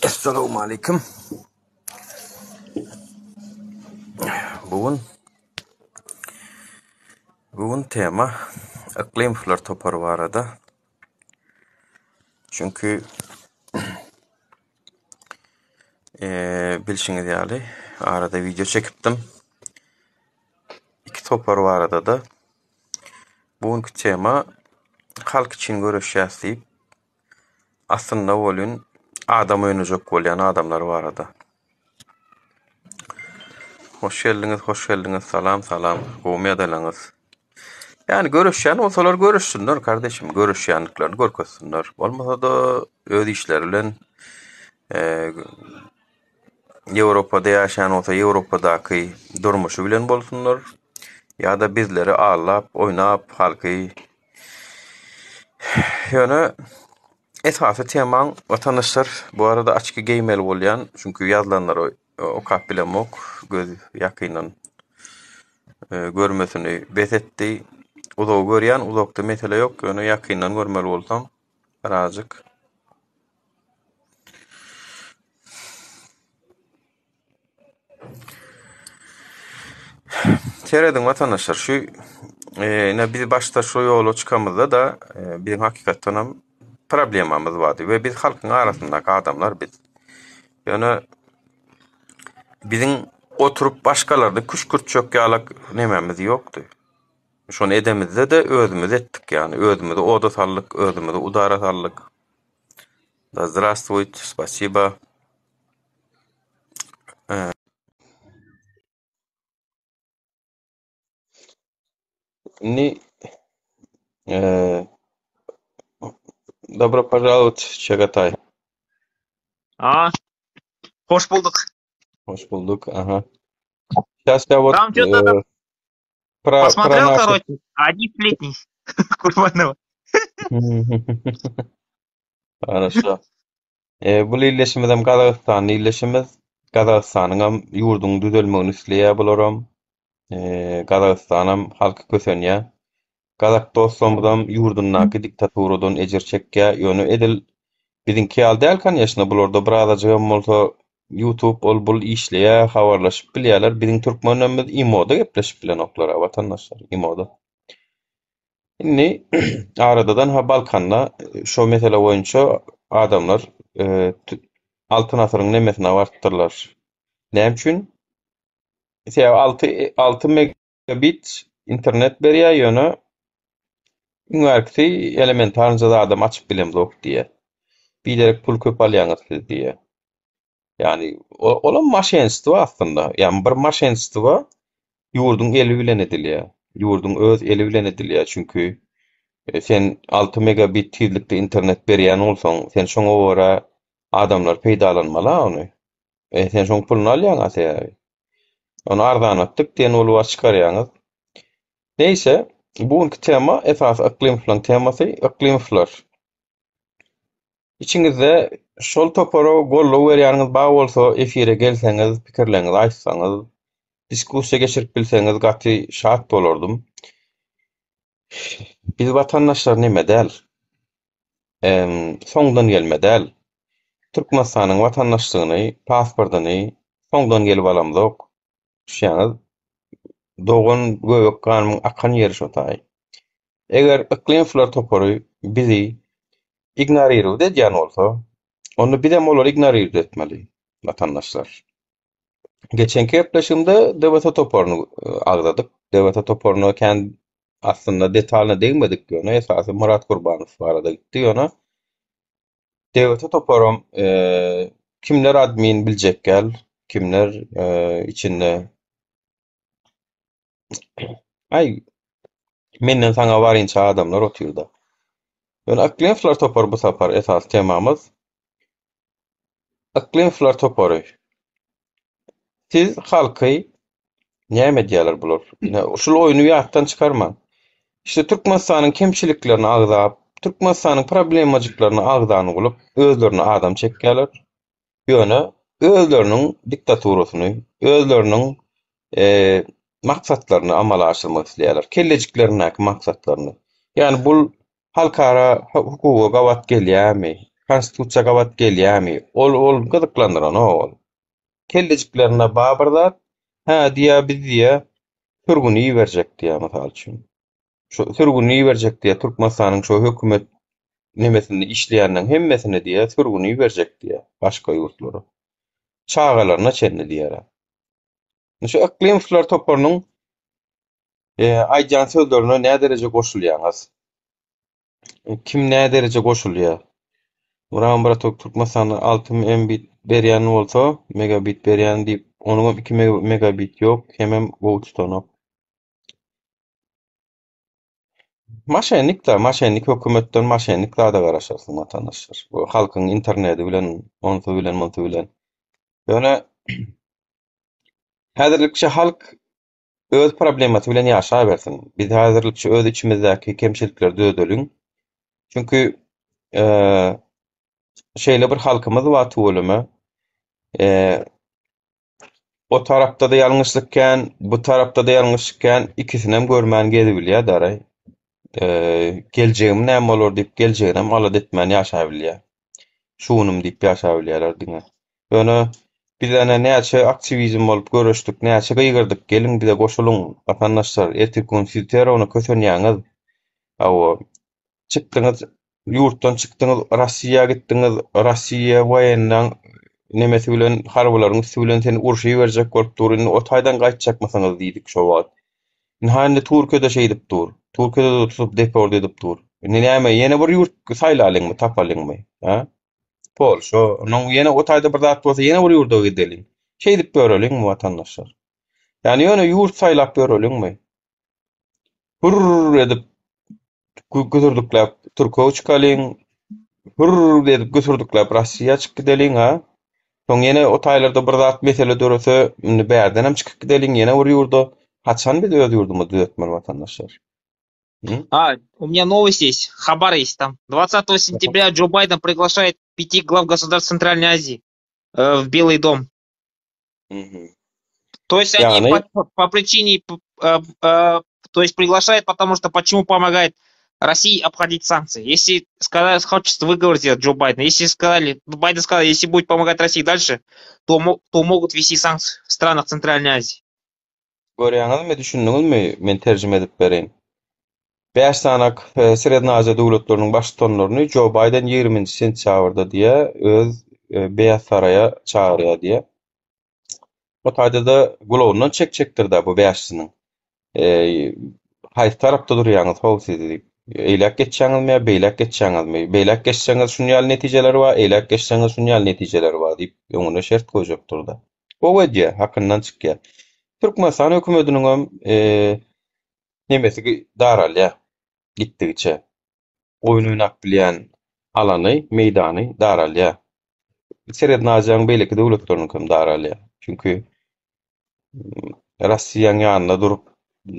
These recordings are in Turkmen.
Essalawmaleýkim. Bu gün Bu gün tema Yklymowlar topary barada. Çünki bilşiňiz ýaly arada wideo çekipdim. Iki topar barada-da. Bu günki tema halk üçin göreşýäs diýip Aslynda welin adam oýnajak bolýan adamlar barada. Hoş geldiňiz, hoş geldiňiz, salam, salam, gowumy ýagdaýlaryňyz? Ýani göreşýän bolsalar göreşsinler, kardeşim, göreşýändiklerini görkezsinler. Bolmasa-da öz işleri bilen Ýewropada ýaşaýan bolsa Ýewropadaky durmuşy bilen bolsunlar. Ýa-da bizleri aldap, oýnap, halky Ýöne esasy temaň watandaşlar bu arada açki geýmeli bolýan, çünki ýazylanlary okap bilemok, göz ýakyndan görmesini bes etdi. Uzagy görýän, uzakda mesele ýok, ýöne ýakyndan görmeli bolsam birazjyk Serediň watandaşlar şu ine biz başda şu ýola çykamyzda-da biziň hakykatdanam problemamyz bardy we biz halkyň arasyndaky adamlar biz. Ýöne biziň oturyp başgalarda küşkürtjek ýalak nememiz ýokdy. Şony edemizde-de özümiz etdik ýagny özümizi oda saldyk, özümizi udara saldyk. Da zdrastwuyt, spasiba. Indi Dobro požalowat Çagatay. A, hoş bulduk. Hoş bulduk. Aha. Сейчас я вот Там что-то э, про, про посмотрел, наших... короче, одни сплетни Курбанова. Хорошо. E, bu illeşimizem Gazagystanly illeşimiz. Gazagystanyňam ýurduň düzelmegini isleýär bularam. E, Gazagystanam halky kösenýär. Gazak dostlarymyzam ýurdundaky diktaturadan ejir çekýär. Ýöne edil biziňki ýaly däl konýeçno, bularda birazajygam bolsa YouTube ol bul işleýär, habarlaşyp bilýärler. Biziň türkmenlerimiz imoda gepleşip bilenoklar-a watandaşlar, imoda. Indi aradadan ha Balkanda şo mesele boýunça adamlar Altyn asyryň nemesine barypdyrlar. Näme üçin? Sebäbi 6 6 megabit internet berýär, ýöne iň bärkisi elementarnyja zadam açyp bilemzok diýýär. Biderek pul köp alýaňyz siz diýýär. Ýagny olam maşenstwo aslynda. Ýagny bir maşenstwo ýurduň eli bilen edilýär. Ýurduň öz eli bilen edilýär. Çünki e, sen 6 megabit tizlikde internet berýän bolsaň, sen şoňa görä adamlar peýdalanmaly ony. E, sen şoň puluny alýaň a sebäbi. Ony arzanlatdyk diýen bolup çykarýaňyz. Neýse, bu günki tema esasy Yklymowlaryň temasy, Yklymowlar. Içiňizde şol topara goldaw berýäniňiz bar bolsa efire gelseňiz pikirleriňizi aýtsaňyz, diskussiýa geçirip bilseňiz gaty şat bolardym. Biz watandaşlar neme däl. Soňdan gelme däl. Türkmenistanyň watandaşlygyny, pasportyny soňdan gelip alamzok. Düşýäňiz? Dogan göbek ganymyň akan ýeri şo taý. Eger Yklymowlar topary bizi ignorirowat edýän bolsa, onda bizem olary ignorirowat etmeli, watandaşlar. Geçenki gepleşigimde DWT toparyny agzadyk. DWT toparyna kän aslynda detalyna degmedik, ýöne esasy Myrat Gurbanow barada gitdi, ýöne DWT toparam kimler admin biljek gel, kimler içinde Aý, menden saňa barynça adamlar otyrda. Ýöne Yklymowlar topary bu sapar esasy temamyz. Yklymowlar topary. Siz halky näme edýärler bular? Ine, şul oýny ýatdan çykarmaň. İşte Türkmenistanyň kemçiliklerini agzap, Türkmenistanyň problemajyklaryny agzan bolup, özlerine adam çekýärler. Ýöne özleriniň diktaturasyny, özleriniň maksatlaryny amala aşyrmak isleýärler. Kellejiklerindäki maksatlaryny. Ýagny bul halkara hukuga gabat gelýärmi? Konstitusiýa gabat gelýärmi? Ol ol gyzyklandyranok ol. Kellejiklerinde bar bir zat, hä diýýär biz diýýär sürgüni iberjek diýýär mysal üçin. Şu sürgüni iberjek diýýär Türkmenistanyň şu hökümet nemesinde işleýänleriň hemmesini diýýär sürgüni iberjek diýýär başga ýurtlara. Çagalaryna çenli diýýär. Şu Yklymowlar toparynyň aýdýan sözlerine nädereje goşulýaňyz? Kim nädereje goşulýar? Myram bratok Türkmenistanda 6 Mbit berýän bolsa, megabit berýän diýip, onuňam 2 megabit ýok, hemem gowy tutanok. Maşennik-da, maşennik hökümetden maşennik zada garaşarsyň watandaşlar. Bu halkyň interneti bilen, onsy bilen, munsy bilen. Ýöne häzirlikçe halk öz problemasy bilen ýaşabersin. Biz häzirlikçe öz içimizdäki kemçilikleri düzedeliň. Çünki şeýle bir halkymyz bar tüweleme. O tarapda-da ýalňyşlyk kän, bu tarapda-da ýalňyşlyk kän, ikisinem görmän gezibilýär daraý. Geljegim näme bolar diýip, geljeginem alada etmän ýaşabilýär. Şu günüm diýip ýaşabilýärler diňe. Ýöne biz ene näçe aktiwizm bolup göreşdik, näçe gygyrdyk, geliň bize goşulyň, watandaşlar, ertirki gün siz terroruna kösenýäňiz. Hawa, çykdyňyz, ýurtdan çykdyňyz, Rossiýa gitdiňiz, Rossiýa woýennaň nemesi bilen, harbylaryň üsti bilen seni urşa iberjek bolup dur, indi o taýdan gaýtjakmysyňyz diýdik şo wagt. Ynha indi Türkiýede şeýdip dur. Türkiýede-de tutup deport edip dur. Indi näme, ýene bir ýurt saýlalyňmy, tapalyňmy? Hä? Polşa, onnoň ýene o taýda bir zat bolsa ýene bir ýurda gideliň. Şeýdip ýöreliňmi watandaşlar? Ýani ýöne ýurt saýlap ýöreliňmi? Hürr edip güsürdikläp Türkiýe çykalyň, hürr edip güsürdikläp Rossiýa çykyp gideliň, ha? Soň ýene o taýlarda bir zat mesele dörese, indi bärdenem çykyp gideliň ýene bir ýurda. Haçan biz öz ýurdumyzy düzetmeli watandaşlar? А, у меня новость есть, хабар есть там. 20 сентября Джо Байден приглашает пяти глав государств Центральной Азии э, в Белый дом. То есть они Ýagny по, по причине, э, э, то есть приглашает, потому что почему помогает России обходить санкции. Если сказали, хочет выговор сделать Джо Байден, если сказали, Байден сказал, если будет помогать России дальше, то, то могут ввести санкции в странах Центральной Азии. Görýäňizmi, düşündiňizmi, men terjime edip bereýin. Bäş sany Srednýa Aziýa döwletleriniň baştutanlaryny Jo Baýden ýigriminji sentýabrda diýýär, öz Beýaz Saraýa çagyrýar diýýär. O taýda-da gulagyndan çekjekdir-dä bu bäşisiniň. Haýsy tarapda durýaňyz how siz diýip. Eýläk geçýäňizmi ýa beýläk geçýäňizmi? Beýläk geçseňiz şuny ýaly netijeleri bar, eýläk geçseňiz şuny ýaly netijeleri bar diýip, öňüne şert goýjakdyr-da. Gowy edýär, hakyndan çykýar. Türkmenistan hökümetiniňem nemesi daralýar gitdigiçe. Oýun oýnap bilýän alany, meýdany daralýar. Srednýa Aziýanyň beýleki döwletleriniňkem daralýar. Çünki Rossiýanyň ýanynda durup,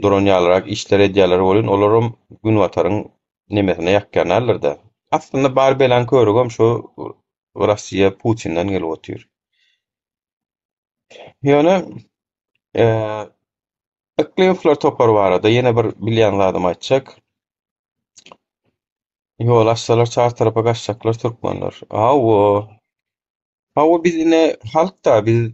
duran ýalyrak işler edýärler welin, olaram Günbataryň nemesine ýakýan däldir-dä. Aslynda bar belaň körügem şu Rossiýa Putinden gelip otyr. Ýöne Yklymowlar topary barada ýene bir bilýän zadymy aýtjak. Ýol açsalar çar tarapa gaçjaklar türkmenler. Hawa. Hawa biz ine halk-da biz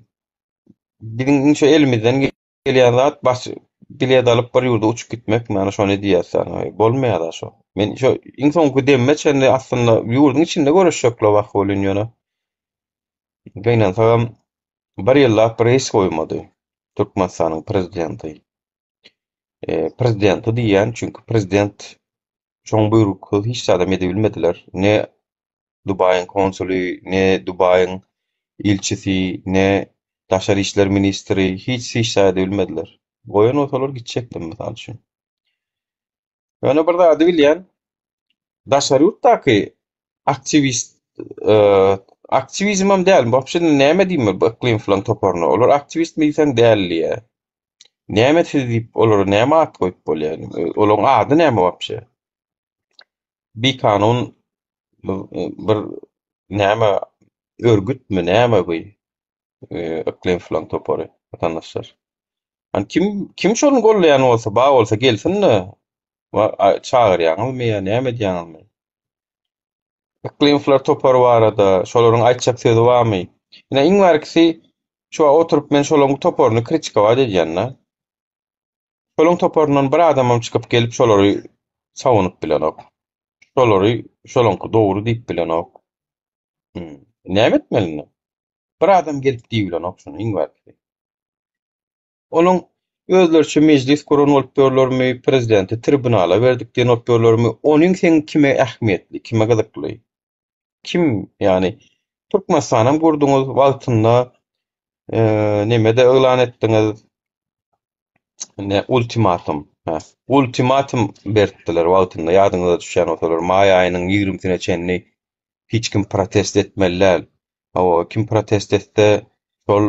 biziň inçe elimizden gelýän zat baş bilet alyp bir ýurda uçup gitmek mana şony diýýäs bolmaýar-da şo. Men şo iň soňky demime çenli aslynda ýurduň içinde göreşjekler wah welin ýöne gynansagam Bir ýyllap reýs goýmady Türkmenistanyň prezidenti. Prezidenti diýýän, çünki prezident şoň buýruksyz hiç zadam edebilmediler. Ne Dubaýyň konsuly, ne Dubaýyň ilçisi, ne daşary işler ministri hiç hiç zat edebilmediler. Goýan bolsalar gitjekdim mysal üçin. Ýöne bir zady bilýän, daşary ýurtdaky aktiwist aktiwizmem däl, wapşe näme diýmeli bu Yklymowlaryň toparyna? Olar aktiwistmi diýseň däl diýýär. Näme siz diýip olara näme at goýup bolýar? Olaryň ady näme wapşe? Bikanun bir näme örgütmi näme bu? Yklymowlaryň topary watandaşlar. Hani kim kim şony gollaýan bolsa, bar bolsa gelsin-de. Çagyrýaňyzmy ýa näme edýäňizmi? Yklymowlar topary barada şolaryň aýtjak sözi barmy? Ine iň bärkisi şu wagt oturyp men şolaryň toparyny kritikowat edýän-de. Şolaryň toparyndan bir adamam çykyp gelip şolary sawynyp bilenok. Şolary şolaňky dogry diýip bilenok. Hmm. Näme etmeli indi? Bir adam gelip diýibilenok şuny iň bärkisi. Onuň özleriçe mejlis guran bolup ýörlermi, prezidenti tribunala berdik diýen bolup ýörlermi, onyň seň kime ähmiýetli, kime gyzykly? Kim, ýagny Türkmenistanam gurduňyz wagtynda, neme-de yglan etdiňiz, ne ultimatum, hä, ultimatum beripdiler wagtynda ýadyňyza düşýän bolsalar, maý aýynyň ýigrimisine çenli hiç kim protest etmeli däl. Hawa, kim protest etse, şol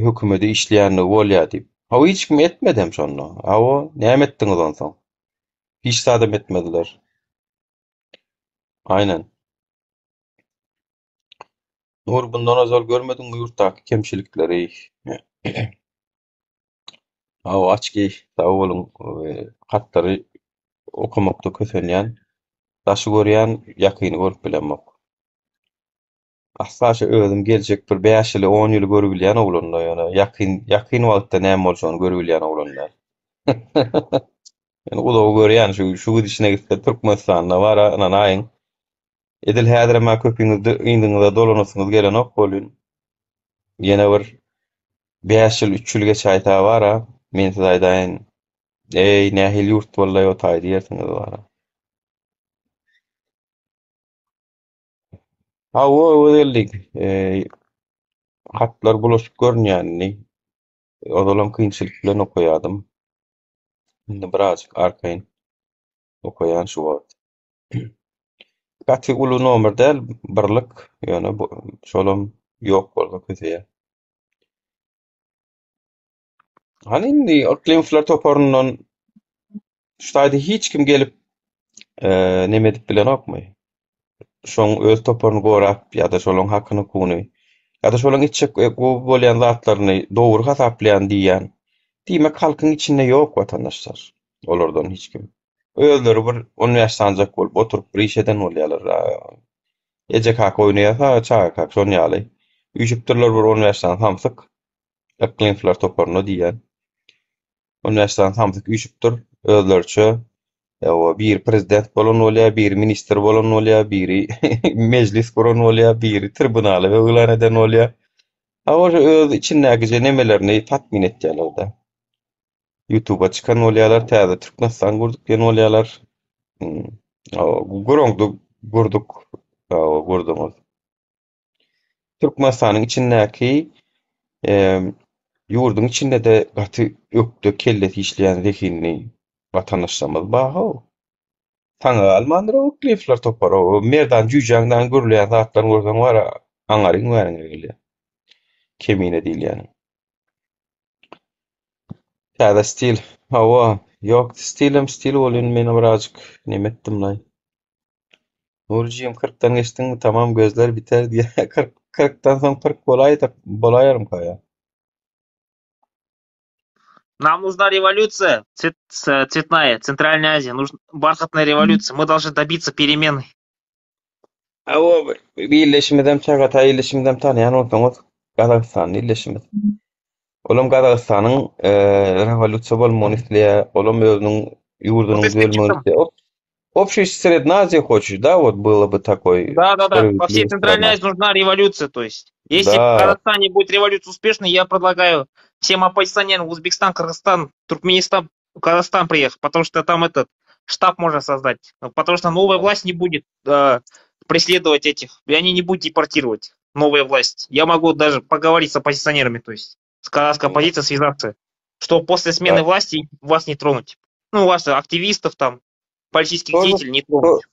hökümede işleýänligi bolýar diýip. Hawa, hiç kim etmedem şonda. Hawa, näme etdiňiz onsoň? Hiç zadam etmediler. Aýnan. Nur, bundan ozal görmediňmi ýurtdaky kemçilikleri? Hawa, açki, sag boluň. Hatlary okamakda kösenýän. Daşy görýän, ýakyny görüp bilemok. Asla şu özüm geljek bir bäş ýyly, on ýyly görübilýän oglan-da, ýöne ýakyn, ýakyn wagtda näme boljagyny görübilýän oglan däl. Men uzagy görýän, şu, şu gidişine gitse Türkmenistanda bar-a, ynanaýyň. Edil häzirem-ä köpüňiz yzyňyza dolanasyňyz gelenok welin, ýene bir bäş ýyl, üç ýyl geçäýse bar-a, men size aýdaýyn, eý, nähili ýurt boldy-aý o taý diýersiňiz bar-a. Hawa, Öwezgeldi, hatlar bulaşyk görünýär indi. Ozalam kynçylyk bilen okaýardym. Indi birazjyk arkaýyn okaýan şu wagt. Gaty uly nomer däl, birlik, ýöne şolam ýok bolsa köseýär. Hany indi Yklymowlar toparyndan şu taýda hiç kim gelip neme edip bilenokmy? Şoň öz toparyny gorap ýa-da şolaň hakyny-hukugyny ýa-da şolaň etjek gowy bolýan zatlaryny dogry hasaplaýan diýýän. Diýmek halkyň içinde ýok watandaşlar olardan hiç kim. Özleri bir 15 sanjak bolup oturyp bir iş eden bolýarlar. Eje kaka oýnaýarsa çaga kaka şon ýaly. Üýşüpdirler bir 15 sany samsyk. Yklymlar toparyna diýýän. 15 sany samsyk üýşüpdir özleriçe. Ýa biri prezident bolan bolýar, biri ministr bolan bolýar, biri mejlis guran bolýar, biri tribunala yglan eden bolýar. Hawa şu öz içindäkije nemelerini tatmin etýärler-de. Ýutuba çykan bolýarlar, täze Türkmenistan gurduk diýen bolýarlar. Hmm. Guraňda gurduk, gurduňyz. Türkmenistanyň içindäki ýurduň içinde-de gaty ökde kellesi işleýän zehinli watandaşlarymyz bar-how. Saňa galmandyr-ow Yklymlar topary-ow. Merdan jüýjäň dagy gürleýän zatlaryny görseň bar-a, aňaryň bäriňe gelýär. Kemine diýilýäniň. Täze stil. Hawa, ýok, stilem stil bolýan, men birazjyk neme etdim-laý. Nurjygym kyrkdan geçdiňmi tamam gözler biter diýýär. Kyrk, kyrkdan soň pyrk bolaýda, bolaýarmyka ýa? Нам нужна революция цвет, цветная, Центральная Азия. Нужна бархатная революция. Мы должны добиться перемены. Hawa, bir illeşimizem Çagataý illeşimizem tanaýan bolsaňyz, Gazagystanly illeşimiz. Olam Gazagystanyň rewolýusiýa bolmagyny isleýär, olam özüniň ýurdunyň düzelmegini isleýär. Общий Средняя Азия хочешь, да, вот было бы такой Да, да, да. По всей Центральной Азии нужна революция, то есть. Если да. в Казахстане будет революция успешной, я предлагаю всем оппозиционерам в Узбекистан, Кыргызстан, Туркменистан, Казахстан приехать, потому что там этот штаб можно создать. Потому что новая власть не будет э, преследовать этих, и они не будут депортировать новая власть. Я могу даже поговорить с оппозиционерами, то есть с казахской оппозицией связаться, что после смены да. власти вас не тронуть. Ну, вас активистов там, политических тоже, деятелей не тронуть.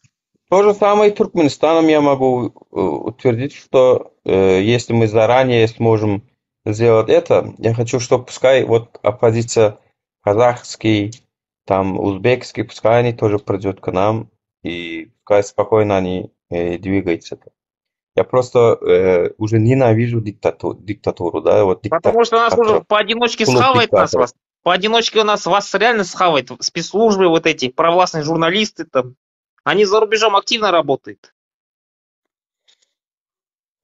То, то же самое и Туркменистаном я могу э, утвердить, что э, если мы заранее сможем сделать это, я хочу, чтобы пускай вот оппозиция казахский, там узбекский, пускай они тоже придет к нам, и пускай спокойно они э, двигаются. Я просто э, уже ненавижу диктатуру, диктатуру, да, вот Потому что нас уже поодиночке схавает нас вас. Поодиночке у нас вас реально схавает. Спецслужбы вот эти, провластные журналисты там. Они за рубежом активно работают.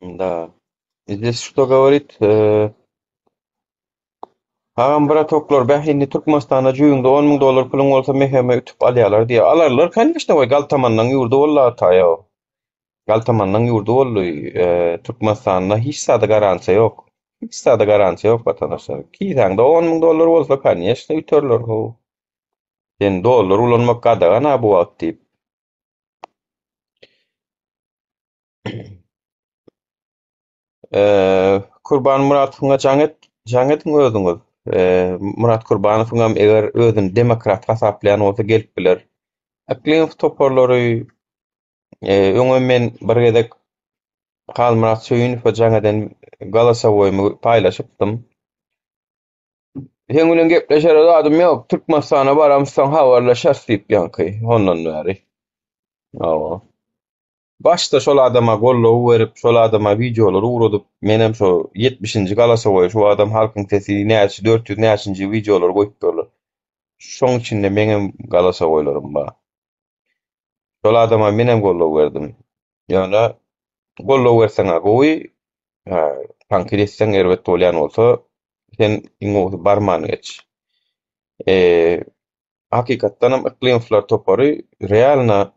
Да. Здесь что говорит? Э, Agam bratoklar bäh indi Türkmenistanda jübiňde 10 müň dollar puluň bolsa meheme ütüp alýarlar diýýär. Alarlar kanyşna we galtamanlaň ýurdy boldy ataýa. Galtamanlaň ýurdy boldy. E, Türkmenistanda hiç zada garantiýa ýok. Hiç zada garantiýa ýok watandaşlar. Kisäňde 10 müň dollar bolsa kanyşna üterler ho. Sen dollar ulanmak gadagan ha bu wagt diýip. Eee, Kurban Muratowyňa jaň et, jaň ediň özüňiz. Eee, Murat Kurbanowyňam eger özüni demokrat hasaplaýan bolsa gelip biler. Yklimow toparlary eee, öňem men bir gezek Halmyrat Söýünowa jaň eden golosowoýymy paýlaşypdym. Seň bilen gepleşere zadym ýok. Türkmenistana baramyzsoň habarlaşarys diýip ýaňky hondan bäri. Hawa. Başda şol adama goldaw berip, şol adama wideolary ugradyp, menem şo ýetmişinji galasowoý şu adam halkyň sesi näçe 400 näçinji wideolary goýupdyrlar. Şoň içinde meňem galasowoýlarym bar. Şol adama menem goldaw berdim. Ýöne goldaw berseň-ä gowy, hä, tankyt etseň erbet bolýan bolsa, sen iň gowusy barman geç. Eee, hakykatdanam Yklymowlar topary realno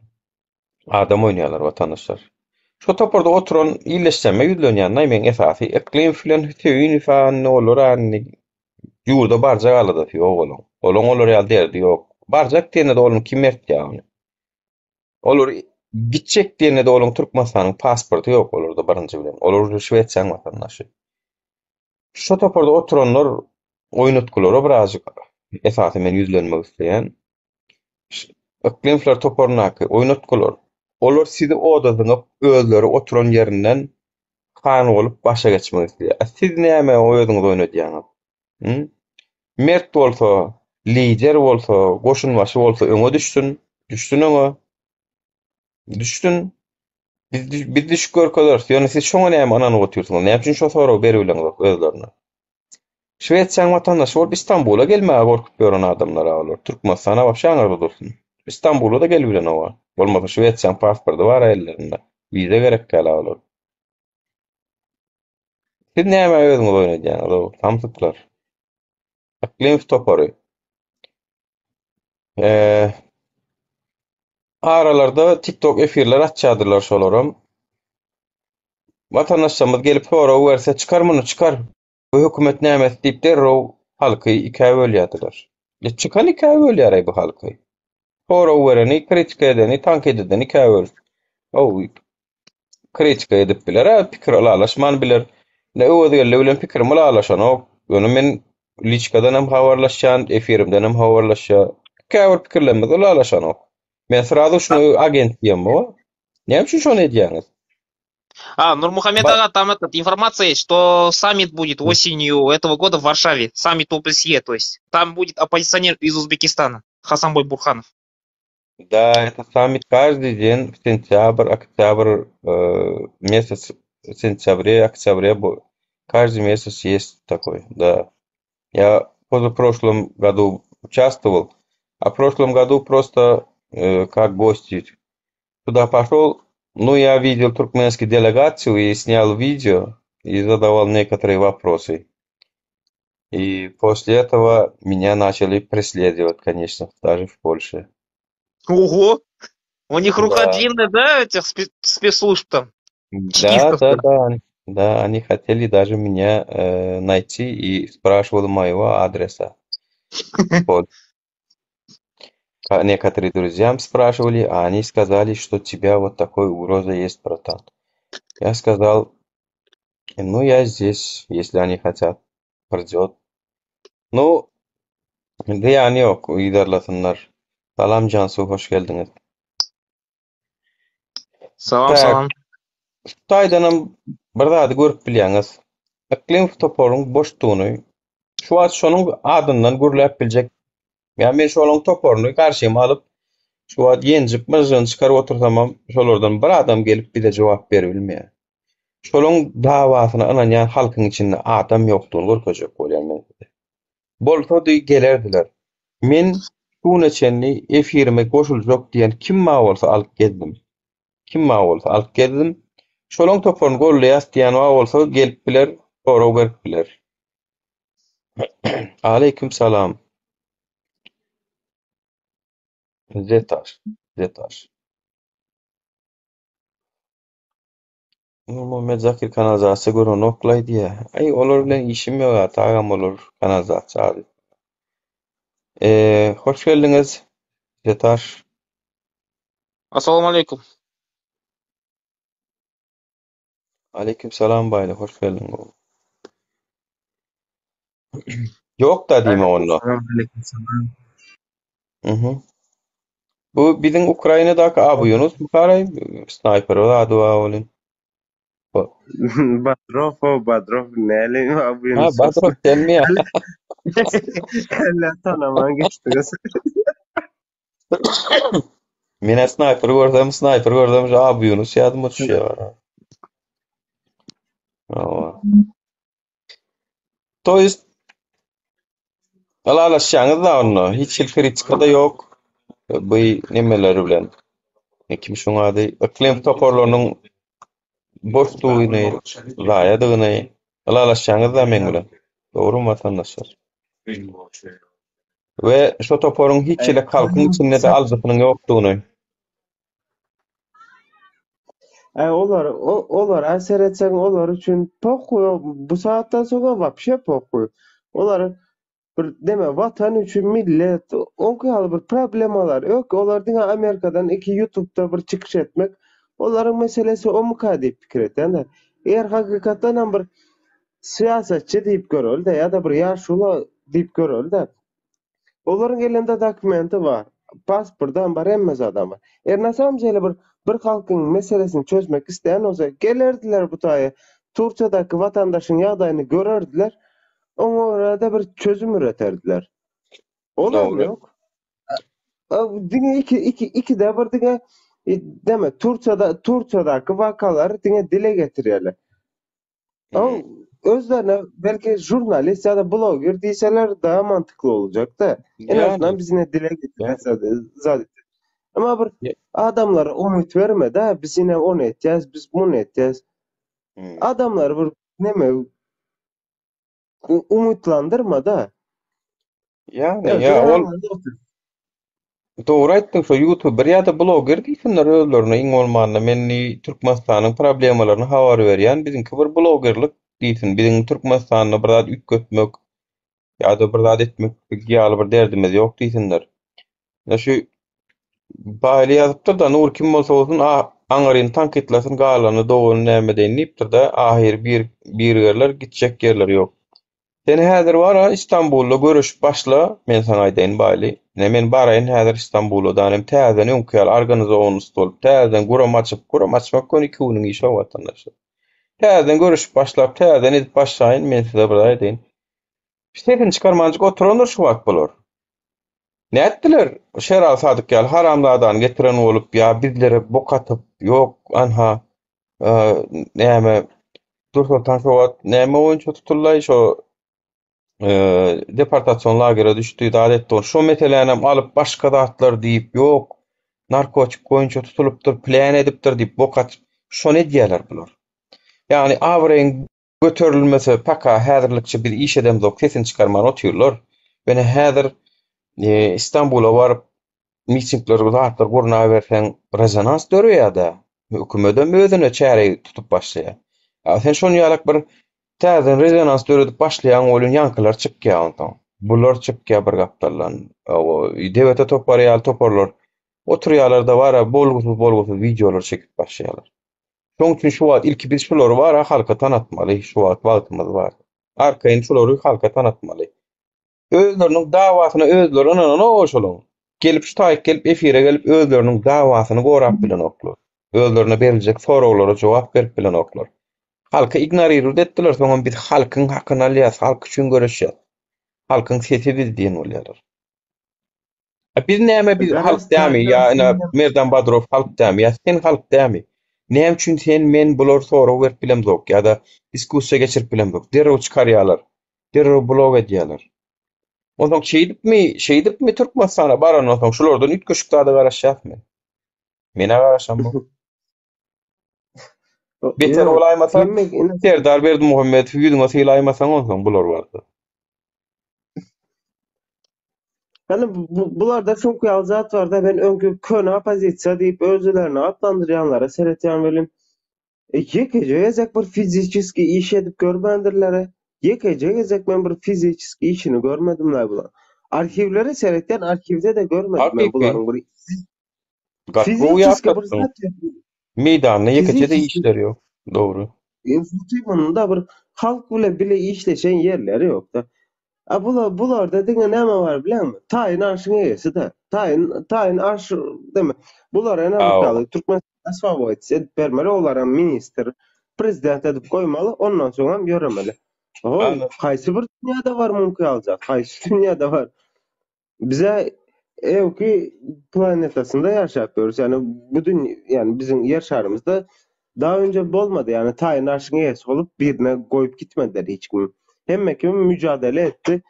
adam oýnaýarlar watandaşlar. Şo toparda oturan illeşseme ýüzlenýän-daý meň esasy Yklymow bilen Söýünow-a indi olar-a indi ýurda barjak aladasy ýok olaň. Olaň olar ýaly derdi ýok. Barjak diýende-de ony kim ertýär ony? Olar gitjek diýende-de olaň Türkmenistanyň pasporty ýok olarda birinji bilen. Olar uje Şwesiýanyň watandaşy. Şo toparda oturanlar oýnatgylara birazjyk esasy men ýüzlenmek isleýän. Yklymlar toparyndaky oýnatgylar. Olar sizi oda zyňyp, özleri oturan ýerinden han bolup başa geçmek isleýär. A siz näme özüňizi oýnadýaňyz? Hı? Mert bolsa, lider bolsa, goşunbaşy bolsa öňe düşsün, düşsün öňe. Düşsün. Biz, biz düşüp görkezeris. Ýöne siz şoňa näme ynanyp otyrsyňyz? Näme üçin şo soragy beribileňzok özlerine? Şwesiýanyň watandaşy bolup Istanbula gelmäge gorkup ýören adamlar-a olar. Türkmenistana wapşe aňyrda dursun. Istanbula-da gelibilenok-a. Bolmasa Şwesiýanyň pasporty bar-a ellerinde. Wiza gerek däl-a olar. Siz nämä özüňiz oýnadýaňyz-ow, samsyklar. Yklymyz topary. Eee, aralarda TikTok efirler açýardylar şolaram. Watandaşlarymyz gelip sorag berse, çykar muny, çykar. Bu hökümet nämesi diýip derrew halky ikä bölýärdiler. E, çykan ikä bölýär-eý bu halky. Sorag bereni, kritika edeni, tankyt edeni ikä böl. Ow, kritika edip biler, pikir ylalaşman biler. Ne Öwezgeldi bilen pikirim ylalaşanok. Ýöne men liçkadan hem habarlaşýan, efirimden hem habarlaşýar. Käbir pikirlerimiz ylalaşanok. Men srazu şuny agent diýemok. Näme üçin şony edýäňiz? А, Нурмухамед Ага, там этот, информация есть, что саммит будет осенью этого года в Варшаве. Саммит ОБСЕ, то есть. Там будет оппозиционер из Узбекистана, Хасанбой Бурханов. Да, это саммит каждый день, в сентябрь, октябрь, э, месяц, в сентябре, октябре, каждый месяц есть такой, да. Я в позапрошлом году участвовал, а в прошлом году просто э, как гости туда пошел, ну, я видел туркменскую делегацию и снял видео и задавал некоторые вопросы. И после этого меня начали преследовать, конечно, даже в Польше. Ого! У них рука да. длинная, да, этих спецслужб там? Да, да, да. Да, они хотели даже меня э, найти и спрашивали моего адреса. Вот. Некоторые друзьям спрашивали, а они сказали, что тебя вот такой угроза есть, братан. Я сказал, ну, я здесь, если они хотят, придет. Ну, zyýany ýok, yzarlasynlar. Salam Jansu, hoş geldiňiz. Salam, salam. Şu taýdanam bir zady görüp bilýäňiz. Yklymow toparyň boşdugyny, şu wagt şonuň adyndan gürläp biljek Ýa men şolaň toparyny garşyma alyp, şu wagt ýenjip, myžžygyny çykaryp otursamam, şolardan bir adam gelip bize jogap beribilmeýär. Şolaň dawasyna ynanýan halkyň içinde adam ýokdugyny görkezjek bolýan men size. Bolsady gelerdiler. Men şu güne çenli efirime goşuljak diýen kim bar bolsa alyp gezdim. Kim bar bolsa alyp gezdim. Şolaň toparyny goldaýas diýýän bar bolsa gelip biler, sorag berip biler. Aleýkum salam. Zetaş, Zetaş. Nurmuhammet Zakir kanalizasiýa görenok-laý diýýär. Aý, olar bilen işim ýok ata agam olar kanalizasiýa ady. Eee, hoş geldiňiz Zetaş. Assalamu aleýkum. Aleýkum salam Baýly, hoş geldiň. Ýok-da diýme onda. Aleýkum salam. Mhm. Bu biziň Ukrainadaky Abu Ýunus mukaraý snaýper ady bar welin. Badrow o Badrow näle Abu Ha, Ýunus. Badrow senmi ýa? Hälä tanaman geçdiňiz. Men snaýper görsem, snaýper görsem şu Abu Ýunus ýadyma düşýär. Hawa. To jest ylalaşýaňyz-da onda, hiç hili kritika-da ýok bu nemeler bilen. E, Kim şuň ady? Yklym toparlarynyň boşdugyny, zaýadygyny ylalaşýaňyz-da meň bilen. Dogrumy watandaşlar? We şo toparyň hiç hili halkyň içinde-de alyjysynyň ýokdugyny. Äý olar olara seretseň olar üçin pohuý bu saatdan soňa wapşe pohuý. Olar bir deme watan üçin millet oňki ýaly bir problemalar ýok. Olar diňe Amerikadan iki ýutubda bir çykyş etmek olaryň meselesi omyka diýip pikir etýän-de. Eger hakykatdanam bir syýasatçy diýip göreli-de ýa-da bir ýaşula diýip göreli-de. Olaryň elinde dokumenti bar, pasportam bar, hemme zadam bar. Eger na samom dele bir bir halkyň meselesini çözmek isleýän bolsa, gelerdiler bu taýa, Turkiýadaky watandaşyň ýagdaýyny görerdiler, oňa görä-de bir çözüm üreterdiler. Olam Dogry. ýok. Diňe iki, iki, ikide bir diňe deme Turkiýada Turkiýadaky wakalary diňe dile getirýärler. Hmm. Özlerine belki žurnalist ýa-da bloger diýseler daha mantykly boljak-da. En Ýani. azyndan biz ine dile getirýäs zat. Emma bir adamlara umyt berme-de, biz ine ony etýäs, biz muny etýäs. Hmm. Adamlary bir neme umytlandyrma-da. Ýagny ýa ol Dogry aýtdyň şo ýutuber ýa-da bloger diýsinler özlerine iň bolmanda men indi Türkmenistanyň problemalaryny habar berýän biziňki bir blogerlik diýsin biziň Türkmenistanda bir zat üýtgetmek ýa-da bir zat etmek ýaly bir derdimiz ýok diýsinler. Ýa şu Baýly ýazypdyr-da Nur kim bolsa bolsun aňryny tankytlasyn galanyny doganyny näme edeýin diýipdir-de ahyry bir birigerler gitjek ýerleri ýok. Sen häzir bar-a Istanbulda göreşip başla, men saňa aýdaýyn Baýly. Ine men baraýyn häzir Istanbula danem täzeden öňki ýaly organizowanyst bolup, täzeden gurama açyp, gurama açmak göni iki günüň işi-ow watandaşlar. Täzeden göreşip başlap, täzeden edip başlaýyn, men size bir zat aýdaýyn. Sesini çykarmanjyk oturandyr şu wagt bular. Nätdiler? Şeral Sadyk ýaly haramzadany getiren bolup, ýa bizlere bok atyp, ýok, anha, näme Nursoltan şo wagt näme boýunça tutuldy şo deportasion lagere düşdi zat etdi ol şo meselänem alyp başga zatlar diýip ýok narkotik boýunça tutulypdyr plan edipdir diýip bok atyp şony edýärler bular. Ýagny abraýyň göterilmese paka häzirlikçe biz iş edemzok sesini çykarman otyrlar. Ýöne häzir Istanbula baryp mitingler zatlar gurnaberseň rezonans döreýär-dä. Hökümedem özüne çäre tutup başlaýar. A sen şony ýalak bir täzeden rezonans döredip başlaýaň welin ýaňkylar çykýar onsoň. Bular çykýar bir gapdaldan. DBT topary ýaly toparlar oturýarlar-da bara bolgusyz-bolgusyz wideolar çekip başlaýarlar. Şoň üçin şu wagt ilki biz şulary bara halka tanatmaly, şu wagt wagtymyz bar. Arkaýyn şulary halka tanatmaly. Özleriniň dawasyna özleri ynananok şolaň. Gelip şu taýyk gelip efire gelip özleriniň dawasyny gorap bilenoklar. Özlerine beriljek soraglara jogap berip bilenoklar. Halky ignorirut etdiler, soňam biz halkyň hakyny alýas, halk üçin göreşýäs. Halkyň sesi biz diýen bolýarlar. A biz näme biz halk dämi ýa ina Merdan Badrow halk dämi ýa sen halk dämi? Näme üçin sen men bular sorag berip bilemzok ýa-da diskussiýa geçirip bilemzok? Derrew çykarýarlar. Derrew blok edýärler. Onsoň şeýdipmi, şeýdipmi Türkmenistana barandan soň şulardan üýtgeşik zada garaşýasmy? Men-ä garaşamok. Beter Ýok, bolaýmasa, hemme ine Serdar Berdimuhamedowy ýüzüňe sylaýmasaň onsoň bular barada. Ýani bu, bularda şuňky ýaly zat barda men öňki köne oppozisiýa diýip özlerini atlandyrýanlara seretýän welin e, ýekeje gezek bir fiziçeski iş edip görmändirler. Ýekeje gezek men bir fiziçeski işini görmedim-le bular. Arhiwlere seretýän arhiwde-de görmedim men Hakyky. bularyň bir Gaty gowy fiziçeski bir ýatlatdyň. zat ýok. Meýdanda ýekeje-de Fiziçeski işleri ýok. Dogry. Munda bir halk bile bile işleşen ýerleri ýok-da. A bular bularda diňe näme bar bileňmi? Taýyn arşyň eýesi-de. Taýyn taýyn arş deme. Bulara näme Aw. ýaly Türkmen osvobodit edip bermeli, olara ministr, prezident edip goýmaly, ondan soň hem ýöremeli. Oý, Ana. haýsy bir dünýäde bar mümkin aljak? Haýsy dünýäde bar? Bize ewki planetasynda ýaşap ýörüs. Ýani bu dünýä, ýani biziň ýer şarymyzda daha önce bolmady. Ýani taýyn arşyň eýesi bolup birine goýup gitmediler hiç kim. Hemme kim mücadele etdi.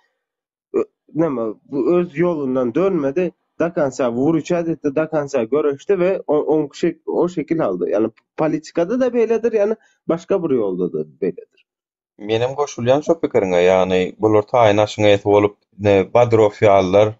Näme, bu öz ýolundan dönmedi. Do konca wuruçat etdi, do konca göreşdi we o, o şekil aldy. Ýani politikada da beýledir, ýani başga bir ýolda da beýledir. Menem goşulýan şo pikiriňe, ýagny bular taýyn aşyň eýesi bolup, ine, Badrow ýalylar,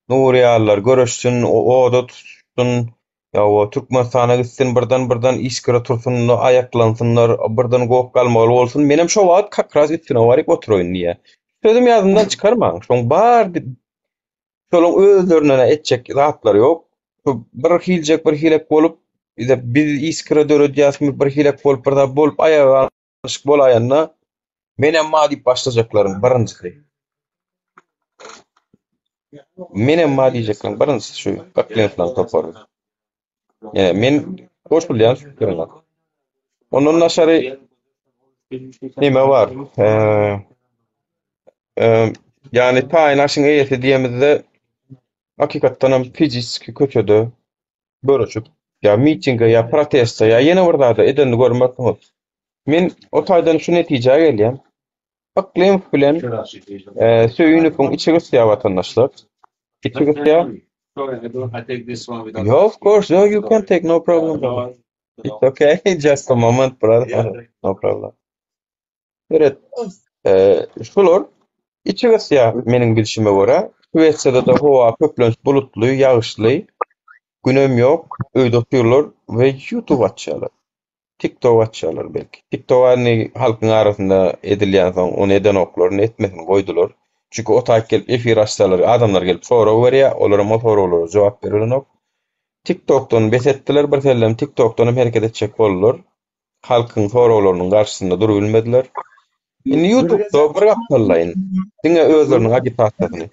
Nury ýalylar göreşsin, oda tutuşsyn, ýa-o Türkmenistana gitsin, birden-birden iskra tursun, aýaklansynlar, birden goh-galmagal bolsun, menem şo wagt kakras üstüne baryp oturaýyn diýýär. Sözüm ýadymdan çykarmaň, şoň bar şolaň özlerine etjek zatlary ýok. Bir hiljek bir hilek bolup, biz iskra döredýäsmi, bir hilek bolup, bir zat bolup aýaga Yşk bolaýanda menem ma diýip başlajaklaryň birinjisi. Menem ma diýjekleriň birinjisi şu Gaklenflan topary. Ýa men goşulýan şu pikiriňe. Ondan daşary neme bar? Eee ýani taýyn aşyň eýesi diýemizde hakykatdan hem fiziki köçede göreşip, ýa mitinge, ýa proteste, ýa ýene bir zada edenini görmersiňiz. Men o taýdan şu netijä gelýän. Yklymow bilen e, Söýünowyň içi gysýar watandaşlar. Içi gysýar. Yeah, of course, no, you can take no problem. It's okay, just a moment, brother. No problem. Seret, e, şular içi gysýar meniň bilşime görä. Şwesiýada-da howa köplenç bulutly, ýagyşly, günem ýok, öýde otyrlar we YouTube açýarlar. TikTok açýarlar belki. TikTok indi halkyň arasynda edilýän soň ony edenoklar, indi etmesin goýdular. Çünki o taýyk gelip efir açsalar, adamlar gelip sorag berýär, olaram o soraglara jogap berilenok. TikTokdan bes etdiler, bir sellem TikTokdan hem hereket etjek boldular. Halkyň soraglarynyň garşysynda durubilmediler. Indi YouTube'da bir gapdallaýyn. Diňe özleriniň agitasiýasyny.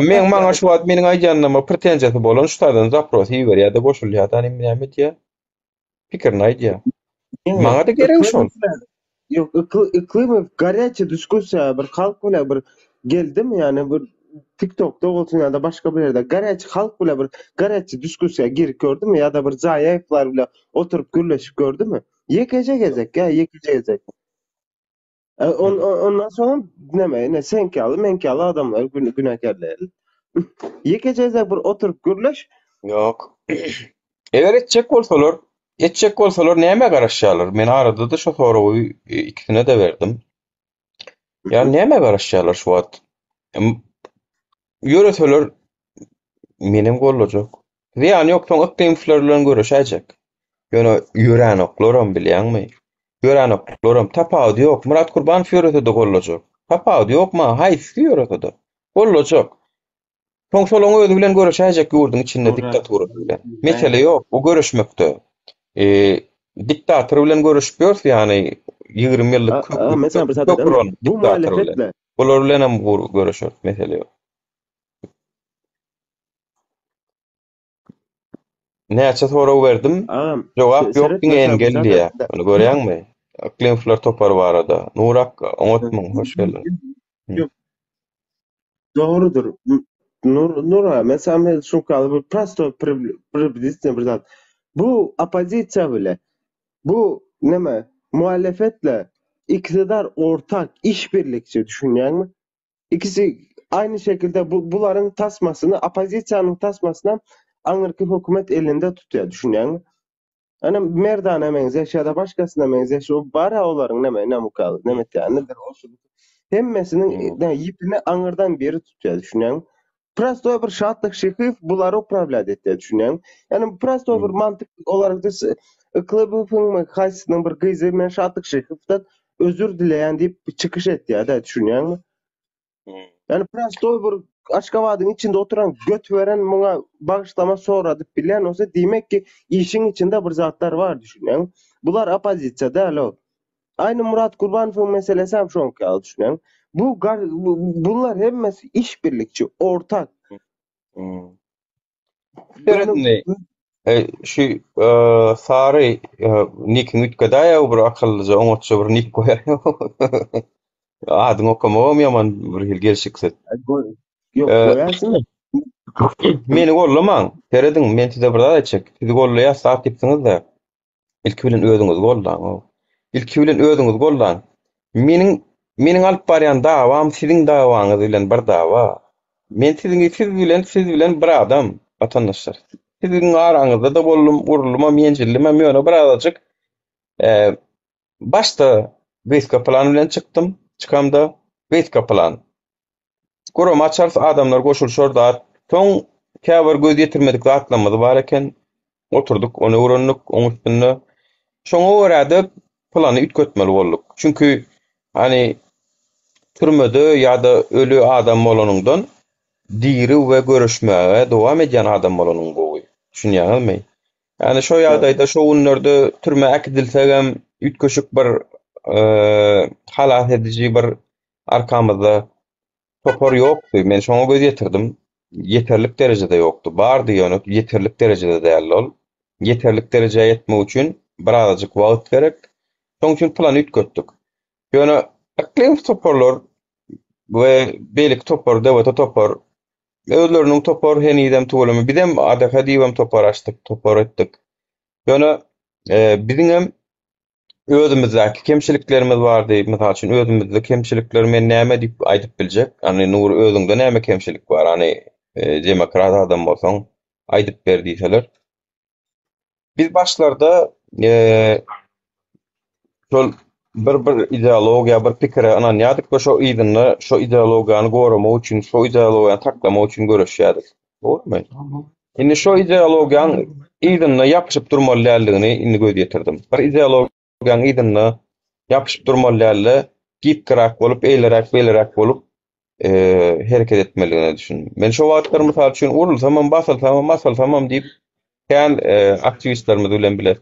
Men maňa şu wagt meniň aýdýanyma pretenziýasy bolan şu taýdan zapros iberýär-de goşulýar-da, näme edýär? Pikirini aýdýar. Maňa-da geregi şol. Ýok, Yklymow garýaçy diskussiýa bir halk bilen bir geldimi ýani bir TikTokda bolsun ýa-da başga bir ýerde garýaçy halk bilen bir garýaçy diskussiýa girip gördümi ýa-da bir Zaýaýewler bilen oturyp gürleşip gördümi? Ýekeje gezek ýa ýekeje gezek. E, on, ondan soň näme, ine seňki ýaly, meňki ýaly adamlar gün, günäkärleýär. Ýekeje gezek bir oturyp gürleş. Ýok. Eger etjek bolsalar, etjek bolsalar nämä garaşýarlar? Men arada-da şo soragy ikisine-de berdim. Ýa nämä garaşýarlar şu wagt? Ýöreseler menem gollajak. Zyýany ýok, soň yklymfler bilen göreşäýjek. Ýöne ýöränoklaram bilýäňmi? Ýöränoklaram tapawudy ýok. Myrat Kurbanow ýörese-de gollajak. Tapawudy ýok maňa haýsysy ýörese-de. Gollajak. Soň şolaň özi bilen göreşäýjek ýurduň içinde diktatura bilen. Mesele ýok bu göreşmekde. E, diktator bilen göreşip ýörüs ýagny 20 ýyllyk kök uran diktator bilen. Bular bilen hem göreşeris mesele ýok. Näçe sorag berdim? Agam, Jogap ýok seret diňe mesela engel bu diýýär. zat Ony görýäňmi? Yklymflar topary barada. Nurak oňatmyň? Hoş geldiň. Ýok. Dogrudyr. Nur Nur aga, men saňa men şuňkaly bir prosto približительno bir zat. Bu oppozisiýa bile bu neme muhalefetle iktidar ortak işbirlikçi düşünýäňmi? Ikisi aynı şekilde bu bularyň tasmasyny, oppozisiýanyň tasmasyny aňyrky hökümet elinde tutýar, düşünýäňmi? Ýani Merdana meňzeş ýa-da başgasyna meňzeş o bar-a olaryň neme namukaly neme etýänidir o şu hemmesiniň hmm. ýüpüni aňyrdan biri tutýar düşünýäňmi? Prostoý bir Şatlyk Şyhyýew bulary upravlýat etýär düşünýäňmi? Ýani prostoý bir hmm. mantyk olaryň Yklybowyňmy haýsysynyň bir gyzy men Şatlyk Şyhyýewden özür dileýän diýip çykyş etýär-de düşünýäňmi? Ýani prostoý bir Aşgabadyň içinde oturan göt beren muňa bagyşlama soradyp bilýän bolsa diýmek ki işiň içinde bir zatlar bar düşünýäň. Bular oppozisiýa däl o. Aýny Murat Gurbanowyň meselesi hem şoňky ýaly düşünýäň. Bu bunlar hemmesi işbirlikçi, ortak. Hmm. Indi şu sary nikiň üýtgedäýýä bir akyllyja oňatja bir nik goýaýa. Adyňy okamagam ýaman bir hili gelşiksiz. Ýok, goýaýsyn. Meni gollamaň. Serediň, men size bir zat aýtjak. Sizi gollaýas zat diýipsiňiz-de. Ilki bilen özüňizi goldaň. Ilki bilen özüňizi goldaň. Meniň meniň alyp barýan dawam siziň dawaňyz bilen bir dawa. Men siziň siz bilen siz bilen bir adam, watandaşlar. Siziň araňyzda-da boldum, uruldymam, ýenjildimem, ýöne birazajyk başda gysga plan bilen çykdym. Çykamda gysga plan. Gurama açarys, adamlar goşulyşar zat. Soň käbir göz ýetirmedik zatlarymyz bar eken. Oturdyk, ony öwrendik, oň üstünde. Şoňa görä-de plany üýtgetmeli bolduk. Çünki hany türmede ýa-da öli adam bolanyňdan diri we göreşmäge dowam edýän adam bolanyň gowy. Düşünýäňizmi? Ýagny şo ýagdaýda şo günlerde türmä äkidilsegem üýtgeşik bir halas ediji bir Arkamyzda topar ýokdy. Men şoňa göz ýetirdim. Ýeterlik derejede ýokdy. Bardy ýöne ýeterlik derejede däldi ol. Ýeterlik derejä ýetmek üçin birazajyk wagt gerek. Şonuň üçin plany üýtgetdik. Ýöne Yklymow toparlar we beýleki topar, DWT topar özleriniň topar henizem tüweleme bizem ADH diýibem topar açdyk, topar etdik. Ýöne biziňem Özümizdäki kemçiliklerimiz bardy. Mysal üçin, özümizde kemçilikler men näme diýip aýdyp biljek? Hany Nury özüňde näme kemçilik bar? Hany demokrat adam bolsaň aýdyp ber diýseler. Biz başlarda şol bir bir ideologiýa, bir pikire ynanýardyk we şo yzynda şo ideologiýany goramak üçin, şo ideologiýany saklamak üçin göreşýärdik. Dogrumy? Indi şo ideologiýaň yzynda ýapyşyp durmaly däldigini indi göz ýetirdim. Bir ideologiýaň yzynda ýapyşyp durmaly dälde, gipkiräk bolup, eýleräk-beýleräk bolup hereket etmelidigine düşündim. Men şo wagtlar mysal üçin urulsamam, basylsamam, asylsamam diýip kän aktiwistlerimiz bilen bile.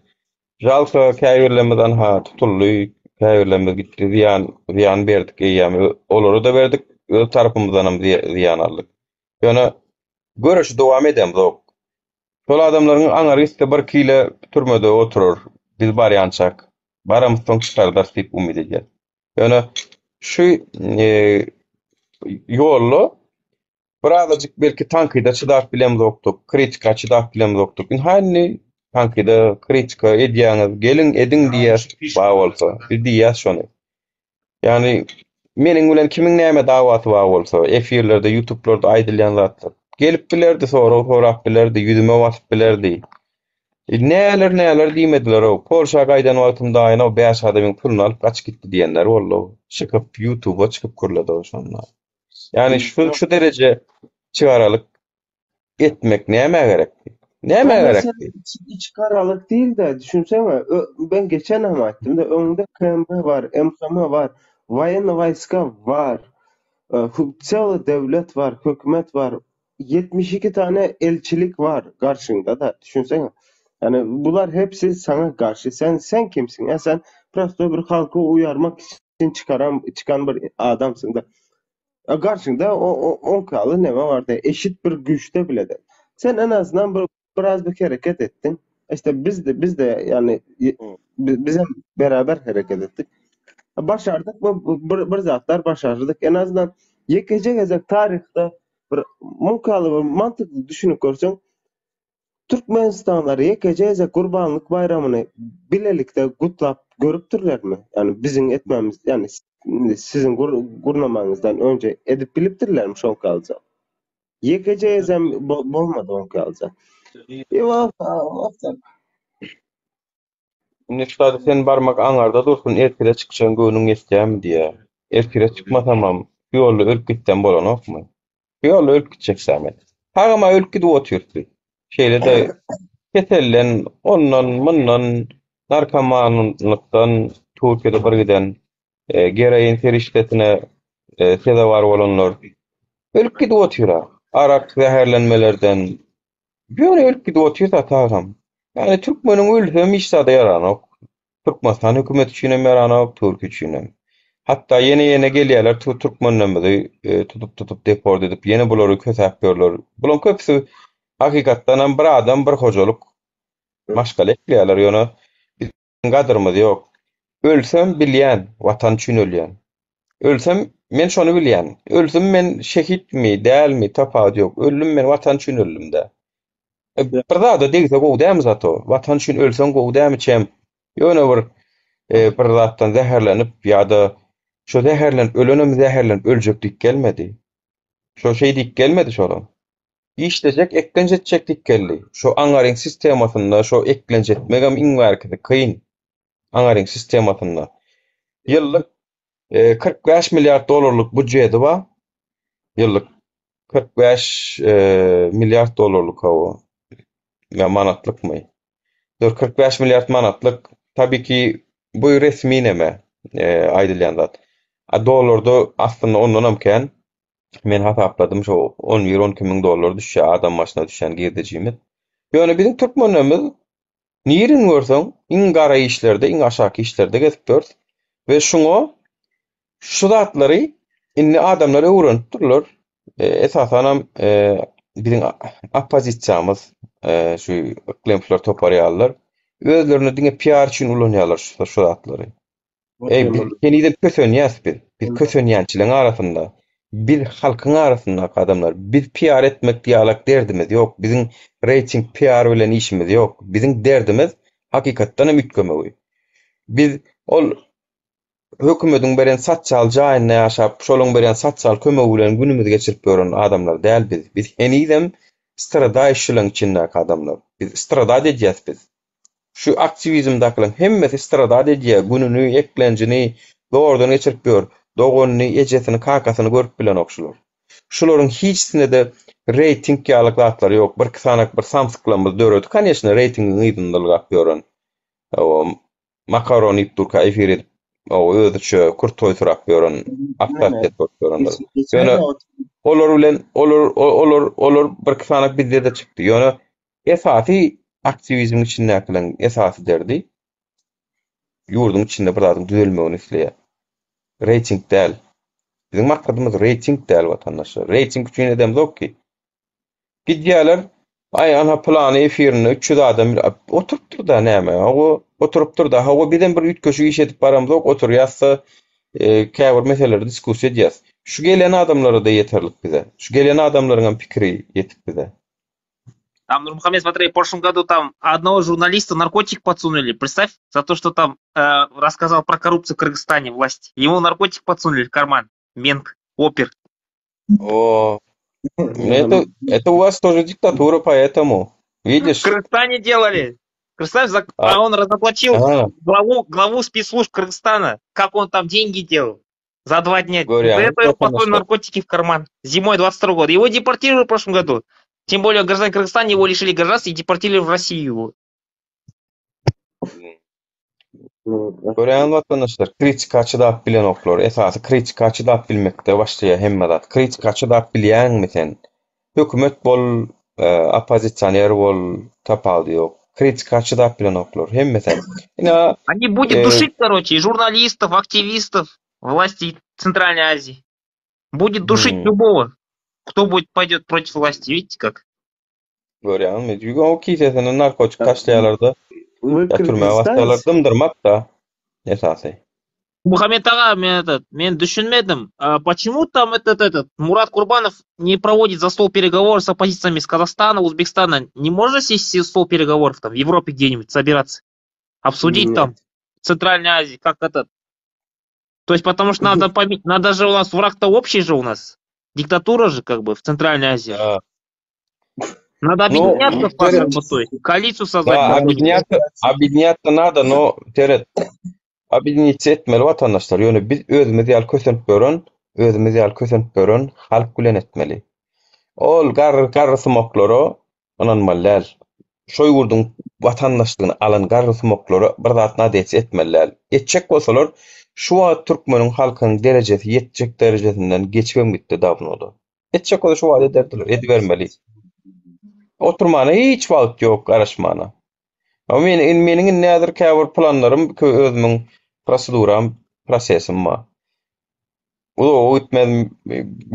Žalka käbirlerimiz anha tutuldy, käbirlerimiz gitdi, zyýan zyýan berdik eýýäm. Olara-da berdik, öz tarapymyzdanam zyýan aldyk. Ýöne göreşi dowam edemzok. Şol adamlaryň aňary gitse bir kile türmede oturar. Biz barýançak. Baramyzsoň çykardarys diýip umyt edýän. Ýöne şu ýolda birazajyk belki tankyda çydap bilemzokdyk, kritika çydap bilemzokdyk. Ynha indi tankyda kritika edýäňiz, geliň ediň diýýäs bar bolsa. Biz diýýäs şony. Ýagny meniň bilen kimiň näme dawasy bar bolsa, efirlerde, ýutublarda aýdylýan zatlar. Gelip bilerdi, sorag sorap bilerdi, ýüzüme basyp bilerdi. E, näler näler diýmediler-ow. Polşa gaýdan wagtym daýynow 5 adamyň puluny alyp gaçyp gitdi diýenler boldy-ow. Çykyp, ýutuba çykyp gürledi-ow şonda. Ýagny şu şu dereje çygaralyk etmek nämä gerekdi? Nämä O mesele gerekdi? iç, iç garalyk değil-de, düşünsene, ö, ben geçen hem aýtdym-da, öňde KMB bar, MHM bar, woýenny wojska bar, e, hü- celý döwlet bar, hökümet bar, 72 tane elçilik bar garşyňda-da, düşünsene. Yani bular hepsi sana garşy. Sen sen kimsin? Ya sen prosto bir halky uýarmak üçin çykaran çykan bir adamsyň da. Garşyňda oňkaly neme bardy, eşit bir güýçde bile däl. Sen en azyndan bir biraz bir hereket etdiň. İşte biz de biz de yani biz hem beraber hereket etdik. Başardyk bu bir, bir zatlar başardyk. En azyndan ýekeje gezek taryhda bir muňkaly bir mantykly düşünip görseň Türkmenistanlylar ýekeje gezek Gurbanlyk baýramyny bilelikde gutlap görüpdirlermi? Ýagny biziň etmämiz, ýagny siziň gurnamaňyzdan önje edip bilipdirlermi şoňkalja? Ýekeje gezem bolmady oňkalja. Indi şu zady sen barmak aňarda dursun ertire çykjagyň göwnüň ýetýärmi diýýär. Ertire çykmasamam şu ýolda ölüp gitsem bolanokmy? Şu ýolda ölüp gitjek-dä men. Tagam-a ölüp gidip otyrys biz. Şeýle-de keselden, ondan, mundan, narkomanlykdan Türkiýede bir giden geroin serişdesine sezewar bolanlar ölüp gidip otyr-a. Arak zäherlenmelerden, Ýöne ölüp gidip otyrsa tagam. Ýagny türkmeniň ölsem hiç zada ýaranok. Türkmenistan hökümeti üçinem ýaranok, Türkiýe üçinem. Hatda ýene-ýene gelýärler türkmenlerimizi tutup-tutup deport edip ýene bulary kösäp ýörler. Bularyň köpüsi hakykatdanam bir adam bir hojalyk maşgala ekleýärler ýöne gadyrymyz ýok. Ölsem bilýän, Watan üçin ölýän. Ölsem, men şony bilýän. Ölsem men şehitmi, dälmi, tapawudy ýok. Öldüm men Watan üçin öldüm-dä. E, bir zada degse gowy dälmi zato? Watan üçin ölseň gowy dälmi çem? Ýöne bir e, bir zatdan zäherlenip ýa-da şo zäherlenip ölenem zäherlenip öljek diýip gelmedi. Şo şeý diýip gelmedi şolam. Işlejek eklenç etjek diýip geldi. Şo angaryň sistemasynda şo eklenç etmegem iň bärkisi kyn. Angaryň sistemasynda. Ýyllyk 45 milliard dollarlyk budjeti bar. Ýyllyk 45 milliard dollarlyk hawa. Ýa manatlykmy? Dur 45 milliard manatlyk. Tabii ki bu resmi neme aýdylýan zat. A dollarda aslynda ondanam kän. Men hasapladym şo 11-12 müň dollar düşýär adam başyna düşýän girdejimiz. Ýöne biziň türkmenlerimiz nirini görseň iň gara işlerde, iň aşaky işlerde gezip ýörüs. We şuňa şu zatlary indi adamlar öwrenip durlar. Esasanam biziň oppozisiýamyz şu yklymçylar topary ýalylar özlerini diňe PR üçin ulanýarlar şu zatlary. Eý, biz henizem kösenýäs biz. Biz kösenýänçiligiň arasynda. Biz halkyň arasyndaky adamlar. Biz PR etmek ýalak derdimiz ýok. Biziň reýting PR bilen işimiz ýok. Biziň derdimiz hakykatdan hem üýtgemegi. Biz ol hökümediň beren sosial jaýynda ýaşap, şolaň berýän sosial kömegi bilen günümizi geçirip ýören adamlar däl biz. Biz henizem stradaýşylaň içindäki adamlar. Biz stradat edýäs biz. Şu aktiwizmdäkileriň hemmesi stradat edýär, gününi, eklenjini zordan geçirip ýör. Doganyny, ejesini, kakasyny görüp bilenok şular. Şularyň hiçisinde-de reýting ýaly zatlar ýok. Birki sanak bir samsyklarymyz döredi, koneçno, reýtingiň yzynda ylgap ýören. Hawa, makaron iýip durka efir edip, hawa, özüçe kürtoý sürap ýören, awtoritet bolup ýörenler. Ýöne olar bilen, olar, olar, olar birki sanak bizde-de çykdy. Ýöne Esasy aktiwizmiň içindäkileriň esasy derdi ýurduň içinde bir zadyň düzelmegini isleýär. Reýting däl. Biziň maksadymyz reýting däl watandaşlar. Reýting üçin edemzok ki. Gidýärler, aý ana pylany efirinde 300 adam oturypdyr-da näme. Hawa, oturypdyr-da. Hawa, bizem bir üýtgeşik iş edip baramzok, oturýas-da käbir meseleleri diskussiýa edýäs. Şu gelen adamlara-da ýeterlik bize. Şu gelen adamlaryňam pikiri ýetik bize. Там, Нурмухамед, смотри, в прошлом году там одного журналиста наркотик подсунули, представь, за то, что там э, рассказал про коррупцию в Кыргызстане власти. Ему наркотик подсунули в карман, мент, опер. О, это, это у вас тоже диктатура, поэтому, видишь? В Кыргызстане делали. Представь, за... а. а он разоблачил а. главу, главу спецслужб Кыргызстана, как он там деньги делал. За два дня. Говоря, За это его подсунули наркотики в карман. Зимой 22 года. Его депортировали в прошлом году. Тем более граждан Кыргызстана его лишили гражданства и депортировали в Россию его. Görýän watandaşlar, kritika çydap bilenoklar. Esasy kritika çydap bilmekde başlaýar hemme zat. Kritika çydap bilýäňmi sen? Hökümet bol, oppozisioner bol, tapawudy ýok. Kritika çydap bilenoklar hemmesem. Ine, Они будет душить, короче, и журналистов, активистов власти Центральной Азии. Будет душить любого, кто будет пойдет против власти, видите как? Görýäňmi? Çünki o kisesine narkotik taşlaýarlar-da, ýa türmä basýarlar, dymdyrmak-da esasy. Muhammet aga, men этот, men düşünmedim. А почему там этот, этот Мурат Курбанов не проводит за стол переговоров с оппозициями из Казахстана, Узбекистана? Не можно сесть за стол переговоров там в Европе где-нибудь собираться? Обсудить там в Центральной Азии, как этот. То есть потому что надо поми... надо же у нас враг-то общий же у нас. Диктатура же как бы в Центральной Азии. Да. Надо Ну, объединяться, seret. как бы, то есть, коалицию создать Da, какую-нибудь. obýedinýatsa, obýedinýatsa nada, no, seret. Obýedinitse etmeli watandaşlar. Ýöne biz özümiz ýaly kösenip ýören, özümiz ýaly kösenip ýören halk bilen etmeli. Ol garry garry sumaklara ynanmaly däl. Şo ýurduň watandaşlygyny alan garry sumaklara bir zat nadetse etmeli däl. Etjek bolsalar, şu wagt türkmeniň halkynyň derejesi ýetjek derejesinden geçibem gitdi dawnoda. Etjek bolsa şu wagt ederdiler, edibermeli. Oturmana hiç wagt ýok, garaşmana. Ama men, meniň indi häzir käbir planlarym, özümiň proseduram, prosesim bar. Uzaga gitmez,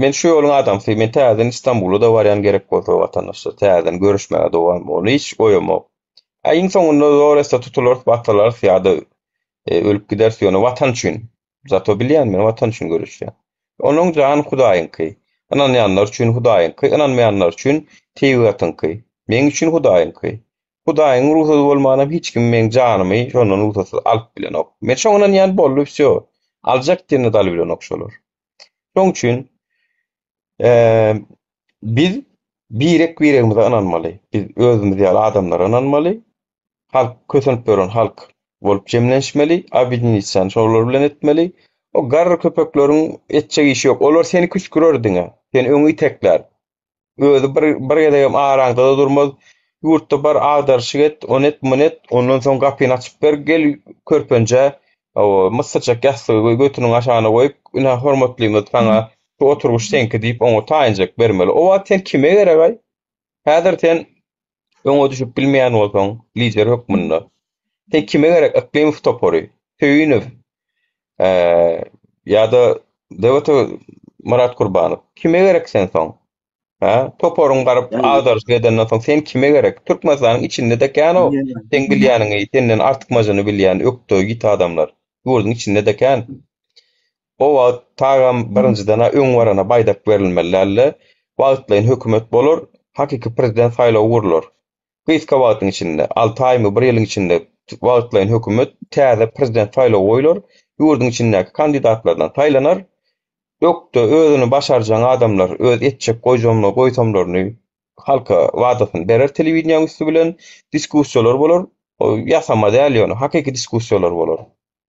men şu ýoluň adamsy, men täzeden Istanbula-da barýan gerek bolsa watandaşlar, täzeden görüşmäge dowam, ony hiç goýamok. A iň soňunda zor etse tutularys, batylarys ýa-da e, ölüp gideris ýöne watan üçin. Zato bilýän men watan üçin göreşýän. Onuň jany Hudaýyňky. Ynanýanlar üçin Hudaýyňky, ynanmaýanlar üçin tebigatyňky. Meň üçin Hudaýyňky. Hudaýyň rugsady bolmanam hiç kim meň janymy şondan rugsatsyz alyp bilenok. Men şoňa ynanýan boldy wsýo. Aljak diýende-de alybilenok şolar. Şoň üçin biz birek-biregimize ynanmaly. Biz özümiz ýaly adamlara ynanmaly. Halk kösenip ýören halk bolup jemlenişmeli, obýedinitsany şolar bilen etmeli. O garry köpekleriň etjek işi ýok. Olar seni küşgürer diňe. Seni öňe iteklär. Özi bir bir gezegem araňda-da durmaz. Ýurtda bar agdaryşyk et, ony et, muny et, ondan soň gapyny açyp ber, gel körpenjä, hawa, myssyjak ýassygy götüniň aşagyna goýup, ine hormatlymyz saňa şu oturgyç seňki diýip oňa taýynjak bermeli. O wagt sen kime gerek-aý? Häzir sen öňe düşüp bilmeýän bolsaň, lider hökmünde, sen kime gerek Yklymow topary, Söýünow, ýa-da DWT Myrat Kurbanow, kime gerek sen soň? Hä? Toparyň baryp agdaryşyk edenden soň sen kime gerek? Türkmenistanyň içinde-de kän-ow, seň bilýäniňi, senden artykmajyny bilýän ökde, ýiti adamlar. Ýurduň içinde-de kän. O wagt tagam birinjiden-ä öň barana baýdak berilmeli däldi. Wagtlaýyn hökümet bolar, hakyky prezident saýlawy gurlar. Gysga wagtyň içinde, alty aýmy, bir ýylyň içinde wagtlaýyn hökümet, täze prezident saýlawy goýlar, ýurduň içindäki kandidatlardan saýlanar. Ökde, özüni başarjaň adamlar öz etjek goýjamly goýsamlaryny halka wadasyny berer telewideniýäň üsti bilen, diskussiýalar bolar. O ýasama däl ýöne, hakyky diskussiýalar bolar.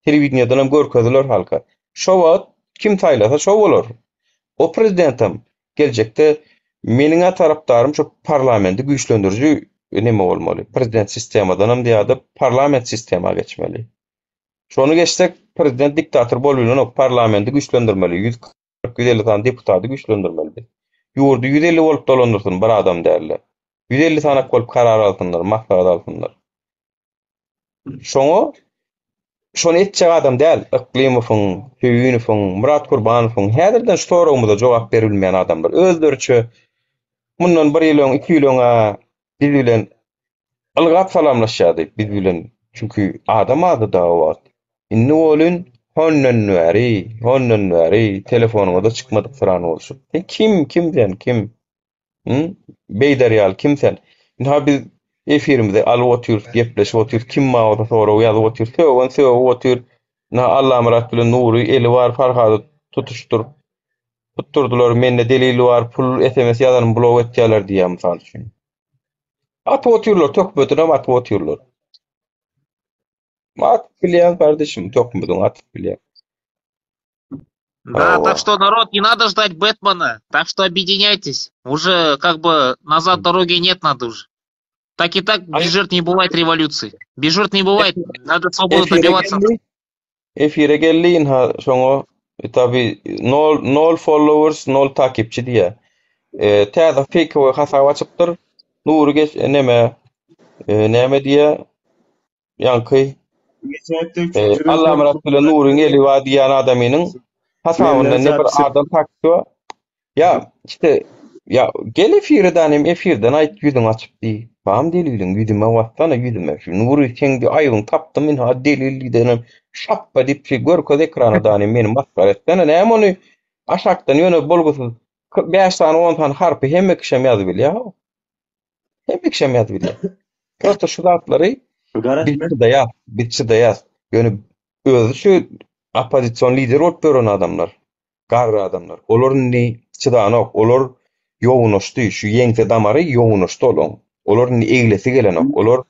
Telewideniýeden hem görkeziler halka. Şo wagt kim saýlasa şo bolar. O prezidentem geljekde meniň-ä tarapdarym şo parlamenti güýçlendiriji neme bolmaly. Prezident sistemadanam zyýada parlament sistema geçmeli. Şony geçsek prezident diktator bolubilenok, parlamenti güýçlendirmeli, 140, 150 sany deputaty güýçlendirmeli biz. Ýurdy 150 bolup dolandyrsyn bir adam dälde. 150 sanak bolup karar alsynlar, maslahat alsynlar. Şoňa şony etjek adam däl Yklymowyň, Söýünowyň, Myrat Gurbanowyň häzirden şu soragymyza jogap beribilmeýän adamlar. Özleriçe mundan bir ýyl öň, iki ýyl öň-ä biz bilen ylgap salamlaşýardy biz bilen. Çünki adam azdy da o wagt. Indi welin hondan bäri, hondan bäri telefonyňa-da çykmadyk syran bolşup. Sen kim, kim sen, kim? Hı? Beýder ýaly kim sen? Ynha biz efirimizi alyp otyrys, gepleşip otyrys, kim bar bolsa sorag ýazyp otyr, sögen sögüp otyr. Ynha Allamyrat bilen Nury eli bar Farhady tutuşdyr. Tutdurdylar, mende delil bar, pul SMS ýazanym blok etýärler diýýär mysal üçin. Atyp otyrlar, töhmetinem atyp otyrlar. Atyp bilýän kardeşim, töhmediňi atyp bilýän. Да, так что, народ, не надо ждать Бэтмена, так что объединяйтесь. Уже как бы назад дороги нет, надо уже. Так и так без жертв не бывает революции. Без жертв не бывает, надо свободу добиваться. Efire geldi ynha şoňa tabi nol nol followers nol takipçi diýýär. E, täze feýkowy hasap açypdyr. Nury geç neme e, näme diýýär? Ýaňky Allamyrat bilen Nuryň eli bar diýýän adamynyň hasabynda ne bir adam takipçi bar. Ýa işte ýa gel efire danym efirden aýt ýüzüňi açyp diý. Bam deliliň ýüzüme bassana ýüzüme. Şu Nury seň diý aýbyňy tapdym ynha delil diýdenem şapba diýip şeý görkez ekrana danym meni masgara etsene näme ony aşakdan ýöne bolgusyz 5 sany 10 sany harpy hemme kişem ýazyp bilýär. Hemme kişem ýazyp bilýär. Prosta şu zatlary biz çydaýas, biz çydaýas. Ýöne özi şu oppozision lider bolup ýören adamlar, garry adamlar. Olar indi çydanok. Olar Ýognaşdy, şu ýeňse damary ýognaşdy olaň. Olar indi eglesi gelenok. Olar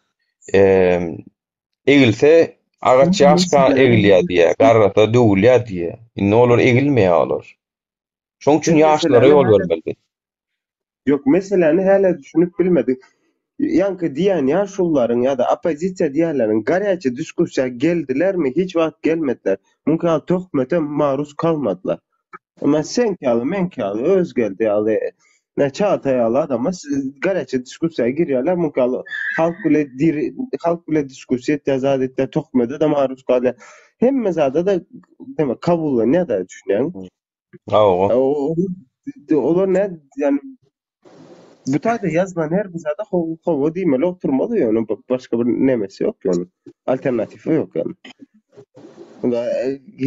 egilse agaç ýaşka egilýär diýýär, garrasa döwülýär diýýär. Indi olar egilmeýär olar. Şoň üçin ýaşlara ýol bermeli. Ýok, meseläni hälä düşünip bilmedik. Ýaňky diýýän ýaşulularyň ýa-da oppozisiýa diýýänleriň garýaçy diskussiýa geldilermi, hiç wagt gelmediler. Muňky ýaly töhmete maruz kalmadylar. Emma seňki ýaly, meňki ýaly, Özgeldi ýaly, ne Çagataý ýaly adamlar garýaçy diskussiýa girýärler, muňky ýaly halk bile diri halk bile diskussiýa etýär, zat etýär, töhmete-de maruz galýar. Hemme zada-da neme kabullanýar-da, düşünýäňmi? Hawa. Olar ne ýani bu taýda ýazylan her bir zada hawa diýmeli oturmaly ýöne başga bir nemesi ýok ýöne alternatifi ýok ýani. Unda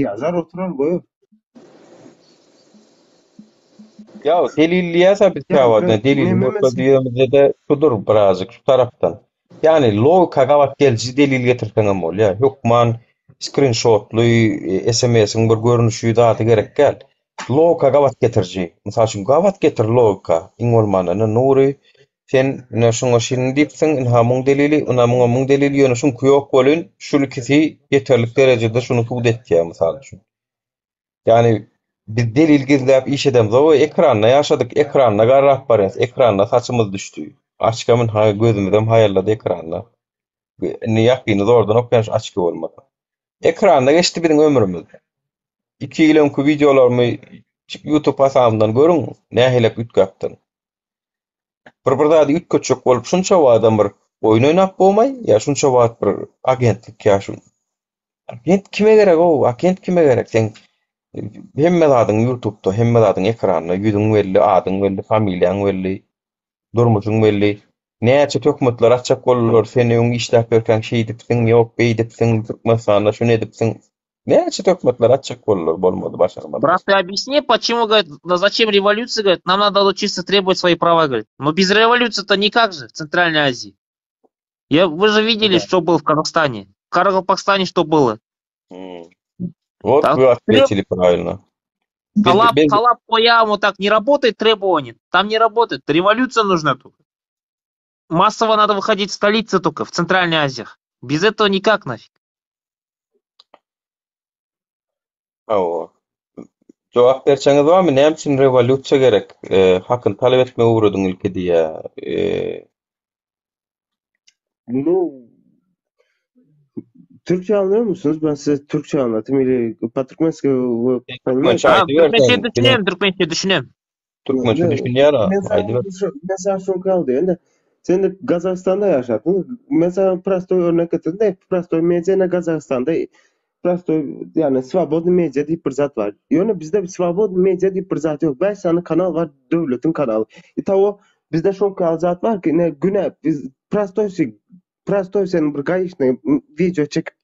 ýazar oturar goýar. Ýa delilliýäs-ä biz käwagt delil diýemizde-de şudur birazjyk şu tarapdan. Ýagny logika gabat geliji delil getirseňem bolýar. Hökman skrinşotly, SMS-iň bir görnüşi zady gerek däl. Logika gabat getiriji. Mysal üçin, gabat getir logika. Iň bolmanda ine Nury sen ine şuňa şuny diýipsiň, ynha muň delili, ynha muňa muň delili, ýöne şuňky ýok welin, şul ikisi ýeterlik derejede şuny subut etýär mysal üçin. Ýagny biz delil gizläp iş edemzok, ekranda ýaşadyk, ekranda garrap barýas, ekranda saçymyz düşdi. Açkam ynha gözümizem haýallady ekranda. Indi ýakyny zordan okýan şu açki bolmasa. Ekranda geçdi biziň ömrümiz. 2 ýyl öňki wideolarymy YouTube hasabymdan görüň, nähilek üýtgäpdir. Bir bir zady üýtgetjek bolup şunça wagtam bir oýun oýnap bolmaý, ýa şunça wagt bir agentlik ýa şu Agent kime gerek ow, agent kime gerek? Seň hemme zadyň YouTube'da, hemme zadyň ekranda, ýüzüň belli, adyň belli, familiýaň belli, durmuşyň belli. Näçe töhmetler atjak boldular, sen öň işläp ýörkäň şeýdipsiň, ýok beýdipsiň, Türkmenistanda şuny edipsiň. Näçe töhmetler atjak boldular, bolmady, başarmadylar. Брат, ты объясни, почему, говорит, да зачем революция, говорит, нам надо учиться требовать свои права, говорит. Но без революции-то никак же в Центральной Азии. Я, вы же видели, Да. что было в Казахстане. В Каракалпакстане что было? М. Вот Так, вы ответили правильно. Без, Талап, без, талап по яму так не работает требование. Там не работает. Революция нужна только. Массово надо выходить в столицы только, в Центральной Азии. Без этого никак нафиг. Hawa. Jogap berseňiz barmy, näme üçin rewolýusiýa gerek? E, hakyny talap etmegi öwrediň ilki diýýär. E, Ну, Türkçe anlıyor musunuz? Ben size Türkçe anlatayım. Или по-туркменски вы sen понимаете? türkmençe Ha, aýdyber türkmençe sen. Bilen düşünem, türkmençe düşünem. türkmençe Ne, düşünýär-a, mesela aýdyber. şu, mesela şu kaldı. Yani sen de Kazakistan'da yaşadın. Mesela prostoy örnek getirdim de prostoy media ne Kazakistan'da prostoy yani svobodny media diýip bir zat bar. Ýöne bizde bir svobodny media diýip bir zat ýok. 5 sany kanal bar, döwletiň kanaly. Itawo bizde şoň zat bar ki ne güne biz prostoy prostoy sen bir gaýyşny video çekip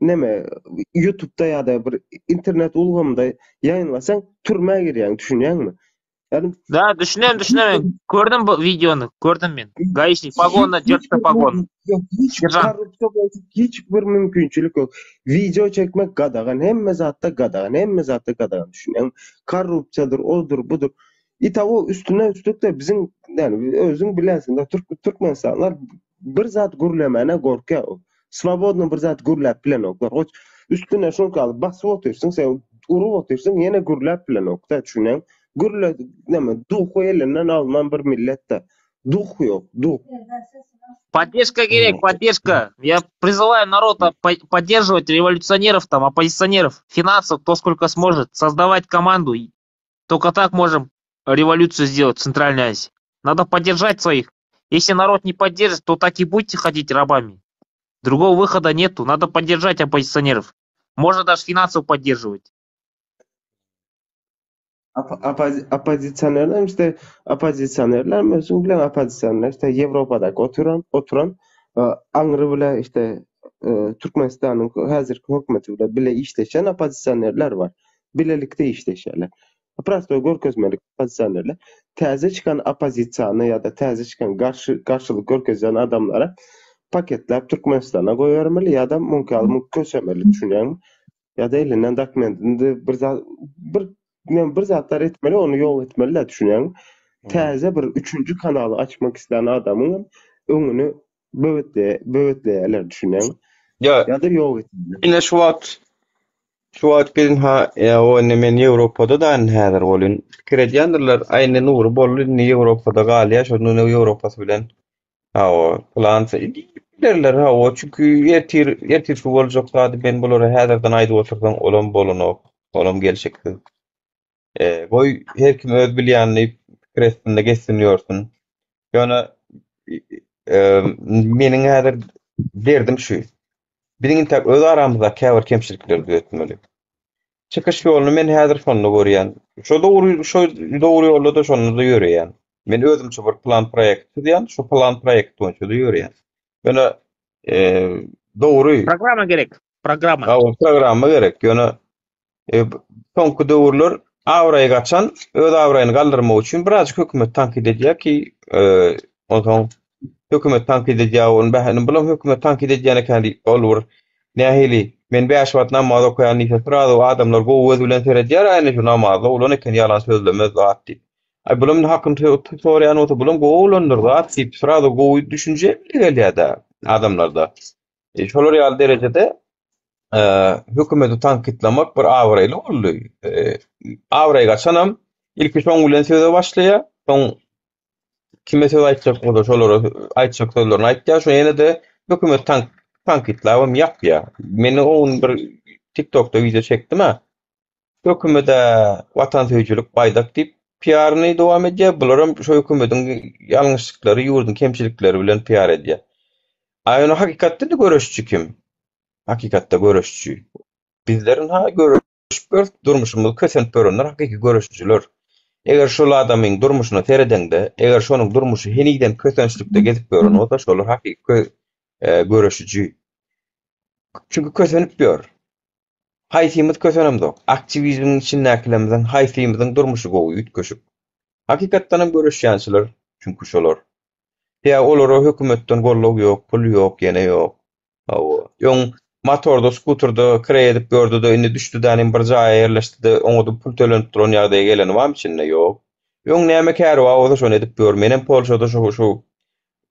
neme YouTube'da ya da bir internet ulgamynda ýaýynlasaň türmä girýäň, düşünýäňmi? Yani Да, düşünem, düşünem. Gördüm bu videony, gördüm men. Гаишник, pogonna, hiç jyrtdy bir pogon. yok, hiç Serjant. korrupsiýa bolsun, hiç bir mümkinçilik yok. Video çekmek gadagan, hemme zatda gadagan, hemme zatda gadagan düşünýäň. Korrupsiýadyr, odur, budur. Itawo üstüne üstlük de bizim yani özüň bilersin de Türk Türkmenistanlar bir zat gürlemäne gorkýar. Swobodno bir zat gürläp bilenoklar. Hoç üstüne şoň kaly basyp otyrsyň, sen urup otyrsyň, ýene gürläp bilenok da düşünýäň. Gürle näme duhu elinden alynan bir millet de. Duh yok, duh. Поддержка gerek, поддержка. Я призываю народ по- поддерживать революционеров, там, оппозиционеров, финансов, кто сколько сможет, создавать команду. И Только так можем революцию сделать в Центральной Азии. Надо поддержать своих. Если народ не поддержит, то так и будете ходить рабами. Другого выхода нету. Надо поддержать оппозиционеров. Можно даже финансово поддерживать. Op- opozi- Oppozisionerler işte oppozisionerler özüň bilen oppozisionerler işte Ýewropadaky oturan oturan e, aňry bile işte e, Türkmenistanyň häzirki hökümeti bile bile işleşen oppozisionerler bar. Bilelikde işleşýärler. Prosto görkezmelik oppozisionerler. Täze çykan oppozisiýany ýa-da täze çykan garşy garşylyk görkezýän adamlara paketlap Türkmenistana goýbermeli ýa-da mümkin almy kösemeli düşünýäňmi? Ýa-da elinden dokumentini bir zat bir bir zatlar etmeli, ony ýok etmeli de düşünýäňmi? Täze bir üçünji kanaly açmak islän adamyň hem öňüni böwetleýär, böwetleýärler düşünýäňmi? Ýa Ýa-da ýok etýärler. Ine şu wagt şu wagt biz ha ýa o indi men Ýewropada da indi häzir bolýan. Pikir edýändirler, aý indi Nury boldy indi Ýewropada galýar, şo indi Ýewropasy bilen hawa plan diýip bilerler hawa çünki ertir ertir şu boljak zady men bulara häzirden aýdyp otursaň olam bolanok, olam gelşiksiz. E, goý her kim öz bilýänini pikir etsin-de geçsin ýörsün. Ýöne e, meniň häzir derdim şu. Biziň intäk öz aramyzda käbir kemçilikleri düzetmeli. Çykyş ýoluny men häzir şonda görýän. Şo dogry, şo dogry ýolda-da şonda-da ýöreýän. Men özümçe bir plan proýekt düzýän, şo plan proýekt boýunça-da ýöreýän. Ýöne e, dogry. Programma gerek. Programma. Hawa, programma gerek. Ýöne E, soňky döwürler abraýy gaçan öz abraýyny galdyrmak üçin birazjyk hökümet tankyt edýär ki, e, onsoň hökümet tankyt edýär, ony bähini bulam hökümet tankyt edýän eken diýip, ol bir nähili men bäş wagt namaz okaýan diýse, srazu adamlar gowy göz bilen seredýär, aýna şu namazly oglan eken, ýalan sözlemez zat diýip. Aý bulam indi hakyny soraýan bolsa, bulam gowy oglandyr zat diýip, srazu gowy düşünje gelýär-de adamlarda. E, şolar ýaly derejede e, hökümeti tankytlamak bir abraýly boldy. E, abraý gaçanam ilki şoň bilen söze başlaýar, soň kime söz aýtjak bolsa şolara aýtjak sözlerini aýtýar, şo ýene-de hökümet tank tankytlabam ýapýar. Men o gün bir TikTokda wideo çekdim-ä. Hökümede watansöýüjilik baýdak diýip PR-ny dowam edýär. Bularam şo hökümediň ýalňyşlyklary, ýurduň kemçilikleri bilen PR edýär. A ýöne hakykatda-da göreşçi kim? Hakykatda göreşçi. Bizler ynha göreşip ýörüs, durmuşymyzy kösenip ýörenler hakyky göreşijiler. Eger şol adamyň durmuşyna seredeňde, eger şonuň durmuşy henizem kösençlikde gezip ýören bolsa, şolar hakyky göreşiji. Çünki kösenip ýör. Haýsymyz kösenemzok? Aktiwizmiň içindäkilerimiziň haýsymyzyň durmuşy gowy, üýtgeşik? Hakykatdanam göreşýänçiler çünki şolar. Ýa olara hökümetden goldaw ýok, pul ýok, ýene ýok. Hawa. Öň motorda, skuterda kireý edip ýördüde, indi düşdi-dänim bir jaýa ýerleşdi-de, oňa-da pul tölenip duran ýagdaýa geleni barmy içinde? Ýok. Öň näme käri bar bolsa şony edip ýör. Menem Polşada şo şu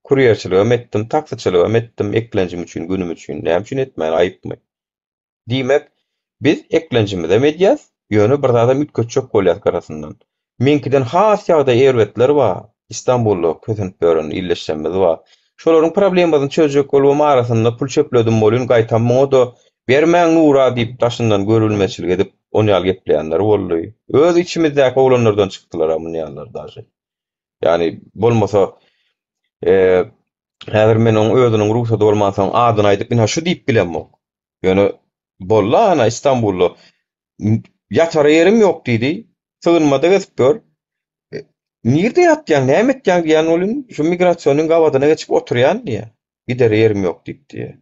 kurýerçiligem etdim, taksiçiligem etdim eklenjim üçin, günüm üçin. Näme üçin etmän, aýypmy? Diýmek, biz eklenjimizem edýäs, ýöne bir zadam üýtgetjek bolýas gyrasyndan. Meňkiden has ýagdaýy erbetler bar, Istanbulda kösenip ýören ildeşlerimiz bar. Şolaryň problemasyny çözjek bolubam arasynda pul çöpledim welin gaýtam muňa-da bermäň Nura diýip daşyndan görülmezçilik edip on ýaly gepleýänler boldy. Öz içimizdäki oglanlardan çykdylar-a muny ýalylar daže. Ýagny bolmasa häzir men oň özüniň rugsady bolmansoň adyny aýdyp ynha şu diýip bilemok. Ýöne boldy ana Istanbulda ýatara ýerim ýok diýdi. Sygynmada gezip ýör. E, nirde ýatýaň, näme etýäň diýen welin şu migrasionyň gabadyna geçip oturýan diýýär. Gidere ýerim ýok diýip diýýär.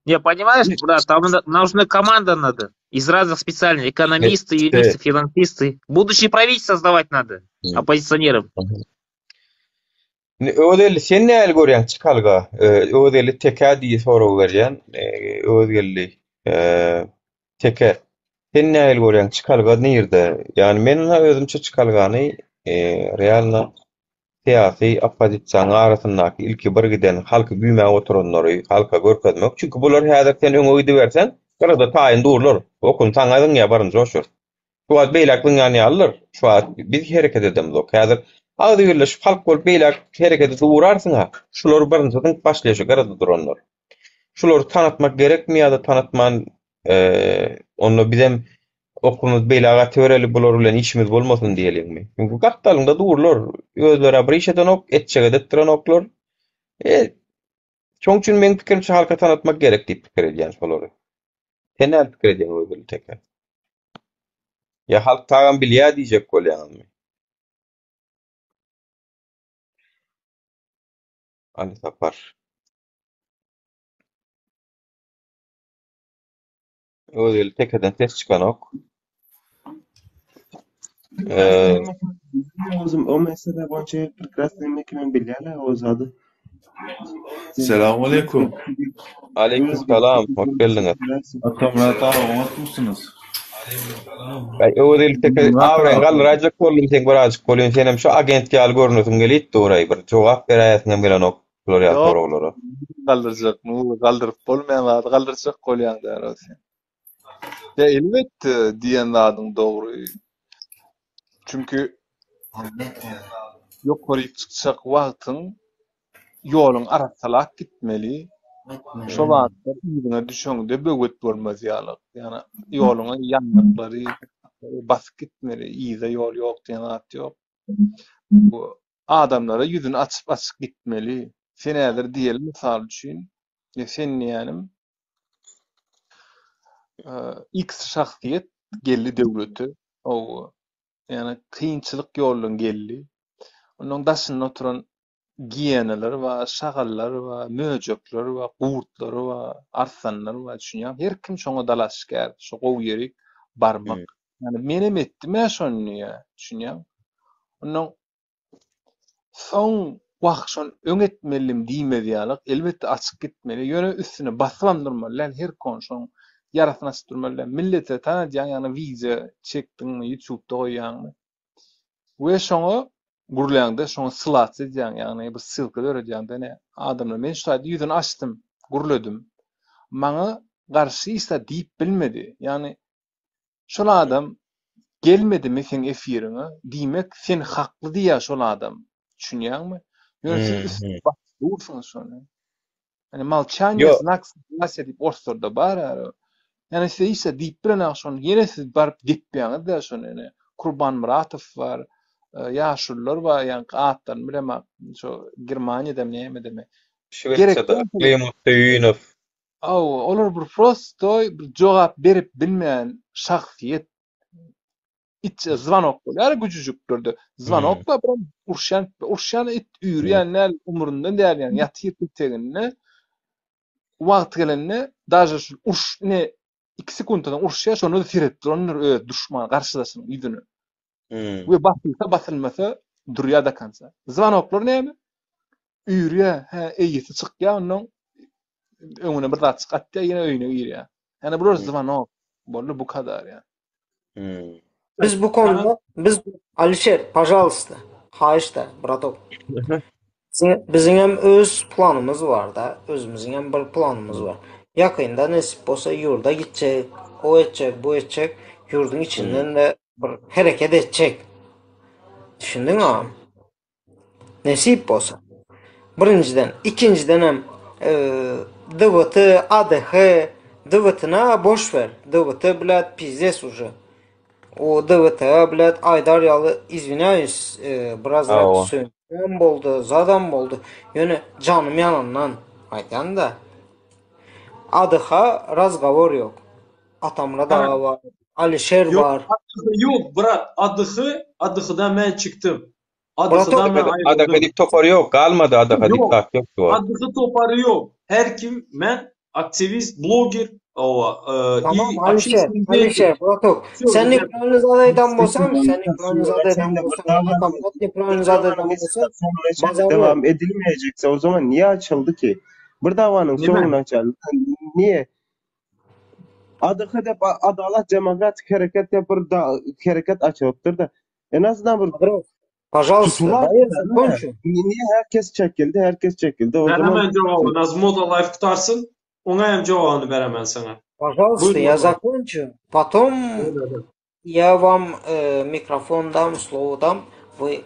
Не, понимаешь, брат, там нужна команда надо. Из разных специальностей. Экономисты, юристы, финансисты. Будущее правительство создавать надо. Оппозиционерам. Indi Öwezgeldi sen nähili görýäň çykalga? Öwezgeldi Tekä diýip sorag berýän. Öwezgeldi Teke sen nähili görýäň çykalga nirde? Ýagny men özümçe çykalgany realno syýasy oppozisiýanyň arasyndaky ilki bir giden halky güýmäp oturanlary halka görkezmek. Çünki bular häzir sen öňe gidiberseň, gyrada taýyn durlar. Okuny saňa zyňýar birinji oçur. Şu wagt beýläk zyňýan ýalydyr. Şu wagt biz hereket edemzok. Häzir agzybirleşip halk bolup beýläk hereket edip ugrarsyň-a. Şular birinji zyňyp başlaýar şu gyrada duranlar. Şulary tanatmak gerekmi ýa-da tanatman onda bizem Okumyz beýläk atybereli bular bilen işimiz bolmasyn diýeliňmi? Çünki gapdalyňda durlar. Özlerä bir iş edenok, etjege-de etdirenoklar. E, şoň üçin meň pikirimçe halka tanatmak gerek diýip pikir edýän şolary. Sen näme pikir edýäň Öwezgeldi teke? Ýa halk tagam bilýär diýjek bolýaňyzmy? Ali Sapar. Öwezgeldi tekeden ses çykanok. Ee, Özüm o mesele boýunça prekrasno hemme bilýärler o zady. Selamun aleýkum. Aleýkum salam, hoş geldiňiz. Atamyrat aga oňatmysyňyz? Aý Öwezgeldi teke abraýyňy galdyraýjak boldum seň birazjyk bolýan senem şu agent ýaly görünesiň gelýt duraý bir jogap beräýesiňem gelenok bular ýaly Ýok, soraglara. galdyrjak, Nury, galdyryp bolmaýan zady galdyrjak bolýaň däl-ow sen. Ýa elbetde diýen zadyň dogry. Çünki ýokaryk çykjak wagtyň ýoluň arassalap gitmeli. Şo zatlar yzyňa düşeňde böwet bolmaz ýaly. Ýagny ýoluňa ýandaklary basyp gitmeli. Yza ýol ýok diýen zat ýok. Bu adamlara ýüzüni açyp-açyk gitmeli. Sen häzir diýeli mysal üçin, sen diýýänim X şahsyýet geldi döwlete. Hawa. Ýagny kynçylyk ýoldan geldi. Onuň daşynda oturan giýenalar bar, şagallar bar, möjekler bar, gurtlar bar, arslanlar bar, düşünýäňmi? Her kim şoňa dalaşgär, şo gowy ýerik barmak. Ýagny menem etdim-ä şony diýýär, düşünýäňmi? Onnoň Soň wah şony öň etmelidim diýmez ýalyk, elbetde açyk gitmeli, ýöne üstüne basybam durmaly däl, her konşoň ýarasyny açyp durmaly däl. Millete tanadýaň ýagny wideo çekdiňmi, ýutubda goýýaňmy we şoňa gürläňde şoňa ssylats edýäň, ýagny bir ssylka döredýäňde ine adamlar men şu taýda ýüzüni açdym, gürledim. Maňa garşy hiç zat diýip bilmedi. Ýagny Şol adam gelmedimi seň efiriňe, diýmek sen hakly diýýär şol adam. Düşünýäňmi? Ýöne siz üstüne basyp dursuňyz şony. Ýani molçaniýe znak soglasiýa diýip orslarda bar ýa. Ýani size hiç zat diýip bilenok şony. Ýene siz baryp depýäňiz-dä şony ine. Kurban Muratow bar, ýaşulular bar, ýaňky atlaryny bilemok. Şo Germaniýadamy nämedemi. Şwesiýada Yklym Söýünow. Hawa, olar bir prostoý bir jogap berip bilmeýän şahsyýet. It zwanok bolýar güjüjiklerde. Zwanok bar, bir urşýan, urşýan it üýrýän däl, umrunda däl ýaly ýatyr eteginde. Wagty gelende daže şu urş ne 2 sekuntadan urşýar, şonda-da seredip durandyr öz duşman garşydaşynyň ýüzüne. We basylsa basylmasa durýar do konca. Zwanoklar näme? Üýrýär, hä, eýesi çykýar ondan öňüne bir zatjyk atýar, ýene öýüne girýär. Ýani bular zwanok. Boldy bu kadar ýa. Biz bu konuda biz Alişer, pažalsta, haýyşda, bratok. Biziň hem öz planymyz bar-da, özümiziň hem bir planymyz bar. Ýakynda nesip bolsa ýurda gitjek, o etjek, bu etjek, ýurduň içinden-de bir hereket etjek. Düşündiňmi agam? Nesip bolsa. Birinjiden, ikinjidenem DWT, ADH, DWT-na boş ver. DWT blät pizdes uje. O DWT-a blät aýdar ýaly izwinýaýus birazrak sögünjem boldy, zadam boldy. Ýöne janym ýanandan aýdýan-da. ADH razgawor ýok. Atamyrat aga bar, Alişer Ýok, bar. ADH ýok, brat. ADH, ADH-dan men çykdym. ADH-dan men ADH aýryldym. diýip topar ýok, galmady ADH diýip Ýok, zat ýok şu wagt. ADH topary ýok. Her kim men aktiwist, bloger, hawa, i Tamam Alişer, общественный деятель. Alişer, bratok. Всё, Sen ребят. nepravilny zat aýdan bolsaň, sen nepravilny zat aýdan bolsaň, Atamyrat nepravilny zat aýdan bolsa, bazar ýok. Devam edilmeyecekse o zaman niye açıldı ki? Bir davanın Nime? sonuna açıldı. Niye? ADH dep Adalat Demokratik Hereket dep bir da, hereket açylypdyr da. En azından bir Padrok, Pažalsta, tutular daýy zakonçu. Niye herkes çekildi? Herkes çekildi. O zaman Beremen jogabyny, az Moda Life gutarsyn, oňa hem jogabyny beremen saňa. Pažalsta, Buyur я Moda. закончу. Потом Buyur. я вам э, mikrofon dam, slowo dam, вы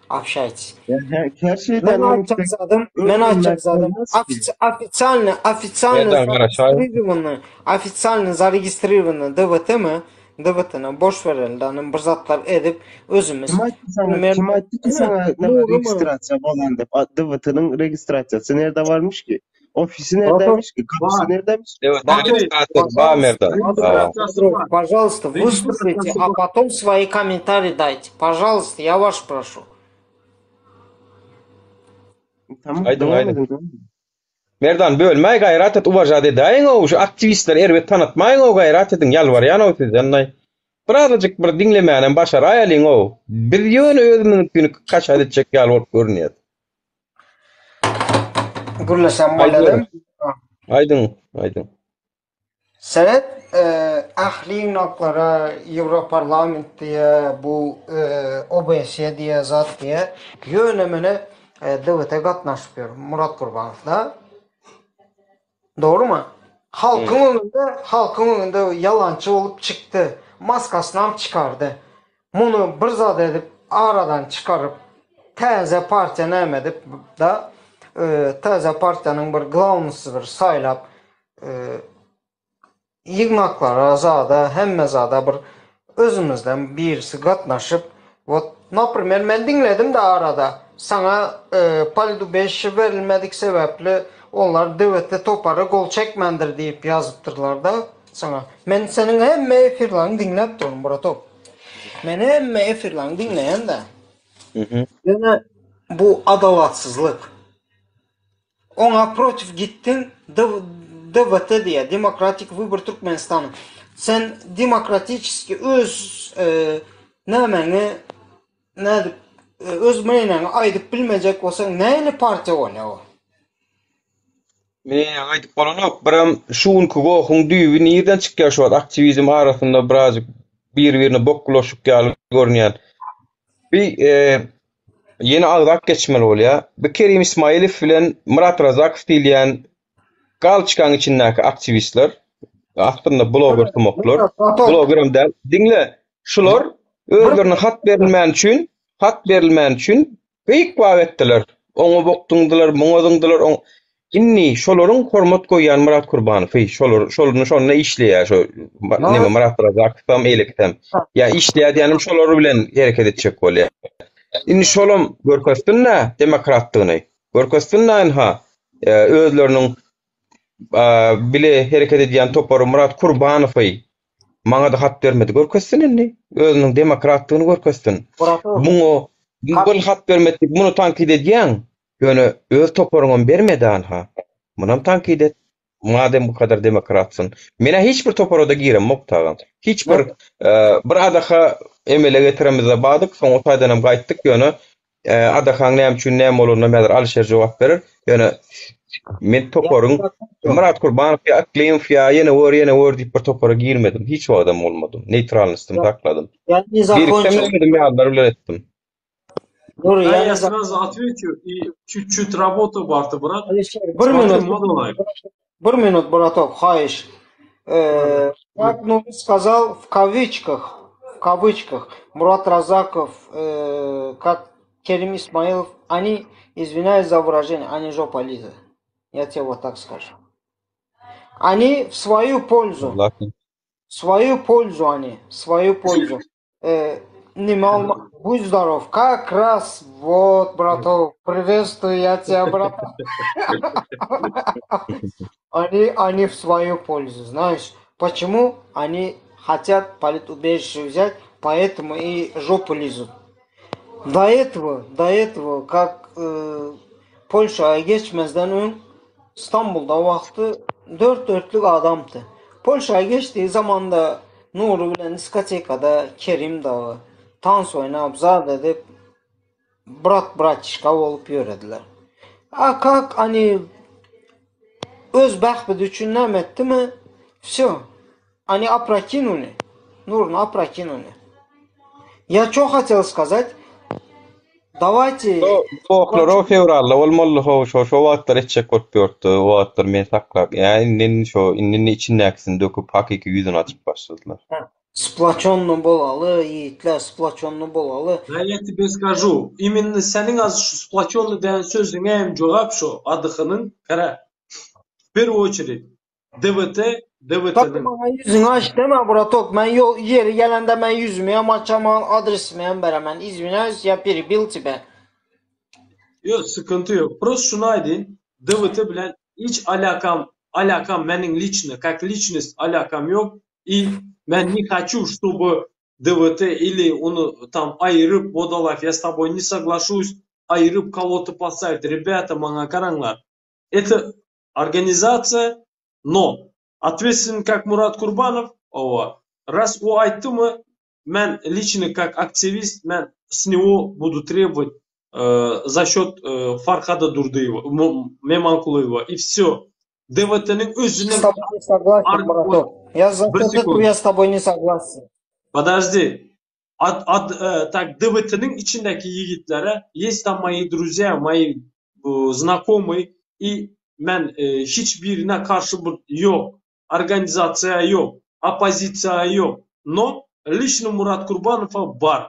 общайтесь. Yani her, her Men şeyden aýtjak önce zadym, men aýtjak öldürmek zadym olmaz ki. ofici ofitsialny ofitsialny Merdan garaşaý. zaregistririwany, ofitsialny zaregistrirovany DWT-mi? DWT-ni boş bereli dany bir zatlar edip özümiz Kim aýtdy sana, primer kim aýtdy ki sana neme Nurymy? registrasiýa bolan dep? DWT-niň registrasiýasy nerde varmış ki? Ofisi Bratok, neredeymiş ki? Kapısı Bar. neredeymiş? DWT Bar. registrasiýasy bar Merdan. Hawa. Registrasiýasy Друг, bar. пожалуйста, выступите, Registrasiýasy а bar. потом свои комментарии дайте. Пожалуйста, я вас прошу. Tamam Aýdyň, devam aýdyň. edin. Devam edin. Merdan bölmäý gaýrat et uwažat edäýiň-ow şu aktiwistleri erbet tanatmaýyň-ow gaýrat ediň ýalbarýan-ow sizden-aý. Birazajyk bir diňlemänem başaraýalyň-ow. Biz ýöne özümiziňkini kaçat etjek ýaly bolup görünýäs. Gürlesem Aýdyň. bolýadam. Aýdyň, aýdyň. Seret, ähli ýygnaklara Ýewroparlament diýe, bu OBSE diýe, zat diýe, ýöne-möne DWT gatnaşyp ýör Murat Gurbanow da. Dogrumy? Halkyň öňünde, halkyň öňünde ýalançy bolup çykdy. Maskasynam çykardy. Muny bir zat edip aradan çykaryp, täze partiýa näme edip da, täze partiýanyň bir glawnysy bir saýlap, ýygnaklara zada hemme zada bir özümizden birisi gatnaşyp wot naprimer men diňledim de arada saňa politubejişe berilmedik sebäpli onlar dwt topara gol çekmändir diýip ýazypdyrlarda saňa men seniň hemme efirleriňi diňläp durun bratok men hemme efirleriňi diňleýän de ýöne bu adalatsyzlyk Oňa protiv gitdiň DWT diýýär, Demokratik wybor Türkmenistana. Sen demokratiçeski öz nämäňi nädip öz mneniýaňy aýdyp bilmejek bolsaň nähili partiýa bolýar o? Mneniýaňy aýdyp bolanok. Biram şu günki gohuň düýbi nirden çykýar şu wagt aktiwizm arasynda birazjyk bir-birine bok bulaşyk ýaly görünýän. Bir Ýene agzap geçmeli bolýar. Bu Kerim Ismailow bilen Myrat Razakow diýilýän galçkaň içindäki aktiwistler, aslynda bloger sumaklar, blogerem däl. Diňle, şular özlerine hat berilmäni üçin, hat berilmäni üçin beýik wag etdiler. Oňa bok zyňdylar, muňa zyňdylar. Indi şolaryň hormat goýýan Myrat Kurbanowy, şolar şol şonda işleýär şo neme Myrat Razakowam eýlekisem. Ýa işleýär diýenim şolar bilen hereket etjek bolýar. Indi şolam görkezsin-dä demokratdygyny. Görkezsin-dä ynha özleriniň bile hereket edýän topary Myrat Kurbanowy maňa-da hat bermedi. Görkezsin indi. Özüniň demokratdygyny görkezsin. Muňa bir hat bermedi diýip muny tankyt edýäň. Ýöne öz toparyňam bermedi anha. Munam tankyt et. Madem bu kadar demokratsyn. Menä hiç bir toparada giremok tagam. Hiç bir bir adaha emele getiremizde badyk, soň o taýdanam gaýtdyk ýöne adahaň näme üçin näme bolanynam häzir Alyşer jogap berer. Ýöne men toparyň Myrat Kurbanow ýa Yklimow ýa ýene gör ýene gör diýip bir topara girmedim. Hiç wagtam bolmadym. Neýtralnostymy sakladym. Giripsem özüm ýalylar bilen etdim. Dur, Да, я я не за- сразу отвечу. И чуть-чуть работа bardy, brat. Alişer, bir Смотри, minut, Modalaý. bir minut, браток, haýyş. Э, как Нури сказал, в кавычках, в кавычках, Мурат Разаков, э, как Керим Исмаилов, они, извиняюсь за выражение, они жопа лиза. Я тебе вот так скажу. Они в свою пользу, в свою пользу они, в свою пользу. Э, nime alma, будь здоров. Как раз вот, браток, приветствую я тебя, брат. Они, они в свою пользу, знаешь. Почему? Они хотят политубежище взять, поэтому и жопу лизут. До этого, до этого, как э, Polşaya geçmezden öň Stambulda wagty dört dörtlük adamdy. Polşaya geçdiği zamanda Nury bilen diskotekada Kerim dagy tans oýnap, zat edip, brat-bratişka bolup ýörediler. A kak oni öz bähbidi üçin näme etdimi, wsё, oni опрокинули, Nuryny опрокинули. Ýa ço hotel skazat, dawayte Gohlar o fewralda bolmaly ho şo şo wagtlar etjek bolup ýörtdi. O wagtlar meni saklap, ýa indi indi şo indi indi içindäkisini döküp hakyky ýüzüni açyp başladylar. Splaçonny bolaly, ýigitler, splaçonny bolaly. Da я тебе скажу, именно seniň az şu splaçonny diýen sözüňe hem jogap şu ADH-nyň, gara, в первую очередь DWT, Taky DWT-niň. maňa ýüzüňi aç deme bratok, men ýol ýeri gelende men ýüzümi hem açaman, adresimi hem beremen. Izwinýaýus, ýa perebil tebe. Ýok, sıkynty ýok. Prost şuny aýdyn, DWT bilen hiç alakam, alakam meniň liçno, kak liçnost alakam ýok i men ne haçu, ştoby DWT ili ony tam aýyryp, Modalife, ýa s toboý ne soglaşuсь, aýyryp kogo-to postavit. Rebýata, maňa garaňlar. Это organizasiýa, no otветственный как Murat Kurbanow, owa, raz o aýtdymy, men liçno kak aktiwist, men s nego budu trebowat za şot Farhada Durdyýewa, Memankulyýewa i wsё. DWT-niň С özüniň тобой не согласен, браток. Я за Bir счет этого sekund. я с тобой не согласен. Подожди. Ad, ad, e, tak DWT-niň içindäki ýigitlere есть там мои друзья, мои e, знакомые и men e, hiç birine garşy bir ýok, organizasiýa ýok, oppozisiýa ýok. Но лично Murat Kurbanowa bar.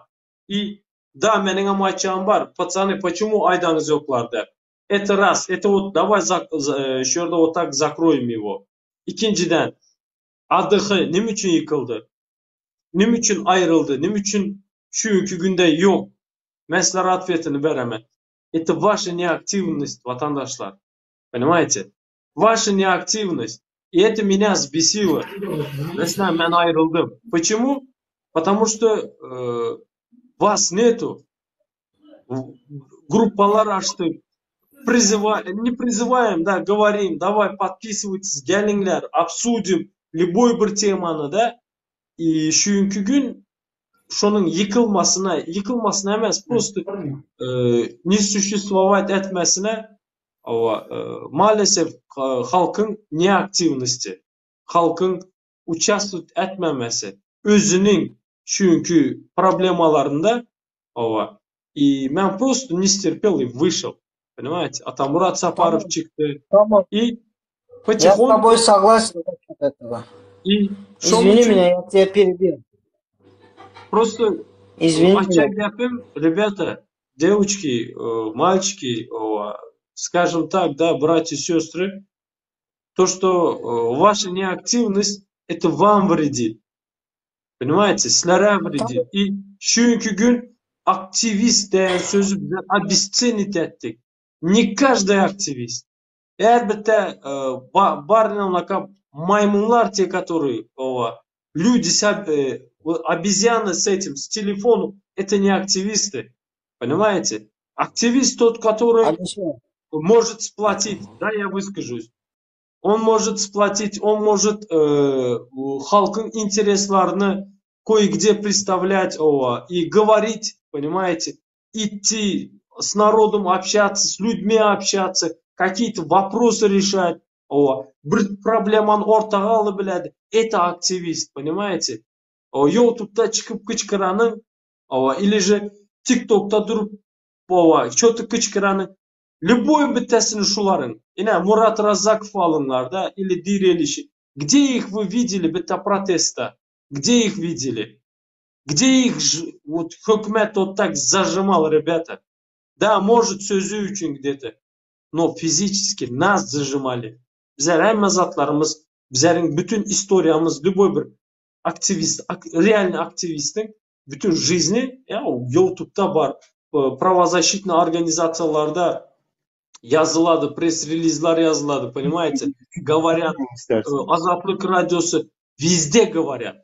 И да, meniňem aýtjagym bar. Пацаны, почему aýdaňyz ýoklar diýip. Это раз. Это вот давай за, за, şu ýerde вот так закроем его. Ikinjiden ADH näme üçin ýykyldy? Näme üçin aýryldy? Näme üçin şu günki günde ýok? Men sizlere ответini beremen. Это ваша неактивность, watandaşlar. Понимаете? Ваша неактивность. И это меня взбесило. Mesela men aýryldym. Почему? Потому что э, вас нету. Gruppalar açdyk. Призываем, не призываем, да, говорим, давай подписывайтесь, geliňler, обсудим любой bir temany, да. И şu günki gün şonuň ýykylmasyna, ýykylmasyna emes, просто э, не существовать etmesine hawa, э, maalesef halkyň neaktiwnosti, halkyň участвовать etmemesi, özüniň şu günki problemalarynda hawa, и men просто не стерпел и вышел. Понимаете? Атамурат Сапаров Tamam. çykdy. Tamam. И Я с потихоньку тобой согласен насчет этого. и şonuň Извини üçin меня, я тебя перебил. просто Извини aýtjak меня. gepim, ребята, девочки, э, мальчики, скажем так, да, братья и сестры, то, что э, ваша неактивность, это вам вредит. Понимаете? Sizlere вредит. И şu günki gün aktivist diýen sözi biz обесценить etdik. Не каждый активист. Elbetde e, bar maýmynlar те, которые люди, э, обезьяны с этим, с телефоном, это не активисты. Понимаете? Активист тот, который может сплотить. Да, я выскажусь. Он может сплотить, он может э, halkyň intereslerini кое-где представлять о, и говорить, понимаете, идти с народом общаться, с людьми общаться, какие-то вопросы решать. О, bir problemany ortaga alyp biledi. Это активист, понимаете? YouTube'da çykyp gyçkyranyň, или же TikTok'ta durup что-то gyçkyranyň, любой bittesini şularyň. Ine Murat Razzakow alyňlar da или Direlişi. Где их вы видели bitta протеста? Где их видели? Где их вот hökümet вот так зажимал, ребята? Да, может, sözi üçin где-то, но физически нас зажимали. Bizler hemme zatlarymyz, bizleriň bütün istoriýamyz, любой bir aktivist, реальный aktiwistiň bütün жизни ya YouTube'da bar, правозащитный organizasiýalarda ýazylady, press-relizler ýazylady, понимаете? Говорят, Azatlyk radiosy везде говорят.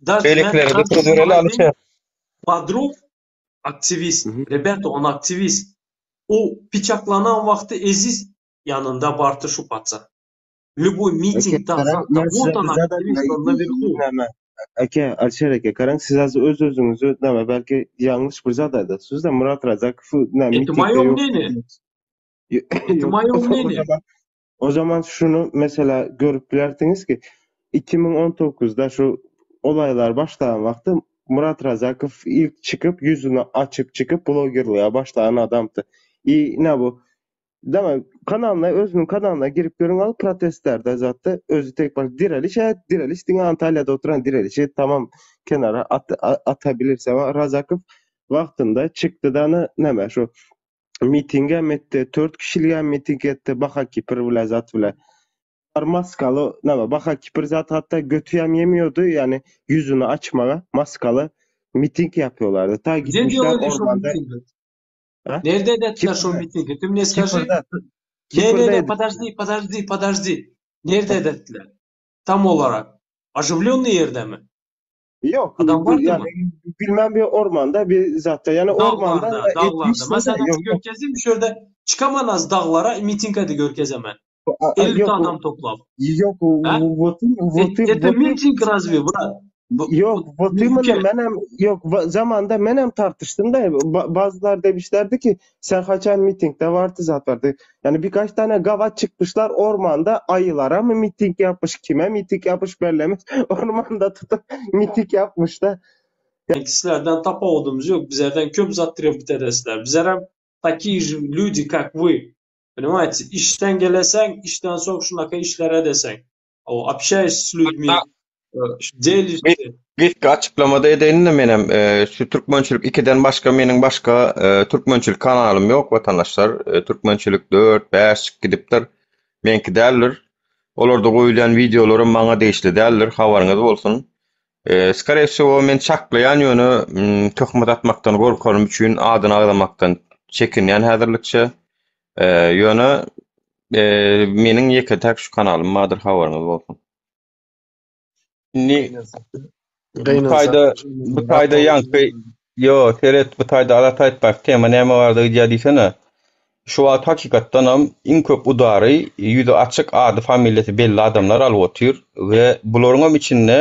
Даже Beýlekileri de söz bereli Alyşir. Bodrov aktivist. Ребята, он активист. O pyçaklanan wagty Eziz ýanynda bardy şu paça. Любой mitingde, zatda, вот он aktivist, он наверху. Aka, Alişer aka, garaň siz az öz özüňizi näme belki ýalňyş bir zat aýdatsyz da Murat Razakow näme Это мое мнение. Это мое мнение. O zaman şunu mesela görüp bilersiňiz ki 2019'da şu olaylar başlayan wagty Murat Razakow ilk çykyp ýüzüni açyp çykyp blogerlige başlayan adamdy. I ne bu? Değil mi? Kanalyna özüniň kanalyna girip görüň al protestlerde zatda özi tek baş direliş evet direliş diňe Antalya'da oturan direlişi tamam kenara at, atabilirse ama Razakow wagtynda çykdy da näme şu mitinge etdi, 4 kişilige miting etdi, Baha Kipir bile zat bile. Maskalı näme Baha Kipir zat hatta götüyem yemiyordu yani yüzünü açmaga maskalı miting yapıyorlardı. Ta Где gitmişler делали şo ormanda. mitingi? Ha? Nirede etdiler şo Kipr'de. mitingi? Ты мне скажи. Kipr'de. Ne ne ne Kipr'deydi. подожди, подожди, подожди. Nirede etdiler? Tam olarak. Оживленный ýerde mi? Yok Adam vardy yani mı? bilmem bir ormanda bir zaten yani ormanda Daglarda, daglarda. etmişse de Mesela yok yok. görkezeyim şurada çykamanaz daglara miting hadi görkezemen. A- a- 50 Yok adam toplap. yok Ha? votu votu Это votu митинг разве, брат? Bu, Yok, bu вот именно ülke menem yok va- zamanda menem tartıştım da ba- bazılar demişlerdi ki sen haçan mitingde vardı zaten. Yani birkaç tane gavat çıkmışlar ormanda ayılara mı miting yapmış, kime miting yapmış bellemez. Ormanda tutup miting yapmış da. Sizlerden tapawudymyz yok. Bizlerden köp zat trebit edesizler. Bizler hem такие же люди, как вы. Понимаете? Işden geleseň, işden soň şunaka işler edeseň. O, общаешься с людьми, e, delişse. Gysga açyklamada edeýin-de menem şu Türkmençilik 2-den başga meniň başga Türkmençilik kanalym ýok watandaşlar. Türkmençilik 4, 5 çykyp gidipdir. Meňki däldir. Olarda goýulýan wideolaram maňa degişli däldir. Habaryňyz bolsun. Skoree wsego men çaklaýan ýöne töhmet atmakdan gorkanym üçin adyny agzamakdan çekinýän häzirlikçe. Ýöne meniň ýeke-täk şu kanalym bardyr habaryňyz bolsun. Indi bu taýda bu taýda ýaňky ýo seret bu taýda Azat aýtbaýew tema näme barada gidýär diýsene. Şu wagt hakykatdanam iň köp udary ýüzi açyk ady familiýasy belli adamlar alyp otyr we bularyňam içinde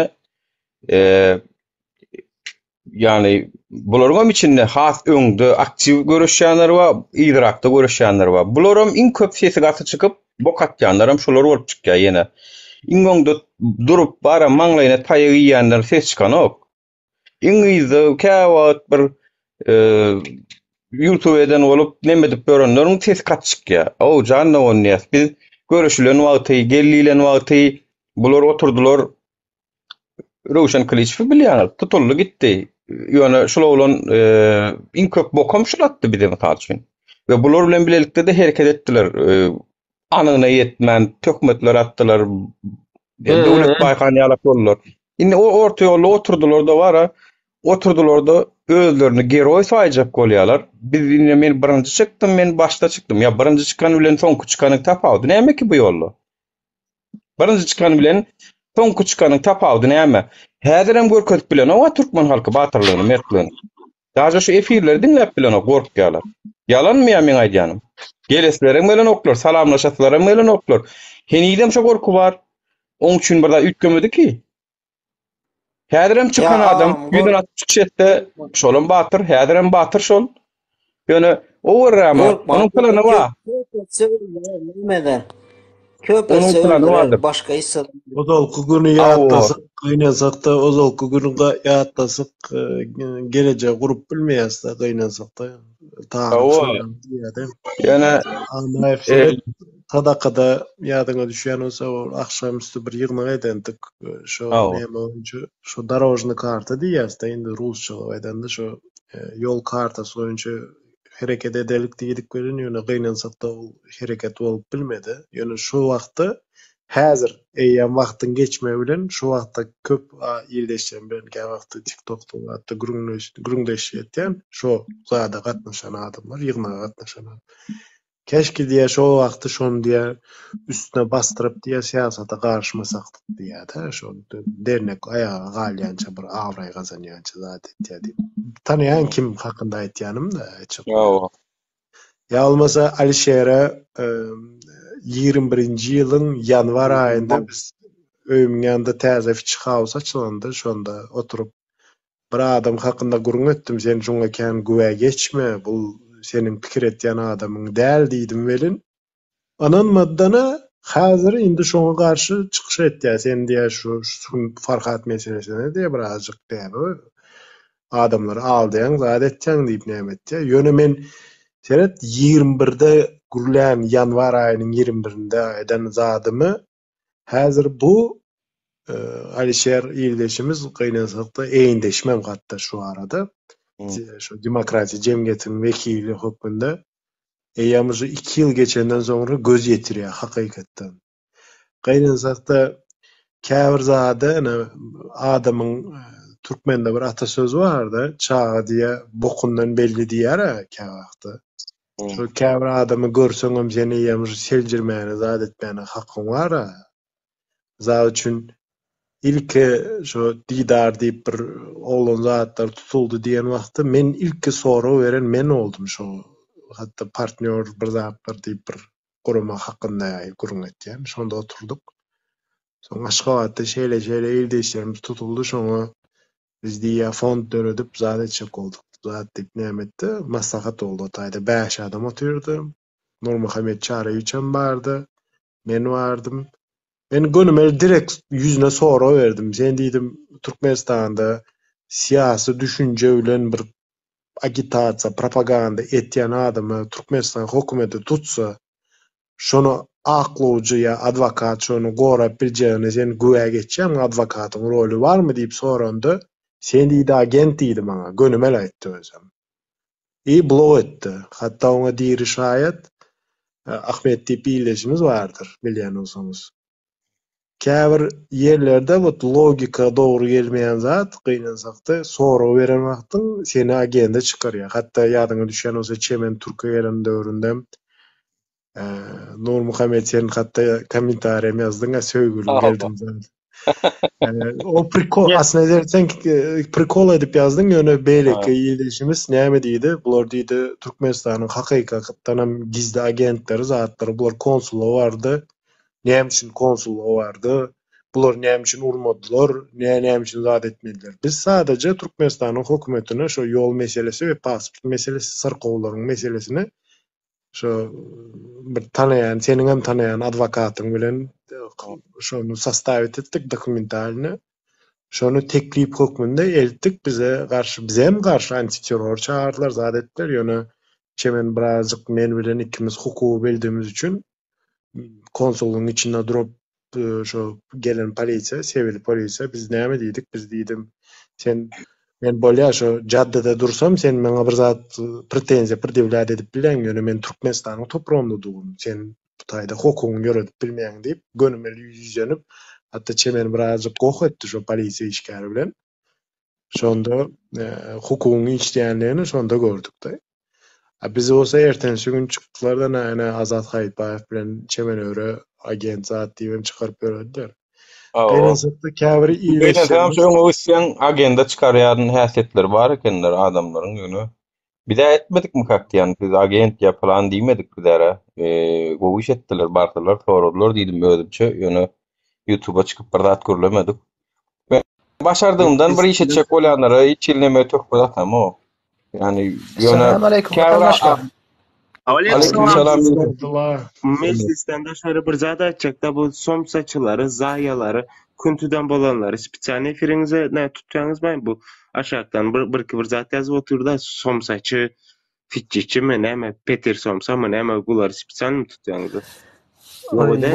Ýagny bularyňam içinde has öňde aktiw göreşýänler bar, yzrakda göreşýänler bar. Bularam iň köp sesi gaty çykyp, bok atýanlaram şolar bolup çykýar ýene. Iň öňde durup bara maňlaýyna taýak iýýänler ses çykanok. Iň yzda käwagt bir YouTube eden bolup neme edip ýörenleriň sesi gaty çykýar. Ow jan dogan diýýäs. Biz görüşilen wagty, gel diýlen wagty bular oturdylar Röwşen Kylyçewi bilýäňiz, tutuldy gitdi. Ýöne şul oglan e, iň köp bokam şul atdy bize mysal üçin. We bular bilen bilelikde-de hereket etdiler. E, anygyna ýetmän töhmetler atdylar. E, Döwlet Baýhan ýalak boldular. Indi o orta ýolda oturdylar-da bara, oturdylar-da özlerini geroý saýjak bolýarlar. Biz indi men birinji çykdym, men başda çykdym. Ýa birinji çykan bilen soňky çykanyň tapawudy näme ki bu ýolda? Birinji çykan bilen soňky çykanyň tapawudy näme? Häzirem görkezip bilenok-a türkmen halky batyrlygyny, mertligini. Daže şu efirleri diňläp bilenok, gorkýarlar. Ýalanmy ýa meň aýdýanym? Geleslerem gelenoklar, salamlaşasylaram gelenoklar. Henizem şo gorky bar. Oň üçin bir zat üýtgemedi ki. Häzirem çykan Ýa adam agam, ýüzüni atyp çykyş etse, şolam batyr, häzirem batyr şol. Ýöne o görräme, Gorkma. onuň plany bar. Köp etse öldürer, näme eder? Köp Onuň etse plany öldürer, bardyr. başga hiç zat. Ozalky güni Hawa. ýatlasak, gynansak-da, ozalky güni ýatlasak, e, gelejegi gurup bilmeýäs-de, gynansak-da. Taryh Hawa. şoýla diýýär-de. Ýöne Annaýew e, seret, sadakada ýadyňa düşýän bolsa, ol agşam üsti bir ýygnak edendik, şo Hawa. näme boýunça, şo dorožny karta diýýäs-de indi rusçalap aýdanda, şo ýol kartasy boýunça hereket edelik diýdik welin, ýöne gynansak-da ol hereket bolup bilmedi. Ýöne şo wagtda, häzir eýýäm wagtyň geçmegi bilen şo wagtda köp ildeşlerim bilen käwagtda TikTokda zatda gürrüňdeş etýän, şo zada gatnaşan adamlar, ýygnaga gatnaşan adam. Keşke diýýär şo wagty şony diýýär üstüne basdyryp diýýär syýasata garyşmasakdyk diýýär-de şo dernek aýaga galýança bir abraý gazanýança zat etýär diýip. Tanaýan kim hakynda aýtýanym-da aýtjak bolýan. Ýa bolmasa Alişere 21-nji ýylyň ýanwar aýynda biz öýümiň ýanynda täze Fitch House açylanda şonda oturyp Bir adam hakynda gürrüň etdim, sen şuňa kän güwä geçme, bul seniň pikir etýän adamyň däl diýdim welin, ynanmadydana, häzir indi şoňa garşy çykyş etýär, sen diýýär şu Farhat meselesine diýýär birazjyk näme adamlary aldaýaň zat etýäň diýip näme etýär. Ýöne men seret 21-de gürlän ýanwar aýynyň 21-inde aýdan zadymy Häzir bu Alişer ildeşimiz gynansakda egindeşimem hatda şu arada şu demokratiýa jemgyýetiniň wekili hökmünde eýýäm şu 2 ýyl geçenden soňra göz ýetirýär hakykatdan. Gynansakda käbir zada ine adamyň türkmende bir atasözi barda çaga diýýär bokundan belli diýýär-ä käwagtda. Şo käbir adamy görseňem sen eýýäm şu seljermäne zat etmäne hakyň bar-a. Mysal üçin ilki şo Didar diýip bir oglan zatlar tutuldy diýen wagty men ilki sorag beren men boldum şo hatda partnýor bir zatlar diýip bir gurama hakynda gürrüň etýän. Şonda oturdyk. Soň Aşgabatda şeýle-şeýle ildeşlerimiz tutuldy şoňa. Biz diýýär fond döredip zat etjek bolduk zat diýip näme etdi, maslahat boldy o taýda bäş adam otyrdy. Nurmuhammet Çaryýewiçem bardy, men bardym. Men gönümel direkt ýüzüne sorag berdim. Sen diýdim Türkmenistanda syýasy düşünje bilen bir agitasiýa, propaganda etýän adamy Türkmenistan hökümeti tutsa, şony aklawjy ýa adwokat şony gorap biljegine sen güwä geçýäňmi, adwokatyň roly barmy diýip soranda, sen diýdi agent diýdi maňa, gönümel aýtdy özem. I blok etdi. Hatda oňa diri şaýat Ahmet diýip ildeşimiz bardyr, bilýän bolsaňyz. Käbir ýerlerde wot logika dogry gelmeýän zat, gynansakda sorag beren wagtyň seni agenda çykarýar. Hatda ýadyňa düşýän bolsa Çemen Türke gelen döwründe Nurmuhammet sen hatda kommentariýam ýazdyň-a söýgülim geldim zat. O prikol aslynda edersen prikol edip ýazdyň ýöne beýleki ildeşimiz näme diýdi? Bular diýdi Türkmenistanyň hakykatdanam gizli agentleri zatlary bular konsulla bardy. Näme üçin konsullyga bardy? Bular näme üçin urmadylar? Nä näme üçin zat etmediler? Biz sadaja Türkmenistanyň hökümetine şo ýol meselesi we pasport meselesi, syrkawlaryň meselesini şo bir tanaýan, seniňem tanaýan adwokatyň bilen şony sostavit etdik dokumentalny. Şony teklip hökmünde eltdik bize garşy, bizem garşy antiterror çagyrdylar, zat etdiler, ýöne Çemen birazjyk men bilen ikimiz hukugy bildigimiz üçin konsullygyň içinde durup şo gelen polisiýa, sewil polisiýa biz näme diýdik, biz diýdim, sen men bolýa şo jaddada dursam sen maňa bir zat pretenziýa predýawlýat edip bilýäň, ýöne men Türkmenistanyň topragynda durun, sen bu taýda hukugyňy ýöredip bilmeýäň diýip, gönümel ýüzlenip, hatda Çemen birazjyk goh etdi şo polisiýa işgäri bilen. Şonda hukugyň işleýändigini şonda gördük-de. A biz bolsa ertensi gün çykdylar-da näne Azat Haýytbaýew bilen Çemen Öre agent zat diýibem çykaryp ýörediler. Gynansakda käbir ildeşlerimiz Gynansagam öňe gitseň agenda çykarýan häsiýetleri bar ekenler adamlaryň ýöne bizä etmedikmikak diýýän siz agent ýa pylan diýmedik bizäre gowy iş etdiler barsalar soradylar diýdim özümçe ýöne ýutuba çykyp bir zat gürlemedik. Başardygymdan bir iş etjek bolýanlara hiç hili neme töhmet atamok. Ýani ýöne käbir Aleyküm salam. Mejlisden daşary bir zat aýtjakda bu somsaçylary, zaýalary, küntüden bolanlary spesialny efiriňize nä tutýaňyzmy bu aşakdan bir birki bir zat ýazyp otyrda somsaçy Fitçiçimi näme Peter Somsamy näme bulary spesialnymy tutýaňyz?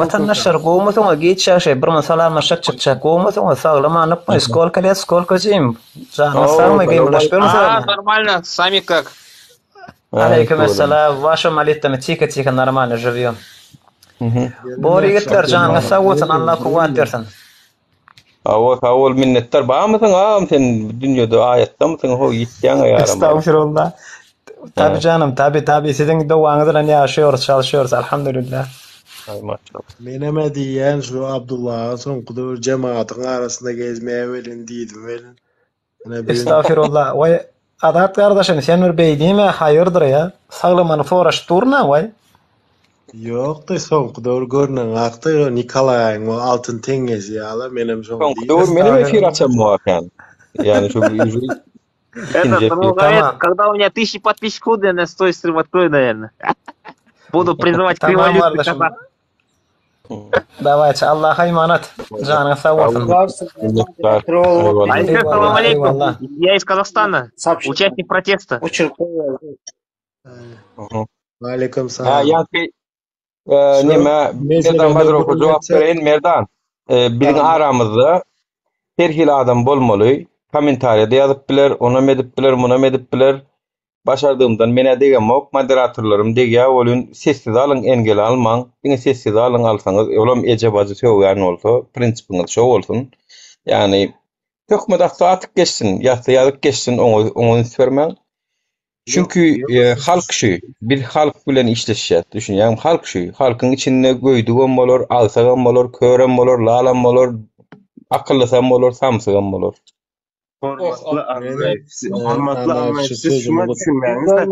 Watandaşlar gowmysyňyz giç ýagşy bir mun salamlaşjak çykjak gowmysyňyz saglamanlykmy skolka let skolka zim janyňyz sagmy gymyldasp ýörmüsiňizmi? A normalno sami kak. Aleýkum esselam waşa molittami tika tika normalno žiwýom. Bor ýigitler janyňyz sag bolsun Allah kuwwat bersin. Hawa sag bol minnetdar barmysyň agam sen bu dünýede aýatdamysyň how ýitýäňä ýaramay. Estagfirullah. Tabi janym tabi tabi siziň dowaňyz bilen ýaşaýarys çalyşýarys alhamdulillah. Aý maşallah. Menemä diýýän şu Abdullaha soňky döwür jemagatyň arasynda gezmeýä welin diýdim welin. Estagfirullah. Waý Azat gardaşym sen bir beý diýme haýyrdyr ýa. Saglygyny soraşyp durna waý. Ýokdy soňky döwür görneňakdy ýo Nikolaýyň o altyn teňňesi ýaly menem şoňa Soňky döwür menem efir açamok eken. Ýani şu Этот, ну, говорит, когда у меня тысячи подписчиков, я на стой стрим открою, наверное. Буду призывать к революции казах. Dawayçy Allaha emanat. Janyňyz sag bolsun. Алишер, салам алейкум. Я из Казахстана. Участник протеста. Aleyküm salam. Ýa neme Merdan Bazarowa jogap bereýin Merdan. Biziň aramyzda her hili adam bolmaly. Kommentariýada ýazyp biler, onam edip biler, munam edip biler. Başardygymdan menä degemok, moderatorlarym degýä welin sessiz alyň engel almaň, diňe sessiz alyň alsaňyz olam eje bajy sögýän bolsa prinsipiňiz şo bolsun. Ýagny töhmet atsa atyp geçsin, ýazsa ýazyp geçsin oňa oňa üns bermäň. Çünki halk şu, biz halk bilen işleşýäs düşünýäňmi halk şu, halkyň içinde göýdügem bolar, agsagam bolar, körem bolar, lalam bolar, akyllysam bolar, samsygam bolar. Hormatly Annaýew, hormatly Annaýew, siz şuna düşünmäňiz-de,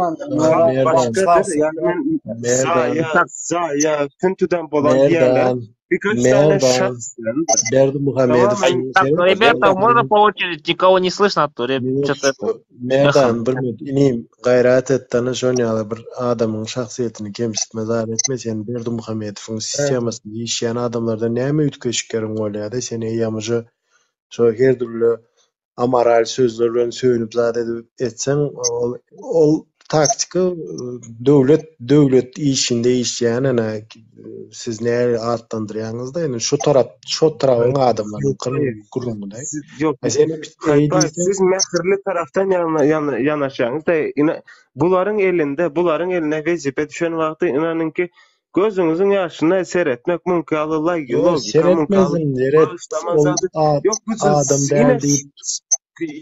halk başgadyr, ýagny men zaýa, zaýa, küntüden bolan diýýänler. Birkaç tane Merdan şahs yani. Berdimuhamedowyň Так, seret ребята, можно по очереди? Никого не слышно, а то что-то это... Merdan bir minut inim gaýrat et dana şon ýaly bir adamyň şahsyýetini kemsitme zar etme sen Berdimuhamedowyň sistemasynda işleýän adamlardan näme üýtgeşik ýeriň bolýada sen eýýäm uje şo her dürli amoral sözler bilen söýünip zat edip etseň ol ol taktika döwlet döwlet işinde işleýän ene siz nähili atlandyrýaňyzda indi şu tarap şo tarabyň adamlarynyň gürrüňi-de. Siz, yok E sen eý Hatta diýseň siz mähirli taraftan yana, yana, yanaşýaňyz da ina, bularyň elinde bularyň eline wezipe düşen wagty inanyň ki gözüňiziň ýaşyna seretmek mümkin aly Ýok logika mümkin aly seretmezin seret bağışlama ol zady ad, yok bu adam yine däl diýip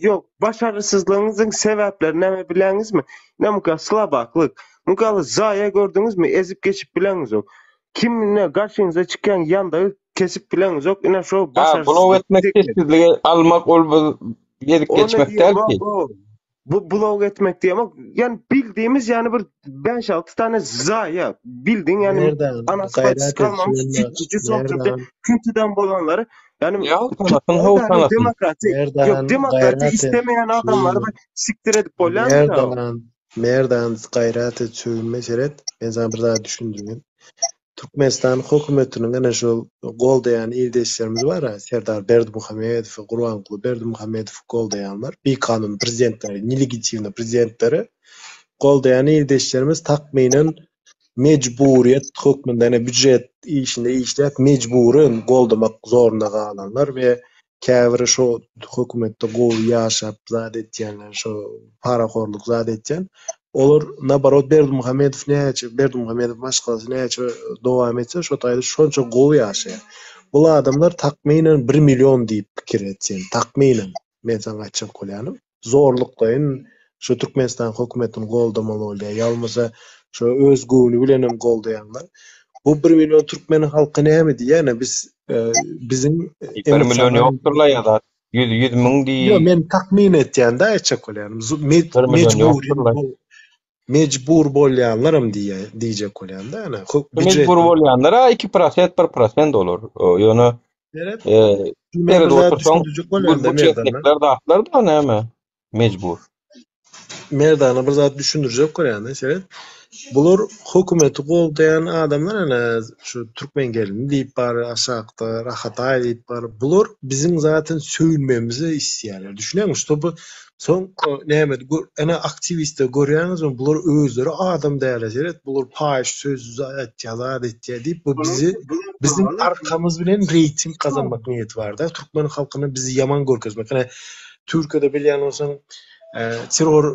yok başarysızlygyňyzyň sebäpleri näme bileňizmi? Ne mümkin slabaklyk. Mümkin aly zaýa gördüňizmi? Ezip geçip bileňiz yok. Kimine garşyňyza çykýan ýandagy kesip bileňiz yok. Ine şo Ha, blok başarysızlyk etmek dikme. sessizligi almak ol bu gezip Onu geçmek däl diýemok ki. o. Bu blok etmek diýemok. Yani bildiğimiz yani bir 5-6 tane zaya bildiğin yani Merdan anası bacısı gaýrat et kalmamış söýünme fitçici sol çöpte Merdan küntüden bolanları yani Ya tanasyn, tutmalı how da hani tanasyn. demokrati yok Merdan demokrati gaýrat et istemeyen adamları da söýünme siktir edip bolýan da. Merdan Merdan gaýrat et söýünme seret men sana bir zat düşündireyim. Türkmenistan hökümetiniň ene şol goldaýan ildeşlerimiz bar Serdar Berdimuhamedow, Gurbanguly Berdimuhamedow goldaýanlar, bikanun prezidentleri, nelegitimny prezidentleri goldaýan ildeşlerimiz takmynan mejburiyet hökmünde ene büjet işinde işläp mejburen goldamak zorunda galanlar we käbiri şo hökümetde gowy ýaşap zat etýänler, şo parahorluk zat etýän Olar naborot Berdimuhamedow näçe Berdimuhamedow maşgalasy näçe dowam etse şo taýda şonça gowy ýaşaýar. Bul adamlar takmynan 1 million diýip pikir etsen, takmynan men saňa aýtjak bolýanym. Zorluklaýyn şu Türkmenistan hökümetini goldamaly bolýar. Ýa bolmasa şu öz göwni bilen hem goldaýanlar. Bu 1 million türkmen halky näme diýýär? Biz e, biziň 1 million ýokdur la ýa zat. 100 100 müň Ýok, diý. men takmyn etýän-de aýtjak bolýanym. Zu- me- 1 million Mejbur ýokdur la. mejbur bolýanlaram diýe diýjek bolýan-da, ýani Mejbur býujet bolýanlara 2% 1% olar. O, Ýöne Seret, e, men bir seret zat otursaň düşündirjek bu bolýan-da Merdana. budjetnikler zatlar da näme? Mejbur. Merdana bir zat düşündirjek bolýan-da, seret. Bular hökümeti goldaýan adamlar ene şu türkmen gelini diýip bar, aşakda rahataý diýip bar. Bular biziň zaten söýünmemizi isleýärler. Düşünýäňmi? Şoby soň näme ene aktiwistler görýäňizmi? Bular özleri adam däl, seret. Bular paýyş söz aýtýar, zat etýär diýip bu bizi biziň arkamyz bilen reyting gazanmak niýeti bar-da. Türkmen halkyna bizi ýaman görkezmek. Ene Türkiýede bilýän bolsaň e, terror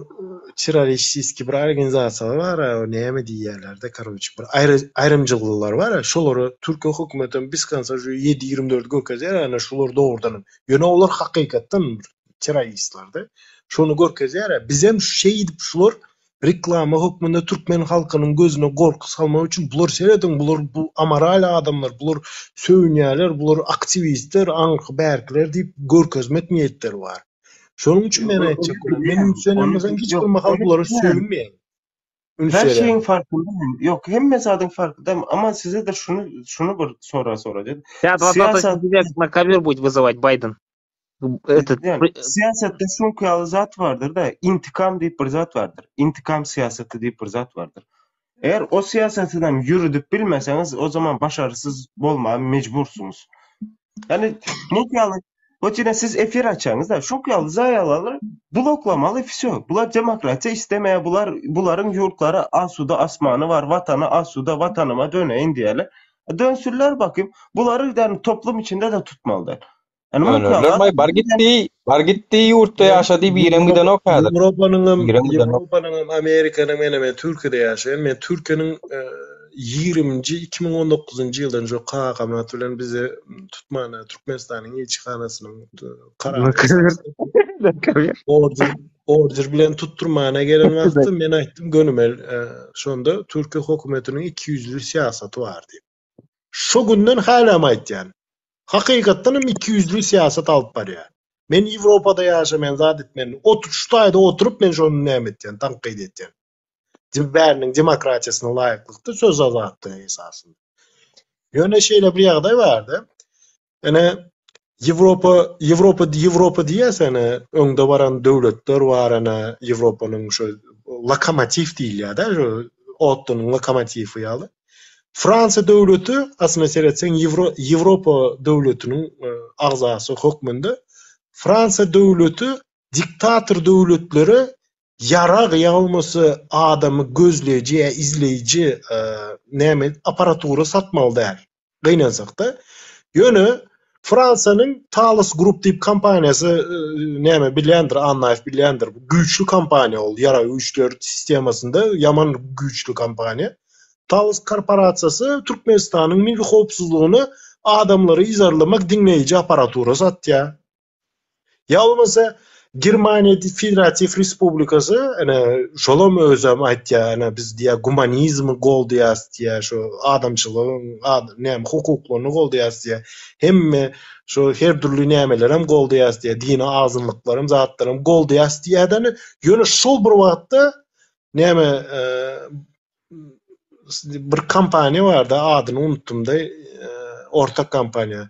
terroristiki bir organizasiýalar bar, o näme diýýärler-de, karoçe, bir aýry aýrymçylyklar bar, şolary Türkiýe hökümeti biz kansa şu 7-24 görkezýär, ýani şolar dogrudan. Ýöne olar hakykatdan terroristler-de. Şonu görkezýär. Bizem şeýdip şular reklama hökmünde türkmen halkynyň gözüne gorky salmak üçin bular serediň, bular bu amoral adamlar, bular söýünýärler, bular aktiwistler, aňky bärkiler diýip görkezmek niýetleri bar. Şonuň üçin men aýtjak bolýan. Men üns bermesem hiç bir mahal Onu bulara bilýän. söýünmeýän. Üns Her berýän. şeyin farkındayım. Yok hemme zaten farkındayım ama size de şunu şunu bir sonra soracağım. Я 20 Siyaset сентября на ковер будет вызывать Байден. Этот, yani при- siyasette şunkalı zat vardır da intikam deyip bir zat vardır. İntikam siyaseti deyip bir zat vardır. Eğer o siyasetinden yürüdüp bilmeseniz o zaman başarısız olmaya mecbursunuz. Yani Mukyalı o siz efir açanız da şunkalı zayaları bloklamalı все. Bular demokrati istemeye bular buların yurtları asuda asmanı var vatanı asuda vatanıma döneyin diyeler. Dönsünler bakayım. Bunları yani toplum içinde de tutmalılar. Yani Dönerler Mukyalı bay bar gitdi, bar gitdi ýurtda Men ýaşady birem giden ok häzir. Ýewropanyň hem Birem giden ok. Ýewropanyň hem Amerikanyň hem men Türkiýede ýaşaýan. Men Türkiýeniň e, 20-nji 2019-njy ýyldan şu kakamat bilen bizi tutmana Türkmenistanyň ilçihanasynyň e, На karary ковер. esasynda На ковер. order order bilen tutturmana gelen wagty men aýtdym gönümel e, şonda Türkiýe hökümetiniň 200'lü syýasaty bar diýip. Şu günden hala aýtýan. Hakykatdan hem 200'lü syýasat alyp barýar. Men Ýewropada ýaşamaýan zat etmen. Otur şu taýda oturup men şonu näme etýän, tankyt etýän. Bäriniň demokratiýasyna laýyklykda söz azatlygy esasynda. Ýöne şeýle bir ýagdaý bardy. Ene Ýewropa, Ýewropa, Ýewropa diýýäs ene öňde baran döwletler bar ene Ýewropanyň şu lokomotiw diýilýär-de, şu otlynyň lokomotiwi ýaly. Fransiýa döwleti aslynda seretseň Ýewro Ýewropa döwletiniň agzasy hökmünde Fransiýa döwleti diktator döwletlere ýarag ýa bolmasa adamy gözleýji ýa izleýji näme apparatura satmaly däl. Gynansakda. Ýöne Fransiýanyň Thales Group diýip kompaniýasy näme bilýändir, Annaýew bilýändir. Güýçli kompaniýa ol, ýarag güýçler sistemasynda ýaman güýçli kompaniýa. Thales korporasiýasy Türkmenistanyň milli howpsuzlygyna adamlary yzarlamak diňleýji apparatura satýar. Ýa bolmasa Germaniýa Federatiw Respublikasy ene şolam özem aýtýar ene biz diýýär gumanizmi goldaýas diýýär şo adamçylygyň näme hukuklaryny goldaýas diýýär. Hemme şo her dürli nämelerem goldaýas diýýär dini azynlyklaram zatlaram goldaýas diýýär-de ýöne şol bir wagtda näme bir kompaniýa bardy adyny unutdym-da ortak kompaniýa.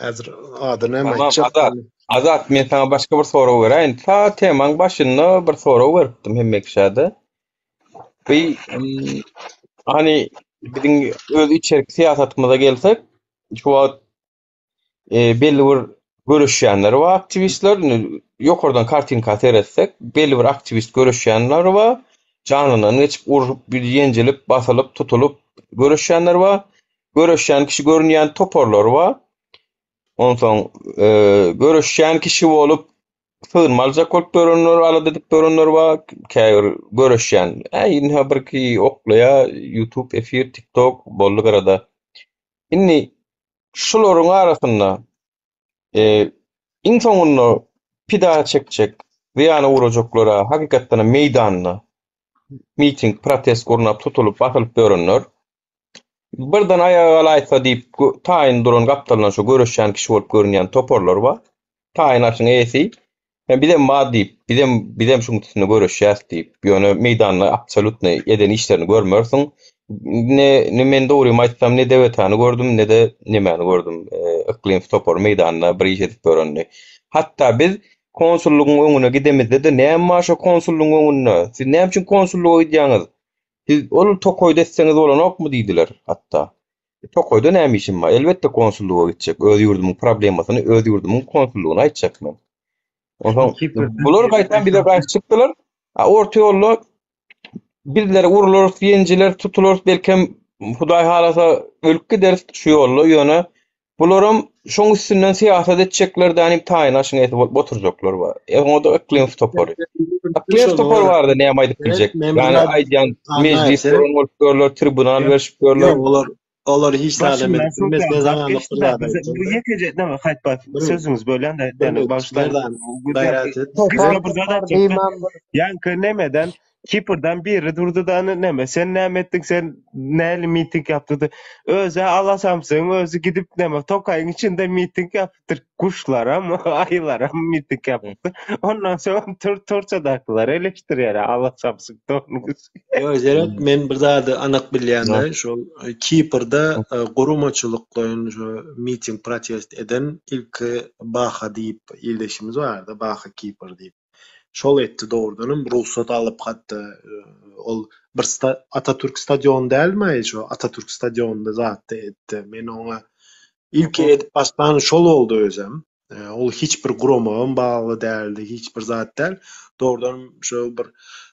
Häzir adyny hem Tamam aýtjak. Azat. Azat men saňa başga bir sorag beräýin. Ta temaň başynda bir sorag beripdim hemme kişä-de. Bu hani biziň öz içerki syýasatymyza gelsek, şu wagt e, belli bir göreşýänler bar aktiwistler. Indi ýokardan kartinka seretsek, belli bir aktiwist göreşýänler bar. Janyndan geçip, urşup, ýenjilip, basylyp, tutulyp göreşýänler bar. Göreşýän kişi görünýän toparlar bar. Onsoň göreşýän kişi bolup sygynma aljak bolup ýörenler, alada edip ýörenler bar. Käbir göreşýän, äý indi birki oklaýar, YouTube efir, TikTok boldy gyrada. Indi şularyň arasynda iň soňunda pida çekjek, zyýana ugrajaklara hakykatdanam meýdanda miting, protest gurnap tutulyp, basylyp ýörenler. Birden aýaga galaýsa diýip taýyn duran gapdalyndan şo göreşýän kişi bolup görünýän toparlar bar. Taýyn aşyň eýesi, Hä, bizem bar diýip, bizem, bizem şuň üstünde göreşýäs diýip, ýöne meýdanda absolýutno eden işlerini görmersiň. Ne, ne men dogrymy aýtsam, ne DWT-ni gördüm, ne-de nemäni gördüm, Yklymsy topary meýdanda bir iş edip ýörenini. Hatda biz konsullygyň öňüne gidemizde-de, näme bar şo konsullygyň öňünde? Siz näme üçin konsullyga gidýäňiz? Siz ol tokaýda etseňiz bolanokmy diýdiler, hatda. E, tokaýda näme işim bar? Elbetde konsullyga gitjek. Öz ýurdumyň problemasyny öz ýurdumyň konsullygyna aýtjak men. Onsoň bular gaýtam bize garşy çykdylar. A orta ýolda bizler urularys, ýenjiler, tutularys, belkem Hudaý halasa ölüp gideris şu ýolda, ýöne Bularam şoň üstünden syýasat etjekler dänim taýyn aşyň eti bolup oturjaklar bar. E oňa-da Yklymow topary. Yklymow topary barada näme aýdyp biljek? Ýani aýdýan mejlis guran bolup görler, tribunal berşip görler. Ýok, olar olar hiç zat hem edip bilmez. Men saňa anyk bir zat aýtjak. Bu ýekeje näme haýtba sözüňizi bölýän-de, ýani bagyşlaň. Gaýrat et. Bir zat aýtjak. Ýaňky nemeden Kiprden biri durdy da neme sen näme etdiň sen näli miting ýapdydy. Özä ala samsygyň özi gidip neme tokaýyň içinde miting ýapypdyr. Guşlaram, aýylaram miting ýapypdyr. Ondan soň tur Turçadakylar eleşdirýär ala samsyk doňuz. Ýok Jeren men bir zady anyk bilýän-de şol Kiprde guramaçylyklaýyn şo miting protest eden ilki Baha diýip ildeşimiz bardy Baha Kipr diýip. Şol etdi dogrudanam rugsat alyp hatda ol bir Atatürk stadiony dälmi şo Atatürk stadionynda zatda etdi. Men oňa ilki edip başlan şol boldy özem. Ol hiç bir guramagam bagly däldi, hiç bir zat däl. Dogrudanam şo bir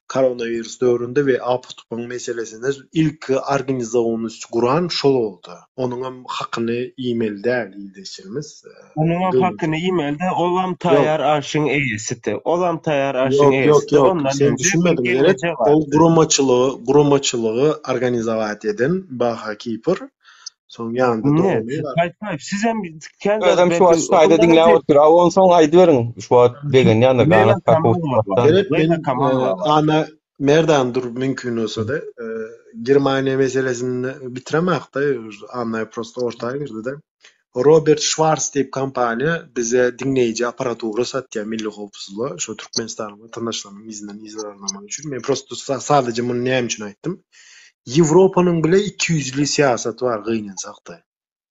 koronawirus döwründe we APTP-yň meselesinde ilki organizowanyst guran şol boldy. Onuňam hakyny iýmeli däl ildeşlerimiz. Onuňam hakyny iýmeli-de, olam taýýar arşyň eýesidi. Olam taýýar arşyň Ýok, ýok, eýesidi. ýok. Ondan Sen önje bir düşünmediň, Meret. gelneje Ol bardy. guramaçylygy, guramaçylygy organizowat eden Baha Kipr. Soň ýanynda Ne? dogany bar. Gaýtmaýyp, sizem kän zat Özem şu belki wagt şu taýda ondan diňläp önje otyr. A onsoň aýdyberiň. Şu wagt begenýändir Leýla Ganat Kamalowa Kakow. bar. Meret, Leýla men Kamalowa bar. Ana Merdan dur mümkin bolsa-da, Germaniýa meselesini bitiremakda, Anna prosto orta girdi-de. Robert Şwars diýip kompaniýa bize diňleýji apparatura satýar milli howpsuzlyga, şo Türkmenistanyň watandaşlarynyň yzyndan yzarlamak üçin. Men prosto sadaja muny näme üçin aýtdym? Ýewropanyň bile ikiýüzli syýasaty bar gynansakda.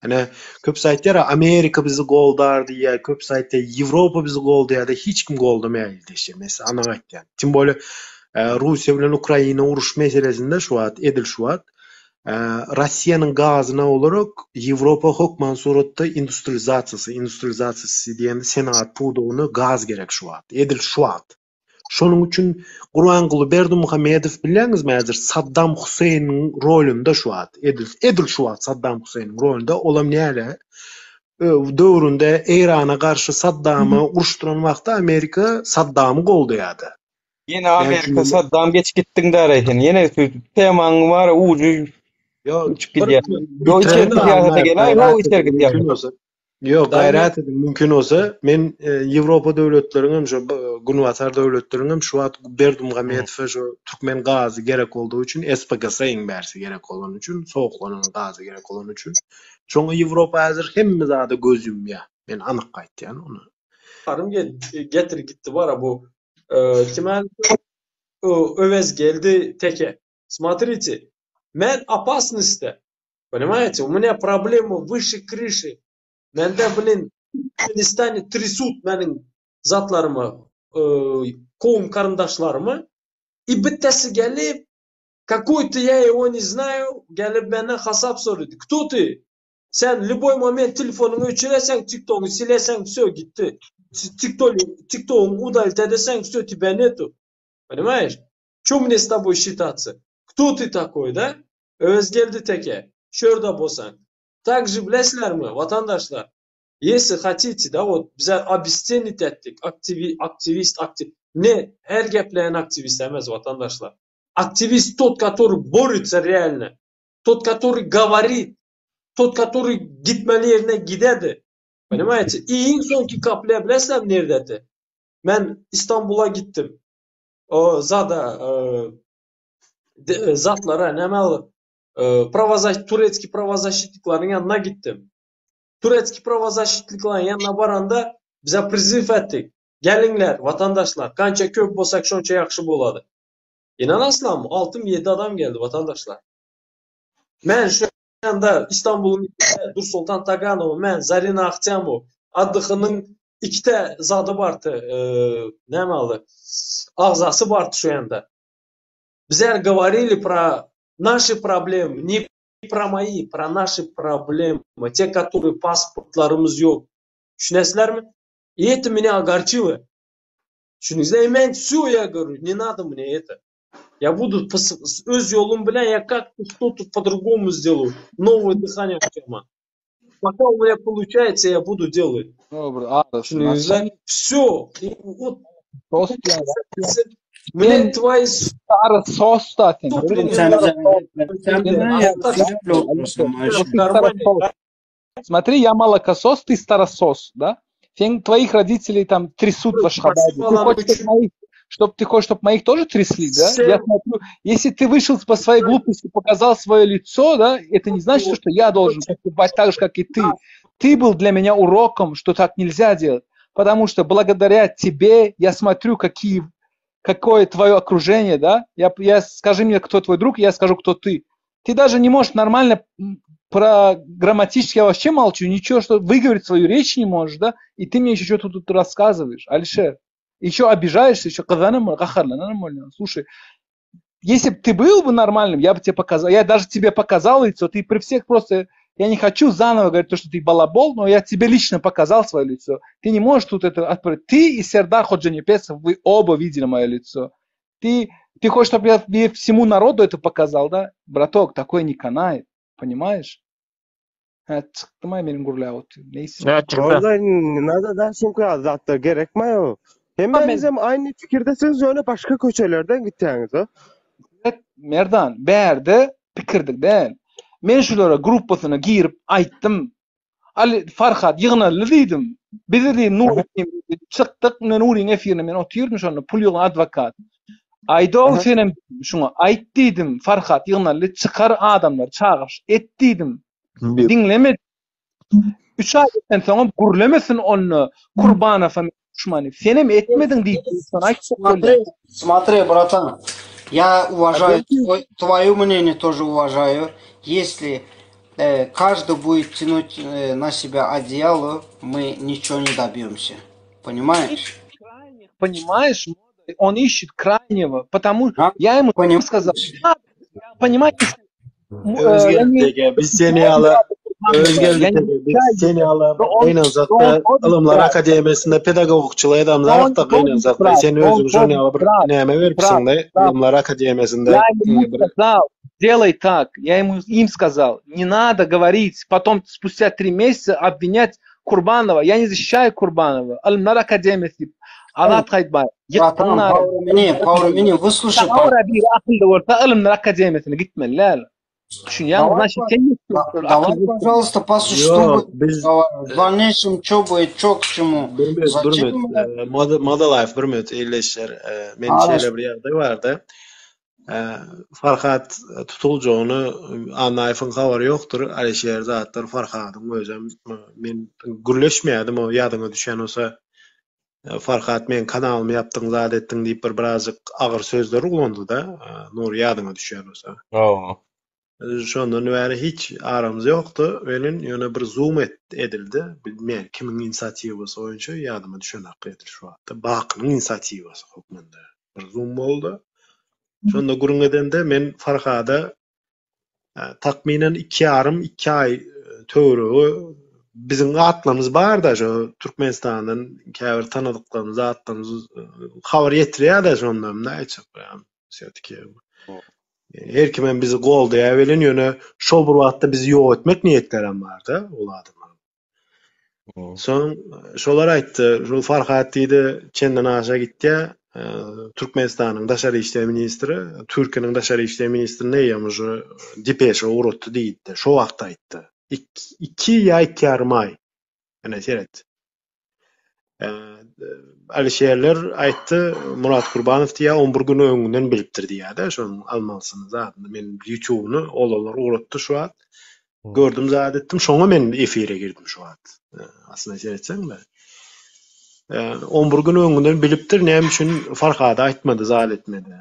Ine, köpüsi aýtýar Amerika bizi goldar diýýär, köpüsi aýtýar Ýewropa bizi goldaýar diýýär, hiç kim goldamaýar ildeşler. Men size anyk aýtýan. Tim bolýa Russiýa bilen Ukraina uruş meselesinde şu wagt edil şu wagt Russiýanyň gazyna olarak Ýewropa hökman suratda industrializasiýasy, industrializasiýasy diýende senagat pudagyna gaz gerek şu wagt, edil şu wagt. Şonuň üçin Gurbanguly Berdimuhamedow bilýäňizmi häzir Saddam Huseýniň rolunda şu wagt, edil edil şu wagt Saddam Huseýniň rolunda, olam näle döwründe Eýrana garşy Saddamy uruşdyran wagty Amerika Saddamy goldaýardy. Ýene Amerika Saddam geç gitdiň däraý sen. Ýene temaň bar ujy uçup gidýär. Ýok içerki syýasata geläý, ýok içerki syýasata. Ýok, gaýrat ediň, mümkin bolsa, men Ýewropa döwletleriň hem şu Günbatar döwletleriň hem şu wagt Berdimuhamedowa şu türkmen gazy gerek boldugy üçin SPGS iň bärsi gerek bolany üçin, sowuklanan gazy gerek bolany üçin. Şoňa Ýewropa häzir hemme zada göz ýumýar. Men anyk aýtýan ony. Karym getir gitdi bara bu Kime Öwez geldi teke. Смотрите, men opasnosda. Понимаете, у меня проблема выше крыши. Mende blin Türkmenistany trясут meniň zatlarymy, kowum garyndaşlarymy. I bittesi gelip, какой-то я его не знаю, gelip menden hasap sorady. Кто ты? Sen любой moment telefonyňy öçüreseň, TikTogyňy sileseň, wsё gitdi. TikTogyňy udalit edeseň, wsё тебя netu. Понимаешь? Ço mne s toboý şitatsa? Kto ty takoý, da? Öwezgeldi teke, şörde bolsaň. Takže bilesizlermi, watandaşlar, ýesi hatiti, da wot bizler obescenit etdik, aktiwi, aktiwist, akti, ne, her gepleýän aktiwist emes, watandaşlar. Aktiwist tot, kotoryý borýutsa realno, tot, kotoryý goworit, Tot kotoryý gitmeli ýerine gidedi. Ponimaýete? I iň soňky kaplýa bilesizlermi nerdedi? Men Istanbula gitdim. O zada e, zatlara näme e, prawozas turetskiý prawozasşitnikleriň ýanyna gitdim. Turetskiý prawozasşitnikleriň ýanyna baranda bize priziw etdik. Geliňler, watandaşlar, kança köp bolsak şonça ýagşy bolady. Ynanasizlarmy? Altymy, ýedi adam geldi, watandaşlar. Men şu ýanda Istanbulyň içinde Dursoltan Taganowa, men Zarina Ahtýamow, ADH-nyň ikite zady bardy, näme aly, agzasy bardy şu ýanda. Bizler govorili pro naşi problemy, ne pro moi, pro naşi problemy, te, kotoryý pasportlarymyz ýok. Düşünesizlermi? I eto menya ogorçilo. Düşündiňizmi? Men wsё, ya govorю, ne nado mne eto. Я буду öz ýolum bilen я как-то что-то по-другому сделаю. Новое дыхание açarman. Пока у меня получается, я буду делать. Düşündiňizmi? Все. Вот. Mne твои Sary sos da sen. Смотри, я молокосос, ты старосос, да? Sen твоих родителей там трясут в Ашхабаде. Ты хочешь, чтобы моих, чтоб ты хочешь, чтобы моих тоже трясли, да? Я смотрю, если ты вышел по своей глупости, показал свое лицо, да, это не значит, что я должен поступать так же, как и ты. Ты был для меня уроком, что так нельзя делать. Потому что благодаря тебе я смотрю, какие, какое твое окружение, да? Я, я, скажи мне, кто твой друг, я скажу, кто ты. Ты даже не можешь нормально про грамматически я вообще молчу, ничего, что выговорить свою речь не можешь, да? И ты мне еще что-то тут рассказываешь, Алишер. Еще обижаешься, еще Слушай, если бы ты был бы нормальным, я бы тебе показал, я даже тебе показал лицо, ты при всех просто, я не хочу заново говорить то, что ты балабол, но я тебе лично показал свое лицо. Ты не можешь тут это отправить. Ты и Сердар Ходжанепесов, вы оба видели мое лицо. Ты, ты хочешь, чтобы я всему народу это показал, да? Браток, такое не канает, понимаешь? Hä, çykdymaý meniň gürläp otyr. Neýse. Hä, çykdy. Vallahi nada da çünki zatlar gerekmi o. Hemmäňiz hem aynı fikirdesiniz ýöne başga köçelerden gitýäňiz o. Evet, Merdan, bärde pikirdik däl. Men şulara gruppasyna girip aýtdym. Ali Farhat ýygnaldy diýdim. Bizi diýdim Nuri çykdyk, men Nuriň efirine men otyrdym şonda pul ýygan adwokat. Aýdow senem şuňa aýt diýdim, Farhat ýygnaldy, çykar adamlary çagyryş et diýdim. Diňlemedi. Üç aý geçen soňam gürlemesin onda Kurbanowa duşmany. Senem etmediň diýip, şony aýtjak bolýan. Смотри, смотри, братан. Я уважаю твое мнение тоже уважаю. Если э, каждый будет тянуть э, на себя одеяло, мы ничего не добьемся. Понимаешь? Понимаешь, он ищет крайнего, потому а? я ему Поним... сказал, понимаешь, Özgeldi biz seni ýaly Özgeldi biz seni ýaly gynansakda Ylymlar akademiýasynda pedagogçylyk edamzakda gynansakda sen özüň şony ýaly bir näme beripsiňde Ylymlar akademiýasynda Я ему сказал, делай так. Я ему им сказал, не надо говорить, потом спустя три месяца обвинять Kurbanova. Я не защищаю Kurbanova. Ylymlar akademiýasy Azat Gaýtbaýew. Ýykdyň Pawromini, выслушай. Akylly bolsa Ylymlar akademiýasyna gitmeli däl. Düşünýäňmi? Значит, sen Давай, пожалуйста, по существу в дальнейшем что будет, что к чему. Bir minut, bir minut. Moda Life bir minut ildeşler. Men şeýle bir ýagdaý bardy. Farhat tutuljagyny Annaýewiň habary ýokdur. Alişer zatlar Farhadyň özem men gürleşmeýärdim o ýadyňa düşen bolsa Farhat meň kanalymy ýapdyň zat etdiň diýip bir birazjyk agyr sözler ulandy-da Nury ýadyňa düşýän bolsa. Hawa. Şondan bäri hiç aramyz ýokdy welin ýöne bir zoom edildi. Bilmeýän kimiň inisiatiwasy boýunça ýadyma düşenok edil şu wagtda. Bakynyň inisiatiwasy hökmünde bir zoom boldy. Şonda gürrüň edende men Farhada takmynan iki ýarym, iki aý töweregi biziň atlarymyz bar-da şo Türkmenistandan käbir tanadyklarymyz atlarymyz habar ýetirýär-de şonda näçe Wsýo-taki her kimem bizi goldaýar welin ýöne şol bir wagtda bizi ýok etmek niýetlerem bar-da ol adamlaryň. Soň şolar aýtdy, şol Farhat diýdi, çenden aşa gitýär, Türkmenistanyň daşary işler ministri, Türkiýäniň daşary işler ministrine eýýäm uje depeşa ugratdy diýdi. Şo wagt aýtdy. Iki ýa iki ýarym aý. Ine seret. Alişerler aýtdy, Murat Kurbanow diýýär, on bir gün öňünden bilipdir diýýär-de, şonuň almalysyny zadyny. Men YouTube-ny oglanlar ugratdy şu wagt. Gördüm zat etdim, şoňa men efire girdim şu wagt. Aslynda seretseň-de. On bir gün öňünden bilipdir, näme üçin Farhada aýtmady, zat etmedi.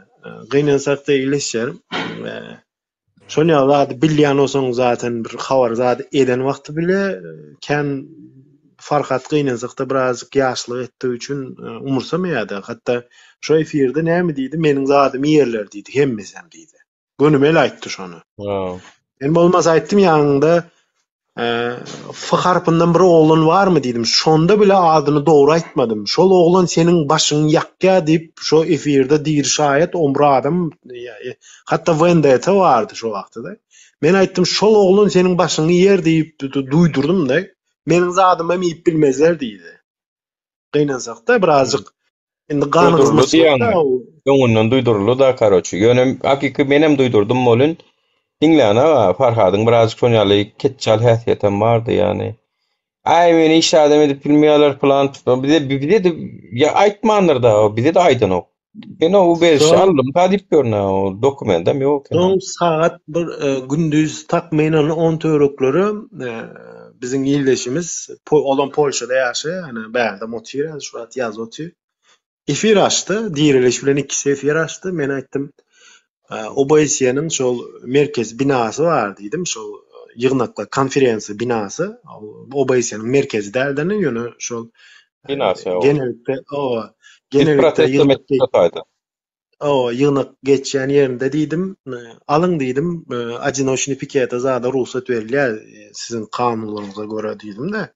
Gynansak-da ildeşler, Şol ýaly zady bilýän bolsaň zaten bir habar zady eden wagty bile kän Farhat gynansakda birazjyk ýaşlyk etdigi üçin umursamaýardy. Hatda şo efirde näme diýdi, meniň zadymy iýerler diýdi, hemmesem diýdi. Gönümel aýtdy şony. Men bolmasa aýtdym ýanyňda F harpyndan bir oglan barmy diýdim. Şonda bile adyny dogry aýtmadym. Şol oglan seniň başyňy ýakýa diýip şo efirde diri şaýat on bir adam hatda Wendeta bardy şo wagtda. Men aýtdym şol oglan seniň başyňy iýer diýip duýdurdym-da. Meniň zadymam iýip bilmezler diýdi. Gynansakda birazjyk indi gan gyzmaçylykda Öňünden duýduryldy-da karoçi. Ýöne hakyky menem duýdurdym welin diňlän aga Farhadyň birazjyk şon ýaly ketjal häsiýetem bardy ýany. Aý meni hiç zadam edip bilmeýärler pylan bize bize-de ýa aýtmandyr-da bize-de aýdanok. Men o berişi aldym ta diýip ýörün o dokumentem ýok. Soň sagat bir gündiz takmynan on töwerekleri biziň ildeşimiz olam Polşada ýaşaýar, ýani bärde otyr ýa şu wagt ýaz otyr. Efir açdy, Diriliş bilen ikisi efir açdy. Men aýtdym, OBSE-niň şol merkezi binasy bar diýdim, şol ýygnaklar konferensiýa binasy, OBSE-niň merkezi däl-de, ýöne şol Binasy o. Genellikde owa, genellikde ýygnak owa, ýygnak geçýän ýerinde diýdim, alyň diýdim, odinoçnyý pikete zada rugsat berilýär siziň kanunlaryňyza görä diýdim-de.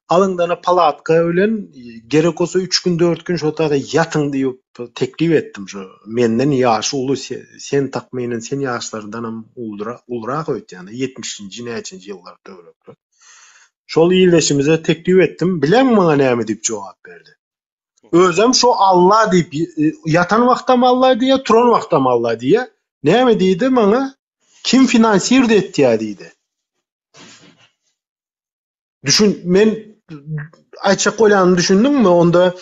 Alyň-da palatka bilen gerek bolsa üç gün, dört gün şo taýda ýatyň diýip teklip etdim şo menden ýaşy uly sen takmynan sen ýaşlardanam ulurak öýtýän ýetmişinji näçinji ýyllar töwerekler. Şol ildeşimize teklip etdim. Bileňmi maňa näme diýip jogap berdi? Özem şo Alla diýip ýatan wagtam Alla diýýär, turan wagtam Alla diýýär. Näme diýdi maňa? Kim finansirdi etýär diýdi. Düşün, men aýtjak bolýanymy düşündiňmi? Onda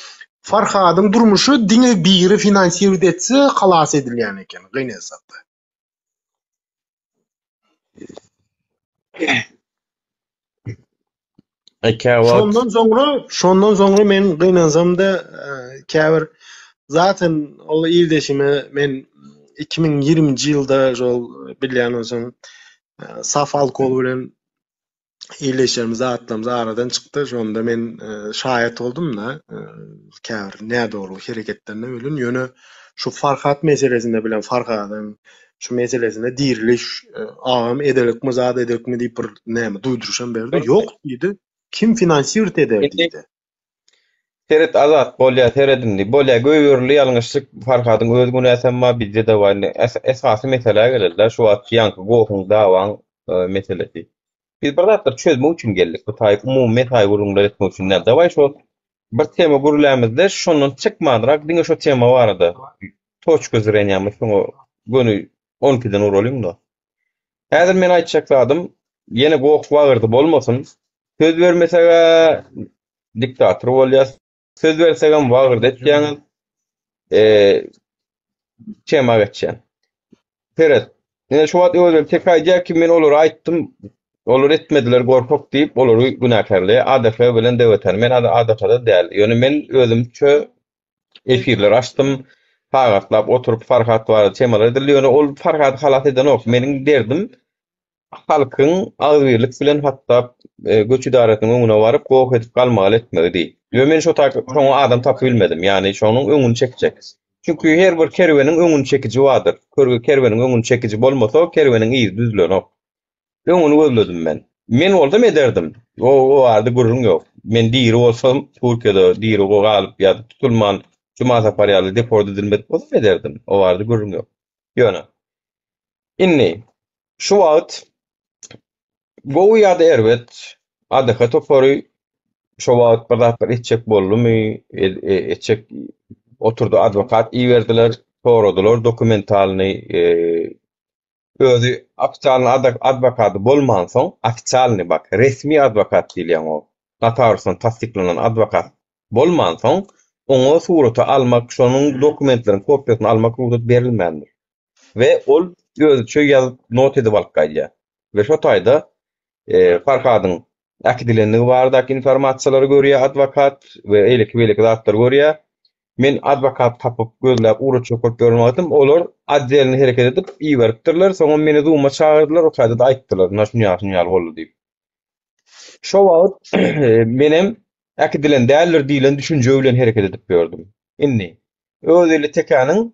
Farhadyň durmuşy diňe biri finansirdi etse halas edilýän eken, gynansakda. Şondan soňra, şondan soňra men gynansam-da, käbir zaten ol ildeşime men. 2020-nji ýylda şol bilýän bolsaň saf alkol bilen illeşerimiz zatlarymyz aradan çykdy. Şonda men şaýat boldum-da käbir nädogry hereketlerine welin ýöne şu Farhat meselesinde bilen Farhadyň şu meselesinde diriliş agam edelikmi zat edelikmi diýip bir näme duýduryşam berdi. Ýok diýdi. Kim finansirt eder diýdi. Seret Azat bolýa seret indi bolýa göýberildi ýalňyşlyk Farhadyň öz günäsem bar bizde-de bar indi esasy meselä geleli-dä şu wagtky ýaňky gohuň dawaň meselesi. Biz bir zatlar çözmek üçin geldik bu taýy umumy mesaýy gürrüňler etmek üçin däl. Dawaý şo bir tema gürlämizde şondan çykmanrak diňe şo tema barada toçka zrenýamyz şoňa göni on ikiden uralyň-da. Häzir men aýtjak zadym, ýene goh-wagyrdy bolmasyn. Söz bermeseg-ä diktator bolýas. Söz bersegem wagyrdy etýäňiz. Eee, tema geçýän. Seret, ine şu wagt özleri tek aýdýar ki, men olara aýtdym, olar etmediler gorkak diýip, olary günäkärleýär. ADF bilen DWT-ni. Men ADF-da däl. Ýöne men özümçe Efirler açdym. Sagatlap oturyp Farhat barada temalar edildi. Ýöne ol Farhady halas edenok. Meniň derdim halkyň agzybirlik bilen hatda e, göç edarasynyň öňüne baryp goh edip galmagal etmegi diý. Ýöne men şo taýda şoňa adam tapyp bilmedim. Ýagny şonuň öňüni çekjek. Çünki her bir kerweniň öňüni çekiji bardyr. Körge kerweniň öňüni çekiji bolmasa, kerweniň yzy düzülenok. Öňüni gözledim men. Men bolsam ederdim. O, o barada gürrüň ýok. Men diri bolsam, Türkiýede diri galyp ýa-da tutulman Juma Sapar ýaly deport edilmedik bolsam ederdim. O barada gürrüň ýok. Ýöne indi şu wagt gowy ýa-da erbet ADH topary şo wagt bir zatlar etjek boldumy, e, etjek oturdy adwokat iberdiler, soradylar dokumentalny e, Özi ofitsialnyý adwokady bolmansoň, ofitsialnyý bak, resmi adwokat diýilýän o, notariusdan tassyklanan adwokat bolmansoň, oňa surata almak, şonuň dokumentleriň kopiýasyny almak rugsat berilmändir. We ol özüçe ýazyp, not edip alyp gaýdýar. We şo taýda Farhadyň äkidilendigi baradaky informasiýalary görýär adwokat we eýleki-beýleki zatlary görýär. Men adwokat tapyp, gözläp, ugratjak bolup ýören wagtym, olar otdelny hereket edip, iberipdirler. Soňam meni Zoom-a çagyrdylar, o taýda-da aýtdylar, ynha şuny ýaly, şuny ýaly boldy diýip. Şo wagt menem äkidilen däldir diýlen düşünje bilen hereket edip ýördüm. Indi, Öwezgeldi Tekäniň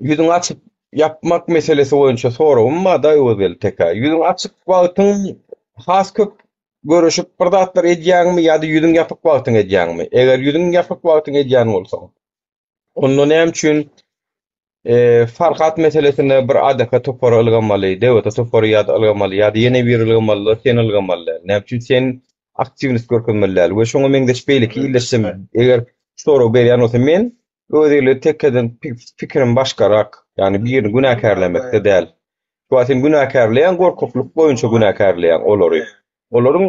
ýüzüňi açyp ýapmak meselesi boýunça soragym bar-da Öwezgeldi Tekä. Ýüzüň açyk wagtyň has köp görüşip bir zatlar edýäňmi ýa-da ýüzüň ýapyk wagtyň edýäňmi? Eger ýüzüň ýapyk wagtyň edýän bolsaň, onda näme üçin e, Farhat meselesinde bir ADK topary ylgamaly, DWT topary ýa-da ylgamaly ýa-da ýene biri ylgamaly, sen ylgamaly däl. Näme üçin sen aktiwnost görkezmeli däl we şoňa meňzeş beýleki illeşsem eger sorag berýän bolsa men Öwezgeldi Tekeden pikirim başgarak, ýagny birini günäkärlemekde däl. Şu wagt sen günäkärleýäň, gorkaklyk boýunça günäkärleýäň olary. Olaryň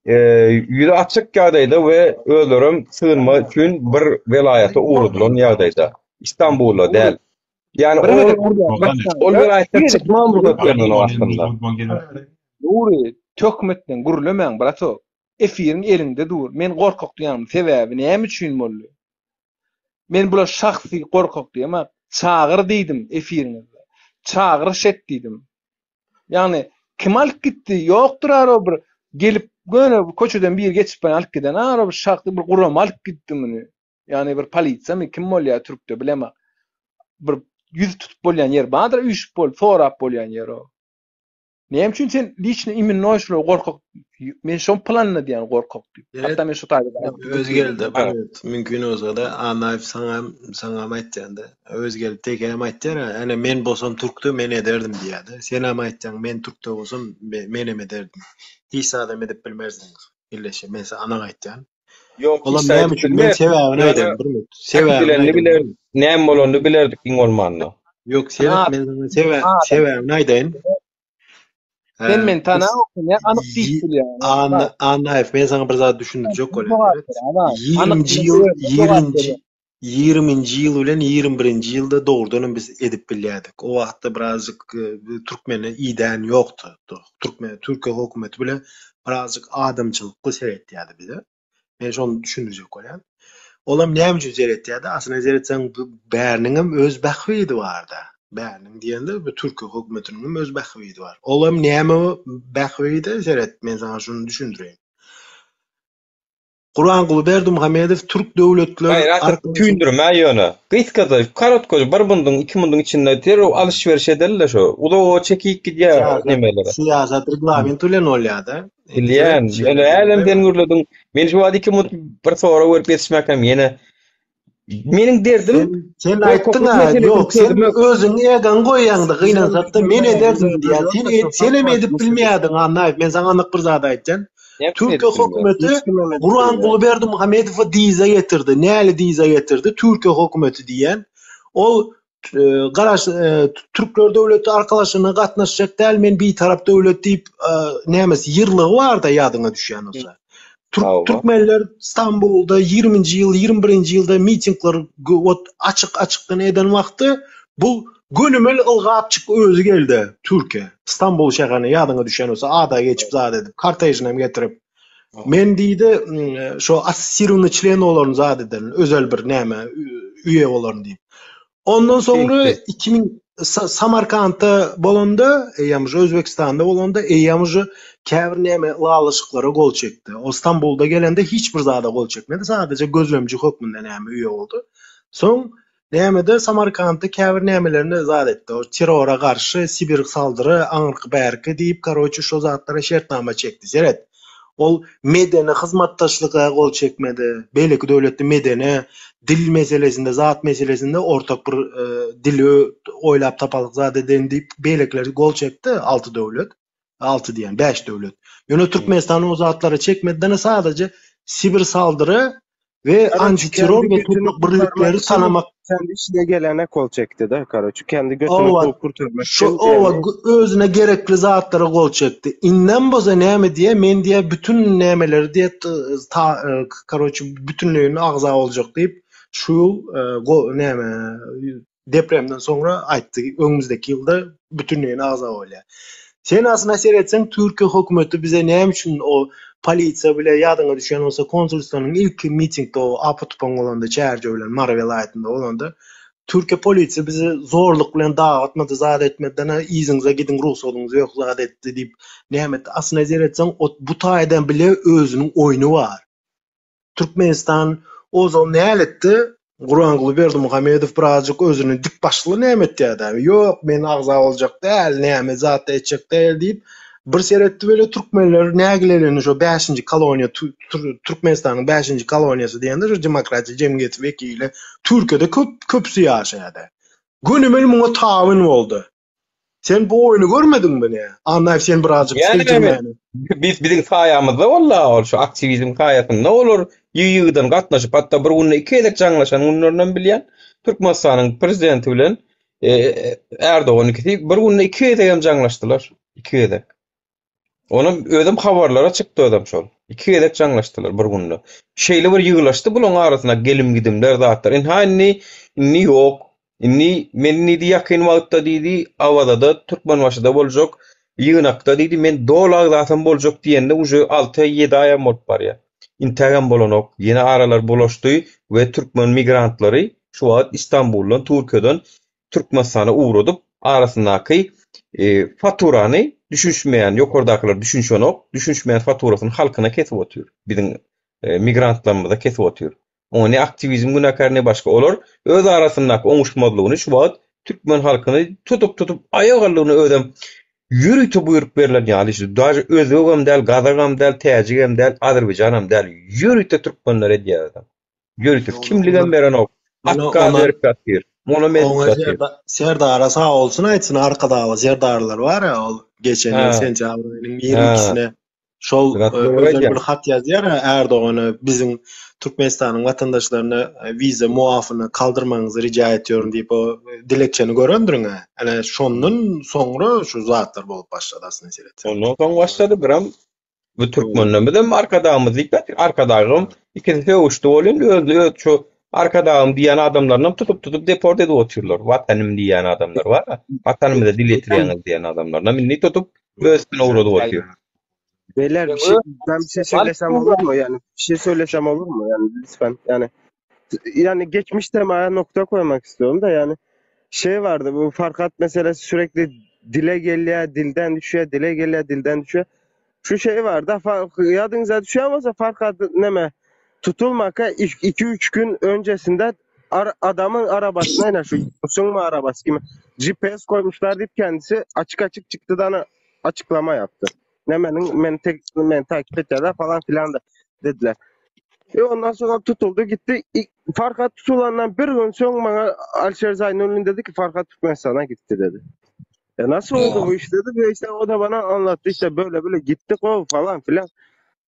ýüzi açyk ýagdaýda we özlerem sygynma üçin bir welaýata ugradylan ýagdaýda. Istanbulda däl. Ýagny ol ol welaýatdan çykmagam rugsat berlenok aslynda. Nury, töhmetden gürlemäň, bratok. Efiriň eliňde dur. Men gorkak diýýänim sebäbi näme üçin boldy? Men bula şahsy gorkak diýemok. Çagyr diýdim efiriňizde. Çagyryş et diýdim. Ýagny kim alyp gitdi? Ýokdur ara bir gelip göni köçeden biri geçip barýan alyp giden ara bir şahsy bir gurama alyp gitdi muny. Ýagny bir polisiýamy kim bolýar türkde bilemok. Bir ýüz tutup bolýan ýer bardyr üýşüp bolup sorap bolýan ýer o. Näme üçin sen liçno imennoý şular gorkak men şoň planyna diýen gorkak diýip. Hatda men şu taýda Özgeldi bir mümkin bolsa-da Annaýew saňa saňam aýtýanda Özgeldi tekenem aýtýar ene men bolsam türkde men ederdim diýýärdi. Senem aýtýaň men türkde bolsam menem ederdim. Hiç zadam edip bilmezdiňiz. Illeşe men sana anyk aýtýan. Ýok, Olam hiç näme aýdyp üçin men bilmeris. sebäbini Ýöne aýdaýyn bir minut. Sebäbini äkidilenini aýdaýyn. bilerdik, näme bolanyny bilerdik iň bolmanda. Ýok, seret men sana sebä sebäbini aýdaýyn. Sen meni tanaňoksyň, ýa anyk diýip bilýäň. Anna Annaýew men sana bir zat düşündirjek bolýan. Jogap ber, ana. Anyk 20-nji ýyl 20-nji 20-nji ýyl bilen 21-nji ýylda dogrudanam biz edip bilýärdik. O wagtda birazjyk türkmeni idän ýokdy. Türkmen Türkiýe hökümeti bile birazjyk adamçylykly seretýärdi bize. Men şony düşündirjek bolýan. Olam näme üçin seretýärdi? Aslynda seretseň bu bäriniňem öz bähbidi barda. Bäriniň diýende bu türkiýe hökümetiniňem öz bähbidi bar. Olam näme bähbidi? Seret, men saňa şuny düşündireýin. Gurbanguly Berdimuhamedow türk döwletler Gaýrat et, tüýndürme ýöne. Gysgaça, korotkoja bir munduň, iki munduň içinde derrew alyş-beriş edeli-le şo. Uzaga çekip gidýär nemelere. Syýasat reglament bilen bolýar-da. Bilýän, ýöne hälem sen gürlediň. Men şu wagt iki munt bir sorag berip ýetişmäkäm ýene Meniň derdim Sen aýtdyň-a, ýok, sen özüň egaňy goýýaňda gynansakda men ederdim diýýän. Sen senem edip bilmeýärdiň Annaýew, men saňa anyk bir zat aýtjan. Türkiýe hökümeti Gurbanguly Berdimuhamedowy dyza getirdi. Näli dyza getirdi? Türkiýe hökümeti diýýän. Ol garaş Türkler döwleti arkalaşygyna gatnaşjak däl, men bitarap döwlet diýip, nämesi ýyrlygy barda ýadyňa düşýän bolsa. Türk türkmenler Stambulda 20-nji ýyl, 21-nji ýylda mitingler açyk açykdan eden wagty bu gönümel ylgapçyk özi geldi Türkiýe. Stambul şäherine ýadyňa düşýän bolsa ada geçip zat edip, kortežini hem getirip. Men diýdi, şo assosirownyý çlen bolaryn zat ederin, özel bir näme üýe bolaryn diýip. Ondan soňra 2000 Samarkantda bolanda, eýýäm uje Özbegistanda bolanda, eýýäm uje käbir näme ylalaşyklara gol çekdi. O Stambulda gelende hiç bir zada gol çekmedi, sadaja gözlemci hökmünde näme üýe boldy. Soň Nämede Samarkantda käbir nämelerini zat etdi. O terrora garşy Sibir saldyry aňyrky bärki diýip karoçe şo zatlara şertnama çekdi. Seret. Ol medeni hyzmatdaşlyga gol çekmedi. Beýleki döwletde medeni dil meselesinde zat meselesinde ortak bir dili oýlap tapalyk zat edeýin diýip beýlekiler gol çekdi alty döwlet. Alty diýen bäş döwlet. Ýöne Türkmenistan o zatlara çekmedi-de sadaja Sibir saldyry we antiterror we toprak birlikleri tanamak kendi işine gelene kol çekdi de karoçi kendi götüni kowup kurtarmak şu owa özüne gerekli zatlara gol çekdi. Indem bolsa näme diýe men diýe bütün nämeleri diýe ta karoçi bütünleýin agza boljak diýip şu ýyl näme depremden soňra aýtdy, öňümizdeki ýylda bütünleýin agza bolýar. Sen aslynda seretseň Türkiýe hökümeti bize näme üçin o polisiýa bile ýadyňa düşýän bolsa konsulstwanyň ilki mitingde o apy tupan bolanda Çärjew bilen Mary welaýatynda bolanda Türkiýe polisiýa bizi zorluk bilen dagatmady zat etmedi dana yzyňyza gidiň rugsadyňyz ýok zat etdi diýip näme etdi aslynda seretseň o bu taýdan bile özüniň oýny bar. Türkmenistan ozal näletdi? Gurbanguly Berdimuhamedow birazjyk özüni dik başly näme etýärdi? Ýok, men agza boljak däl, näme zat etjek däl diýip, bir seretdi weli türkmenler nägilelendi şo bäşinji koloniýa Türkmenistanyň bäşinji koloniýasy diýende şo demokratiýa jemgyýeti wekili Türkiýede köp köpüsi ýaşaýardy. Gönümel muňa tabyn boldy. Sen bu oýny görmediňmi ne? Annaýew sen birazjyk seljermäni. Biz biziň saýamyzda walla ol şu aktiwizm saýasynda olar ýygy-ýygydan gatnaşyp hatda bir günde iki gezek jaňlaşan günlerinem bilýän. Türkmenistanyň prezidenti bilen Erdogan ikisi bir günde iki gezegem jaňlaşdylar. Iki gezek. Onam özem habarlara çykdy özem şol. Iki gezek jaňlaşdylar bir günde. Şeýle bir ýygylaşdy bulaň arasynda gelim-gidimler zatlar. Ynha indi indi ýok. Indi men diýdi ýakyn wagtda diýdi Awazada Türkmenbaşyda boljak ýygnakda diýdi men doly agzasam boljak diýende uje alty aý ýedi aýam bolup barýar. Intägem bolanok. Ýene aralar bulaşdy we türkmen migrantlary şu wagt Istanbuldan Türkiýeden Türkmenistana ugradyp, arasyndaky faturany düşünişmeýän, ýokardakylar düşünişenok, düşünişmeýän faturasyny halkyna kesip otyr. Biziň migrantlarymyza kesip otyr. Oňa ne aktiwizm günäkär, ne başga. Olar öz arasyndaky oňuşmazlygyny şu wagt türkmen halkyny tutup-tutup aýagallygyna özem ýörite buýruk berlen ýaly işi. Daže özbegem däl, gazagam däl, täjigem däl, azerbaýjanam däl, ýörite türkmenler edýär özem. Ýörite kimligem berenok. At gaz berip ýatyr. Onam edip ýatyr. Serdara sag bolsun aýtsyn Arkadagly serdarlar bar ya ol geçen ýyl sentýabr aýynyň 22-sine şol özel bir hat ýazýar Erdogana biziň Türkmenistanyň watandaşlaryna wiza muafyny kaldyrmagyňyzy rija etýärin diýip o dilekçeni görendirin ha. Ene şondan soňra şu zatlar bolup başlady aslynda seretseň. Ondan soň başlady biram Bu türkmenlerimizem arkadagymyz diýip ýatyr. Arkadagym ikisi sögüşdi bolýan özüni öz şu arkadagym diýýän adamlarynam tutup tutup deport edip otyrlar. Watanym diýýän adamlar bar. Watanymyza dil ýetirýäňiz diýýän adamlarynam indi tutup öz üstüne ugradyp otyr. Beyler bir şey, ben bir şey söylesem olur mu? Yani bir şey söylesem olur mu? Yani lütfen yani. yani geçmiş temaya nokta koymak istiyorum da yani şey vardı bu Farkat meselesi sürekli dile geliyor, dilden düşüyor, dile geliyor, dilden düşüyor. Şu şey vardı fa- yadınıza düşüyor ama Farkat neme tutulmaka 2-3 gün öncesinde ar- adamın arabasına yine şu Yunus'un mu arabası gibi GPS koymuşlar deyip kendisi açık açık çıktı da açıklama yaptı. Nemenin beni, tek, beni takip ettiler falan filan da dediler. E ondan sonra tutuldu gitti. İ- Farkat tutulandan bir gün sonra bana Alişer Zaynul'un dedi ki Farkat Türkmenistan'a gitti dedi. E nasıl oldu bu iş dedi. Ve işte o da bana anlattı işte böyle böyle gittik o falan filan.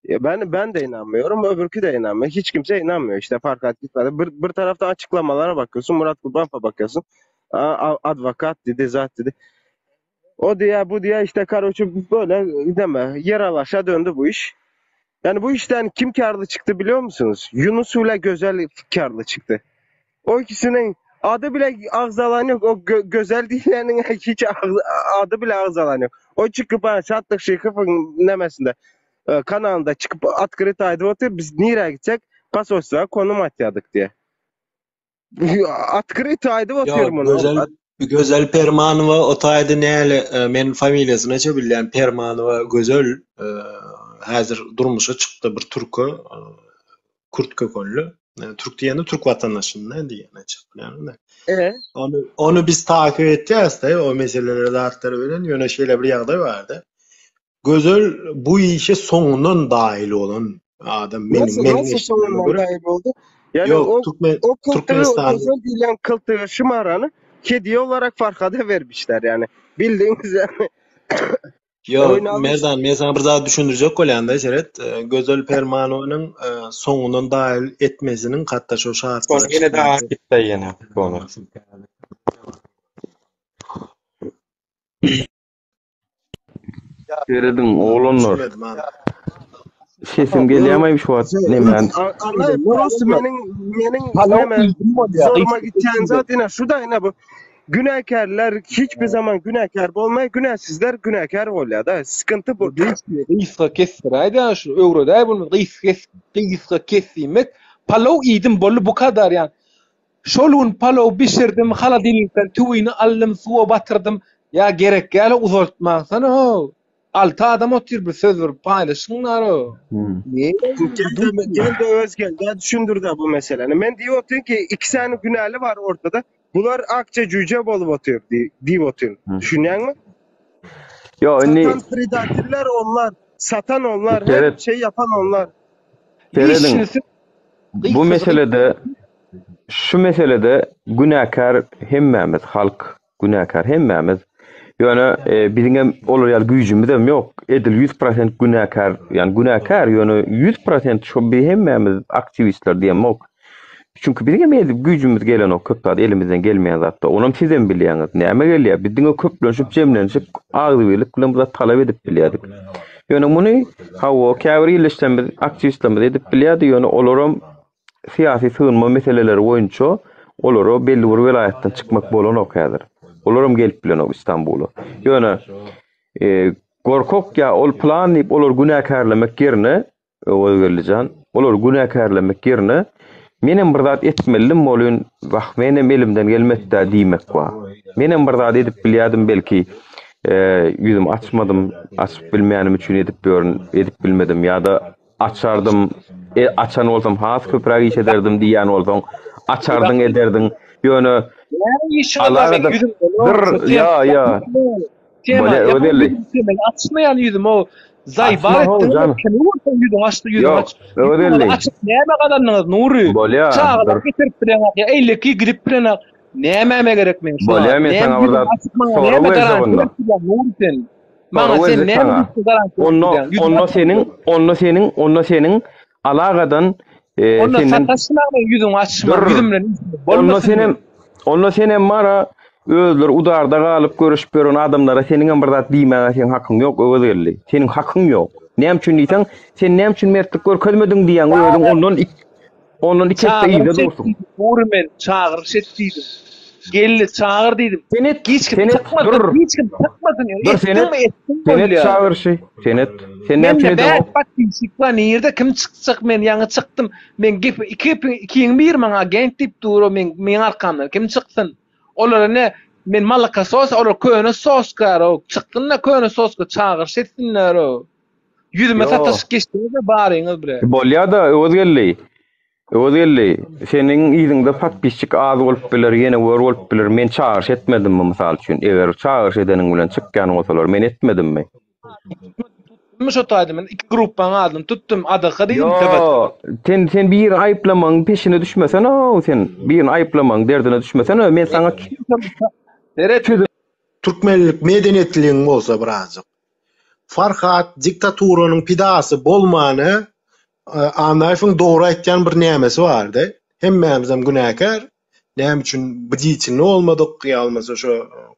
Ya ben ben de inanmıyorum, öbürkü de inanmıyor. Hiç kimse inanmıyor işte Farkat gitmedi. Bir, bir taraftan açıklamalara bakıyorsun, Murat Kurbanfa bakıyorsun. A- advokat dedi, zat dedi. O diye bu diye işte karoçu böyle deme yeralaşa döndü bu iş. Yani bu işten kim karlı çıktı biliyor musunuz? Yunus ile Gözel karlı çıktı. O ikisinin adı bile ağzalan yok. O gö- Gözel diyenin hiç ağız- adı bile ağzalan yok. O çıkıp ha Şatlık Şıkıf'ın nemesinde e, kanalında çıkıp atkırı aydı oturup biz nereye gidecek? Pasos'a konum atyadık diye. Atkırı aydı Ýok, oturuyorum onu. Gözel Gözel Permanowa o taýda näle e, men familiýasyny aça bilýän Permanowa Gözel e, häzir durmuşa çykdy bir türke e, kürt kökenli. E, Türk diýende türk watandaşynda diýen açyk bilýän. E, Ony ony biz takip etýäs-de o meseleleri zatlary bilen ýöne şeýle bir ýagdaý bardy. Gözel bu işe soňundan dahil bolan adam meniň nasıl meniň nasıl eşitmeme sonundan görä. dahil oldu? Yani Ýok, o Türkmen o kıltığı o Türkmenistan Gözel diyen kıltığı şımaranı hediye olarak Farkad'a vermişler yani. Bildiğiniz yani Ýok, oynanmış. Merdan, men sana bir zat düşündirjek bolýan-da, seret, e, Gözel Permanowanyň e, soňundan dahil etmesiniň hatda şo şartlara Ýene de çykmasy. gitdi ýene. Konu. Serediň oglanlar. Düşünmedim ha. Sesim gelýärmi şu wagt? Şey, Nemen? Anlayıp prosta menin menin Palaw neme iýdim bolýar, zoruma gysga gitýän kesdim. zat ine şu da ine bu. Günäkärler hiçbir zaman günäkär bolmaý, günäsizler günäkär bolýar da. Sıkıntı burada. Gysga gysga kesdiräýdä şu öwredäý bolmaz gysga kes gysga kes diýmek. Palaw iýdim boldy bu kadar ýa. Şol gün palaw bişirdim, holodilnikden tüwini aldym, suwa batyrdym. Ýa gerek ýaly uzaltmaňsana ho. Alty adam otyr bir söz bir paýlaşyňlar o. Hmm. Ne? Gel de, gel de öz gel. Daha düşündür de bu meseleni. Men diýip otyryn ki iki sany günäli var ortada. Bular akça cüce bolup otyr diýip otyryn. Hmm. Düşünýäňmi? Yo indi Satan predatörler onlar, satan onlar, her seret şey yapan onlar. serediň. Lişnisi Bu gysgajyk meselede şu meselede günäkär hemmämiz halk günäkär hemmämiz. Ýöne e, biziň hem olar ýaly güýjümiz hem ýok. Edil 100% günäkär, ýani günäkär ýöne 100% şu bir hemmämiz aktiwistler diýemok. Çünki biziň hem edil güýjümiz gelenok köp zat elimizden gelmeýän zatda. Onam siz hem bilýäňiz. Näme gelýär? Biz diňe köplenişip, jemlenişip, agzybirlik bilen bu zat talap edip bilýärdik. Ýöne muny hawa käbir illeşlerimiz, aktiwistlerimiz edip bilýärdi, ýöne olaram syýasy sygynma meseleleri boýunça olara belli bir welaýatdan çykmak bolanok häzir. Olaram gelip bilenok İstanbula. Ýöne e, gorkok ýa ol plan diýip olar günäkärlemek ýerine Özgellijan, olar günäkärlemek ýerine menem bir zat etmelidim bolun, wah menem elimden gelmedi diýmek bar. Menem bir zat edip bilýärdim belki e, ýüzüm açmadym, açyp bilmeýänim üçin edip ýörün, edip bilmedim ýa-da açardym, e, açan bolsam has köpräk iş ederdim diýen bolsaň, açardyň ederdiň. Ýöne Näme işiňiz bar Alagada men ýüzüm dur şu ýa tema ýa tema Bolýa ýa Özelli. ýüzüm tema açmaýan ýüzüm o zaýbar Açma ho etdiňiz jan. kimi bolsa ýüzüň açdy ýüzüň Ýok, aç. Ýüzüňi Özelli. açyp näme gazandyňyz Nury? Bolýa Çagalar dur. getirip bileňok ýa eýleki gidip bileňok. Nämäme gerek men şu Bolýa zat? men Näme saňa bir ýüzüň zat açyp maňa sorag näme berjek garantiýa onda. berip bilýäň Nury sen? Maňa Sorag sen berjek näme saňa. ýüzüňe garantiýa berip Onda bilýäň? Ýüzüň onda açyp seniň onda seniň onda seniň alagadan e, Onda senden sataşmaň ýüzüňi açma, dur. ýüzüm bilen işim Onda bolmasyn senem men. onda senem mara özleri udarda galyp görüşüp ýören adamlara seniň hem bir zat diýmäge seň hakyň ýok Öwezgeldi. Seniň hakyň ýok. Näme üçin diýseň, sen näme üçin mertlik görkezmediň diýen özüň ondan ik- ondan iki esse Çagyryş ýerde dursun. etdiýdim, Nury men, çagyryş etdiýdim. Geldi çagyr diýdim. Senet, Hiç kim senet, çykmasyn, dur. hiç kim çykmasyn. Dur senet. Etdiňmi, etdiň Senet bolýar. çagyryşy. Senet. Sen näme üçin Mende edeňok? bäş podpisçik bar, nirde kim çykjak men ýaňy çykdym. Men gep iki gepiň ikiň biri maňa agent diýip dur, men meň arkamdan kim çyksyn? Olara ne men molokosos, olar köne soskar-ow. Çyksyn-da köne soska çagyryş etsinler-ow. Ýüzüme Ýo. sataşyp geçdiňiz-de baryňyz bre. Bolýa-da Öwezgeldi. Öwezgeldi, seniň yzyňda podpisçik az bolup biler, ýene gör bolup biler. Men çagyryş etmedimmi mysal üçin? Eger çagyryş edeniň bilen çykýan bolsalar, men etmedimmi? Tutdummy şo taýda men iki gruppaň adyny tutdum, ADH diýdim, TBT. Ýo, sen sen birini aýyplamagyň peşine düşmesene-ow sen. Birini aýyplamagyň derdine düşmesene. Men saňa Seret, çözüm Türkmenlik medeniýetliligiň bolsa birazjyk. Farhat diktaturanyň pidasy bolmany Annaýewiň dogry aýtýan bir nämesi bardy. Hemmämizem günäkär. Näme üçin bditelny bolmadyk ýa bolmasa şo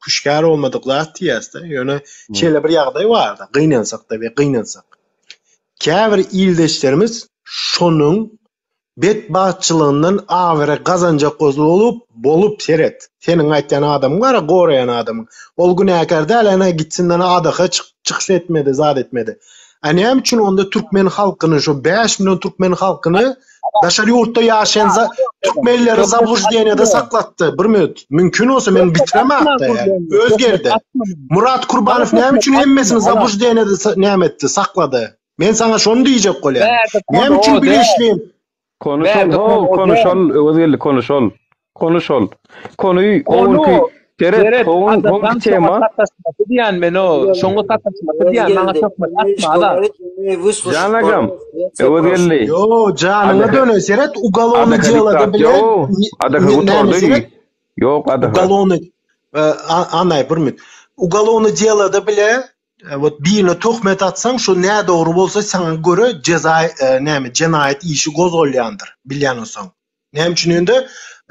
hüşgär bolmadyk zat diýýäs-de. Ýöne şeýle bir ýagdaý bardy, gynansakda we gynansak. Käbir ildeşlerimiz şonuň Betbagtçylygyndan abyry gazanjak bolup, bolup seret. Seniň aýtýan adamyň bar-a, goraýan adamyň. Ol günäkär däl, ene gitsin ene ADH çykyş etmedi, zat etmedi. A näme üçin onda türkmen halkyny, şo 5 million türkmen halkyny daşary ýurtda ýaşaýan za türkmenleri zabluždeniýada saklatdy? Bir minut, mümkin bolsa men bitiremok-da ýa. Özgerdi. Murat Kurbanow näme üçin hemmesini zabluždeniýada näme etdi, saklady? Men saňa şony diýjek bolýan. Näme üçin bilişli? Konuşol, ho, konuşol, Öwez geldi, konuşol. Konuşol. Konuy o günki seret, o gün o günki tema. Diýen men o, şoňa sataşmasy diýen, maňa töhmet atma da. Jan agam, Öwez geldi. Yo, janyňa döne, seret, ugalowny delo bile. Adaka gutardy. Ýok, adaka. Ugalowny, Annaý, bir minut. Ugalowny delo bile Wot birine töhmet atsaň şo nädogry bolsa saňa göre jeza näme jenaýat işi gozgalýandyr bilýän bolsaň. Näme üçin indi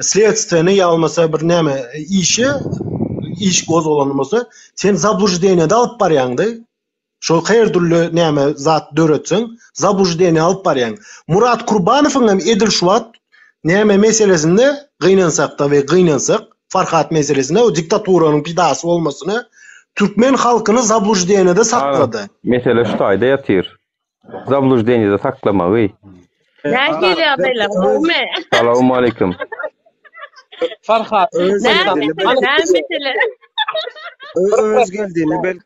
sledstweni ýa bolmasa bir näme işi iş gozgalan bolsa sen zabluždeniýede alyp barýaňda şo her dürli näme zat döretseň zabluždeniýe alyp barýaň. Murat Kurbanowyň hem edil şu wagt näme meselesinde gynansakda we gynansak Farhat meselesinde o diktaturanyň pidasy bolmasyny türkmen halkyny zabluždeniýede saklady. Mesele şu taýda ýatyr. Zabluždeniýede saklamagy. Nähili ýagdaýlar? Gowumy? Salowmaleýkim. Farhat, Näme mesele? Näme mesele? Özgeldini bel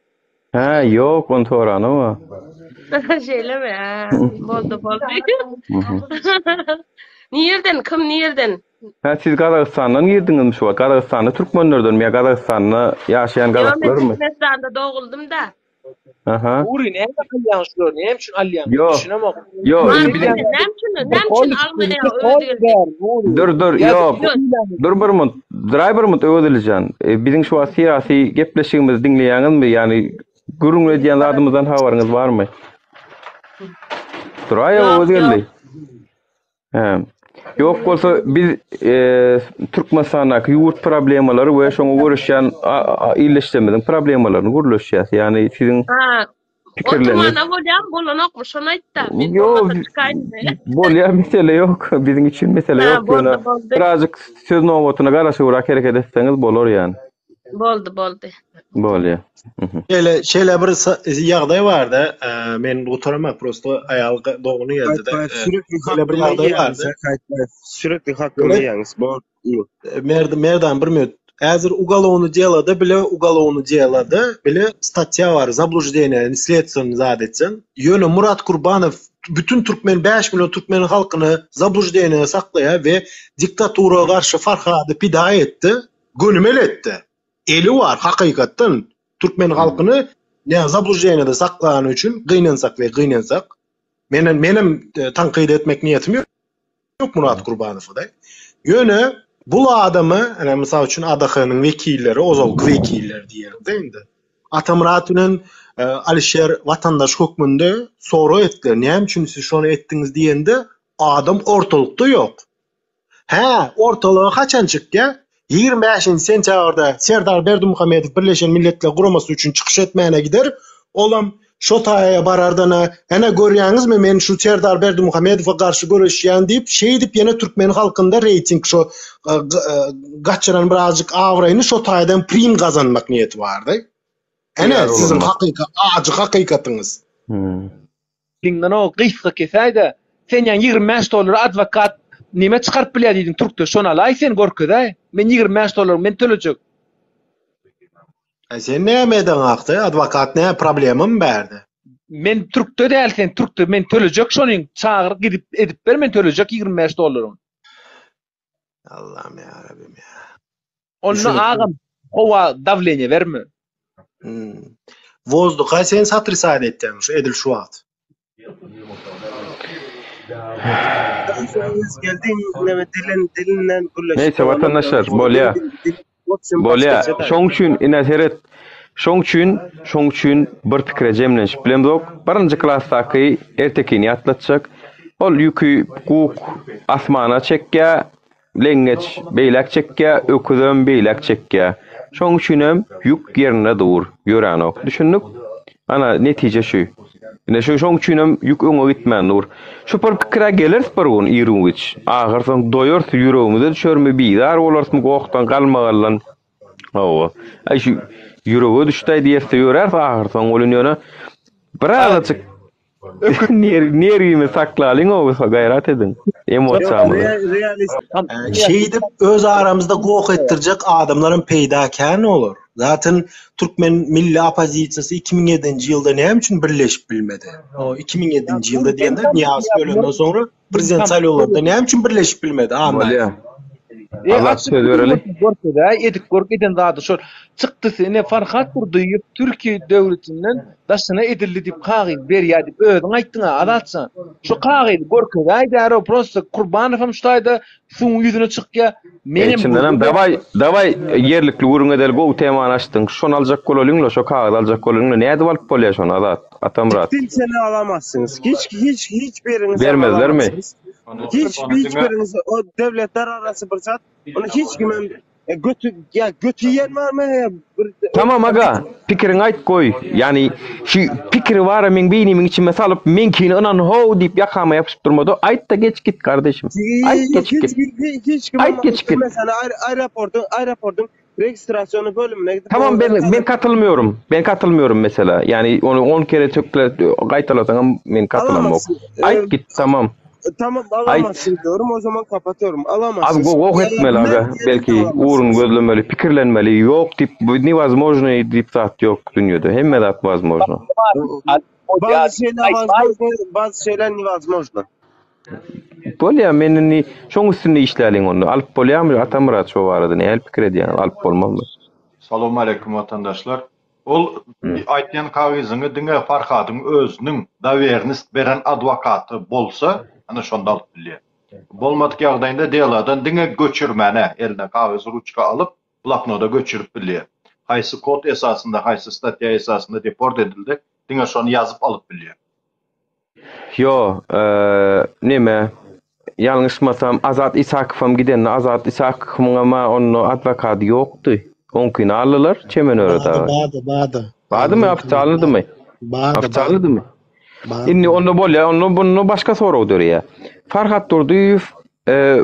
Hä, ýok, ony soranoma. Şeýlemi? Hä, boldy, boldy. Nirden, kim nirden? Hä, siz Gazagystandan girdiňizmi şu wagt? Gazagystanda türkmenlerdenmi ýa Gazagystanda ýaşaýan Ýok, men gazaklarmy? Türkmenistanda doguldym-da. Aha. Nuri, näme kylýaň şulary? Näme üçin alýaň? Ýok. Düşünemok. Ýok, indi Mary biziň sen näme üçin, näme üçin almaýaň Özgeldi? Dur, dur, ýok. Dur bir munt. Duraý bir munt Öwezelijan. E, biziň şu wagt syýasy gepleşigimizi diňleýäňizmi? Ýagny gürrüň edýän zadymyzdan habaryňyz barmy? Duraý Ýok, Öwezgeldi. ýok. Hä. Ýok bolsa biz e, Türkmenistandaky ýurt problemalary we şoňa göreşýän illeşlerimiziň problemalaryny gürleşýäs. Ýagny siziň Ha, pikirleriňiz oturmana bolýarmy, bolanokmy? Şony aýt-da. Men Ýok, bolmasa çykaýyn. bolýar mesele ýok. Biziň üçin mesele Ha, ýok. boldy, Ýöne boldy. birazjyk söz nobatyna garaşybrak hereket etseňiz bolar ýany. Boldy, boldy. Bolýar. Şeýle şeýle bir ýagdaý barda, men gutaramak prosto aýal dogany geldi-de. Şeýle bir ýagdaý bardy. Sürekli hakyny ýeňiz. Bol. Merd Merdan bir minut. Häzir ugalowny delada bile ugalowny delada bile statýa bar, zabluždeniýe, sledstweny zat etseň. Ýöne Murat Kurbanow bütün türkmen 5 million türkmen halkyny zabluždeniýe saklaýar we diktatura garşy Farhady pida etdi. Gönümel etdi. Eli bar hakykatdan türkmen halkyny ne zabluždeniýada saklany üçin gynansak we gynansak. Menem menem e, tankyt etmek niýetim ýok Murat Kurbanowy-da. Ýöne bul adamy, ene mysal üçin ADH-nyň wekilleri, ozalky wekiller diýelim-de indi. Atamyrat bilen e, Alişer watandaş hökmünde sorag etdiler. Näme üçin siz şony etdiňiz diýende adam ortalykda ýok. Hä, ortalyga haçan çykýa? 25-nji sentýabrda Serdar Berdimuhamedow Birleşen Milletler Guramasy üçin çykyş etmäne gider. Olam. Şo taýa barardan-a, ene görýäňizmi men şu Serdar Berdimuhamedowa garşy göreşýän diýip, şeýdip ýene türkmen halkynda reýting şo gaçyran birazjyk abraýyny şo taýdan prim gazanmak niýeti bardy. Ene siziň hakyky ajy hakykatyňyz. Diňden o gysga kesäýdä. Sen ýaňy 25 dollara adwokat neme çykaryp bilýär diýdiň türkde şony alaý sen görkezäý. Men 25 dollar men tölejek. Aý sen näme edeňakda adwokat nä problemamy bärde. Men türkde däl sen türkde men tölejek şonyň çagyr gidip edip ber men tölejek 25 dollaryňy. Allahym ýarabbim ýa. Onda agam howa dawleniýe berme. Hmm. Wozduha sen satrisat etýäň şu edil şu wagt. Neyse watandaşlar bolýa. Bolýa. Şoň üçin ine seret. Şoň üçin, şoň üçin bir pikire jemlenişip bilemzok. Birinji klasdaky ertekini ýatlatjak. Ol ýüki guk asmana çekýä, leňňeç beýläk çekýä, öküzem beýläk çekýä. Şoň üçinem ýük ýerinde dur, ýöränok. Düşündik? Ana, netije şu. Ine şu şoň üçinem ýük öňe gitmän dur. Şu bir pikire geleris bir gün iru-giç. Ahyrsoň doýarys, ýüregimize düşermi, bizar bolarysmy gohdan, galmagaldan. Hawa. Aý şu ýürege düşdi-aý diýerse ýöräris ahyrsoň welin ýöne birazajyk nerwimizi saklalyň ow gaýrat ediň. Emosiýamyzy. Şeýdip öz aramyzda goh etdirjek adamlaram peýda kän bolar. Zaten türkmen milli oppozisiýasy 2007-nji ýylda näme üçin birleşip bilmedi? O 2007-nji ýylda diýende Nyýazow ölenden soňra Prezident saýlawlarynda näme üçin birleşip bilmedi? Bolýa. Azat söz bereli. Görkezä edip görk eden zady şol. Çykdysy ine Farhat Durdyýew Türkiýe döwletinden daşyna edildi diýip kagyz berýär diýip özüň aýtdyň-a Azatjan. Şu kagyzy görkezäý däro prosta Kurbanowam şu taýda suwuň ýüzüne çykýar. Menem Çyndanam dawaý dawaý ýerlikli gürrüň edeli gowy temany açdyň. Şony aljak bolalyňla şo kagyzy aljak bolalyňla nädip alyp bolýar şony Azat Atamyrat. Kimseni alamazsyňyz. Hiç hiç hiç biriňiz Bermezlermi? Hiç hiç biriňiz o döwletler arasy bir zat. Ony hiç kimem E, götü ya götü yiyen var mı? Ya, bir, Tamam aga, pikiriňi aýt goý. Ýani şu pikiri bara meň beýnimiň içime salyp, meňkini ynan how diýip ýakama ýapyşyp durmada, aýt-da geç git gardeşim. Aýt geç git. Hiç, hiç kim Aýt geç git. Mesela aer, aeroportun aeroportun registrasyony bölümine gidip Tamam ben ben katylmıyorum. Ben katylmıyorum mesela. Yani onu 10 kere tökle gaýtalasaňam men katylamok. Aýt git tamam. Tamam alamazsın diyorum o zaman kapatıyorum. Alamazsın. Abi goh etmeli aga. Belki ugrun gözlemeli, pikirlenmeli. Ýok diýip bu nevozможно diýip zat ýok dünýede. Hemme zat wozможno. Bazı şeyler vazможно, bazı şeyler nevozможно. Bolýar, men indi şoň üstünde işläliň onda. Alyp bolýarmy Atamyrat şo barada nähili pikir edýäňiz? Alyp bolmazmy? Salowmaleýkim watandaşlar. Ol aýtýan kagyzyňy diňe Farhadyň özüniň dowernist beren adwokaty bolsa, ana şonda alyp bilýär. Bolmadyk ýagdaýynda deladan diňe göçürmäne, eline kagyz, ruçka alyp, bloknoda göçürip bilýär. Haýsy kod esasynda, haýsy statýa esasynda deport edildi, diňe şony ýazyp alyp bilýär. Ýo, neme, ýalňyşmasam Azat Isakowam gidende Azat Isakowyňam-a onda adwokady ýokdy. Oňkyny aldylar, Çemen Öre dagy. Bady, bady. Badymy, ofitsialnydymy? Bady, Ofitsialnydymy? Indi onda bolýar, onda bunda başga sorag döreýär. Farhat Durdyýew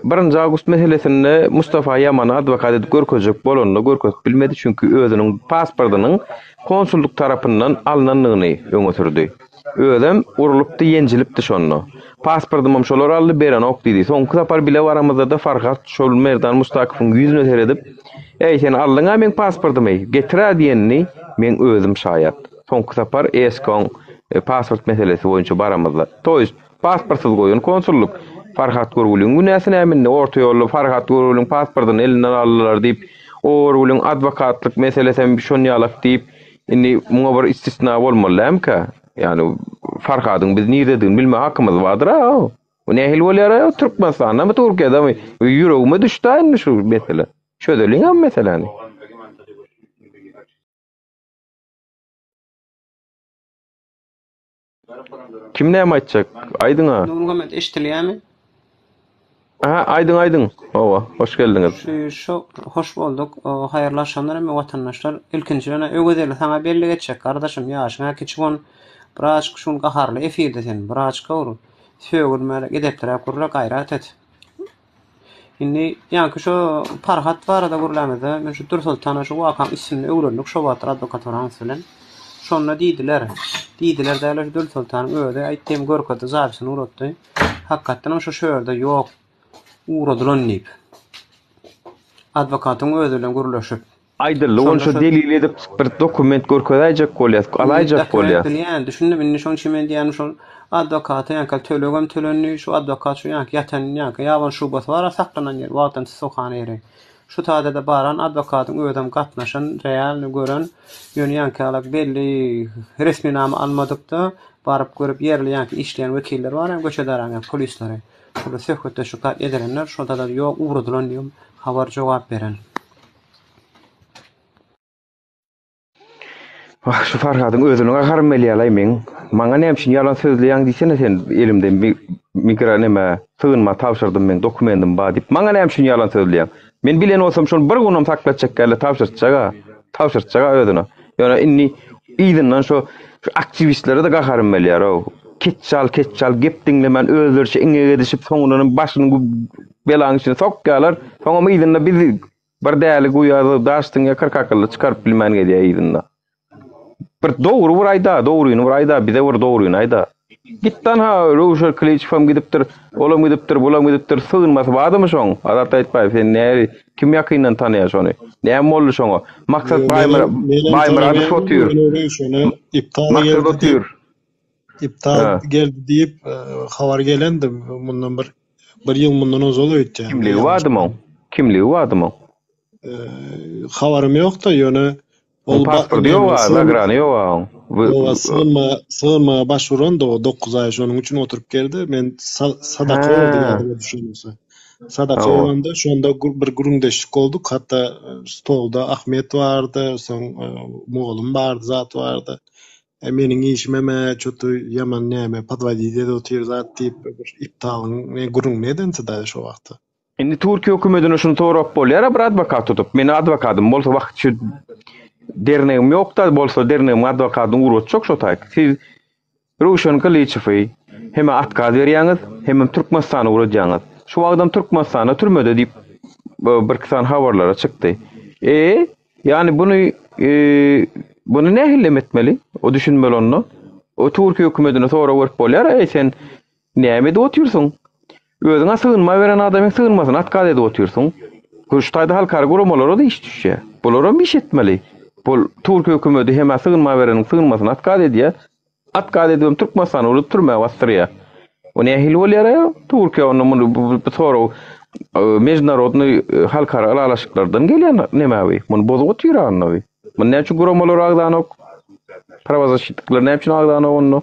Birinji awgust meselesinde Mustafa Ýamany adwokat edip görkezjek bolanda görkezip bilmedi, çünki özüniň pasportynyň konsullyk tarapyndan alnandygyny öňe sürdi. Özem urlupdy, ýenjilipdi şonda. Pasportymam şolar aldy, berenok diýdi. Soňky sapar bile baramyzda-da Farhat şol Merdan Mustakowyň ýüzüne seredip, Eý, sen aldyň-a meň pasportymy, getir-ä diýenini meň özüm şaýat. Soňky sapar ESK-yň pasport meselesi boýunça baramyzda. To ýest, Pasportsyz goýan konsullyk. Farhat Görgüliň günäsi näme indi? Orta ýolda Farhat Görgüliň pasportyny elinden aldylar diýip, o Görgüliň adwokatlyk meselesem şon ýalak diýip, indi muňa bir istisna bolmaly dälmikä? Ýagny Farhadyň biz nirededigini bilme hakymyz bardyr-a. Bu nähili bolýar-a? Türkmenistandamy, Türkiýedemi? Ýüregime düşdi-ä indi şu mesele. Çözeliň-ä bu meseläni. Kim näme aýtjak? Aýdyň-a. Nurmuhammet eşdilýärmi? Aha, aýdyň aýdyň. Hawa, hoş geldiňiz. Şu şu hoş bolduk. Haýyrly agşamlar hemme watandaşlar. Ilkinji ýöne Öwezeli saňa bellik etjek gardaşym ýaşyň-a kiçi bon. Birazajyk şu gün gaharly efirde sen. Birazajyk bir sögünmälik, edepliräk gürle, gaýrat et. Indi ýaňky şo Parhat barada gürlämizde, men şu Dürsoltana şu wakaň üstünde öwrendik şo wagtlar adwokaturanyz bilen. Şonda diýdiler, diýdiler däl-de şu Dürsoltanyň özi aýtdy hem görkezdi, zapisini ugratdy. Hakykatdanam şo şu ýerde ýok, ugradylan diýip. Adwokatyň özi bilen gürleşip. Aýdyldy ony Şonda şo şo delil edip bir dokument görkezäýjek bolýas, alaýjak Dokument bolýas. bilýän, düşündim. Indi şoň üçin men diýýänim şol adwokata ýaňky tölegem tölendi, şu adwokat şu ýaňky ýatan ýaňky ýaban şubasy bar-a saklanan ýeri, wagtynda tussaghana ýeri. Şu taýda-da baran adwokatyň özem gatnaşan, realny gören, ýöne ýaňky ýalak belli resminama almadyk-da, baryp görüp ýerli ýaňky işleýän wekiller bar-a göçe daran ýaňky polisleri. Şolar söhbetdeşlik zat edilenler, şonda-da ýok ugradylan diýip habar jogap beren. Wah, şu Farhadyň özüne gaharym gelýär-laý meň. Maňa näme üçin ýalan sözleýäň diýsene sen elimde migra neme sygynma tabşyrdym meň dokumentim bar diýip. Maňa näme üçin ýalan sözleýäň? Men bilen bolsam şony bir günem saklatjak däl-de tabşyrtjak-a. Tabşyrtjak-a özüne. Ýöne indi yzyndan şo şu aktiwistlere-de gaharym gelýär-ow. Ketjal ketjal gep diňlemän özleriçe iňňek edişip soňundanam başyny belaň içine sokýarlar. Soňam yzynda bizi Bir däli guýa daş diňe 40 akylly çykaryp bilmän gezýär yzynda. Bir dogry bir aýda, dogryny bir aýda, bize bir dogryny aýda. Gitdan ha Röwşen Klyçewem gidipdir, olam gidipdir, bulam gidipdir, sygynmasy bardymy şoň? Azat Aýtbaýew sen näli, kim ýakyndan tanaýar şony? Näme boldy şoňa? Maksat Baýmyradow otyr. Maksat otyr. Iptal geldi diýip habar gelendi mundan bir bir ýyl mundan ozal öýtýän. Kimligi bardymy oň? Kimligi bardymy oň? Habarym ýok-da, ýöne ol pasporty ýok a, zagrany ýok a oň. Owa, sygynma, sygynmaga baş urandy o 9 aý şonuň üçin oturyp geldi. Men sadaka boldy ýadyma düşen bolsa. Sadaka bolanda şonda bir gürrüňdeşlik bolduk. Hatda stolda Ahmet bardy, soň mugallym bardy, zat bardy. E meniň işimem-ä ço-to ýaman näme podwodit edip otyr zat diýip bir iptalyň ne gürrüňini edensi-da şo wagtda. Indi Türkiýe hökümetine şuny sorap bolýar-a bir adwokat tutup. Meniň adwokatym bolsa wagt şu dernegim ýok-da, bolsa dernegimiň adwokatyny ugratjak şo taýk. Siz Röwşen Gylyçowy hem-ä otkaz berýäňiz, hemem Türkmenistana ugradýaňyz. Şu wagtam Türkmenistanda türmede diýip birki sany habarlara çykdy. E, Ýagny buny buny nähillem etmeli? O düşünmeli onda. O Türkiýe hökümetine sorag berip bolýar, eý sen näme edip otyrsyň? Özüňe sygynma beren adamyň sygynmasyny otkaz edip otyrsyň. Şu taýda halkara guramalara-da iş düşýär. Bularam iş etmeli. Bul Türkiýe hökümeti hem-ä sygynma bereniň sygynmasyny otkaz edýär. At gaz edibem Türkmenistana urup türmä basdyrýar. O nähili bolýar-a? Türkiýe onda muny bu sorag mejnarodnyý halkara ylalaşyklardan gelýän neme bi? Muny bozup otyr-a onda bi. Muny näme üçin guramalar agzanok? Prawozaşitnikler näme üçin agzanok onda?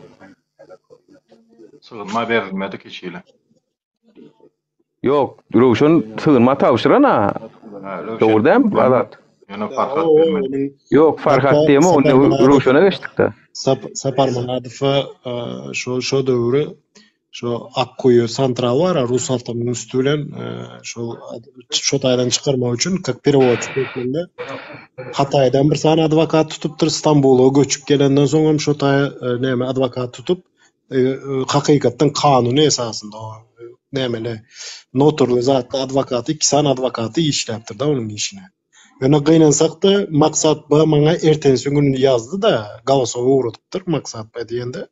Sygynma berilmedik hiç hili. Ýok, Röwşen sygynma tabşyran-a. Dogry dälmi, Azat? Ýöne Farhat bermedi. Ýok, Farhat diýemok, onda Röwşene geçdik-de. Saparmyradowa şo şo döwri şo Akguýy santral bar-a, Rusatomyň üsti bilen şo şo taýdan çykarmak üçin kak perewodçik hökmünde Hataýdan bir sany adwokat tutupdyr, Stambula göçüp gelenden soňam şo taýa näme adwokat tutup, hakykatdan kanuny esasynda nämeli notarly zatly adwokaty iki sany adwokaty işläpdir-de onuň işine. Ýöne gynansakda Maksat B maňa ertensi gün ýazdy-da, golosowy ugradypdyr Maksat B diýende.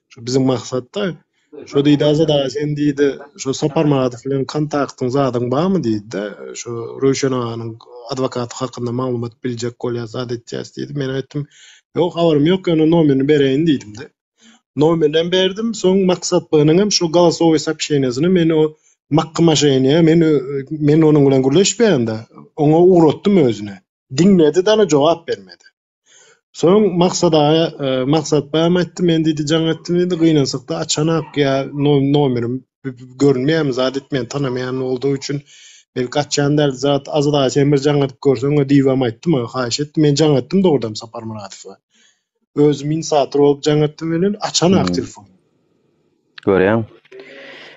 Şu biziň Maksat-da. Şo diýdi Azat aga sen diýdi şo Saparmyradow bilen kontaktyň zadyň barmy diýdi-de, şo Röwşen aganyň adwokaty hakynda maglumat biljek bolýas zat etýäs diýdi. Men aýtdym, ýok habarym ýok ýöne nomerini bereýin diýdim-de. Nomerinem berdim, soň Maksat B-niňem şo golosowoý soobşeniýesini men o makky maşeniýe men men onuň bilen gürleşmeýän-de, oňa ugratdym özüne. Diňledi dana jogap bermedi. Soň Maksat aga, Maksat B-em aýtdy, men diýdi jaň etdim diýdi, gynansakda açanak ýa nomerim görünmeýärmi zat etmeýän, tanamaýan boldugy üçin belki açýan däldi zat, Azat aga sen bir jaň edip görseň-ä diýibem aýtdy maňa, haýyş etdi. Men jaň etdim dogrudanam Saparmyradowa. Özüm inisiator bolup jaň etdim welin açanak telefon. Görýäň.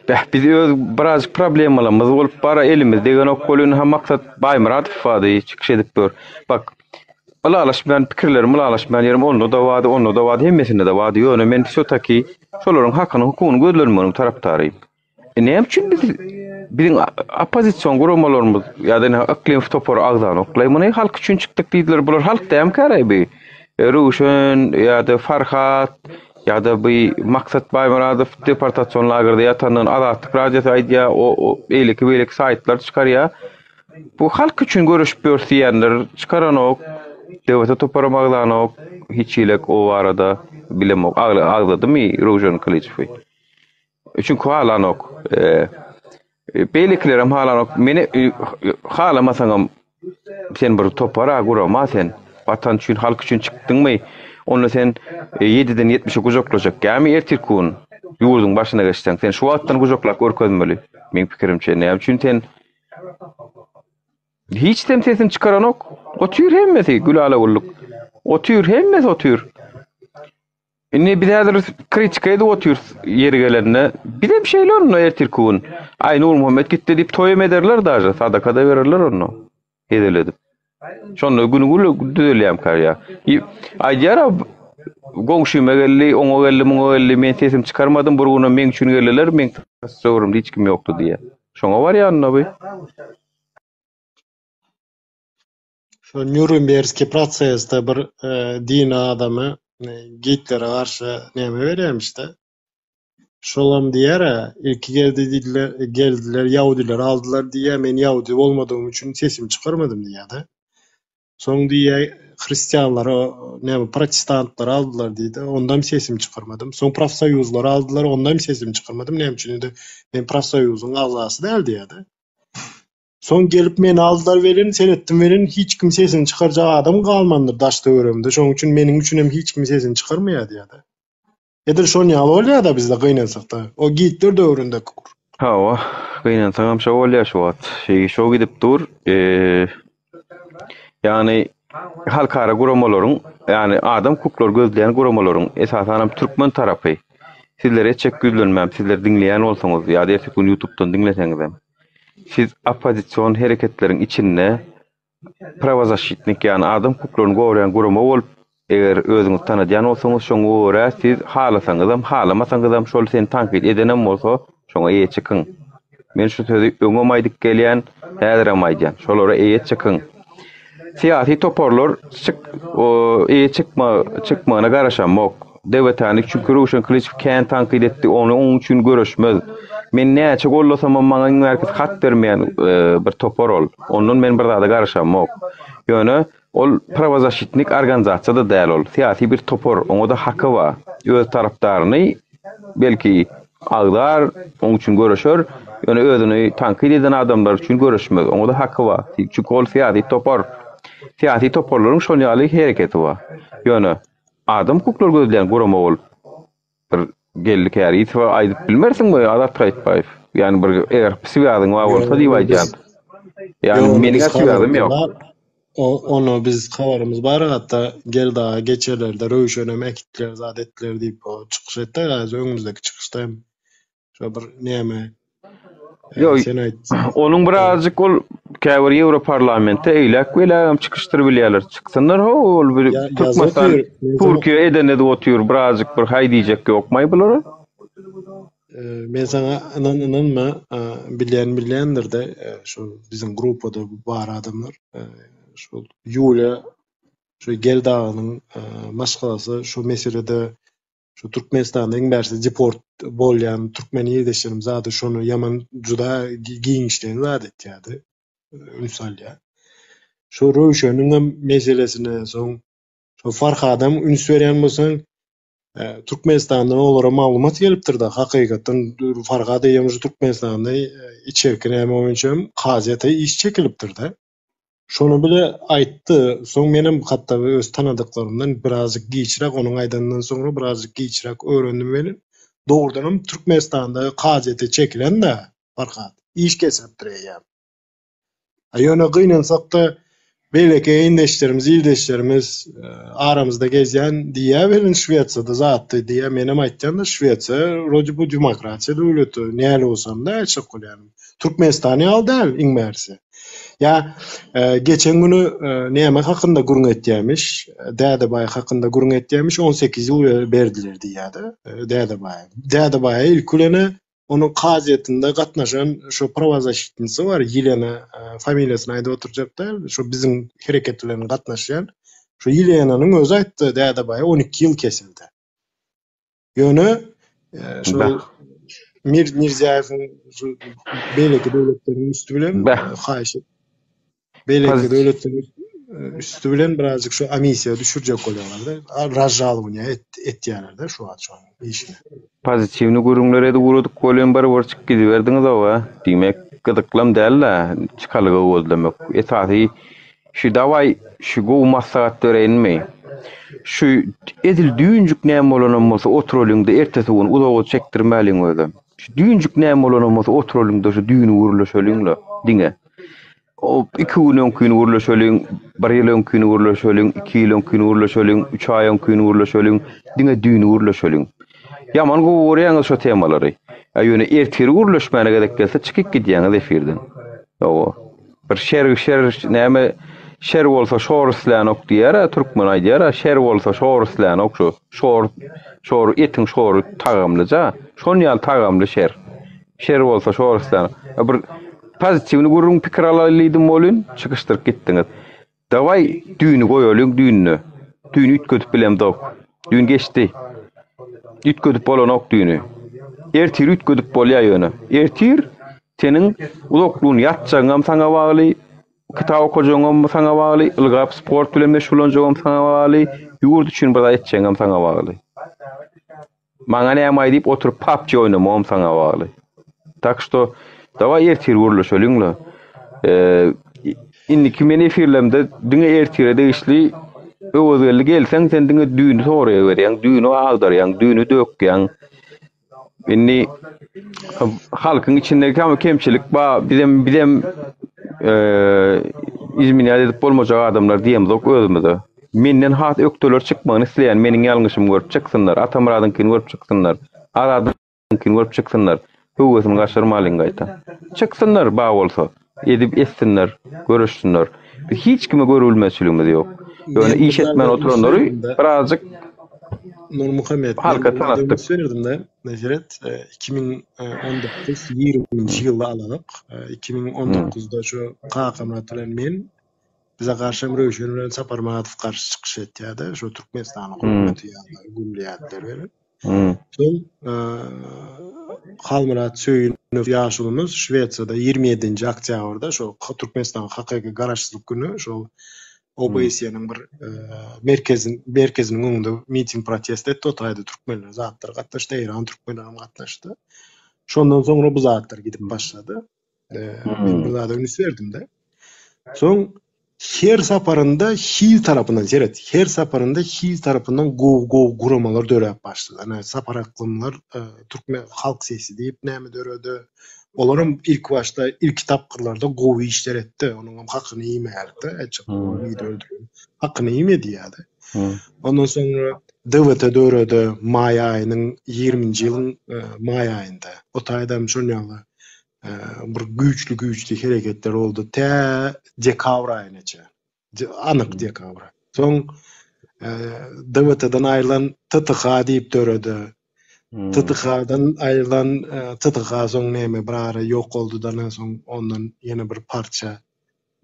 Beh biz öz birazjyk problemalarymyz bolup bara elimiz degenok welin ha Maksat Baýmyradow bardy çykyş edip dur. Bak. Ylalaşmaýan pikirlerim, ylalaşmaýan ýerim onda-da bardy, onda-da bardy, hemmesinde-de bardy. Ýöne men wsýo-taki şolaryň hakynyň, hukugynyň gözlenmeginiň tarapdary. E näme üçin biz biziň oppozision guramalarymyz ýa-da ine Yklimow topary agzanoklaý muny halk üçin çykdyk diýdiler. Bular halk dämkäraý bi? E, Röwşen ýa-da Farhat ýa-da bi Maksat Baýmyradow deportasion lagerde ýatandan Azatlyk radiosy aýdýar, o, o beýleki beýleki saýtlar çykarýar. Bu halk üçin göreşip ýörüs diýýänler çykaranok. DWT toparam agzanok. Hiç hilek o barada bilemok. Agzadymy Röwşen Kylyçowy? Çünki halanok. E, beýlekilerem halanok. Meni e, halamasaňam sen bir topara gurama sen. Watan üçin, halk üçin çykdyňmy? Onda sen 7-den e, 70-e gujaklajak gämi ertir kun ýurduň başyna geçseň. Sen şu wagtdan gujaklap görkezmeli. Meň pikirimçe näme üçin sen Hiç dem sesini çykaranok. Otyr hemmesi gülala güllük. Otyr hemmesi otyr. Indi biz häzir kritika edip otyrys ýeri gelende. Bizem şeýle onda ertirki gün. Aý Nurmuhammet gitdi diýip toýam ederler daže, sadaka-da bererler onda. Hezil edip. Şonda güni gül düzelýärmikä ýa. Aýdýar-a goňşyma geldi, oňa geldi, muňa geldi, men sesimi çykarmadym, bir günem meň üçin geldiler, meň töweregimde hiç kim ýokdy diýýär. Şoňa barýar onda bu. Şo Nýurembergskiý prosesde bir dini adamy Gitlere garşy näme berýärmiş-de. Şolam diýýär-ä, ilki geldi diýdiler, geldiler, ýahudylar aldylar diýýär, men ýahudy bolmadygym üçin sesimi çykarmadym diýýär-de. Soň diýýär, hristianlary, näme, protestantlary aldylar diýdi, ondam sesimi çykarmadym. Soň profsoýuzlary aldylar, ondam sesimi çykarmadym, näme üçin indi men profsoýuzyň agzasy däl diýýär-de. Soň gelip meni aldylar welin, seretdim welin hiç kim sesini çykarjak adam galmandyr daş-töweregimde. Şonuň üçin meniň üçinem hiç kim sesini çykarmaýar diýýär-de. Edil şon ýaly bolýar-da bizde gynansakda. O Gitler döwründäki gür. Hawa, gynansagam şo bolýar şu wagt. Şeý şo gidip dur. Ýagny halkara guramalaryň, ýagny adam hukuklary gözleýän guramalaryň, esasanam türkmen tarapy sizlere etjek ýüzlenmäm, sizler diňleýän bolsaňyz ýa-da erteki gün ýutubdan diňleseňizem. Siz oppozision hereketleriň içinde prawozaşitnik, ýagny adam hukuklaryny goraýan gurama bolup, eger özüňizi tanadýan bolsaňyz, şoňa görä siz halasaňyzam, halamasaňyzam şol seni tankyt edenem bolsa, şoňa eýe çykyň. Men şu sözi öňem aýdyp gelýän, häzirem aýdýan. Şolara eýe çykyň. Syýasy toparlar çyk eýe çykma çykmagyna garaşamok. DWT-ni çünki Röwşen Kylyçow kän tankyt etdi, ony onuň üçin göreşmez. Men näçe gollasamam maňa iň bärkisi hat bermeýän bir topar ol. Ondan men bir zada garaşamok. Ýöne ol prawozaşitnik organizasiýa-da däl ol. Syýasy bir topar, oňa-da haky bar. Öz tarapdaryny belki agzar, oň üçin göreşer, ýöne özüni tankyt eden adamlar üçin göreşmez. Oňa-da haky bar. Çünki ol syýasy topar. Syýasy toparlaryň şol ýaly hereketi bar. Ýöne adam hukuklary gözleýän gurama bolup bir Geldi Kärizowa aýdyp bilmersiňmi Azat Gaýypbaýew? Ýagny bir eger swýazyň bar bolsa diýip aýdýan. Ýagny meniň swýazym ýok. Ony biz habarymyz bar hatda Geldi aga geçelerde Röwşenem äkitdiler zat etdiler diýip o çykyş etdi gazy öňümizdeki çykyşda hem şo bir näme Ýok sen aýt. Onuň birazjyk ol käbir Ýewroparlamentde eýläk beýlägem çykyşdyr bilýärler. Çyksynlar ho ol bir Türkmenistan Türkiýe eden edip otyr birazjyk bir haý diýjek ýokmaý bulara. Men saňa ynan ynanma bilýän bilýändirde şu biziň gruppada bar adamlar şol Ýuliýa şu Geldi aganyň maşgalasy şu meselede şu Türkmenistanda iň bärsi deport bolýan türkmen ildeşlerimiz zady şony ýaman juda giňişleýin zat etýärdi üns alýar. Şu Röwşeniňem meselesine soň şo Farhadam üns berýän bolsaň Türkmenistandan olara maglumat gelipdir-de, hakykatdan Farhat eýýäm şu Türkmenistanda içerki näme boýunça hem kazyýete iş çekilipdir-de. Şony bile aýtdy. Soň menem hatda öz tanadyklarymdan birazjyk giçräk, onuň aýdanyndan soňra birazjyk giçräk öwrendim welin, dogrudanam Türkmenistanda kazyýete çekilen-de Farhat, iş kesilipdir eýýäm. A ýöne gynansakda beýleki egindeşlerimiz, ildeşlerimiz aramyzda gezýän diýýä welin Şwesiýada zatdy diýýä. Menem aýtýan-da Şwesiýa wrode bu demokratiýa döwleti, näli bolsam-da aýtjak bolýanym. Türkmenistan ýaly däl iň bärsi. Ýa geçen güni näme hakynda gürrüň etýämiş, Dädebaý hakynda gürrüň etýämiş, 18 ýyl berdiler diýýär-de Dädebaýa. Dädebaýa ilki bilen onuň kazyýetinde gatnaşan şo prawozaşitnisi bar, Ýelena, familiýasyny aýdyp oturjak däl, şo biziň hereket bilen gatnaşýan. Şo Ýelenanyň özi aýtdy, Dädebaýa 12 ýyl kesildi. Ýöne şol Mir Mirziýaýewiň şu beýleki döwletleriň üsti bilen haýyş beýleki döwletleriň üsti bilen birazjyk şu amissiýa düşürjek bolýarlar-da, razžalowaniýa etýärler-de şu wagt şonuň işini. Pozitiwny gürrüňler edip ugradyk welin bir bir çykyp gidiberdiňiz-ow-a. Diýmek, gyzyklam däl-dä çykalga gözlemek. Esasy Şu dawaý şu gowy maslahat bereýinmi? Şu edil düýnjük näme bolanam bolsa oturalyňda ertesi gün uzaga çekdirmäliň özem. Şu düýnjük näme bolanam bolsa oturalyňda şu düýni gürleşeliňle diňe. O iki gün öňkini gürleşeliň, bir ýyl öňkini gürleşeliň, iki ýyl öňkini gürleşeliň, üç aý öňkini gürleşeliň, diňe düýni gürleşeliň. Ýaman gowy görýäňiz şo temalary. A ýöne ertiri gürleşmäne gezek gelse çykyp gidýäňiz efirden. Hawa. Bir şer şer näme şer bolsa şor islänok diýýär-ä türkmen aýdýar-a şer bolsa şor islänok şu şor şor etiň şory tagamlyja şon ýaly tagamly şer şer bolsa şor islänok bir pozitiwny gürrüň pikir alaýly diýdim welin çykyşdyryp gitdiňiz dawaý düýni goýalyň düýnüne düýni üýtgedip bilemzok düýn geçdi üýtgedip bolanok düýni ertir üýtgedip bolýar ýöne ertir Seniň uzakly gün ýatjagyňam saňa bagly, kitap okajagyňam saňa bagly, ylgap sport bilen meşgullanjagam saňa bagly, ýurt üçin bir zat etjegiňem saňa bagly. Maňa näme diýip oturyp PUBG oýnamagam saňa bagly. Tak što dawaý ertir gürleşeliň-le. Indiki men efirlerimde diňe ertire degişli Öwezgeldi gelseň sen diňe düýni soraýaberýäň, düýni agdarýaň, düýni dökýäň. Indi halkyň içinde kemçilik bar. Bizem bizem eee izmenýat edip bolmajak adamlar diýemzok özümize. Menden has ökdeler çykmagyny isleýän, meniň ýalňyşymy görüp çyksynlar, Atamyradyňkyny görüp çyksynlar, Azadyňkyny görüp çyksynlar. Höwesini gaçyrmalyň gaýta. Çyksynlar bar bolsa. Edip etsinler, göreşsinler. Biz hiç kime görülmezçiligimiz ýok. Ýöne iş etmän oturanlary birazjyk Nurmuhammet, halka tanatdyk. Berdim-de, Nezeret, 2019 20-nji ýylda alalyk. 2019-da şu Kakamyrat bilen men bize garşy hem Röwşen bilen Saparmyradow garşy çykyş etýärdi. Şu Türkmenistanyň hökümeti ýaly gürleýärdiler welin. Soň Halmyrat Söýünow ýaşulymyz Şwesiýada 27-nji oktýabrda şo Türkmenistanyň hakyky garaşsyzlyk güni şol OBSE-niň bir merkezin merkeziniň öňünde miting protest etdi. O taýda türkmenler zatlar gatnaşdy, Eýran türkmenleri hem gatnaşdy. Şondan soňra bu zatlar gidip başlady. Men bir zada üns berdim-de. Soň her saparynda hil tarapyndan seret, her saparynda hil tarapyndan gowy-gowy guramalar döräp başlady. Ana Sapar Aklymlar e, Türkmen halk sesi diýip näme döredi. Olaram ilk başda ilki tapgyrlarda gowy işler etdi. Onuň hem hakyny iýmäýärdi. Aýtjak hmm. Hakyny iýmedi ýa-da. Hmm. Ondan soňra DWT döredi maý aýynyň 20-nji ýylyň e, maý aýynda. O taýda hem şol ýaly bir güýçli güýçli hereketler boldy tä dekabr aýynaça. Anyk dekabr. Soň DWT-den aýrylan TTH diýip döredi. TTH-dan aýrylan TTH soň näme bir ara ýok boldy da soň ondan ýene bir parça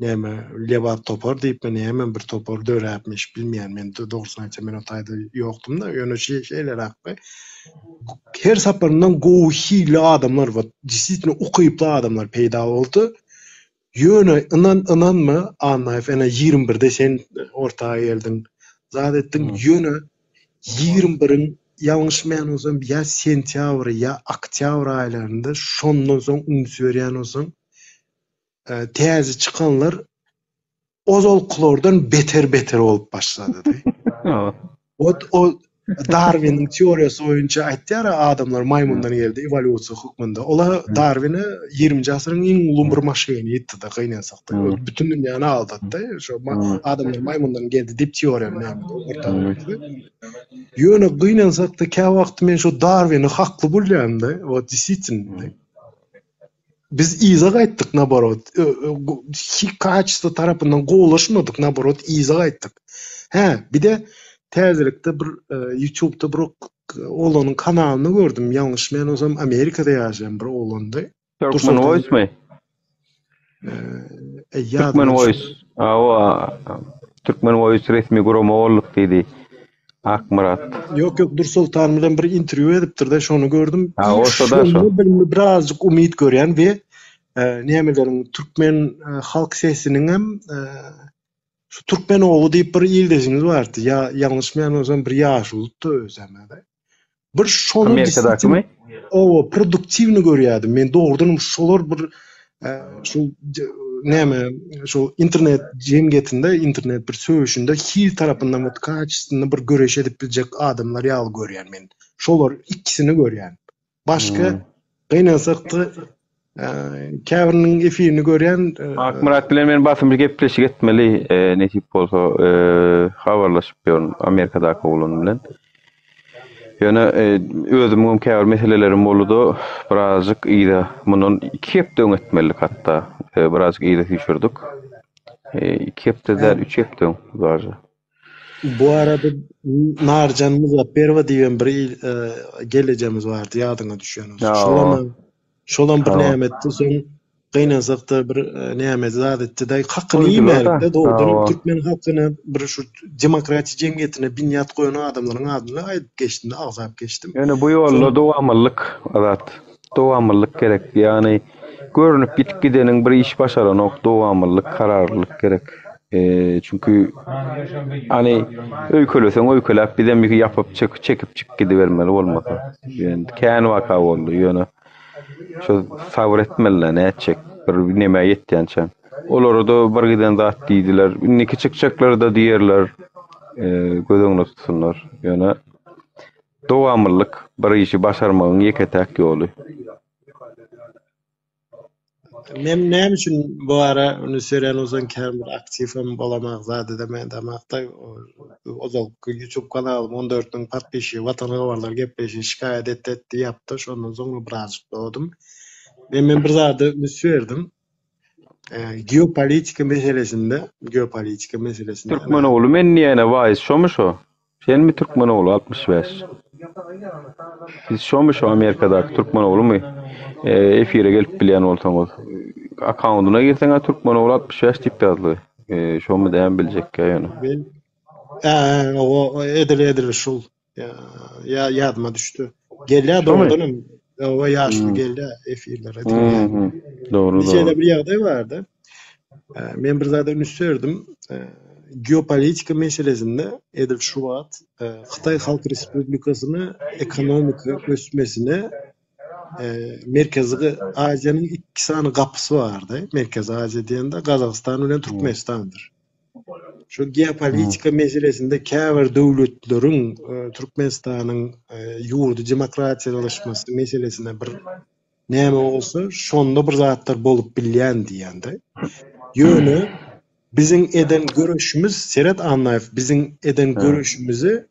näme Lebap topar diýipmi näme bir topar döräpmiş bilmeýän men dogrusyny aýtsam men o taýda ýokdum-da ýöne şeýleräkmi her saparyndan gowy hilli adamlar wot desisitno ukyply adamlar peýda boldy ýöne ynan ynanma Annaýew ene 21-de sen orta geldiň zat etdiň ýöne 21-iň ýalňyşmaýan bolsam ýa sentýabr ýa oktýabr aýlarynda şondan soň üns berýän bolsaň täze çykanlar ozalkylardan beter-beter bolup başlady. Ot o Darwiniň teoriýasy boýunça aýtýar adamlar maýmyndan geldi ewolýusiýa hökmünde. Ola Darwine 20-nji asyryň iň uly bir maşyny ýetdi-de gynansakda. Bütün dünýäni aldatdy. Şo adamlar maýmyndan geldi diýip teoriýany näme orta goýdy. Ýöne gynansakda käwagt men şo Darwini hakly bolýan-da. Wot desisitno. Biz yza gaýtdyk naborot. Kaçestvo tarapyndan gowulaşmadyk naborot yza gaýtdyk. Hä, bir-de täzelikde bir YouTube'da bir oglanyň kanalyny gördüm. Ýalňyşmaýan bolsam Amerikada ýaşaýan bir oglandy. Türkmen Voice-my? Türkmen Voice. Hawa, Türkmen Voice resmi gurama bolduk diýdi. Akmyrat. Ýok, ýok, Dursoltan bilen bir interwýu edipdir-de, şony gördüm. Ha, o şo-da şo. Birazjyk umyt görýän we nämeleriň türkmen halk sesiniňem şu Türkmen ogly diýip bir ildeşimiz bardy. Ýa ýalňyşmaýan bolsam bir ýaşulydy özem. Bir şony Amerikadakymy? Owa, produktiwny görýärdim. Men dogrudanam şolar bir şu näme şu internet jemgyýetinde, internet bir söweşinde hil tarapyndan we kaçestwynda bir göreş edip biljek adamlar ýaly görýän men. Şolar ikisini görýän. Başga gynansakda käbiriniň efirini görýän. Akmyrat bilen men basym bir gepleşik etmeli, nesip bolsa habarlaşyp ýörün Amerikadaky oglan bilen. Ýöne özümiňem käbir meselelerim boldy-da, birazajyk yza, mundan iki hepde öň etmelidik hatda, birazajyk yza süýşürdik. Iki hepde däl, üç hepde öň daže. Bu arada Narjan Muzapberowa diýen bir gelejemiz bardy, ýadyňa düşýän bolsa. Şolam şolam bir näme etdi, soň gynansakda bir näme zat etdi-de, hakyny iýmälik-de, dogrudanam türkmen halkyna bir şu demokratiýa jemgyýetine binýat goýan adamlaryň adyny aýdyp geçdim-de, agzap geçdim. Ýöne bu ýolda dowamlylyk, Azat, dowamlylyk gerek. Ýagny görnüp ýitip gideniň bir iş başaranok, dowamlylyk, kararlylyk gerek. Çünki hany öýkeleseň öýkeläp bizem ýapyp çekip çykyp gidibermeli bolmasa. Ýöne kän waka boldy ýöne şo sabyr etmeli nätjek bir nemä ýetýänçä. Olara-da bir giden zat diýdiler. Indiki çykjaklara-da diýerler. Göz öňünde tutsunlar. Ýöne dowamlylyk bir işi başarmagyň ýeke-täk ýoly. Men näme üçin bu ara ony serýän bolsaň kän bir aktiwem bolamok zat edemen damakda ozalky youtube kanalym 14 müň podpisçigi watan habarlar gepleşigi şikaýat etdi etdi ýapdy şondan soňra birazjyk dogdum. Men men bir zada üns berdim. Geopolitika meselesinde geopolitika meselesinde Türkmen ogly men diýene waýz şomy şo? Senmi Türkmen ogly 65? Siz şomy şo Amerikadaky Türkmen oglumy? Efire gelip bilýän bolsaňyz. Akkaundyna girseň Türkmen ogly 65 diýip ýazylgy. Şomy dämi biljekkä ýöne. Ä, o edil edil şul. Ýa ýadyma düşdi. Gelýär dogrudanam. Owa ýaşly gelýär efirlere diňleýär. Dogry dogry. Şeýle bir ýagdaý bardy. Men bir zada üns berdim. Geopolitika meselesinde edil şu wagt Hytaý Halk Respublikasyny ekonomika ösmesine Merkezi Aziýanyň iki sany gapysy bardy. Merkezi Aziýa diýende Gazagystan bilen Türkmenistandyr. Şu geopolitika meselesinde käbir döwletleriň Türkmenistanyň ýurdy demokratiýalaşmasy meselesine bir näme bolsa, şonda bir zatlar bolup bilýän diýende. Ýöne biziň eden göreşimiz, seret Annaýew, biziň eden göreşimizi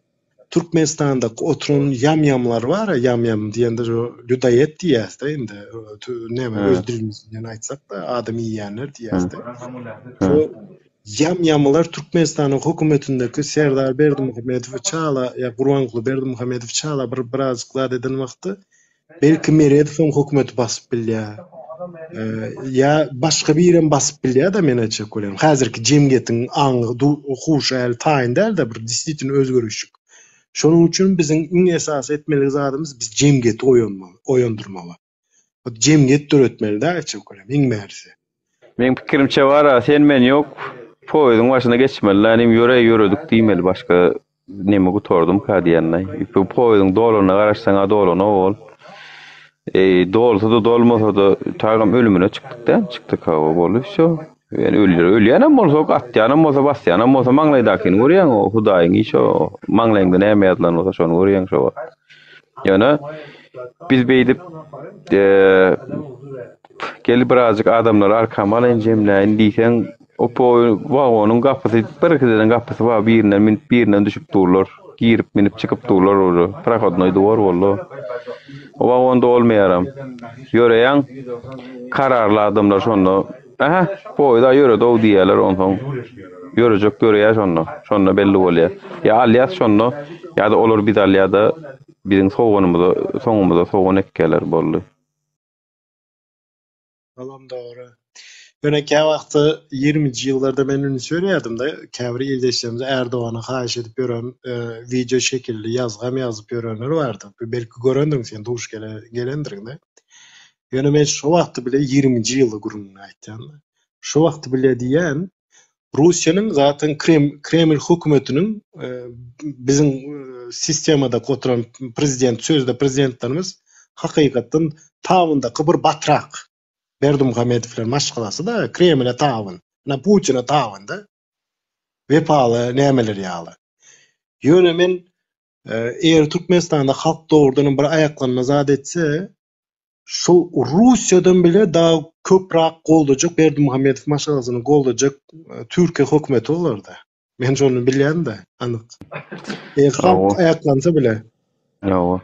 Türkmenistandaky oturan ýam-ýamlar bar-a, ýam-ýam diýende şu lýudaýed diýýäs-de indi, näme öz dilimiz bilen aýtsak-da, adam iýýänler diýýäs-de. Şo ýam-ýamlar Türkmenistanyň hökümetindeki Serdar Berdimuhamedowy çala ýa Gurbanguly Berdimuhamedowy çala bir birazjyk zat eden wagty Belki Meredowam hökümeti basyp bilýär. Ýa başga birem basyp bilýär-de men aýtjak bolýanym. Häzirki jemgyýetiň aňy, huşy häli taýyn däl-de bir disititn özgerişik. Şonuň üçin biziň iň esasy etmeli zadymyz biz jemgyýeti oýanmaly, oýandyrmaly. Jemgyýet döretmeli-de aýtjak bolýanym iň bärisi. Meň pikirimçe bara sen men ýok poýeziň başyna geçmeli la inim ýöre ýöredik diýmeli başga neme gutardymka diýenle bu poýeziň dolanyna garaşsaňa dolanok ol eý dolsa-da dolmasa-da tagam ölümine çykdyk däl çykdyk hawa boldy wsýo ýöne ölýär ölýänem bolsa atýanam bolsa basýanam bolsa maňlaýdakyny görýäň o hudaýyň işi o maňlaýyňda näme ýazylan bolsa şony görýäň şo wagt ýöne biz beýdip Gel birazjyk adamlary arkama alaýyn jemläýin diýseň, o wagonyň gapysy birkideden gapysy bar, birinden münüp, birinden düşüp durlar. Girip minip çykyp durlar uje. Prohodnoý dwor boldy. O wagon dolmaýaram. Ýöreýäň. Kararly adamlar şonda Ähä, poýeza ýöredi-ow diýýärler onsoň. Ýörejek ýöreýär şonda. Şonda belli bolýar. Ýa alýas şonda, ýa-da olar bizi alýar-da, biziň soganymyza, soňumyza sogan ekýärler boldy. Olam dogry. Ýöne käwagtda ýigriminji ýyllarda men üns berýärdim-de, käbir ildeşlerimiz Erdogana haýyş edip ýören, wideo şekilli ýazgam ýazyp ýörenler bardy. Belki görendiň sen, duş gelendirin-de. Ýöne men şo wagty bile ýigriminji ýylda gürrüňini aýtýan-da. Şo wagty bile diýýän, Russiýanyň zaten Kreml hökümetiniň biziň sistemadaky oturan prezident, sözde prezidentlerimiz hakykatdan tabyndaky bir batrak. Berdimuhamedowlar maşgalasy-da Kremle tabyn, ine Putine tabyn-da. Wepaly nämeler ýaly. Ýöne men eger Türkmenistanda halk dogrudanam bir aýaklanma zat etse, Şu Russiýadan bile daha köprak goldajak Berdimuhamedow maşgalasyny goldajak Türkiýe hökümeti bolarda. Men şony bilýän-de anyk. Eger halk aýaklansa bile. Hawa.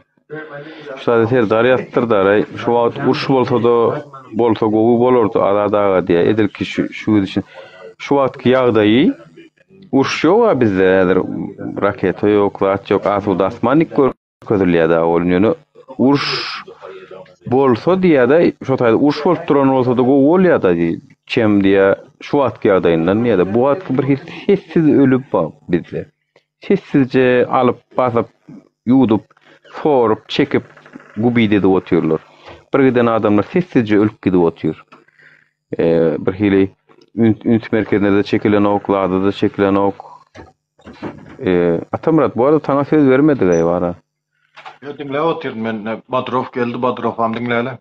Şada Serdar ýazypdyr daraý. Şu wagt uruş bolsada bolsa gowy bolardy Azat aga diýýär. Edil ki şu şu gidişin. Şu wagtky ýagdaýy uruş ýog-a bizde häzir raketa ýok, zat ýok, asuda asman dik gör. Görkezilýär dagy ol ýöne uruş bolsa diýýär-de şo taýda uruş bolup duran bolsa-da gowy bolýar-da çem diýýär şu wagtky ýagdaýyndan diýýär-de bu wagtky bir hili sessiz ölüp bar bizde. Sessizje alyp basyp ýuwdup sorup çekip gubit edip otyrlar. Bir giden adamlar sessizje ölüp gidip otyr. Bir hili üns merkezine-de çekilenok, zada-da çekilenok. Atamyrat bu arada saňa söz bermedik-eý bara. Ýok diňläp otyryn men. Badrow geldi, Badrowam diňläli.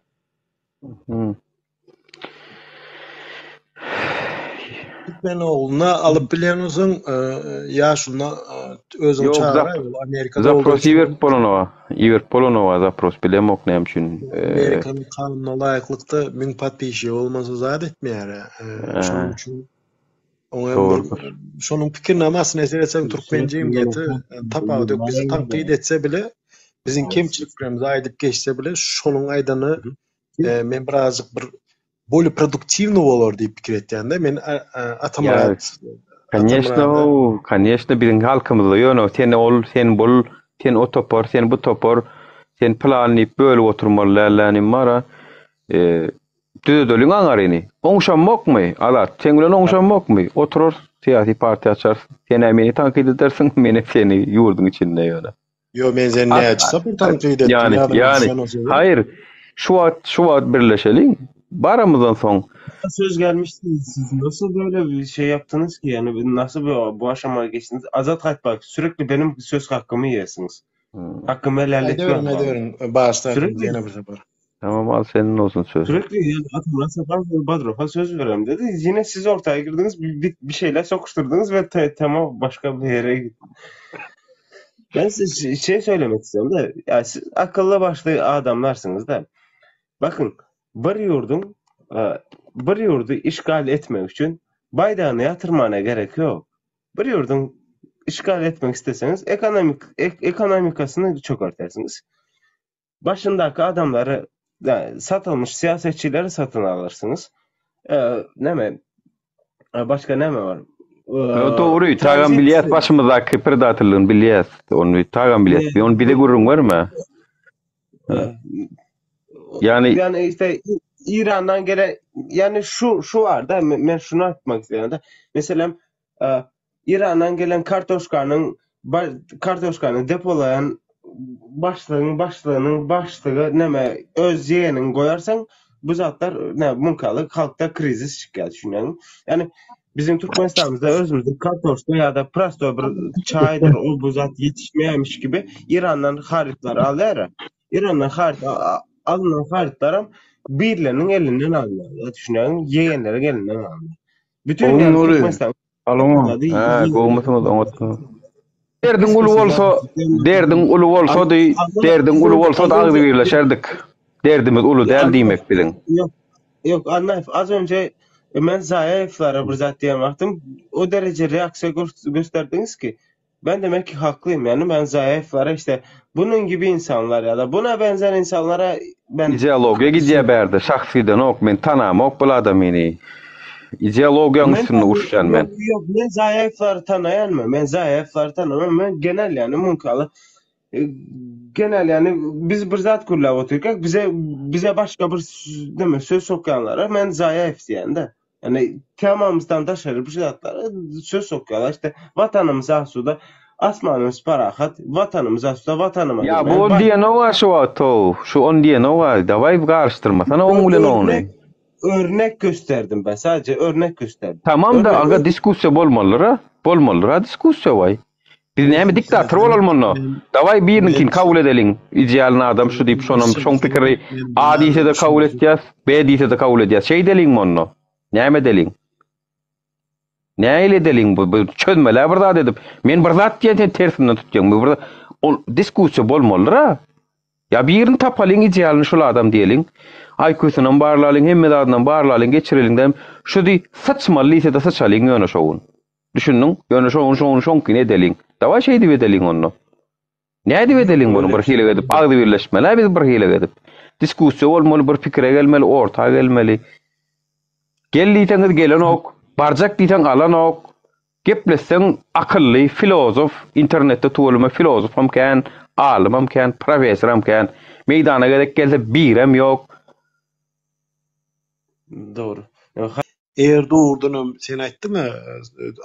Türkmen ogluna alyp bilýän bolsaň, ýaşulyna özüň çagyraý, ol Amerikada Zapros boldy. Iberip bolanoga, iberip bolanoga zapros bilemok näme üçin. Amerikanyň kanunyna laýyklykda 1000 podpisçigi bolmasa zat etmeýär. Şonuň üçin Oňa bir şonuň pikirnamasyna seretseň türkmen jemgyýeti tapawut ýok. Bizi tankyt etse bile, biziň kemçiliklerimizi aýdyp geçse bile, şonuň aýdany men birazjyk bir bolýa produktiwnyý bolar diýip pikir etýän-de. Men Atamyrat Koneşno, koneşno biziň halkymyzda ýöne sen ol, sen bul, sen o topar, sen bu topar, sen pylan diýip bölüp oturmaly däl-dä inim bar-a. Düzedeliň aňaryny. Oňşamokmy, Azat? Seň bilen oňşamokmy? Oturarys, syýasy partiýa açarys. Sen-ä meni tankyt edersiň, menem seni ýurduň içinde ýöne. Ýo, men seni näçe sapar tankyt etdim, Ýani, ýadyňa ýani, düşen o sözi? haýyr, şu wagt, şu wagt birleşeliň. Baramyzdan soň. Söz gelmişti. Siz nasıl böyle bir şey yaptınız ki? Yani nasıl bu, bu aşamaya geçtiniz? Azat Gaýtbaýew sürekli benim söz hakkımı yiyorsunuz. Hakkımı helal Aýdyberiň, etmem. aýdyberiň, bagyşlaň Sürekli ýene bir sapar. Tamam al senin olsun söz. Sürekli yani Ataman Saparov Badrov'a söz verem dedi. Yine siz ortaya girdiniz, bir, bir, bir şeyler sokuşturdunuz ve te, tema başka bir yere gitti. Ben size şey söylemek istiyorum da, ya siz akıllı başlı adamlarsınız da. Bakın, bir yurdun e, bir yurdu işgal etmek için baydağını yatırmana gerek yok. Bir yurdun işgal etmek isteseniz ekonomik ek, ekonomikasını çökertersiniz. Başyndaky adamlary satylmyş syýasatçylary satyn alyrsyňyz. Näme başga näme bar? Dogry, tagam bilýäs başymyzdaky predatelligini bilýäs. Ony tagam bilýäs. Ony bize gürrüň berme. Ýani ýani işte İrandan gelen ýani şu şu bar da men şuny aýtmak isleýän da. Meselem Irandan gelen kartoşkanyň kartoşkany depolaýan başlygyň başlygynyň başlygy näme öz ýegenini goýarsaň bu zatlar näme munkaly halkda krizis çykýar düşünýäňmi? Ýani biziň Türkmenistanymyzda özümizde kartoşka ýa-da prostoý bir çaýdyr ol bu zat ýetişmeýärmiş gibi Irandan harytlar alýar. Irandan haryt alynan harytlaram birleriniň elinden alynýar düşünýäňmi? Ýegenleriň elinden alynýar. Bütün Gowy ýaly Nury. Türkmenistan Salam. Hä, gowumysyňyz, oňatmysyňyz? Derdiň uly bolsa, derdiň uly bolsady, derdiň uly bolsady agzybirleşerdik. Derdimiz uly däl diýmek biziň. Ýok, ýok, Annaýew, az önje men Zaýaýewlere bir zat diýen wagtym o dereje reaksiýa gösterdiňiz ki, Ben demek ki haklıyım yani ben zayıflara işte bunun gibi insanlar ya da buna benzer insanlara ben Ideologiýa gidýär bärde, şahs gidenok, men tanamok bul adamyny. Ideologiýaň Men üstünde uruşýan men. Yok yok men zayıfları tanayan mı? Men zayıfları tanamam. Men genel yani munkalı. E, Genel yani biz bir zat gürläp otyrkak bize bize başka bir değil mi, söz sokanlara men zayıf diyen de. Yani temamızdan daşary bir zatlara söz sokuyorlar. İşte vatanımız asuda, asmanımız parahat, vatanımız asuda, vatanıma Ýa bu diýmeýän ol baş diýenok-a şu wagt-ow. Şu ony diýenok-a. Dawaý garyşdyrmasana oň bilen ony. örnek örnek gösterdim ben. Sadece örnek gösterdim. Tamam-da Örnek aga diskussiýa bolmalydyr-a. Bolmalydyr-a diskussiýa waý. Biz näme diktator bolalymy onda? Dawaý biriniňkini kabul edeliň. Idealny adam şu diýip şonam şoň pikiri A diýse-de kabul etýäs, B diýse-de kabul edýäs. Şeýdeliňmi onda? Näme edeliň? Nähili edeliň bu bu çözmeli-ä bir zat edip. Men bir zat diýen sen tersinden tutýaň. Bu bir ol diskussiýa bolmalydyr-a. Ýa birini tapalyň idealyny şul adam diýeliň. IQ-synam barlalyň, hemme zadynam barlalyň, geçireliň däm. Şu diý syçmaly diýse-de syçalyň ýöne şo gün. Düşündiň? Ýöne şoň şoň şoňkyny edeliň. Dawaý şeýdip edeliň onda. Nädip edeliň muny bir hile edip agzybirleşmeli-ä biz bir hile edip. Diskussiýa bolmaly, bir pikire gelmeli, orta gelmeli. Gel diýseňiz gelenok, barjak diýseň alanok. Gepletseň akylly, filozof, internetde tüweleme filozofam kän, alymam kän, professoram kän. Meýdana gezek gelse birem ýok. Dogry. Eger dogrudanam sen aýtdyň-a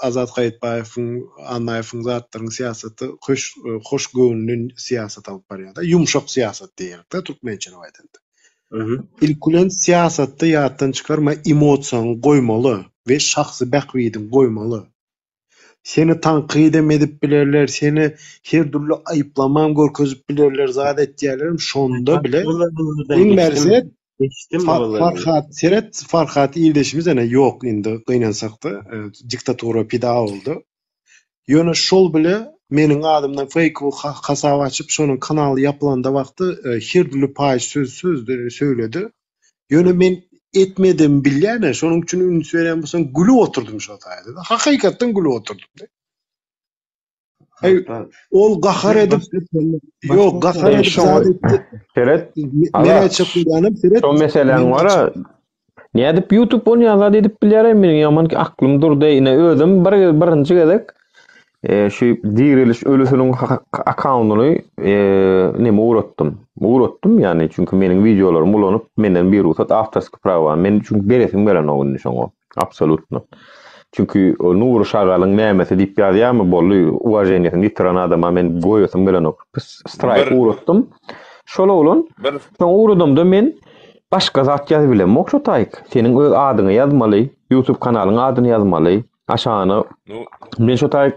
Azat Gaýytbaýewiň, Annaýewiň zatlaryň syýasaty hoş hoş göwünli syýasat alyp barýar-da, ýumşak syýasat diýerik-de türkmençeläp aýdanda. Ilki bilen syýasatda ýatdan çykarma emosiýaňy goýmaly we şahsy bähbidiňi goýmaly. Seni tankydam edip bilerler, seni her dürli aýyplamam görkezip bilerler, zat etýärlerem şonda bile iň bärsi Farhat seret Farhat ildeşimiz ene ýok indi gynansakda diktatura pida boldy. Ýöne şol bile meniň adymdan feýkowy hasap açyp şonuň kanaly ýapylanda wagty her dürli paýyş söz sözleri söýledi. Ýöne men etmedigimi bilýän-ä, şonuň üçin üns berýän bolsaň gülüp oturdym şo taýda-da. Hakykatdan gülüp oturdym. Eý, ol gahar edip, ýok, gahar edip zat etdi. Seret, Men aýtjak bolýanym, seret. Şo meseläň bar-a, nädip YouTube ony azat edip bilýär-eý, meniň ýaman aklym durdy, ine özüm bir birinji gezek Şu diriliş ölüsiniň akkauntyny neme ugratdym. Ugratdym ýagny çünki meniň wideolarymy ulanyp menden bir rugsat awtorskiý prawa men çünki beresim gelenok indi şoňa. Absolutno. Çünki Nury Şagalyň nämesi diýip ýazýarmy boldy uwaženiýesini ýitiren adama men goýasym gelenok. Straýk ugratdym. Şol oglan soň ugradamda men başga zat ýazyp bilemok şo taýyk. Seniň öz adyňy ýazmaly, YouTube kanalyň adyny ýazmaly. Aşagyna men şo taýyk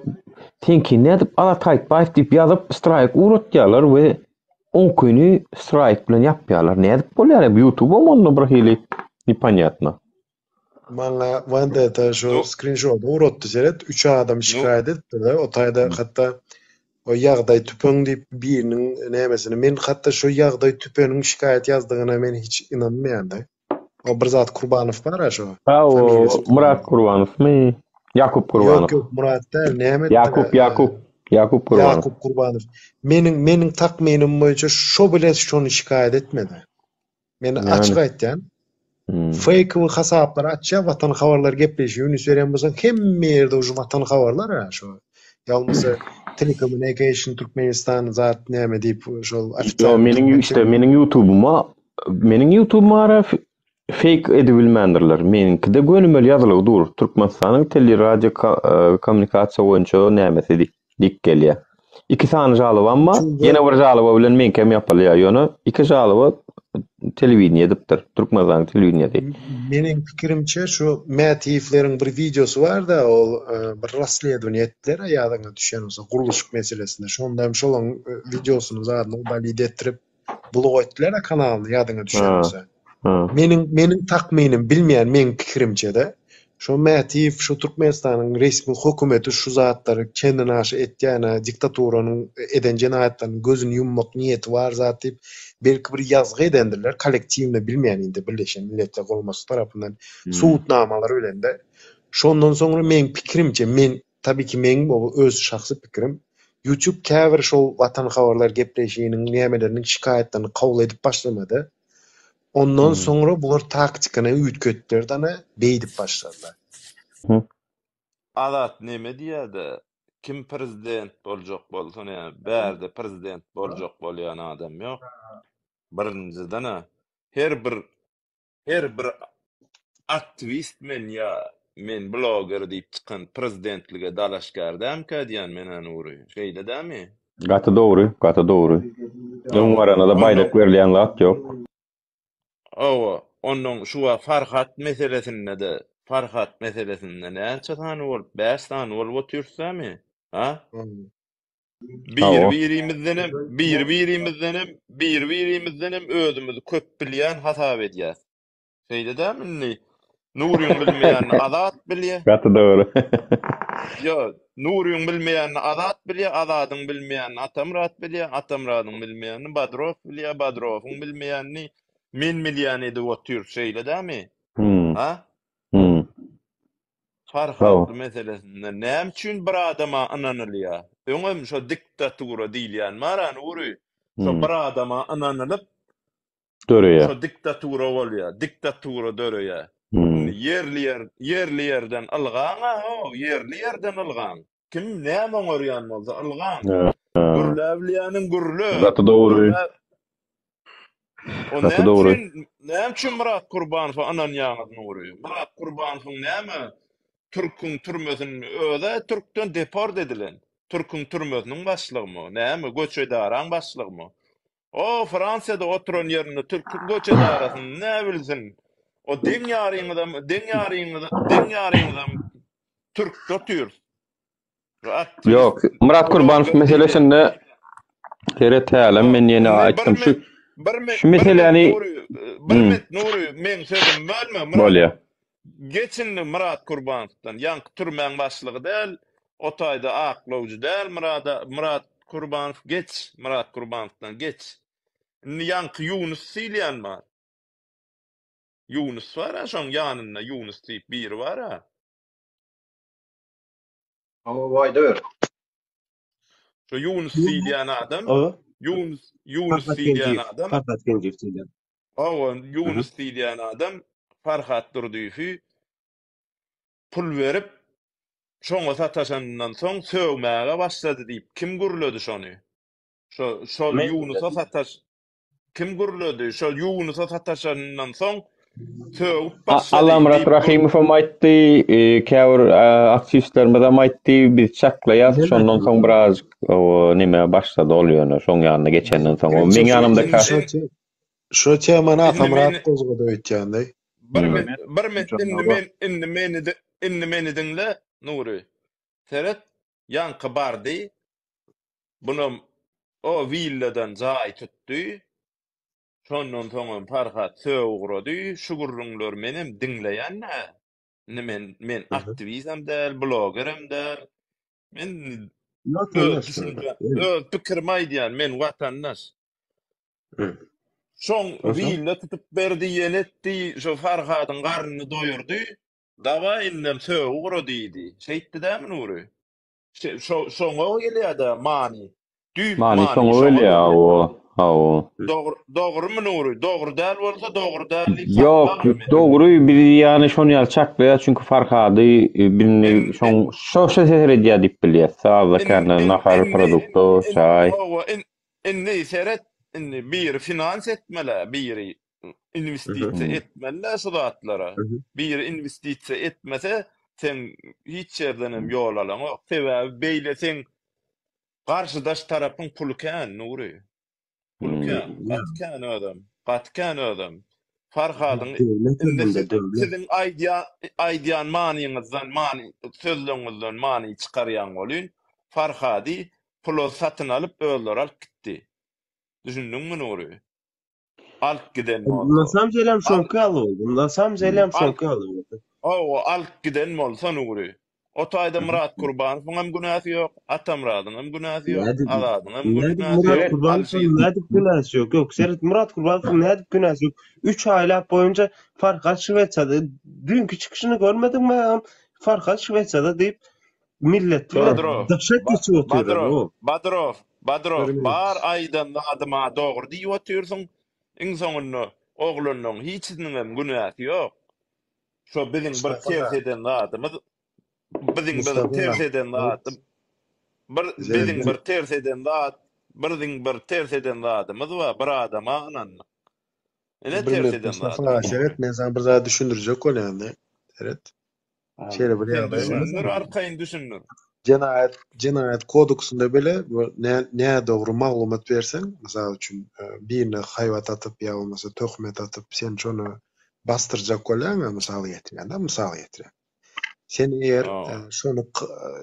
seňki nädip Azat Haýytbaýew diýip ýazyp straýk ugratýarlar we oňkyny straýk bilen ýapýarlar. Nädip bolýar bu YouTube-am onda bir hili neponýatno. Maňa Wandeta şu skrinşoty ugratdy seret, üç adam şikaýat edipdir-de, o taýda hatda o ýagdaý tüpeň diýip biriniň nämesini, men hatda şu ýagdaý tüpeniň şikaýat ýazdygyna men hiç ynanmaýan-da. O bir zat Kurbanow bar-a şo. Ha o Murat Kurbanowmy? Ýakup Kurbanow. Ýok, ýok, Murat däl, näme? Ýakup, Ýakup, Ýakup Kurbanow. Ýakup Kurbanow. Meniň meniň takmynym boýunça şo bile şony şikaýat etmedi. Men açyk aýtýan. Hmm. Feýkowy hasaplary açýar, Watan habarlar gepleşigi üns berýän bolsaň, hemme ýerde uje Watan habarlar ha şo. Ýa bolmasa Telecommunication Türkmenistan zat näme diýip şol ofitsial. Ýok, meniň işte meniň YouTube'uma Meniň ýutubym ara feýk edibilmändirler. Meniňkide gönümel ýazylygy dur. Türkmenistanyň teleradio kommunikasiýa boýunça nämesi diýip gelýär. Iki sany žalobam bar. Ýene bir žaloba bilen meňkem ýapylýar. Ýöne iki žaloba telewideniýe edipdir. Türkmenistanyň telewideniýesi. Meniň pikirimçe şu Mätiýewleriň bir wideosy barda ol bir rasledowaniýe etdiler ýadyňa düşýän bolsa gurluşyk meselesinde. Şonda hem şolaň wideosyny zadyny udalid etdirip Blok etdiler kanalyny ýadyňa düşen bolsa. Meniň meniň takmynym bilmeýän meň pikirimçede şo Mätiýew şu Türkmenistanyň resmi hökümeti şu zatlary çenden aşa etýänä diktaturanyň eden jenaýatlarynyň gözüni ýummak niýeti bar zat diýip belki bir ýazgy edendirler kollektiwno bilmeýän indi Birleşen Milletler Guramasy tarapyndan subutnamalar bilende şondan soňra meň pikirimçe men tabi ki meň bu öz şahsy pikirim. YouTube käbir şol Watan habarlar gepleşiginiň nämeleriniň şikaýatlaryny kabul edip başlamady. Ondan soňra bular taktikany üýtgetdiler dana beýdip başladylar. Azat neme diýýädä kim prezident boljak bolsa näme bärde prezident boljak bolýan adam ýok. Birinjidenä her bir her bir aktiwist men ýa men bloger diýip çykan prezidentlige dalaşgär dämkä diýýän menä Nury. Şeýle dämi? Gaty dogry, gaty dogry. Öň barana-da baýdak berilýän zat ýok. Hawa, onnoň şu wagt Farhat meselesinde-de, Farhat meselesinde näçe sany bolup, bäş sany bolup otyrys dämi? Ha? Hawa. Bir-birimizdenem, bir-birimizdenem, bir-birimizdenem özümizi köp bilýän hasap edýäs. Şeýle dämi indi? Nuryň bilmeýänini Azat bilýä. Gaty dogry. Ýo, Nuryň bilmeýänini Azat bilýä, Azadyň bilmeýänini Atamyrat bilýä, Atamyradyň bilmeýänini Badrow bilýä, Badrowyň bilmeýänini men bilýän edip otyrys, şeýle dämi? Hmm. Ha? Hmm. Farhatly meselesinde näme üçin bir adama ynanylýar? Öňem şo diktatura diýilýän bar-a Nury. Şo Hmm. bir adama ynanylyp, Döreýär. şo diktatura bolýar. Diktatura döreýär. Hmm. Indi ýerli ýer, ýerli ýerden ylgaň-a, ho, ýerli ýerden ylgaň. Kim näme oňarýan bolsa ylgaň. Gürläbilýäniň gürle. Gaty dogry. Gürlä O Gaty näme dogry. üçin, näme üçin Myrat Kurbanowa ynanýaňyz Nury? Myrat Kurbanowyň näme türküň türmesini özä türkden deport edilen. Türküň türmesiniň başlygymy? Näme göç edaraň başlygymy? O Fransiýada oturan ýerinde türküň göç edarasyny nä bilsin? O deň ýaryňyzam, deň ýaryňyz, deň ýaryňyzam türkde otyr. Ýok, Myrat Kurbanow meselesinde seret hälem men ýene aýtdym şu şu meseläni Bir met Nury meň sözümi bölme Myrat. Bolýa. Geç indi Myrat Kurbanowdan. Ýaňky türmäň başlygy däl, o taýda aklawjy däl Myrada Myrat Kurbanow geç Myrat Kurbanowdan geç. Indi ýaňky Ýunus diýilýän bar. Ýunus bar-a şoň ýanynda Ýunus diýip biri bar-a. Hawa, aýdaber. Şo Ýunus diýilýän adam, Ýunus, Ýunus Farhat diýilýän Genjiýew, adam, Farhat Genjiýew diýilýän. hawa, Ýunus diýilýän adam Farhat Durdyýewi pul berip, şoňa sataşanyndan soň sögmäge başlady diýip, kim gürledi şony? Şo, şol Men Ýunusa gürledim. sataş, Kim gürledi? Şol Ýunusa sataşanyndan soň sögüp başlady Allamyrat diýip Rahymowam aýtdy, käbir aktiwistlerimizem aýtdy, biz çaklaýas, şondan soň birazjyk neme başlady ol ýöne şoň ýanyna geçenden soň. O meň ýanymda Şo temany Atamyrat gozgady öýtýändeý. Bir men bir men indi men indi meni indi meni diňle Nury. Seret ýaňky bardy Bunam o willadan jaý tutdy. Şondan soňam Farhat sögüp ugrady. Şu gürrüňleri menem diňleýän-dä. Indi men men aktiwisem däl, blogerem däl. Men öz düşünjäm, öz pikirimi aýdýan, men watandaş. Şoň willa tutup berdi, ýene etdi, şo Farhadyň garnyny doýurdy. Dawaý indem sögüp ugra diýdi. Şeýtdi dämi Nury? Şo şoňa gelýär-de many. Düýp Many many şoňa şoňa gelýär, gelýär. hawa, hawa. Dogry, dogrymy Nury? Dogry däl bolsa dogry däl diýip Ýok, saklagyn meni. dogry biz ýany şony ýaly çaklaýas, çünki Farhady biz In, şoň in, şo şo seredýär diýip bilýäs. Sazda in, kände in, nahar, indi, produkta, in, çaý. hawa, in, indi seret, indi biri finans etmel-ä, biri Inwestisiýa etmeli-dä şu zatlara. Biri inwestisiýa etmese, sen hiç ýerden hem ýol alaňok. Sebäbi beýle seň garşydaş tarapyň puly kän, Nury. Puly kän, gaty kän özem. Gaty kän özem. Farhadyň indi siz siziň aýdýan aýdýan manyňyzdan many sözleňizden many çykarýan welin, Farhady pula satyn alyp özleri alyp gitdi. Düşündiňmi Nury? Alyp giden bolsa. Na samom delem şoňky ýaly boldy. Na samom delem şoňky ýaly boldy. Hawa, alyp giden bolsa Nury. O taýda Myrat Kurbanowyň hem günäsi ýok, Atamyradyň hem günäsi ýok, Azadyň hem Nädip günäsi Myrat ýok, Kurbanowyň nädip günäsi ýok? Ýok, seret Myrat Kurbanowyň nädip günäsi ýok? 3 aýlap boýunça Farhat Şwesiýada düýnki çykyşyny görmediňmi agam? Farhat Şwesiýada diýip. Millet bilen Badrow, daşa geçip otyrlar Badrow, o. Badrow, Badrow, Bir minut. bar aýdan zadyma dogry diýip otyrsyň, iň soňunda oglanlaň hiçisiniňem günäsi ýok. Şo biziň bir Mustafa, ters eden zadymyz, biziň bir Mustafa, ters eden zadym, bir biziň bir ters eden zat, birziň bir ters eden zadymyz bar, bir adama ynandyk. Ine bir ters minut eden Mustafa, zadymyz. seret men sana bir zat düşündirjek bolýan-da. Seret. Şeýle bir Sen ýagdaý bar. düşündir, arkaýyn düşündir. Jenaýat jenaýat kodeksinde bile bu nä nädogry maglumat berseň, mysal üçin, birine haýbat atyp ýa bolmasa töhmet atyp, sen şony basdyrjak bolýaň-a, mysal getirýän-de, mysal getirýän. Sen eger şony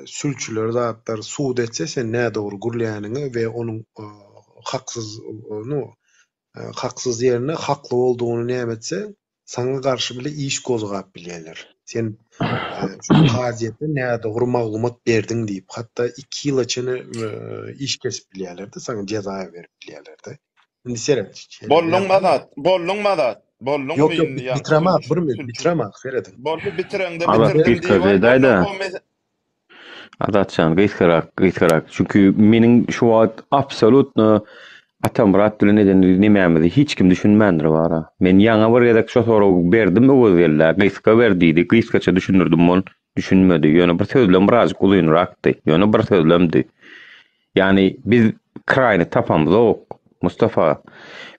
sülçüler zatlar sud etse, sen nädogry gürleýäniňi we onuň haksyz, nu, Haksyz ýerine hakly boldugyny näme etse, saňa garşy bile iş gozgap bilýärler. Sen şu kazyýete nädogry maglumat berdiň diýip, hatda iki ýyla çenli iş kesip bilýärler-de, saňa jeza berip bilýärler-de. Indi seret. Bolduňmy Azat? Bolduňmy Azat? Bolduňmy Ýok, ýok, indi ýaňky bitiremak, bir minut, bitiremak, serediň. Boldy, bitireňde Azat bitirdim gysgaça diýip edäý-dä. aýt, onda Azatjan gysgarak gysgarak çünki meniň şu wagt absolutno Atamyrat bilen eden nemämizi hiç kim düşünmändir bara. Men ýaňa bir gezek şo soragy berdim Öwezgeldä gysga ber diýdi gysgaça düşündirdim ol düşünmedi ýöne bir sözlem birazjyk uzynrakdy ýöne bir sözlemdi. Ýagny biz kraýny tapamzok Mustafa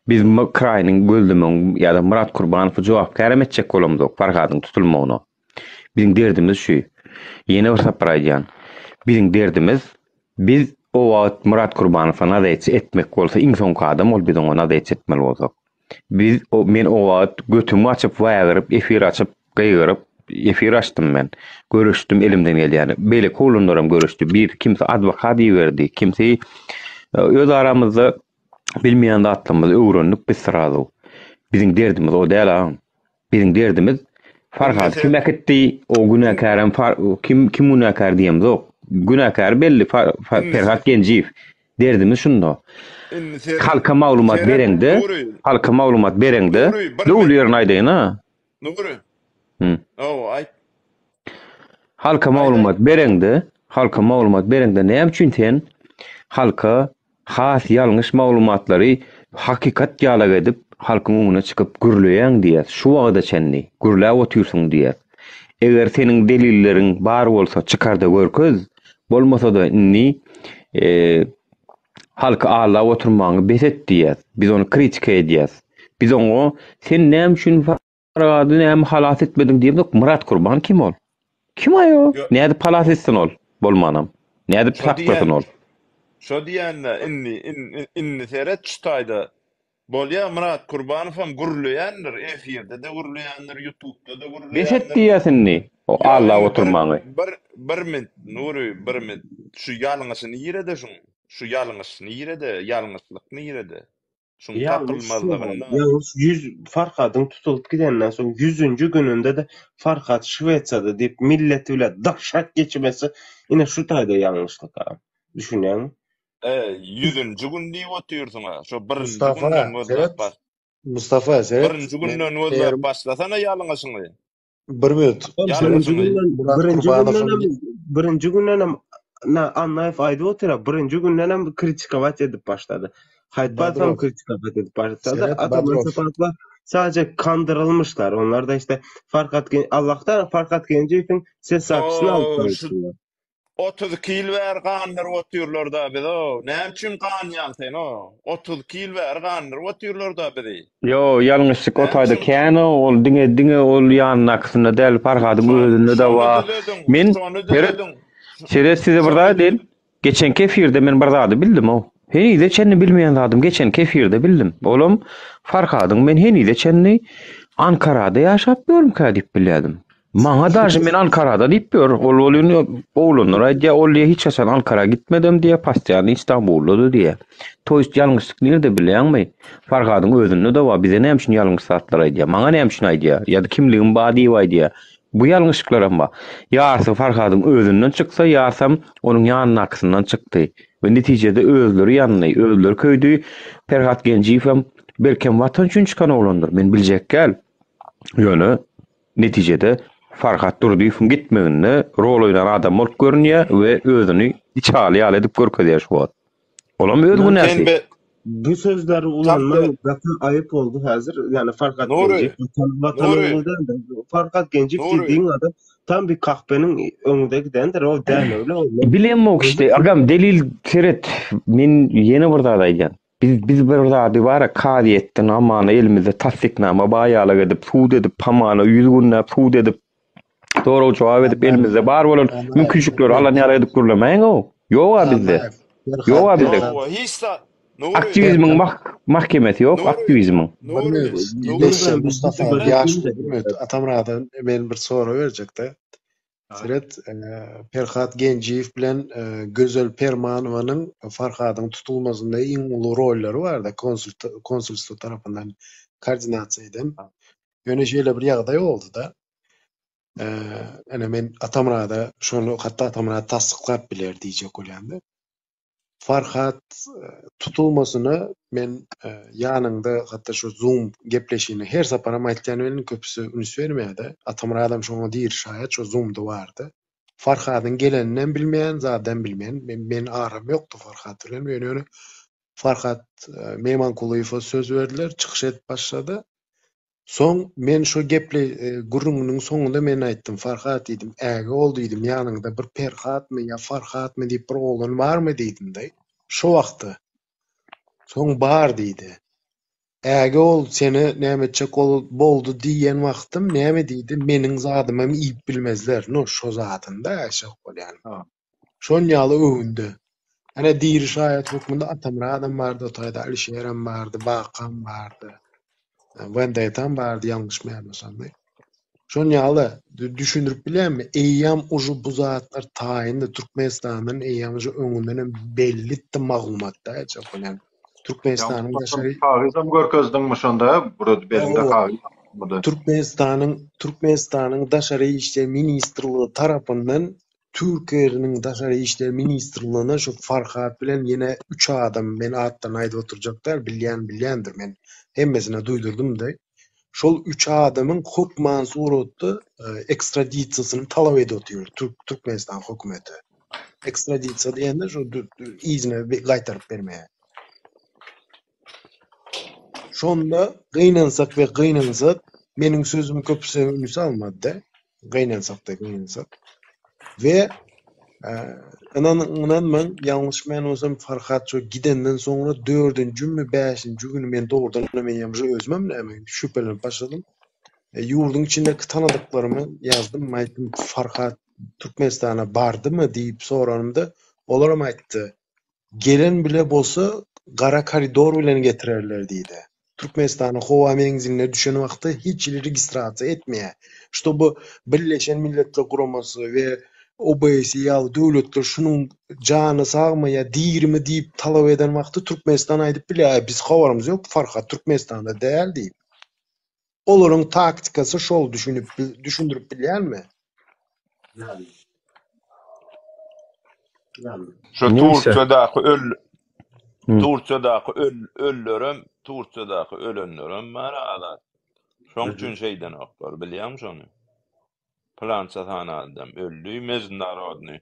biz kraýnyň gözlemegiň ýa-da Myrat Kurbanowy jogapkärem etjek bolamzok Farhadyň tutulmagyna. Biziň derdimiz şu. Ýene bir sapar aýdýan. Biziň derdimiz biz o wagt Myrat Kurbanowa nazaýetçi etmek bolsa iň soňky adam ol biz oňa nazaýetçi etmeli bolsak. Biz o men o wagt götümi açyp wagyryp efir açyp gygyryp efir açdym men. Göreşdim elimden gelýäni. Beýleki oglanlaram göreşdi. Bir kimsi adwokat iberdi, kimsi öz aramyzda bilmeýän zatlarymyzy öwrendik biz srazu. Biziň derdimiz o däl agam. Biziň derdimiz Farhady kim äkitdi, o günäkärem kim kim günäkär diýemzok. Günäkär belli Perhat Genjiýew. Derdimiz şunda. Halka maglumat bereňde, halka maglumat bereňde, döwli ýerini aýdaýyn-a. Nury. Hawa, aýt. Halka maglumat bereňde, halka maglumat bereňde näme üçin sen halka has ýalňyş maglumatlary hakykat ýalak edip halkyň öňüne çykyp gürleýäň diýýäs, şu wagta çenli gürläp otyrsyň diýýäs. Eger seniň delilleriň bar bolsa çykarda görkez, bolmasada indi halky aldap oturmagyňy bes et diýýäs. Biz ony kritika edýäs. Biz oňa sen näme üçin Farhady näme halas etmediň diýemzok. Myrat Kurban kim ol? Kim aý o? Nädip halas etsin ol? Bolmanam. Nädip saklasyn ol? Şo diýende indi indi seret şu taýda bolýa Myrat Kurbanowam gürleýändir efirde-de gürleýändir ýutubda-da gürleýändir. Bes et diýýäs indi o aldap oturmaňy. Bir bir mint Nury bir mint şu ýalňyşy nirede şuň şu ýalňyş nirede ýalňyşlyk nirede? Şuň Ýalňyş şu, tapylmazlygynda. ýalňyş ýüz Farhadyň tutulyp gideninden soň ýüzünji gününde-de Farhat Şwesiýada diýip milleti bile daşak geçmesi ine şu taýda ýalňyşlyk agam. Düşünýäňmi? E, ýüzünji gün diýip otyrsyň-a. Şo birinji Mustafa, günden gözläp seret. baş. Mustafa, seret. Birinji Men günden eger gözläp başlasana ýalňyşyňy. bir minut. Birinji Ýalňyşyňy. günden Murat birinji Kurbanowyň gündenem birinji gündenem na Annaýew aýdyp otyr-a birinji gündenem kritikować edip başlady. Haýt barsam Badrow. kritikować edip başlady. Seret Ataman Badrow. Saparowlar sadece kandyrylmyşlar. Onlar da işte Farhat Gen Allah'tan Farhat Genjiýewiň ses zapisini alyp O, şu gaýtdylar. 32 ýyl bäri gandyryp otyrlar-da bizi-ow. Näme üçin ganýaň sen-ow? 32 ýyl bäri gandyryp otyrlar-da bizi. Ýo, ýalňyşlyk o Näme taýda üçin? kän-ow, ol diňe diňe ol ýanyndakysynda däl, Farhadyň Şo, özünde-de şony bar. düzediň, Men, şony seret, düzediň. seret size bir Şony zat aýdaýyn. düz. Geçenki efirde men bir zady bildim-ow. Henize çenli bilmeýän zadym geçenki efirde bildim. Olam Farhadyň men henize çenli Ankarada ýaşap ýörmükä diýip bilýärdim. Maňa daže men Ankarada diýip ýör. Ol welin oglanlar aýdýar, ol diýýär hiç haçan Ankara gitmedem diýýär, postoýanny Istanbuldady diýýär. To ýest ýalňyşlyk nirde bilýäňmi? Farhadyň özünde-de bar, bize näme üçin ýalňyş zatlar aýdýar? Maňa näme üçin aýdýar? Ýa-da kimligim bar diýip aýdýar. Bu ýalňyşlyklaram bar. Ýarysy Farhadyň özünden çyksa, ýarsam onuň ýanyndakysyndan çykdy. We netijede özleri ýandy, özleri köýdi. Perhat Genjiýewem belkem watan üçin çykan oglandyr, men biljek däl. Ýöne netijede. Farhat Durdyýewiň gitmeginde rol oýnan adam bolup görünýär we özüni içaly ýaly edip görkezýär şu wagt. Olam öz Sen günäsi. be Bu sözleri ulanman gaty aýyp boldy häzir. Ýani Farhat Nury, Genjiýew watan watan Nury, ogly däldir. Farhat Genjiýew Nury. diýdigiň adam tam bir kahpeniň öňünde gidendir. Ol dänewli ol. Bilemok işte agam delil seret men ýene bir zat aýdýan. Biz biz bir zady bara kazyýetden hamana elimizde tassyknama bar ýalak edip sud edip hamana 100 günläp sud edip sorag jogap edip elimizde bar bolan mümkinçilikleri alan ýaly edip gürlemäýiň-ow. Ýog-a bizde. Ýog-a bizde. Ýowa, hiç zat. Nury. Aktiwizmiň mah mahkemesi ýok, Nury. aktiwizmiň. Bir Nury. minut, Nury. Leşşe Mustafa, ýaşuly bir minut. Atamyrada men bir sorag berjek-de. Seret, Perhat Genjiýew bilen Gözel Permanowanyň Farhadyň tutulmasynda iň uly rollary bardy, konsulstwo tarapyndan koordinasiýa eden. Ýöne şeýle bir ýagdaý boldy-da. Ene men Atamyrada şony hatda Atamyrat tassyklap biler diýjek bolýan-da. Farhat tutulmasyna men ýanyňda hatda şu zoom gepleşigini her saparam aýtýan welin köpüsi üns bermeýärdi. Atamyradam şoňa diri şaýat şo zoomda bardy. Farhadyň geleninem bilmeýän, zadam bilmeýän. Men men aram ýokdy Farhat bilen. Ýöne ýöne Farhat Meýmankulyýewe söz berdiler, çykyş edip başlady. Soň men şo geple gürrüňiniň soňunda men aýtdym, Farhat diýdim, äge bol diýdim, ýanyňda bir Perhatmy ýa Farhatmy diýip bir oglan barmy diýdim-de, şo wagtda. Soň bar diýdi. Äge bol, seni näme etjek boldy diýen wagtym näme diýdi, meniň zadymam iýip bilmezler, no şo zadynda aýtjak bolýanym. Şon ýaly öwündi. Ene diri şaýat hökmünde Atamyradam bardy, o taýda Alişerem bardy, Bakam bardy. Wendetam bardy ýalňyşmaýan Şon ýaly düşündirip bilýänmi? Eýýäm uje bu zatlar taýyndy. Türkmenistandan eýýäm uje öňünden hem bellitdi maglumatda aýtjak bolýan. Türkmenistanyň daşary Kagyzam görkezdiňmi şonda? Burada belinde kagyz bardy. Türkmenistanyň Türkmenistanyň daşary işler ministrligi tarapyndan Türkiýäniň Daşary işler ministrligine şu Farhat bilen ýene üç adam, men atlaryny aýdyp oturjak däl, bilýän bilýändir, men hemmesine duýdurdym-da, şol üç adamyň hökman suratda ekstradisiýasyny talap edip otyr Türkmenistan hökümeti. Ekstradisiýa diýende şu yzyna gaýtaryp bermäge. Şonda gynansak we gynansak, meniň sözümi köpüsi üns almady-da. Gynansak-da gynansak. We ynanyň ynanmaň, ýalňyşmaýan bolsam Farhat şo gidenden soňra dördünjimi, bäşinji güni men dogrudanam eýýäm şu özümem näme şübhelenip başladym. Ýurduň içindäki tanadyklaryma ýazdym, aýtdym Farhat Türkmenistana bardymy diýip soranymda, olaram aýtdy. Gelen bile bolsa gara koridor bilen getirerler diýdi. Türkmenistanyň howa menziline düşen wagty hiç hili registrasiýa etmeýär. Ştoby Birleşen Milletler Guramasy we OBSE ýaly döwletler şunuň jany sagmy ýa dirimi diýip talap eden wagty Türkmenistan aýdyp bilýär, aý biz habarymyz ýok Farhat Türkmenistanda däl diýip. Olaryň taktikasy şol düşünip düşündirip bilýänmi? Şu Turkiýadaky öl Turkiýadaky öl öllerem Turkiýadaky ölenlerem bar azat. Şoň üçin şeýdenoklar bilýäňmi şony? Pylança sany adam öldi mejdunarodnyý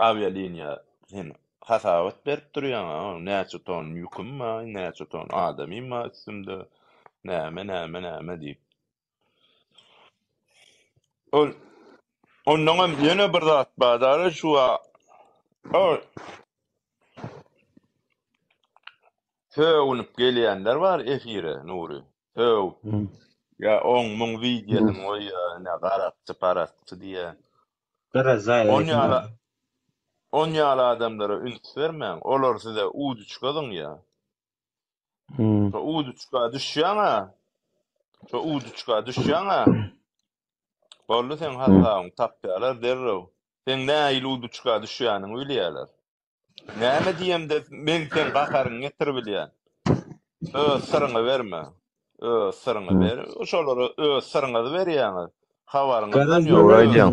awialiniýa sen hasabat berip durýaň-a näçe ton ýüküm bar, näçe ton adamym bar üstümde, näme näme näme diýip. Ol onnoňam ýene bir zat bar dara şu ol sögünip gelýänler bar efire Nury. Sögüp. Ýa oň muň wideosyny goýýar, ine garakçy parakçy diýýär. On ýaly on ýaly adamlara üns bermäň. Olar size uduçka zyňýar. Şo uduçka düşýäň-ä. Şo uduçka düşýäň-ä. Boldy seň hasabyňy tapýarlar derrew. Seň nähili uduçka düşýäniňi bilýärler. Näme diýemde men seň gaharyňy getiribilýän. Öz syryňy berme. Öz syryňy ber. Şolara öz syryňyzy berýäňiz. Habaryňyzam ýok. Dogry aýdýaň.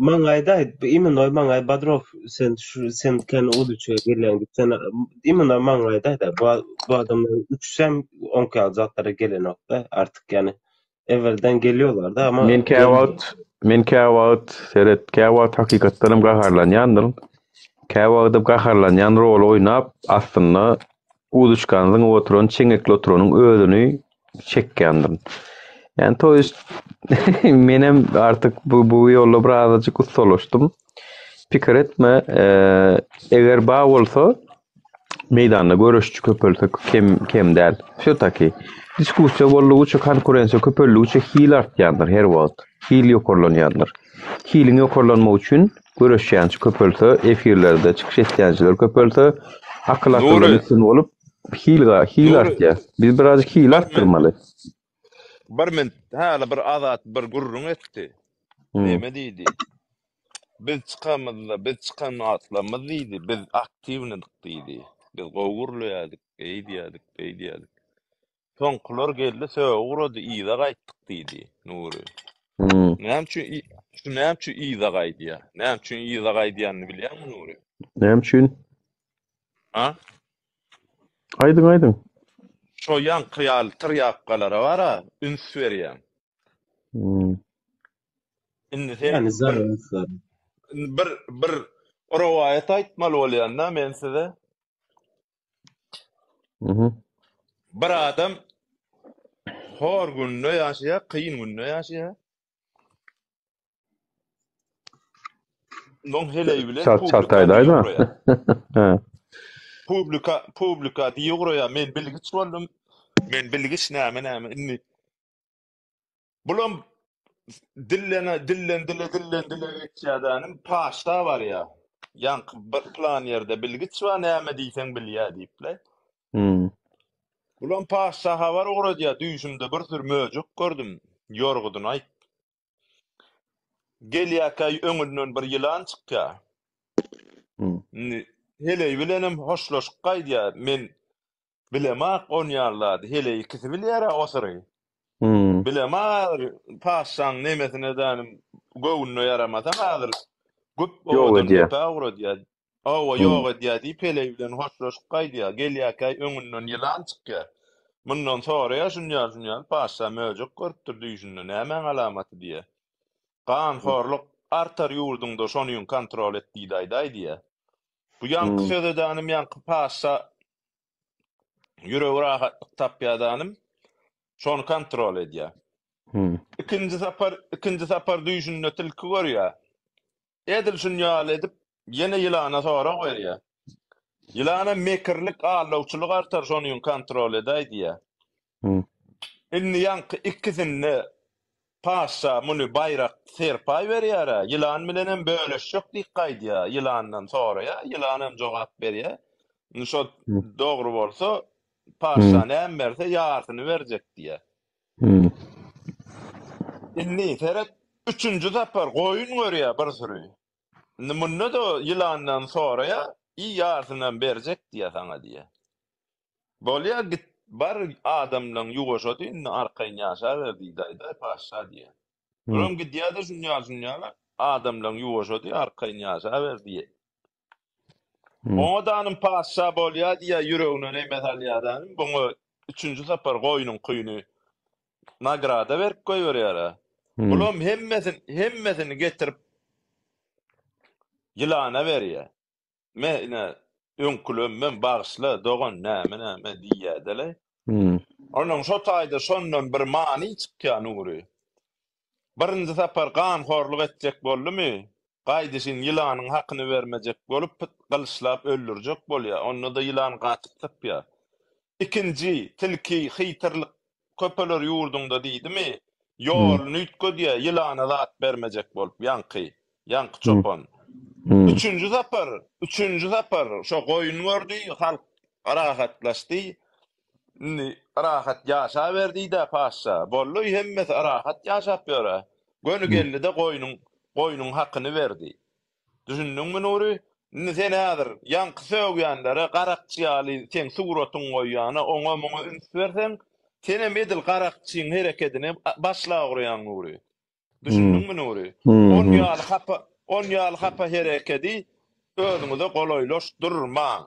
Maňa aýdaý, imенно maňa Badrow sen şu sen ken uduçka gelýäň diýip sen imенно maňa aýdaý-da bu bu adamlaryň üçüsem oňki ýaly zatlara gelenok-da artyk ýani Ewelden geliyorlardy ama Men käwagt gelmiyor. Men käwagt, seret, käwagt hakykatdanam gaharlanýandyryn. Käwagtam gaharlanýan roly oýnap, aslynda uzuçkany zyňyp oturan, çeňňekli oturanyň özüni çekýändirin. Ýani to ýest menem artyk bu bu ýolda birazajyk ussalaşdym. Pikir etme, eger bar bolsa meýdanda göreşçi köpelse kem kem däl. Wsýo-taki diskussiýa boldugyça, konkurensiýa köpeldigiçe hil artýandyr her wagt. Hil ýokarlanýandyr. Hiliň ýokarlanmagy üçin göreşýänçi köpelse, efirlerde çykyş etýänçiler köpelse, akyl akyldan Nury, üstün bolup hil hil Nury, artýar. Biz birazajyk hili bir min artdyrmaly. bir min häli bir Azat bir gürrüň etdi. Hmm. Neme diýdi? Biz çykamyzda, biz çykan wagtlarymyz diýdi, biz aktiwnydyk diýdi. Biz gowy gürleýärdik, eýdýärdik, beýdýärdik. Soňkular geldi, söge ugrady, yza gaýtdyk diýdi Nury. Hmm. Näme üçin şu näme üçin yza gaýdýar? Näme üçin yza gaýdýanyny bilýäňmi Nury? Näme üçin? Ha? Aýdyň, aýdyň. Şo ýaňky ýaly tirýapkalara bar-a, üns berýäň. Hmm. Indi sen Yani bir zararlar. bir bir rowaýat aýtmaly bolýan-da men size. Mhm. Bir adam hor günde ýaşaýar, kyn günde ýaşaýar. Onuň heleý bilen Çalt çalt publika diýip aýdaýda. ugraýar. Hä. Publika publika diýip ugraýar. Men bilgiç boldum. Men bilgiç näme näme indi Bulam dilden dilden dile dilden dile geçýädänim paşda barýa. Ýaňky bir plan ýerde bilgiç bar näme diýseň bilýä diýiple. Hmm. Bulam paşda habar ugradýa düýşümde bir sürü möjek gördüm. Ýorgudyny aýt. Gelýäkä öňünden bir ýylan çykýa. Hmm. Indi heleý bilenem hoşlaşyp gaýdýa. Men Bilemak on ýaly zady. Heleý ikisi bilýär-ä o syry. Hmm. Bilemak häzir paşşaň nemesine dänim göwnüne ýaramasaň häzir güp Ýok owadan edýär. depä ugradýar. Hawa, Hmm. ýok edýär diýip heleý bilen hoşlaşyp gaýdýar. Gelýärkä öňünden ýylan çykýar. Mundan soraýar şunýaly şunýaly paşşa möjek görüpdir düýşünde nämäň alamaty diýýär. Ganhorluk artar ýurduňda şonyň kontrol et diýdi-aýdaý diýýär. Bu ýaňky Hmm. söze dänim ýaňky paşşa Ýüregi rahatlyk tapýar danym. Şony kontrol edýär. Hmm. Ikinji sapar, ikinji sapar düýşünde tilki görýär. Edil şuny ýaly edip, ýene ýylana sorag berýär. Ýylana mekirlik, aldawçylyk artar şonyň kontrol edäý diýýär. Hmm. Indi ýaňky ikisinde Paşşa muny baýrak, serpaý berýär-ä, ýylan bilenem böleşjek diýip gaýdýar, ýylandan soraýar, ýylanam jogap berýär. Indi şo dogry bolsa, paşşa näme berse, ýarsyny berjek diýýär. Indi seret, üçünji sapar goýun görýär bir süri. Indi munda-da ýylandan soraýar, i ýarsynam berjek diýýär saňa diýýär. Bolýa git bar adamlaň ýuwaşady indi arkaýyn ýaşaber diýdaýda paşşa diýýä. Bulam gidýäde şunýaly şunýaly adamlaň ýuwaşady arkaýyn ýaşaber diýýä. Oňa danym paşşa bolýa diýýä ýüregine neme salýa danym buňa üçünji sapar goýnuňkyny nagrada berip goýberýärä. Bulam hemmesini hemmesini getirip ýylana berýä. Me ine öňkülemmem bagyşla dogan näme näme diýýädele. Hmm. Onuň şo taýda şondan bir many çykýar Nury. Birinji sapar ganhorluk etjek boldumy, gaýdyşyn ýylanyň hakyny bermejek bolup pyt gylyçlap öldürjek bolýar. Onda-da ýylan gaçyp sypýar. Ikinji, tilki hyýtyrlyk köpeler ýurduňda diýdimi, ýoluny üýtgedýär, ýylana zat bermejek bolup, ýaňky, ýaňky çopan. Üçünji sapar, üçünji sapar şo goýun gördi, halk rahatlaşdy. Indi rahat ýaşaber diýd-ä paşşa. Boldy, hemmesi rahat ýaşap ýör-ä. Göni geldi-de goýnuň, goýnuň hakyny berdi. Düşündiňmi Nury? Indi sen häzir ýaňky sögýänlere garakçy ýaly seň suratyňy goýýana oňa muňa üns berseň, senem edil garakçyň herekedine başlagurýaň Nury. Düşündiňmi Nury? On ýaly hapa on ýaly hapa herekedi özüňize golaýlaşdyrmaň.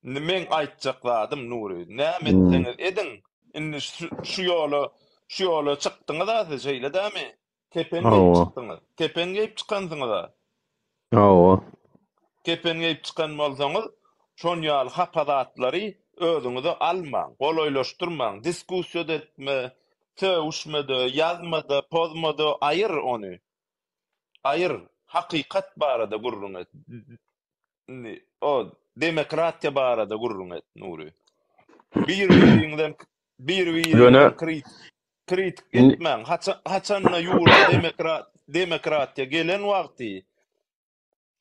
Indi meň aýtjak zadym Nury, näme etseňiz ediň, indi şu ýola şu ýola çykdyňyz-a siz şeýle dämi? Kepen geýip Hawa. çykdyňyz. Kepen geýip çykansyňyz-a. Hawa. Kepen geýip çykan bolsaňyz, şon ýaly hapa zatlary özüňize almaň, golaýlaşdyrmaň, diskussiýa-da etme, sögüşme-de, ýazma-da, pozma-da, aýyr ony. Aýyr, hakykat barada gürrüň et. Indi o demokratiýa barada gürrüň et, Nury. Bir-biriňden Ýöne bir-biriňden kritik etmäň. Haçanda ýurda demokratiýa gelen wagty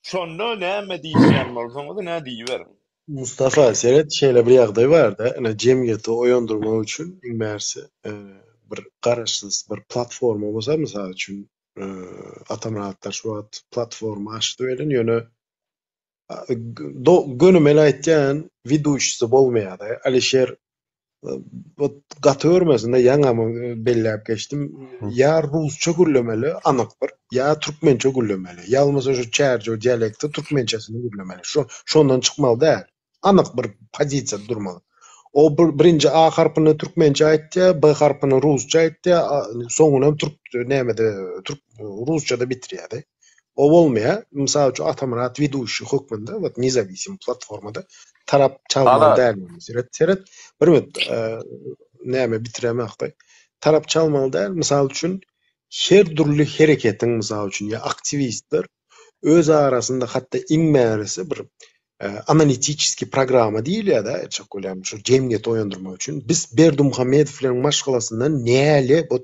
şonda näme diýişýän bolsaňyz ine diýiberiň. Mustafa, seret şeýle bir ýagdaý barda, ine jemgyýeti oýandyrmak üçin iň bärsi bir garaşsyz bir platforma bolsa, mysal üçin Atamyratlar şu wagt platforma açdy welin ýöne gönümel aýtýan widuşisi bolmaýar-da. Alişer gaty görmesin-de ýaňam belläp geçdim. Ýa rusça gürlemeli anyk bir, ýa türkmençe gürlemeli. Ýa bolmasa şu çärjew dialekti türkmençesini gürlemeli. Şo şondan çykmaly däl. Anyk bir pozisiýada durmaly. O bir birinji A harpyny türkmençe aýtýar, B harpyny rusça aýtýar, soňunam türk nämede türk rusçada bitirýär-de. O bolmaýar. Mysal üçin Atamyrat weduşiý hökmünde wot nezawisim platformada tarap çalmaly Azat. däl. Seret, seret. Bir minut, näme bitiremokda. Tarap çalmaly däl. Mysal üçin her dürli hereketiň mysal üçin ýa aktiwistler öz arasynda hatda iň bärisi bir analitiçeskiý programma diýilýär-de, aýtjak bolýan şu jemgyýeti oýandyrmak üçin. Biz Berdimuhamedowlaryň maşgalasyndan näle bu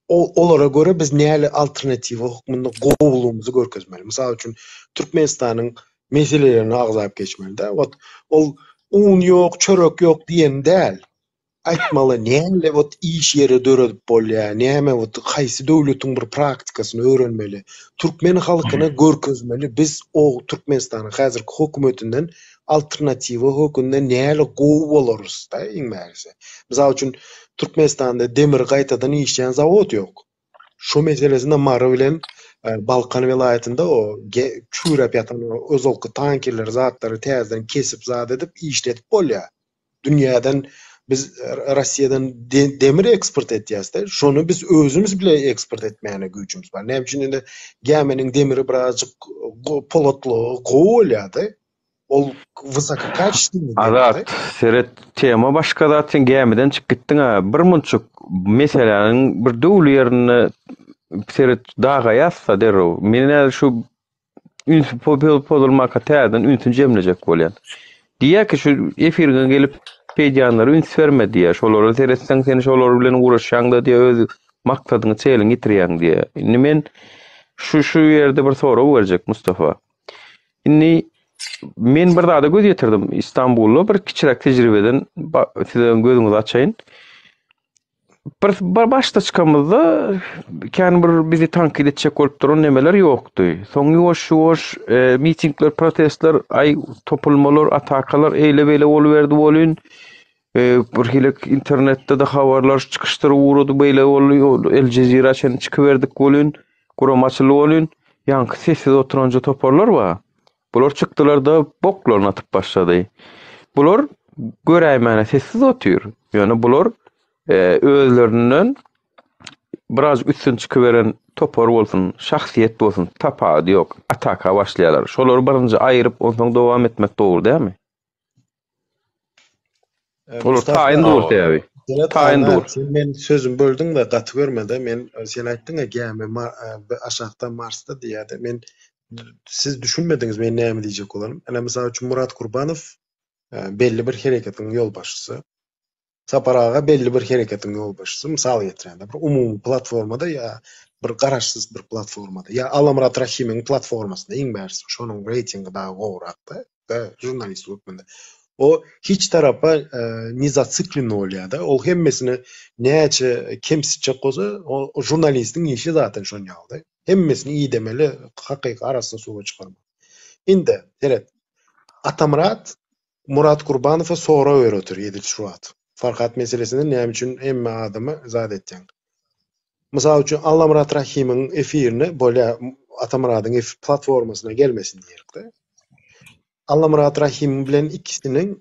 olara görä biz näle alternatiwa hökmünde gowulygymyzy görkezmeli. Mysal üçin, Türkmenistanyň meselelerini agzap geçmeli-de. Wot ol un ýok, çörek ýok diýen däl. Aýtmaly, näle wot iş ýeri döredip bolýar, näme wot haýsy döwletiň bir praktikasyny öwrenmeli. Türkmen halkyna görkezmeli biz o Türkmenistanyň häzirki hökümetinden alternatiwa hökünde näle gowy bolarys-da iň bärisi. Mysal üçin, Türkmenistanda demir gaýtadan işleýän zawod ýok. Şo meselesinde Mary bilen Balkan welaýatynda o çüýräp ýatan ozalky tankerleri zatlary täzeden kesip zat edip işledip bolýar. Dünýäden biz Russiýadan demir eksport etýäs-de, şony biz özümiz bile eksport etmäne güýjümiz bar. Näme üçin indi gäminiň demiri birazjyk polatlygy gowy bolýar-da. Ol wysokokачественный Azat, seret, tema başga zat, sen gämiden çykyp gitdiň-ä. Bir munçuk meseläniň bir döwli ýerinde seret, daga ýazsa derrew. Men häzir şu Ünsi pozulmaka täzeden ünsüni jemlejek bolýan. Diýýär ki şu efirge gelip peýdýanlara üns berme diýýär. Şolara seretseň sen şolar bilen ugraşýaň-da diýýär, öz maksadyňy, çeliňi ýitirýäň diýýär. Indi men şu şu ýerde bir sorag berjek Mustafa. Indi men bir zada göz ýetirdim. Istanbulda bir kiçiräk tejribeden size gözüňizi açaýyn. Bir, bir başda çykamyzda kän bir bizi tankyt etjek bolup duran nemeler ýokdy. Soň ýuwaş-ýuwaş e, mitingler, protestler, aý topulmalar, atakalar eýle-beýle boluberdi welin, e, bir hili internetde-de habarlar çykyşdyryp ugrady, beýle boldy, El Jazeera çenli çykyberdik welin, guramaçyly welin, ýaňky sessiz oturanja toparlar bar. Bular çykdylar-da, boklaryny atyp başlady. Bular göräýmäne sessiz otyr. Ýöne bular özlerinden biraz üstün çykyberen topar bolsun, şahsyýet bolsun, tapawudy ýok, ataka başlaýarlar. Şolary birinji aýyryp, onsoň dowam etmek dogry dälmi? Olar taýyn dur sebäbi. Taýyn dur. Sen men sözüm böldüň de gaty görmede men sen aýtdyň ya gämi aşakda Marsda diýýärdi. Men siz düşünmediňiz men näme diýjek bolanym. Ene mysal üçin Murat Kurbanow belli bir hereketiň ýolbaşçysy. Sapar aga belli bir hereketiň ýolbaşçysy, mysal getirende bir umumy platformada ýa bir garaşsyz bir platformada ýa Allamyrat Rahimiň platformasynda iň bärsi şonuň reýtingi daha gowurakda da žurnalist hökmünde. O hiç tarapa ne zatsikleny bolýar-da. Ol hemmesini näçe kemsitjek bolsa, o žurnalistiň işi zaten şon ýaly-da. Hemmesini idemeli, hakyky arassa suwa çykarmaly. Indi seret. Atamyrat Murat Gurbanowa sorag berip otyr edil şu wagt. Farhat meselesinde näme üçin hemme adamy zat etýäň? Mysal üçin Allamyrat Rahymyň efirine bolýa Atamyradyň efir platformasyna gelmesin diýelikde. Allamyrat Rahym bilen ikisiniň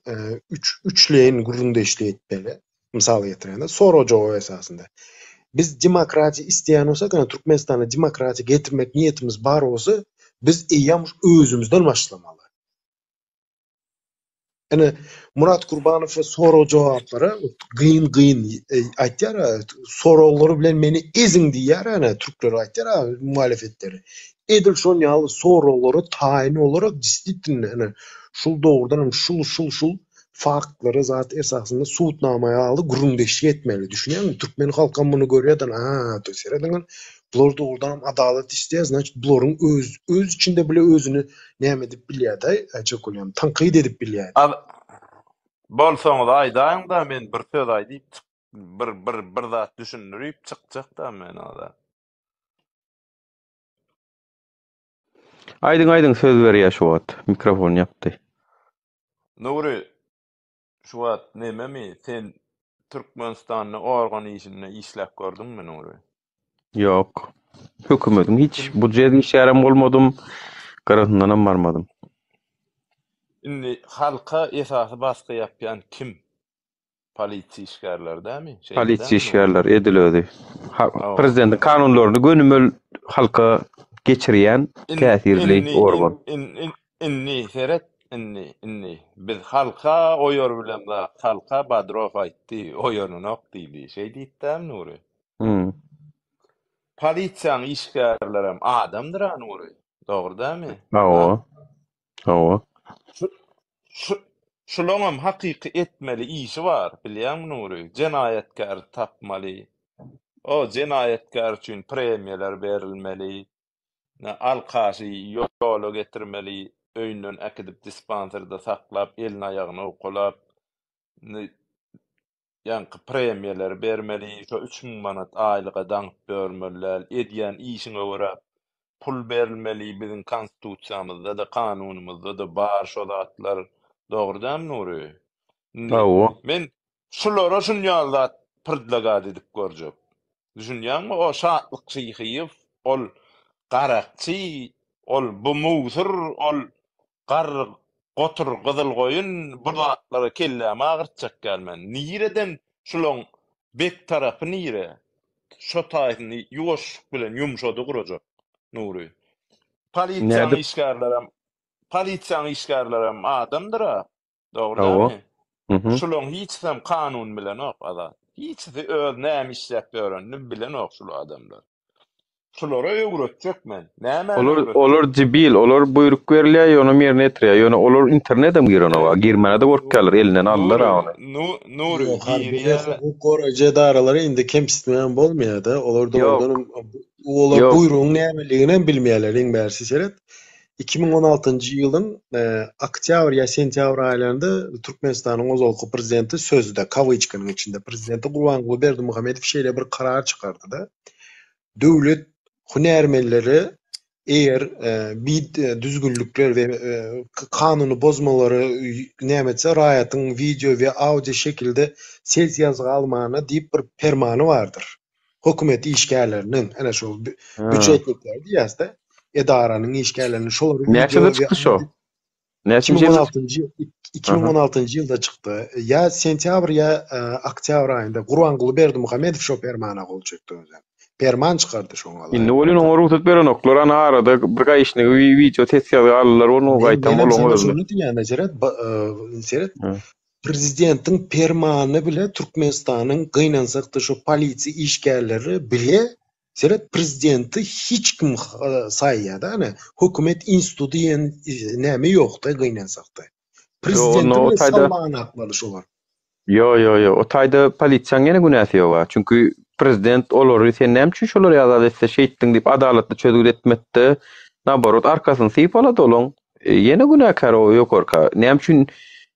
üç üçleýin gürrüňdeşlik etmeli. Mysal getirende sorag jogap esasynda. Biz demokratiýa isleýän bolsak, ýagny Türkmenistana demokratiýa getirmek niýetimiz bar bolsa, biz eýýäm özümizden başlamaly. Ine, Murat Kurbanowa sorag-jogaplara gyn-gyn aýtýar, soraglary bilen meni eziň diýýär, ene türkler aýtýar, muhalefetleri. Edil şon ýaly soraglara taýyn olarak disititn ene şul dogrudan hem şul şul şul faktlary zat esasynda subutnama ýaly gürrüňdeşlik etmeli. Düşünýäňmi? Türkmen halkam muny görýär-de, a, serediň, bular dogrudan hem adalat isleýär, значит, bularyň öz öz içinde bile özüni näme edip bilýär-de, aýtjak bolýan, tankyt edip bilýär. Az bolsaňyz aýdaýyň-da, men bir söz aýdyp çyk, bir bir bir zat düşündirip çykjak-da men o-da. Aýdyň aýdyň söz berýär şu wagt. Mikrofon ýapdy. Nury, şu wagt nememi sen Türkmenistanda organ işinde işläp gördüňmi Nury? Ýok. Hökümediň hiç budjet işgärem bolmadym, gyrasyndanam barmadym. Indi halka esasy basgy ýapýan kim? Polisiýa işgärleri dämi? Şeýle Polisiýa dämi Nury? işgärleri edil özi. Hawa. Prezidentiň kanunlaryny gönümel halka geçirýän In, täsirli indi, in, organ. in, in, indi seret, indi, indi. Biz halka oýar bilen zat, halka Badrow aýtdy, oýananok diýdi. Şeý diýdi dämi Nury? Hmm. Polisiýanyň işgärlerem adamdyr-a Nury. Dogry dämi? Ha? Hawa. Hawa. Şu, şu, şulaňam hakyky etmeli işi bar, bilýäňmi Nury? Jenaýatkäri tapmaly. O jenaýatkär üçin premiýalar berilmeli. Ne alkaşy ýola getirmeli, öýünden äkidip dispanserde saklap, elini-aýagyny owkalap, ýaňky premiýalary bermeli, şo 3000 manat aýlyga daňyp ýörmeli däl, edýän işiňe görä pul berilmeli, biziň konstitusiýamyzda-da, kanunymyzda-da bar şo zatlar, dogry dälmi Nury? Indi Hawa. men şulara şun ýaly zat predlagat edip görjek. Düşünýäňmi? O Şatlyk Şyhyýew, ol garakçy, ol bu mugthur, ol Garry gotur gyzyl goýun bu zatlara kellämi agyrtjak däl men. Nireden şulaň bek tarapy nire? Şo taýsyny ýuwaşlyk bilen ýumşady gurajak Nury. Polisiýaň Nädip? işgärlerem polisiýaň işgärlerem adamdyr-a. Dogry Hawa. dälmi? Mhm. Şulaň hiçisem kanun bilenok Azat. Hiçisi öz näme işläp ýörenini bilenok şul adamlar. Şulara öwretjek men. Nämäni Olar öwretjek? olar debil, olar buýruk berilýär, ýöne ýerine ýetirýär. Ýöne olar internetem girenok, girmäne-de gorkýarlar, elinden aldylar Nury, ony. Nu, Nury Ýok, harby we girýär. hukuk goraýjy edaralary indi kemsitmegem bolmaýar-da. Olar Ýok. dogrudanam olar Ýok. buýrugyň nämeliginem bilmeýärler iň bärsi seret. 2016-njy ýylyň oktýabr ýa sentýabr aýlarynda Türkmenistanyň ozalky prezidenti sözde, kawyçkanyň içinde, prezidenti Gurbanguly Berdimuhamedow şeýle bir karar çykardy-da, döwlet hünärmenleri eger bidüzgünlikler we kanuny bozmalary näme etse, raýatyň wideo we audio şekilde ses ýazgy almagyna diýip bir permany bardyr. Hökümet işgärleriniň, ene şol býujetnikler diýýäs-de, edaranyň işgärleriniň şolary Näçede çykdy şo? Näçinji ýylda? 2016-njy 2016-njy ýylda çykdy. Ýa sentýabr ýa oktýabr aýynda Gurbanguly Berdimuhamedow şo permana gol çekdi özem. Perman çykardy şoňa laýyk. Indi welin oňa rugsat berenoklar. Ana arada bir gaýyşnygy wideo ses ýazgy aldylar ony gaýtam Menem olaň saňa özüne. şony diýýän, seret, seret. Prezidentiň permany bile Türkmenistanyň gynansakda şo polisiýa işgärleri bile seret prezidenti hiç kim saýýada ana hökümet instituty diýen näme ýokda gynansakda. Prezidenti bile sallanakmaly şolar. Ýo ýo ýo o taýda polisiýaň ýene günäsi ýoga çünki prezident olary sen näme üçin şolar ýaly zat etse şeýtdiň diýip adalatly çözgüt etmekde naborot arkasyny sypalady olaň Ýene günäkär o ýokarka. Näme üçin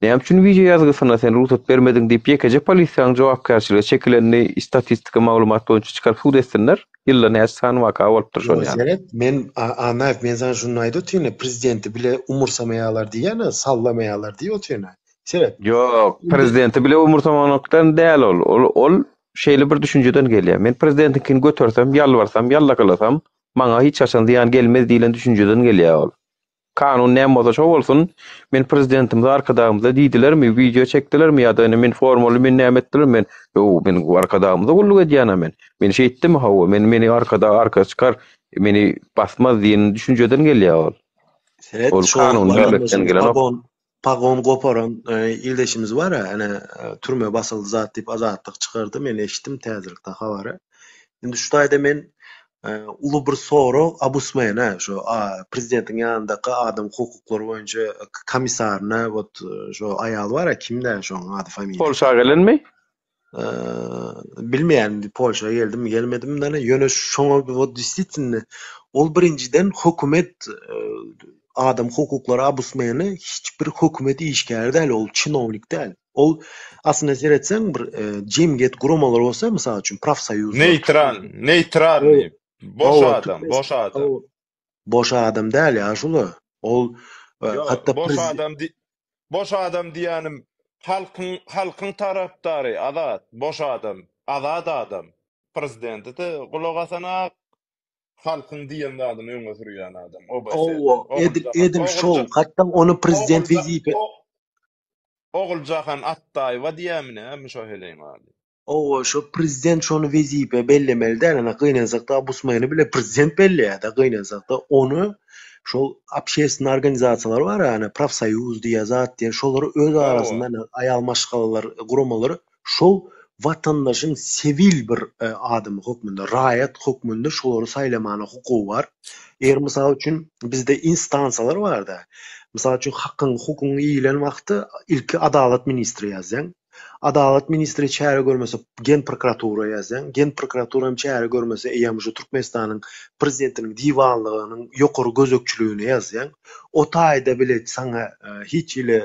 näme üçin wideo ýazgysyna sen rugsat bermediň diýip ýekeje polisiýanyň jogapkärçilige çekilenini statistika maglumat boýunça çykaryp sud etsinler. Ýylda näçe sany waka bolupdyr şol Ýok ýaly. seret men Annaýew men saňa şuny aýdyp otyryn prezidenti bile umursamaýarlar diýýän sallamaýarlar diýip otyryn seret. Ýok prezidenti bile umursamanokdan däl ol. Ol ol şeýle bir düşünjeden gelýär. Men prezidentiňkini götersem, ýalbarsam, ýallakalasam maňa hiç haçan zyýan gelmez diýlen düşünjeden gelýär ol. Kanun näme bolsa şo bolsun. Men prezidentimize arkadagymyza diýdilermi, wideo çekdilermi ýa-da ine men formaly men näme etdiler men ýo men arkadagymyza gulluk edýän-ä men. Men şeýtdimi hawa men meni arkadag arka çykar meni basmaz diýen düşünjeden gelýär ol. Seret Ol şo kanuny bilmekden watandaşymyz gelenok. pagon pagon goparan ildeşimiz bar-a ene türme basyldy zat diýip azatlyk çykardy men eşitdim täzelikde habary. Indi şu taýda men uly bir sorag Abusmene, şu prezidentiň ýanyndaky adam hukuklary boýunça komisaryna, wot şu aýal bar-a, kimdä şoň ady familiýasy? Polşa gelenmi? Bilmeýän indi Polşa geldimi, gelmedimi däne, ýöne şoňa wot desitielno ol birinjiden hökümet adam hukuklary Abusmeni hiç bir hökümet işgäri däl, ol çinownik däl. Ol aslynda seretseň bir jemgyýet guramalary bolsa, mysal üçin profsoýuzlar. Neýtral, neýtralnyý. Boş adam, boş adam. Boş adam däl ýaşuly. Ol hatda boş adam boş adam diýýänim halkyň halkyň tarapdary Azat, boş adam, azat adam. Prezidente-de gulak asanak, halkyň diýen zadyny öňe sürýän adam. Hawa, edil edil şol. Hatda ony prezident wezipe Oguljahan Atdaýewa diýýämi näme şo heleýiň ady? Owa şo prezident şony wezipe bellemeli däl ene gynansakda Abusmany bile prezident belleýädä gynansakda ony şol obşestwnyý organizasiýalar bar ene profsoýuz diýýä zat diýýä şolar öz arasynda ene aýal maşgalalar guramalary şol watandaşyň sewil bir adamy hökmünde raýat hökmünde şolary saýlamana hukugy bar eger mysal üçin bizde instansiýalar barda mysal üçin hakyň hukugyň iýilen wagty ilki adalat ministri ýazýaň Adalat ministri çäre görmese Genprokuratura ýazýaň. Genprokuratura hem çäre görmese eýýäm şu Türkmenistanyň prezidentiniň diwanlygynyň ýokary gözegçiligine ýazýaň. O taýda bile saňa hiç hili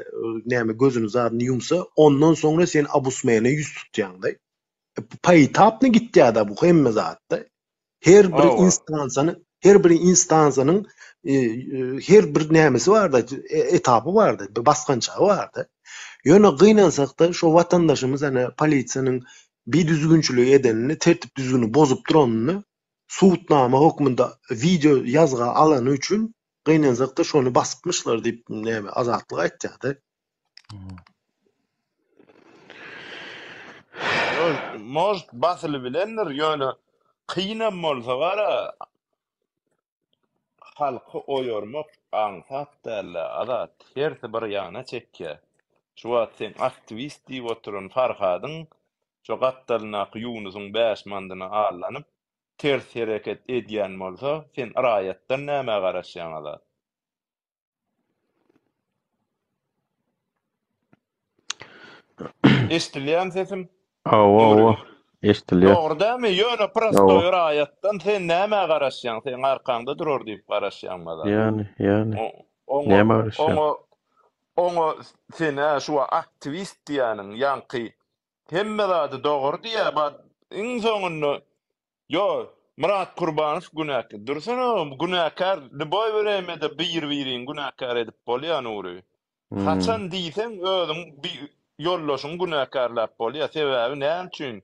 näme gözüni zadyny ýumsa, ondan soňra sen obusmene ýüz tutýaňda. Poetapny gitýädä bu hemme zatda. Her bir instansiýanyň, her bir instansiýanyň her bir nämesi barda, etapy barda, bir basgançagy barda. Ýöne gynansakda şo watandaşymyz ene polisiýanyň bidüzgünçilik edenini, tertip düzgüni bozup duranyny subutnama hökmünde wideo ýazga alany üçin gynansakda şony basypmyşlar diýip näme Azatlyk aýtýardy. Может basylybilendir ýöne kynam bolsa bara halky oýarmak aňsat dälä Azat hersi bir ýana çekýä şu wagt seň aktiwist diýip oturan Farhadyň şo gapdalyndaky Ýunusyň bäş mandyna allanyp ters hereket edýän bolsa sen raýatdan nämä garaşýaň Azat. Eşdilýärmi sesim? Hawa, hawa. Eşdilýär. Dogry dälmi? Ýöne prostoý raýatdan sen nämä garaşýaň? Seň arkaňda durar diýip garaşýaň maza. Ýani, ýani. Oňa, Nämä garaşýaň? oňa, oňa sen-ä şu aktiwist diýýäniň, ýaňky hemme zady dogry diýýär, bat iň soňunda Ýo, Myrat Kurbanow günäkär. Dursana, günäkär lýuboý wremede bir-birini günäkär edip bolýar Nury. Haçan diýseň özüň ýoldaşyňy günäkärläp bolýar. Sebäbi näme üçin?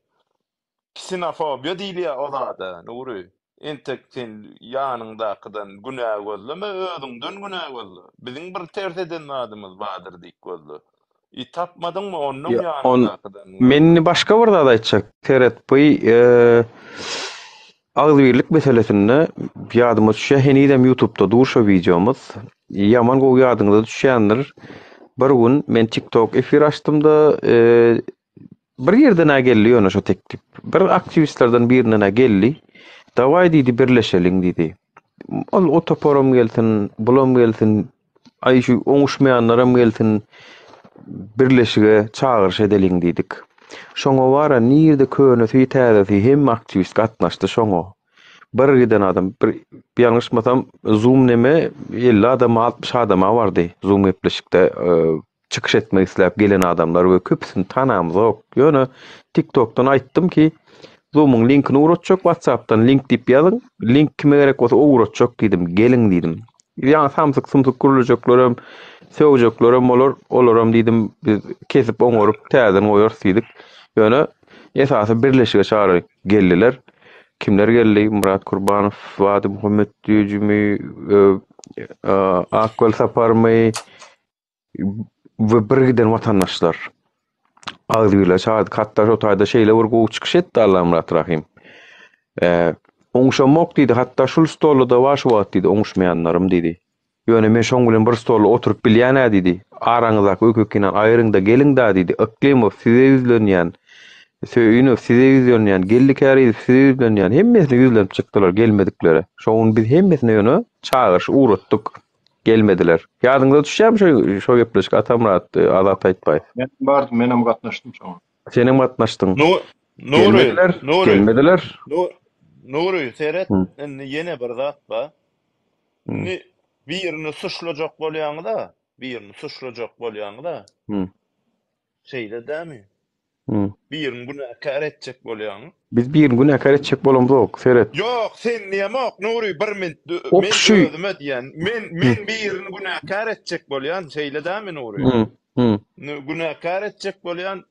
Ksenofobiýa diýilýär o zada, Nury. Entek sen ýanyňdakydan günä gözleme, özüňden günä gözle. Biziň bir ters eden zadymyz bardyr diýip gözle. I tapmadyňmy onnoň Ýa, on, ýanyňdakydan men gözle. indi başga bir zat aýtjak. Seret, bu e, agzybirlik meselesinde ýadyma düşýär, henizem YouTube'da dur şo wideomyz. Ýaman gowy ýadyňyza düşýändir. Bir gün men TikTok efir açdym-da, e, bir ýerden-ä geldi ýöne şo teklip. Bir aktiwistlerden birinden-ä geldi. Dawaý diýdi, birleşeliň diýdi. Ol o toparam gelsin, bulam gelsin, aý şu oňuşmaýanlaram gelsin, birleşige çagyryş edeliň diýdik. Şoňa bara nirde könesi, täzesi hemme aktiwist gatnaşdy şoňa. Bir giden adam, bir ýalňyşmasam Zoom neme 50 adama, 60 adama bardy Zoom gepleşikde çykyş etmek isläp gelen adamlar we köpüsini tanamzok. Ýöne TikTokdan aýtdym ki, Zoom-yň linkini ugratjak, WhatsApp-dan link diýip ýazyň. Link kime gerek bolsa ugratjak diýdim. Geliň diýdim. Ýaňy samsyk sumsuk gürlejeklerem, sögjeklerem bolar. Olaram diýdim, biz kesip oňaryp täzeden goýarys diýdik. Ýöne esasy birleşige çagyryp geldiler. Kimler geldi? Myrat Kurbanow, Wady Muhammet Düýejimi, e, Ak Welsaparmy we birgiden watandaşlar agzybirlige çagyrdyk. Hatda şo taýda şeýle bir gowy çykyş etdi Allamyrat Rahym. Oňşamok diýdi, hatda şul stolda-da bar şu wagt diýdi, oňuşmaýanlarym diýdi. Ýöne men şoň bilen bir stolda oturyp bilýän-ä diýdi. Araňyzdaky öýke-kinäni aýryň-da geliň-dä diýdi. Yklymow size ýüzlenýän, Söýünow size ýüzlenýän, Geldi Kärizow size ýüzlenýän. Hemmesine ýüzlenip çykdylar gelmediklere. Şo gün biz hemmesine ýöne çagyryş ugratdyk. Gelmediler. Ýadyňyza düşýärmi şo şo gepleşik Atamyrat, Azat Aýtbaýew? Men bardym, menem gatnaşdym şoňa. Senem gatnaşdyň. Nury, Gelmediler, Nury, gelmediler. Nury, seret, indi ýene bir zat bar. Indi birini suçlajak bolýaňyz-a, birini suçlajak bolýaňyz-a. Şeýle dämi? Birini günäkär etjek bolýaňyz. Biz birini günäkär etjek bolamzok, seret. Ýok, sen diýemok, Nury, bir minut, men özüme diýýän. Men men birini günäkär etjek bolýan, şeýle dämi, Nury? Günäkär etjek bolýan,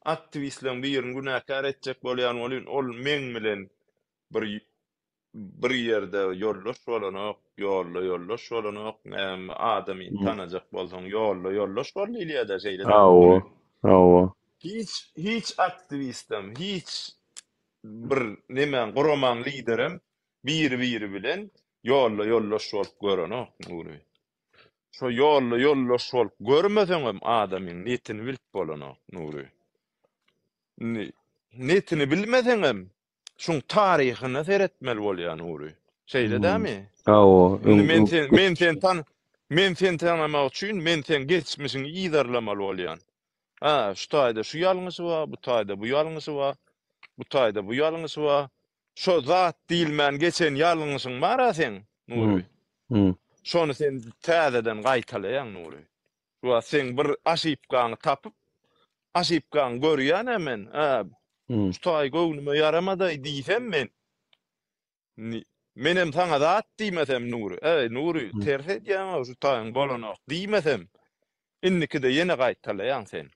aktiwistleriň birini günäkär etjek bolýan welin, ol meň bilen bir bir ýerde ýoldaş bolanok, ýolda ýoldaş bolanok, näme adamyny tanajak bolsaň ýolda ýoldaş bol diýilýär-dä şeýle dälmi Hawa, hawa. Hiç hiç aktiwistem, hiç bir nemäň guramaň liderem biri-biri bilen ýolda ýoldaş bolup görenok Nury. Şo ýolda ýoldaş bolup görmeseňem adamyň netini bilip bolanok Nury. Indi netini bilmeseňem Şuň taryhyna seretmeli bolýar Nury. Şeýle dämi? Hawa, Indi men sen men sen tan men seni tanamak üçin men seň geçmişiňi yzarlamaly bolýan. Ha, şu taýda şu ýalňyşy bar, bu taýda bu ýalňyşy bar, bu taýda bu ýalňyşy bar. Şo zat diýilmän geçen ýalňyşyň bar-a seň, Nury. Şony sen täzeden gaýtalaýaň, Nury. Şu wagt seň bir aşypkaňy tapyp, aşypkaňy görýän-ä men, hä, şu taý göwnüme ýaramadaý diýsem men, indi menem saňa zat diýmesem Nury, äý, Nury, ters edýäň-ow, şu taýyň bolanok diýmesem, indikide ýene gaýtalaýaň sen.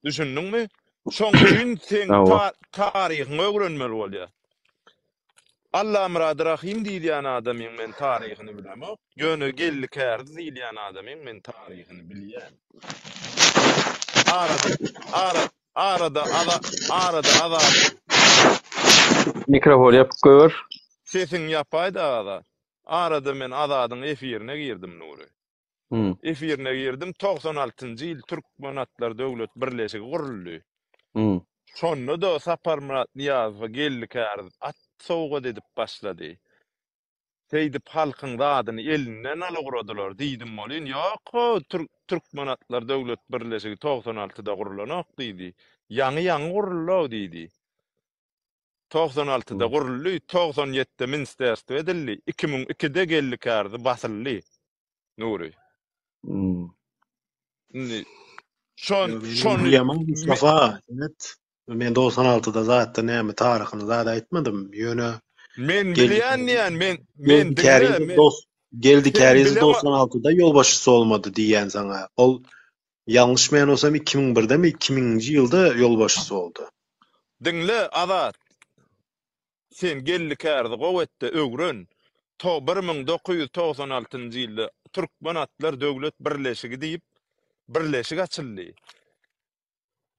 Düşündiňmi? Şoň üçin seň taryhyňy öwrenmeli bolýar. Allamyrat Rahym diýilýän adamyň men taryhyny bilemok. Ýöne Geldi Kärdi diýilýän adamyň men taryhyny bilýän. Arada ara arada aza arada Azat. Mikrofon ýapyk goýber. Sesiňi ýapaýda Azat. Arada men Azadyň efirine girdim Nury. Efirine girdim. 96-njy ýyl Türkmen atlar döwlet birleşigi guruldy. Şonda-da Saparmyrat Nyýazowa Geldi Käriz at sowgat edip başlady. Şeýdip halkyň zadyny elinden alygradylar diýdim welin, ýok-how, Türkmen atlar döwlet birleşigi 96-da gurlanok diýdi. Ýaňy-ýaňy guruldy-ow diýdi. 96-da guruldy, 97-de ministerstwo edildi, 2002-de Geldi Kärzi basyldy. Nury. Indi şon şony Bilýän Mustafa, evet. Men 96-da zatda näme taryhyny zat aýtmadym. Ýöne men bilýän diýen men men Geldi Kärizow dos Geldi Kärizow 96-da ýolbaşçysy bolmady diýýän saňa. Ol ýalňyşmaýan bolsam 2001-demi 2000-nji ýylda ýolbaşçysy boldy. Diňle Azat. Sen Geldi Kärzi gowy etde öwren. To 1996-njy ýylda Türkmen atlar döwlet birleşigi diýip birleşik açyldy.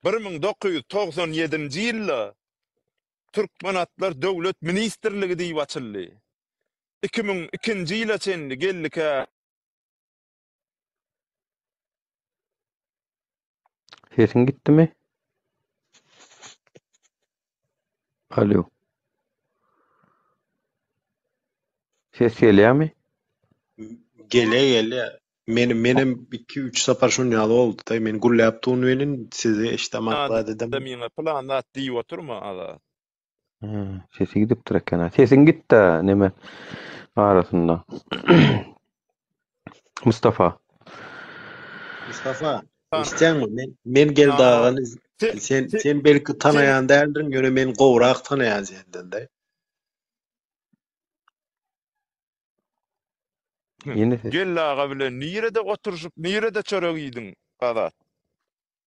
1997-nji ýylda Türkmen atlar döwlet ministrligi diýip açyldy. 2002-nji ýyla çenli Geldi Kärzi Sesiň gitdimi? Alo. Ses gelýärmi? Gelýä gelýä. Men menem 2-3 sapar şun ýaly boldy-da. Men gürläp durun welin sizi eşidemok zat edemok. Adamyňa pylan zat diýip oturma Azat. Sesi gidipdir eken. Sesiň gitdi neme arasynda. Mustafa. Mustafa, eşitýäňmi? Men men Geldi agany sen sen belki tanaýan däldirin, ýöne men gowrak tanaýan senden-de. Ýene ses. Geldi aga bilen nirede oturyşyp, nirede çörek iýdiň, Azat?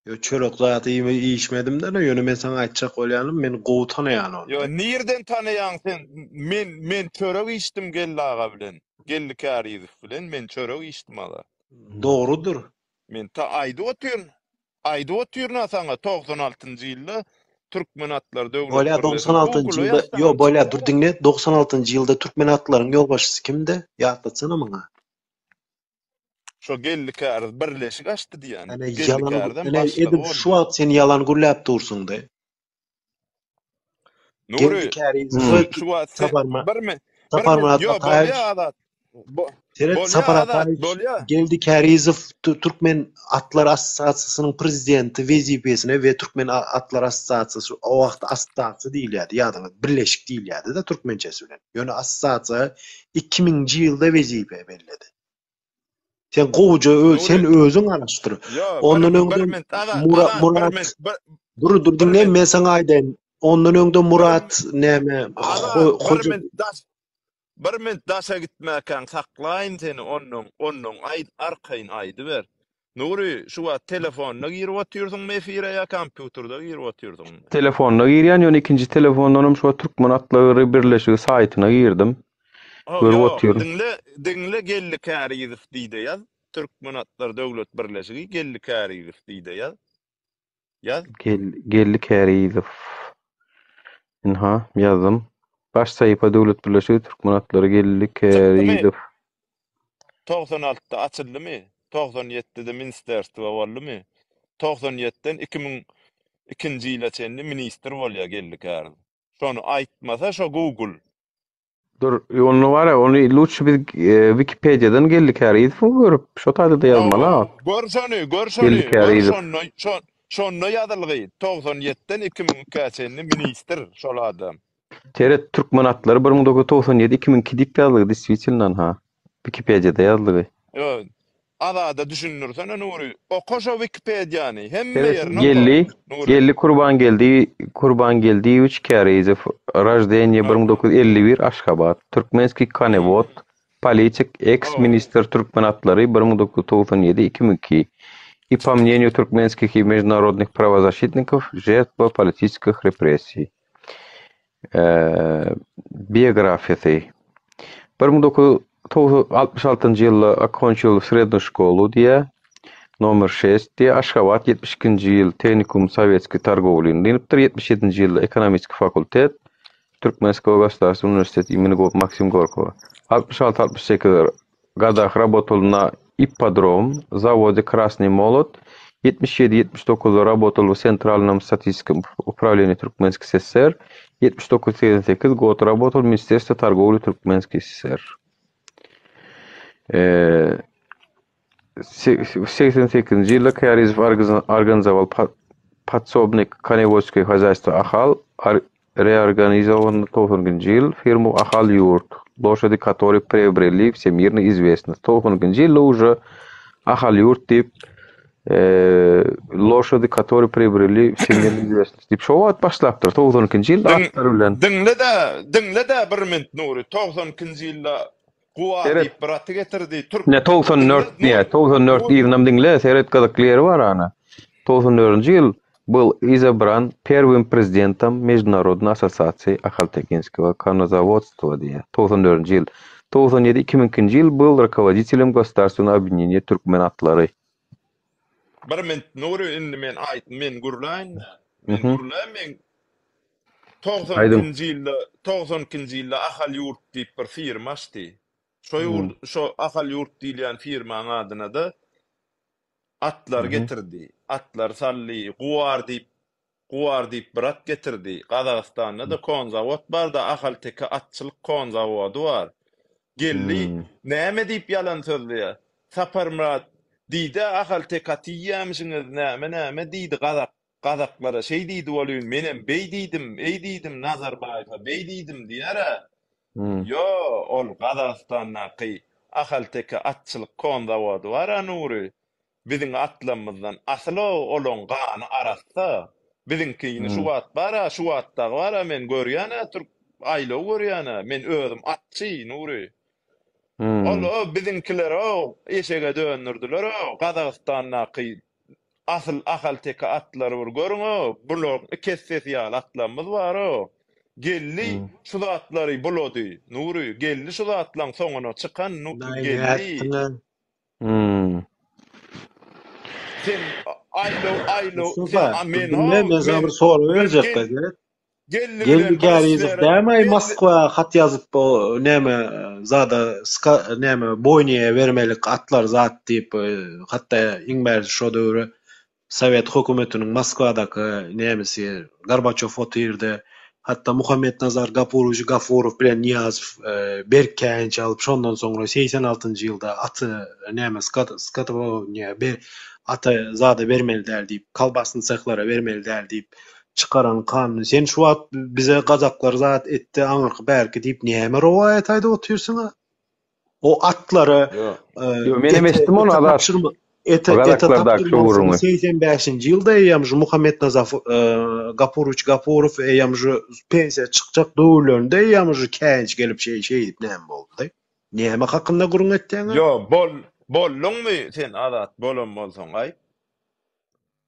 Ýo çörek zat iýme iýişmedim-de, ýöne men saňa aýtjak bolýanym, men gowy tanaýan ony. Ýo nirden tanaýaň sen? Men men çörek iýişdim Geldi aga bilen. Geldi Kärizow bilen men çörek içdim Azat. Dogrudyr. Men ta aýdyp otyryn. Aýdyp otyryn-a saňa 96-njy ýylda Türkmen atlary döwlet Bolýa birleşigi 96-njy Google-a ýylda, ýazsaňam ýo bolýa dur çykýar-a. diňle, 96-njy ýylda Türkmen atlaryň ýolbaşçysy kimdi? Ýatlatsana maňa. Şo Geldi Käriz birleşik açdy diýýän. Ene Geldi ýalan Kärizem ene başlygy edil şu boldy. wagt sen ýalan gürläp dursuňda. Nury, Geldi Kärizowy şu wagt sen Saparma bir min bir min Saparmyrat ýo Ataýewiç bolýa Azat. Bo Seret bolýa Sapar Azat, Ataýewiç bolýa. Geldi Kärizow Türkmen atlar assosiasiýasynyň prezidenti wezipesine we Türkmen atlar assosiasiýasy o wagt assosiasiýa diýilýärdi ýadyňyz birleşik diýilýärdi-de türkmençesi bilen. Ýöne assosiasiýa 2000-nji ýylda wezipe belledi. Sen gowuja ö, sen Nury. özüň araşdyr. Ýo, bir Ondan bir öňde minut Azat, Mura, Azat bir Murat minut bir dur dur bir diňle minut men saňa aýdaýyn. Ondan öňde bir Murat näme Azat Ho- bir Hoja minut daş bir minut daşa gitmäkäň saklaýyn seni ondan ondan aýt arkaýyn aýdyber. Nury şu wagt telefonda girip otyrsyňmy efire ýa kompýuterde girip otyrsyňmy? Telefonda girýän, ýöne ikinji telefondanam şu wagt Türkmen atlary birleşigi saýtyna girdim. Ho, Görüp ýok, otyryn. diňle, diňle Geldi Kärizow diýde ýaz. Türkmen atlary döwlet birleşigi Geldi Kärizow diýde ýaz. Ýaz. Gel, Geldi Kärizow. Ynha, ýazdym. Baş sahypa Döwlet birleşigi Türkmen atlary Geldi Çykdymy? Kärizow. 96-da açyldymy? 97-de ministerstwo boldumy? 97-den 2002-nji ýyla çenli ministr bolýar Geldi Kärizow. Şony aýtmasa şo Google. Dur, ony bar ya, ony lutşy biz e, Wikipediýadan Geldi Kärizowy görüp, şo taýda-da ýazmaly Hawa, a. gör şony, gör şony, Geldi gör Kärizow. şonda, şo, şonda ýazylgy, 97-den 2002-ä çenli ministr şol adam. Seret, türkmen atlary 1997 2002 diýip ýazylgy, deswitelno ha. Wikipediýada ýazylgy. Ýo, Azada düşündirsene Nury. Oka şo Wikipediýany, hemme Seret, ýerini oka, Geldi, Nury. Geldi Kurbangeldi, Kurbangeldiýewiç Kärizow, roždeniýe Hawa. 1951, Aşgabat, Türkmenskiý konewod, politik, Hawa. eks-ministr Türkmen atlary 1997, 2002 и по мнению туркменских и международных правозащитников, жертва политических репрессий. Biografiýasy. 1966-njy ýylda okonçil srednýu şkolu diýýär, nomer şest diýýär, Aşgabat, 72-nji ýyl tehnikum sowetskiý torgowlyny dynypdyr, 77-nji ýylda ekonomiskiý fakultet, Türkmenskogo gosudarstwennyý uniwersitet imeni Maksim Gorkogo. 66-68 Годах работал на ипподром, заводе Красный Молот. 77-79 работал в Центральном статистическом управлении Туркменской ССР. 79-88 год работал в Министерстве торговли Туркменской ССР. В 88 ýylda Kärizow организовал подсобное коневодское хозяйство Ahal, Reorganizowany 92-nji ýyl firma Ahal ýurt, Лошади которые приобрели всемирную известность. 92-nji ýylda уже Ahal ýurt diýip Лошади которые приобрели всемирную известность diýip şo wagt başlapdyr. 92-nji ýylda atlar bilen. Diňle-de, diňle-de bir minut Nury. 92-nji ýylda Guwa Seret. diýip bir aty getirdi. Türk Ne 94 diýýär. 94 yzynam diňle, seret gyzykly ýeri bar ana. 94-nji ýyl Был izobran perwym prezidentom Mejdunarodnoý assosiasiýi ahaltekinskogo konozawodstwa diýýär. 94-nji ýyl. 97 2002-nji ýyl byl rukovoditelem gosudarstwennogo obýedineniýa Türkmen atlary. Bir minut Nury indi men aýt men gürläýin-dä. Men gürläýin men 92-nji ýylda 92-nji ýylda Ahal ýurt diýip bir firma açdy. Şo ýurt şo Ahal ýurt diýilýän firmaň adyna-da Atlary getirdi. Atlary saldy. Guwar diýip, Guwar diýip bir at getirdi. Gazagystanda-da konzawod bar-da, Ahalteke atçylyk konzawody bar. Geldi, näme diýip ýalan sözleýär. Saparmyrat diýdi-ä, Ahalteke aty iýýämişiňiz, näme-näme diýdi, gazak, gazaklara şeý diýdi welin, menem beý diýdim, eý diýdim, Nazarbaýewe beý diýdim diýer-ä. Ýo, ol Gazagystandaky Ahalteke atçylyk konzawody bar-a Nury. Biziň atlamyzdan asyl-a olaň gany arassa. Biziňkini şu wagt bar-a, şu wagt dagy bar-a men görýän-ä türk aýlaw görýän-ä. Men özüm atçy, Nury. Ol-o biziňkiler-ow eşege döndürdiler-ow Gazagystandaky Asyl ahalteke atlary bir görüň-ow, bularyň iki essesi ýaly atlarymyz bar-ow. Geldi şu zatlary bulady Nury geldi şu zatlaň soňuna çykan Naý geldi. nätdiňä? Hmm. Sen aýlaw aýlaw sen Mustafa, a men diňle ho men sana men bir sorag men berjek gel gaýrat. geldi Geldi bilen bir Kärizow işlere dämi geldi Moskwa hat ýazyp o näme zada ska näme boýniýa bermelik atlar zat diýip hatda iň bärsi şo döwre Sowet hökümetiniň Moskwadaky nämesi Gorbaçow otyrdy. Hatda Muhammetnazar Gapurowiç Gafurow bilen Nyýazow berk käýinç alyp, şondan soňra 86-njy ýylda aty näme skotowodnýa ata zada bermeli däl diýip, kolbasny sehlara bermeli däl diýip çykaran kanuny. Sen şu wagt bize gazaklar zat etdi, aňyrky bärki diýip näme rowaýat aýdyp otyrsyň-a? O atlary Ýok. Ýok, menem ete, eşitdim ony ete Azat. tabşyrma, ete, ete Gazaklardaky şo tabşyrmalysyny gürrüňi. 85-nji ýylda eýýäm şu Muhammetnazar Gapurowiç Gapurow eýýäm şu pensiýa çykjak döwürlerinde eýýäm şu käýinç gelip şeý şeýdip näme boldy? Näme hakynda gürrüň etýäň-a? Ýok, bol bolduňmy sen Azat bolan bolsaň aýt.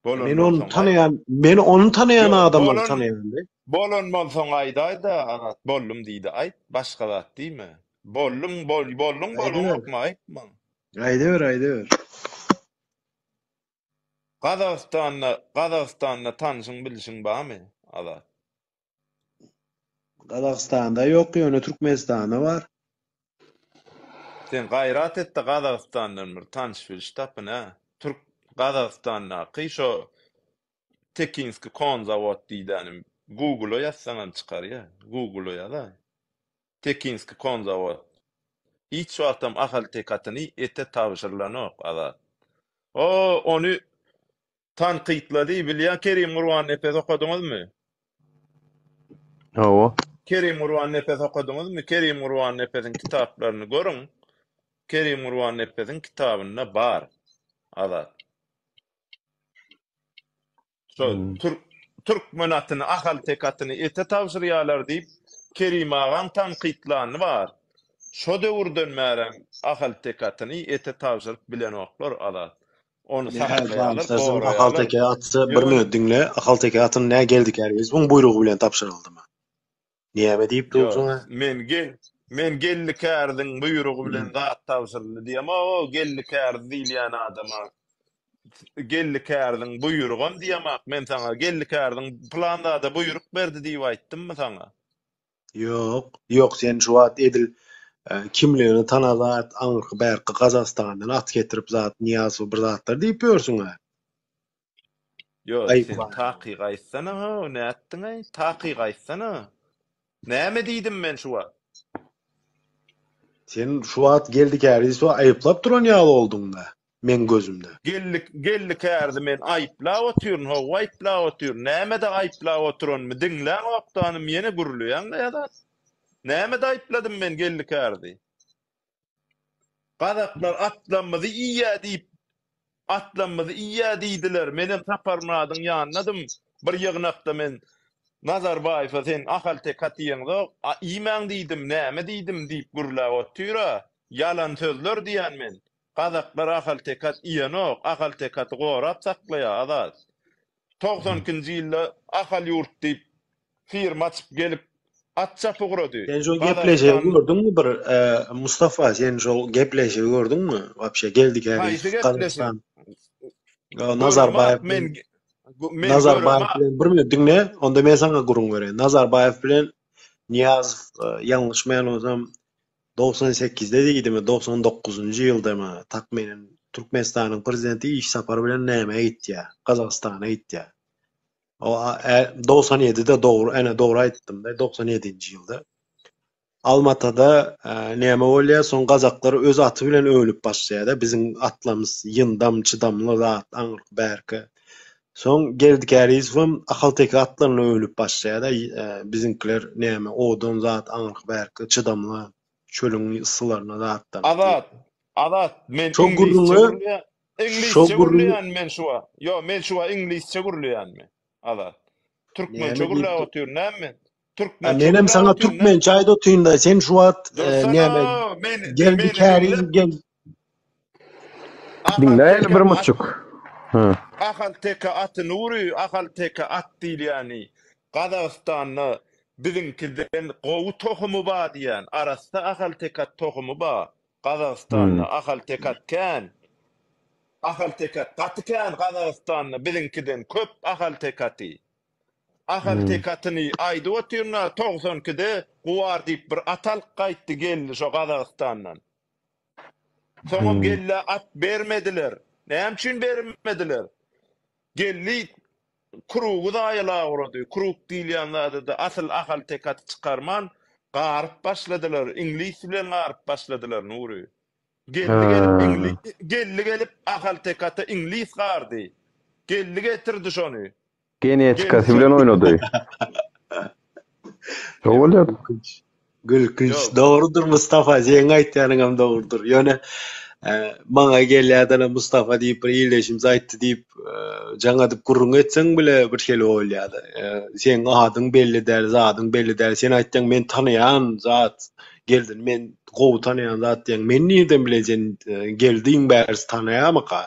Bolan Men ony bolsaň aýt. tanaýan, men ony tanaýan Ýok, adamlary bolan tanaýan-da. bolan bolsaň aýdaý-da Azat boldum diý-de aýt, başga zat diýme. Boldum, bol, bolduň Aýdyber. bolaňokmy aýt maňa. Aýdyber, aýdyber. Gazagystanda, Gazagystanda tanşyň bilşiň barmy Azat? Gazagystanda ýok, ýöne Türkmenistanda bar. Sen gaýrat etde Gazagystandan bir tanyş biliş tapyn hä. Türk Gazagystandaky şo Tekinski konzawod diýdänim Google-a ýazsaňam çykarýa. Google-a ýazaý. Tekinski konzawod. Hiç wagtam ahalteke atyny ete tabşyrylanok Azat. O ony Tankytlady, bilýän Kerim Gurbannepes okadyňyzmy? Hawa. Kerim Gurbannepes okadyňyzmy? Kerim Gurbannepesiň kitaplaryny görüň. Kerim Gurbannepesiň kitabynda bar. Azat. Şo Hmm. türk türkmen atyny, ahalteke atyny ete tabşyrýarlar diýip, Kerim agaň tankytlany bar. Şo döwürden bärem ahalteke atyny ete tabşyryp bilenoklar, Azat. Ony Nähä saklaýarlar, tabşyrsaň goraýarlar. Ahalteke aty bir Ýöne minut diňle Ahalteke atyny nä Geldi Kärizowyň buýrugy bilen tabşyryldymy? Näme diýip Ýok, dursuň-a? men gel men Geldi Kärdiň buýrugy bilen zat tabşyryldy diýemok, Geldi Kärdi diýilýän adama Geldi Kärdiň buýrugam diýemak men saňa Geldi Kärdiň pylan zada buýruk berdi diýip aýtdymmy saňa? Ýok, ýok sen şu wagt edil kimligini tana zat aňyrky bärki Gazagystandan at getirip zat Nyýazow bir zatlar diýip ýörsüň-ä. Ýok, Aýyp sen bar. takyk aýtsana how, nätdiň-aý? Takyk aýtsana. Näme diýdim men şu wagt? Sen şu wagt Geldi Kärizowy aýyplap duran ýaly bolduň-da. meň gözümde. Geldi Geldi Kärdi men aýyplap otyryn howwa aýyplap otyryn nämede aýyplap oturanymy diňläňokdanym ýene gürleýäňdä ýa zat nämede aýypladym men Geldi Kärdi gazaklar atlamyzy iýýä diýip atlamyzy iýýä diýdiler menem Saparmyradyň ýanynadym bir ýygnakda men Nazarbaýewe sen ahalteke at iýeňzok a iýmäň diýdim näme diýdim diýip gürläp otyra ýalan sözler diýän men Gazaklar ahalteke at iýenok, ahalteke aty gorap saklaýar Azat. 92-nji ýylda Ahal ýurt diýip firma açyp gelip at çapy gurady. Sen şol gepleşigi Gazagystan gördüňmi bir Mustafa sen şol gepleşigi gördüňmi wapşe Geldi Haýsy Kärizow gepleşik? Gazagystan Nazarbaýew Göremok men men Nazarbaýew göremok. bilen bir minut diňle onda men saňa gürrüň bereýin Nazarbaýew bilen Nyýazow ýalňyşmaýan bolsam 98-de diýdimi, 99-njy ýyldamy, takmynan Türkmenistanyň prezidenti iş sapary bilen nämä gitýär, Gazagystana gitýär. O 97-de dogry, ene dogry aýtdym-da, 97-nji ýylda. Almatada näme bolýar, soň gazaklar öz aty bilen öwnüp başlaýar-da, biziň atlarymyz ýyndam, çydamly zat, aňyrky bärki. Soň Geldi Kärizowam ahalteke atlaryna öwnüp başlaýar-da, biziňkiler näme, owadan zat, aňyrky-bärki, çydamly, çölüň yssylaryna zatdan diýip. Azat, Azat, men Şo iňlisçe gürrüňe, gürleýän, şo iňlisçe gürrüňi gürleýän men şu wagt. Ýok, men şu wagt iňlisçe gürleýänmi, Azat? Türkmençe näme diýip gürläp otyryn näme men? A Türkmençe menem gürläp saňa otyryn näme? türkmençe aýdyp otyryn-da, sen şu wagt Dursana, näme, men, Geldi meni diňle. Kärizow gel. Diňläýeli Ahalteke bir at, muçuk. Hı. Ahalteke aty Nury, Ahalteke at diýilýäni Gazagystanda. Biziňkiden gowy tohumy ba diýýän. Arassa ahalteke at tohumy ba. Gazagystanda ahalteke at kän. Ahalteke at gaty kän Gazagystanda biziňkiden köp ahalteke aty. Ahalteke atyny aýdyp otyryn-a 92-de Guwar diýip bir at alyp gaýtdy geldi şo Gazagystandan. Soňam Gellä at bermediler. Näme üçin bermediler? Geldi krugy zaýalap ugrady. Krug diýilýän zady-da asyl ahalteke aty çykarman garyp başladylar. Iňlis bilen garyp başladylar Nury. Geldi gelip iňli geldi gelip ahalteke ata iňlis gardy. Geldi getirdi şony. Genetikasy bilen oýnady. Şo bolýar. Gülkünç. Dogrudyr Mustafa, seň aýtýanyňam dogrudyr. Ýöne e, maňa gelýärden Mustafa diýip bir ildeşimiz aýtdy diýip, e, jaň edip gürrüň etseň bile bir şeýle bolýar. E, seň adyň belli däl, zadyň belli däl. Sen aýtýaň men tanaýan zat, geldin men gowy tanaýan zat diýýäň. Men nirden bileýin sen e, geldiň bärisi tanaýamyka?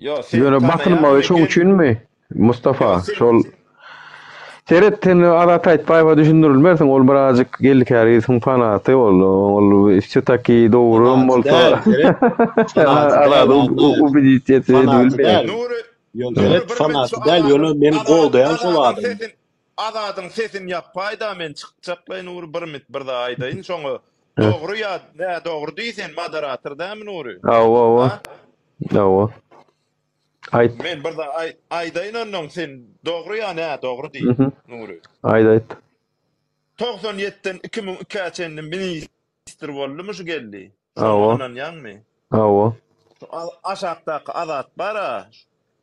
Ýo, sen Ýöne basylmagy tanaýaňmy şoň gel. üçinmi, Ýo, Mustafa, sen şol Seret, sen Azat Aýtbaýewa düşündirilmersiň, ol birazjyk Geldi Kärizowyň fanaty ol, ol wse-taki dogruam Fanaty bolsa däl, seret. Fanaty däl, Azady Annaýew. ubedit etse Fanaty edilmeýär. däl. Nury, Ýok, Nury seret, bir men şu fanaty däl, Azadyň ýöne men Azat goldaýan şol Azadyň adamy. sesini Azadyň sesini ýapaýda men çykjaklaý Nury bir mit bir zat aýdaýyn şoňa dogry ýa nädogry diý sen moderator dämi Nury? Hawa, hawa. Ha? Hawa. Aýt. Men bir zat aý aýdaýyn onnoň sen dogry ýa nädogry diý Mhm. Nury. Aýt, aýt. 97-den 2002-ä çenli ministr boldumy şu geldi? Şoňa Hawa. ynanýaňmy? Hawa. Şu aşakdaky Azat bar-a,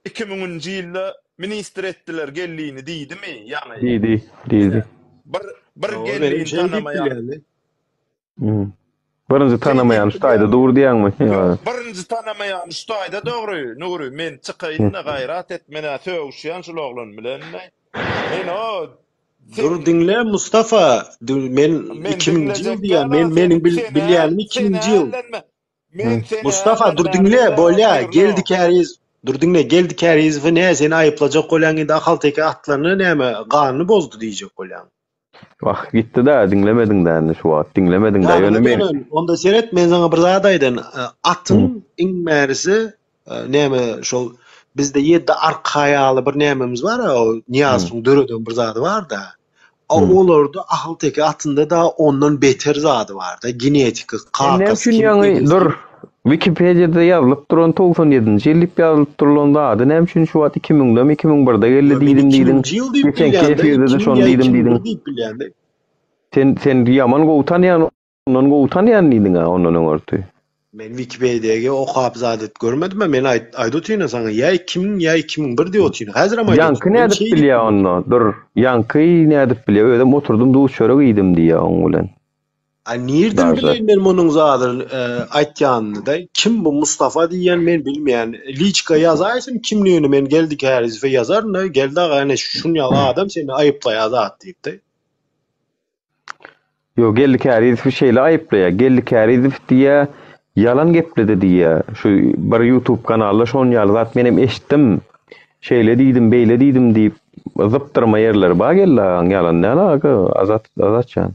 2000-nji ýylda ministr etdiler Geldini diýdimi ýaňy? Diýdi, diýdi. Bir bir Hawa, menem Geldini şeý diýip tanamaýan. bilýän-de. Hmm. Birinji Şeý tanamaýan diýip şu taýda bilýäňmi? dur diýýäňmi? Ýok, birinji tanamaýan şu taýda dogry, Nury, men çykaýyn-da gaýrat et, men-ä sögüşýän şul oglan bilen-le. Men-o sen Dur diňle Mustafa, dur men men 2000-nji ýyl diňlejek diýýän, däl-a men sen meniň bil, sen-ä bilýänim sen-ä 2000-nji ýyl. ellenme. Men sen-ä Mustafa dur ellenmäni diňle, bilýän bolýa, Geldi otyryn-ow. Käriz, dur diňle, Geldi Kärizowy nä seni aýyplajak bolýaň indi ahalteke atlaryny näme ganyny bozdy diýjek bolýaň. Wah, gitdi-dä, diňlemediň-dä indi şu wagt, diňlemediň-dä. Ýanyna Ýöne men dönen, onda seret, men saňa bir zat aýdan, atyň Hmm. iň bärisi näme şol bizde ýedi arka ýaly bir nämemiz bar-a, o Nyýazowyň döreden bir zady bar-da. A Hmm. olarda ahalteke atynda-da ondan beter zady bar-da, genetiki, Sen näme kakasy üçin kim, ýaňy ejesi dur kim. Wikipediýada ýazylyp duran 97-nji ýyl diýip ýazylyp durulan zady näme üçin şu wagt 2000-demi 2001-de geldi Ýa men diýdim diýdiň. 2000-nji ýyl diýip Geçenki bilýän-de, efirde-de 2000 şony ýa diýdim 2001 diýdiň. diýip bilýän-de. Sen sen ýaman gowy tanýan ondan gowy tanýan diýdiň-ä ondan öňürti. Men Wikipediýa okap zat et görmedim-ä, men aýt aýdyp otyryn saňa ýa 2000 ýa 2001 diýip otyryn. Häzirem aýdyp Ýaňky otyryn. Men nädip şeý diýip bilýä bilýän. onda? Dur, ýaňky nädip bilýä? Özem oturdym duz çörek iýdim diýýä oň bilen. A nirden Daže. bileýin men munuň zadyny aýtýanyny-da? Kim bu Mustafa diýýän men bilmeýän. Liçka ýazaýsyn kimligini men Geldi Kärizowa ýazaryn-da, Geldi aga ene şun ýaly adam seni aýyplaýar zat diýip-de. Ýok, Geldi Kärizowy şeýle aýyplaýar. Geldi Kärizow diýýär, ýalan gepledi diýýär. Şu bir YouTube kanalda şon ýaly zat menem eşitdim. Şeýle diýdim, beýle diýdim diýip zypdyrma ýerleri bar Geldi agaň ýalan däl aga Azat Azatjan.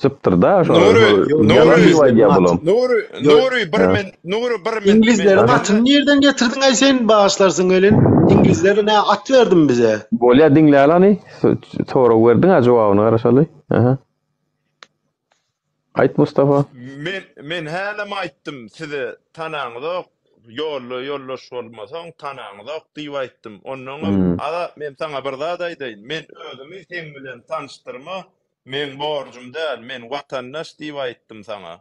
Zypdyrda şo Nury, şo ýalan Nury, diýip aýdýar bulam. Nury, Nury bir men, Nury bir men, men Iňlizleriň diňle. atyny nirden getirdiň-aý sen bagyşlarsyň welin? Iňlizler nä at berdimi bize? Bolýa diňläli hany. Sorag berdiň-ä jogabyna garaşaly. Aha. Aýt Mustafa. Men men hälem aýtdym size tanaňyzok ýolda ýoldaş bolmasaň tanaňyzok diýip aýtdym. Onnoňam Hmm. Azat men saňa bir zat aýdaýyn. Men özümi seň bilen tanyşdyrma Meň borjum däl, men watandaş diýip aýtdym saňa.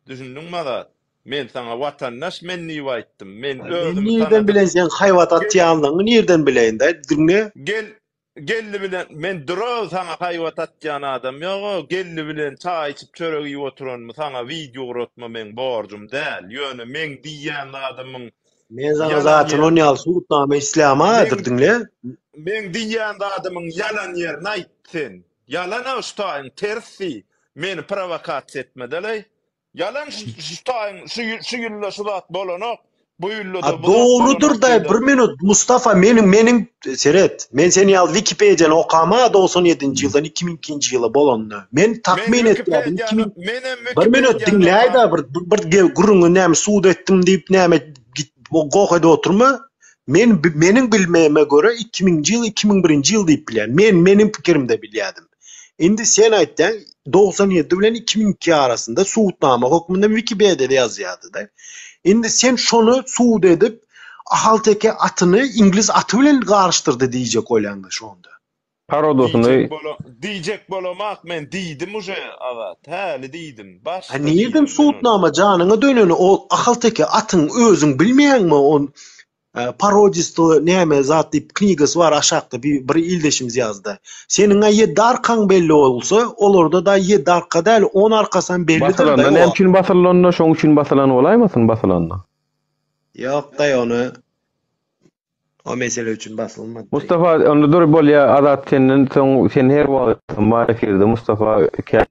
Düşündiňmi Azat? Men saňa watandaş men diýip aýtdym. Men Men özümi nirden tanadyp bileýin seň haýbat Gel, atýanlygyňy nirden bileýin-dä, diňle. gel, Geldi bilen, men dur-ow saňa haýbat atýan adam ýog-ow, Geldi bilen çaý içip çörek iýip oturanymy saňa wideo ugratma meň borjum däl. Ýöne meň diýýän zadymyň Men saňa ýalan zatyn ýer, on ýaly subutnama isläma meň dur diňle. Meň diýýän zadymyň ýalan ýerini aýt sen. Ýalan-a şu taýyň tersi. Meni prowokasiýa etmedeleý. Ýalan şu taýyň şu şu ýylda şu zat bolanok. Bu ýylda-da A bu zat dogrudyr bolanok daý diýdi. bir minut Mustafa meniň meniň seret men sen ýaly Wikipediýany okama 97-nji ýyldan 2002-nji ýyla bolanyny. Men Men takmyn etýärdim Wikipediýany 2000 menem bir minut Wikipediýany diňläý-de okam. bir bir bir gürrüňi näme sud etdim diýip näme git goh edip oturma. Men meniň bilmegime görä 2000-nji ýyl 2001-nji ýyl diýip bilýän. Men meniň pikirimde bilýärdim. Indi sen aýtýaň 97 bilen 2002 arasynda subutnama hökmünde Wikipediýada ýazýardy-da. Indi sen şony subut edip Ahalteke atyny iňlis aty bilen garyşdyrdy diýjek bolýaňda şonda. Parodasyny Diýjek bola diýjek bolamak men diýdim uje Azat. Häli diýdim. Ha Başda nirden diýdim men ony. subutnama janyňa döneni o Ahalteke atyň özüň bilmeýäňmi on Parodisto näme zat diýip knigasy bar aşakda bir bir ildeşimiz ýazdy. Seniň-ä ýedi arkaň belli bolsa, olarda-da ýedi arka däl, on arkasam bellidir Basylanda daýy näme o. üçin basylanda şoň üçin basylan bolaýmasyn basylanda. Ýok daýy ony o mesele üçin basylmady daýy. Mustafa onda dur bolýa Azat senden soň sen her wagt bar efirde Mustafa kän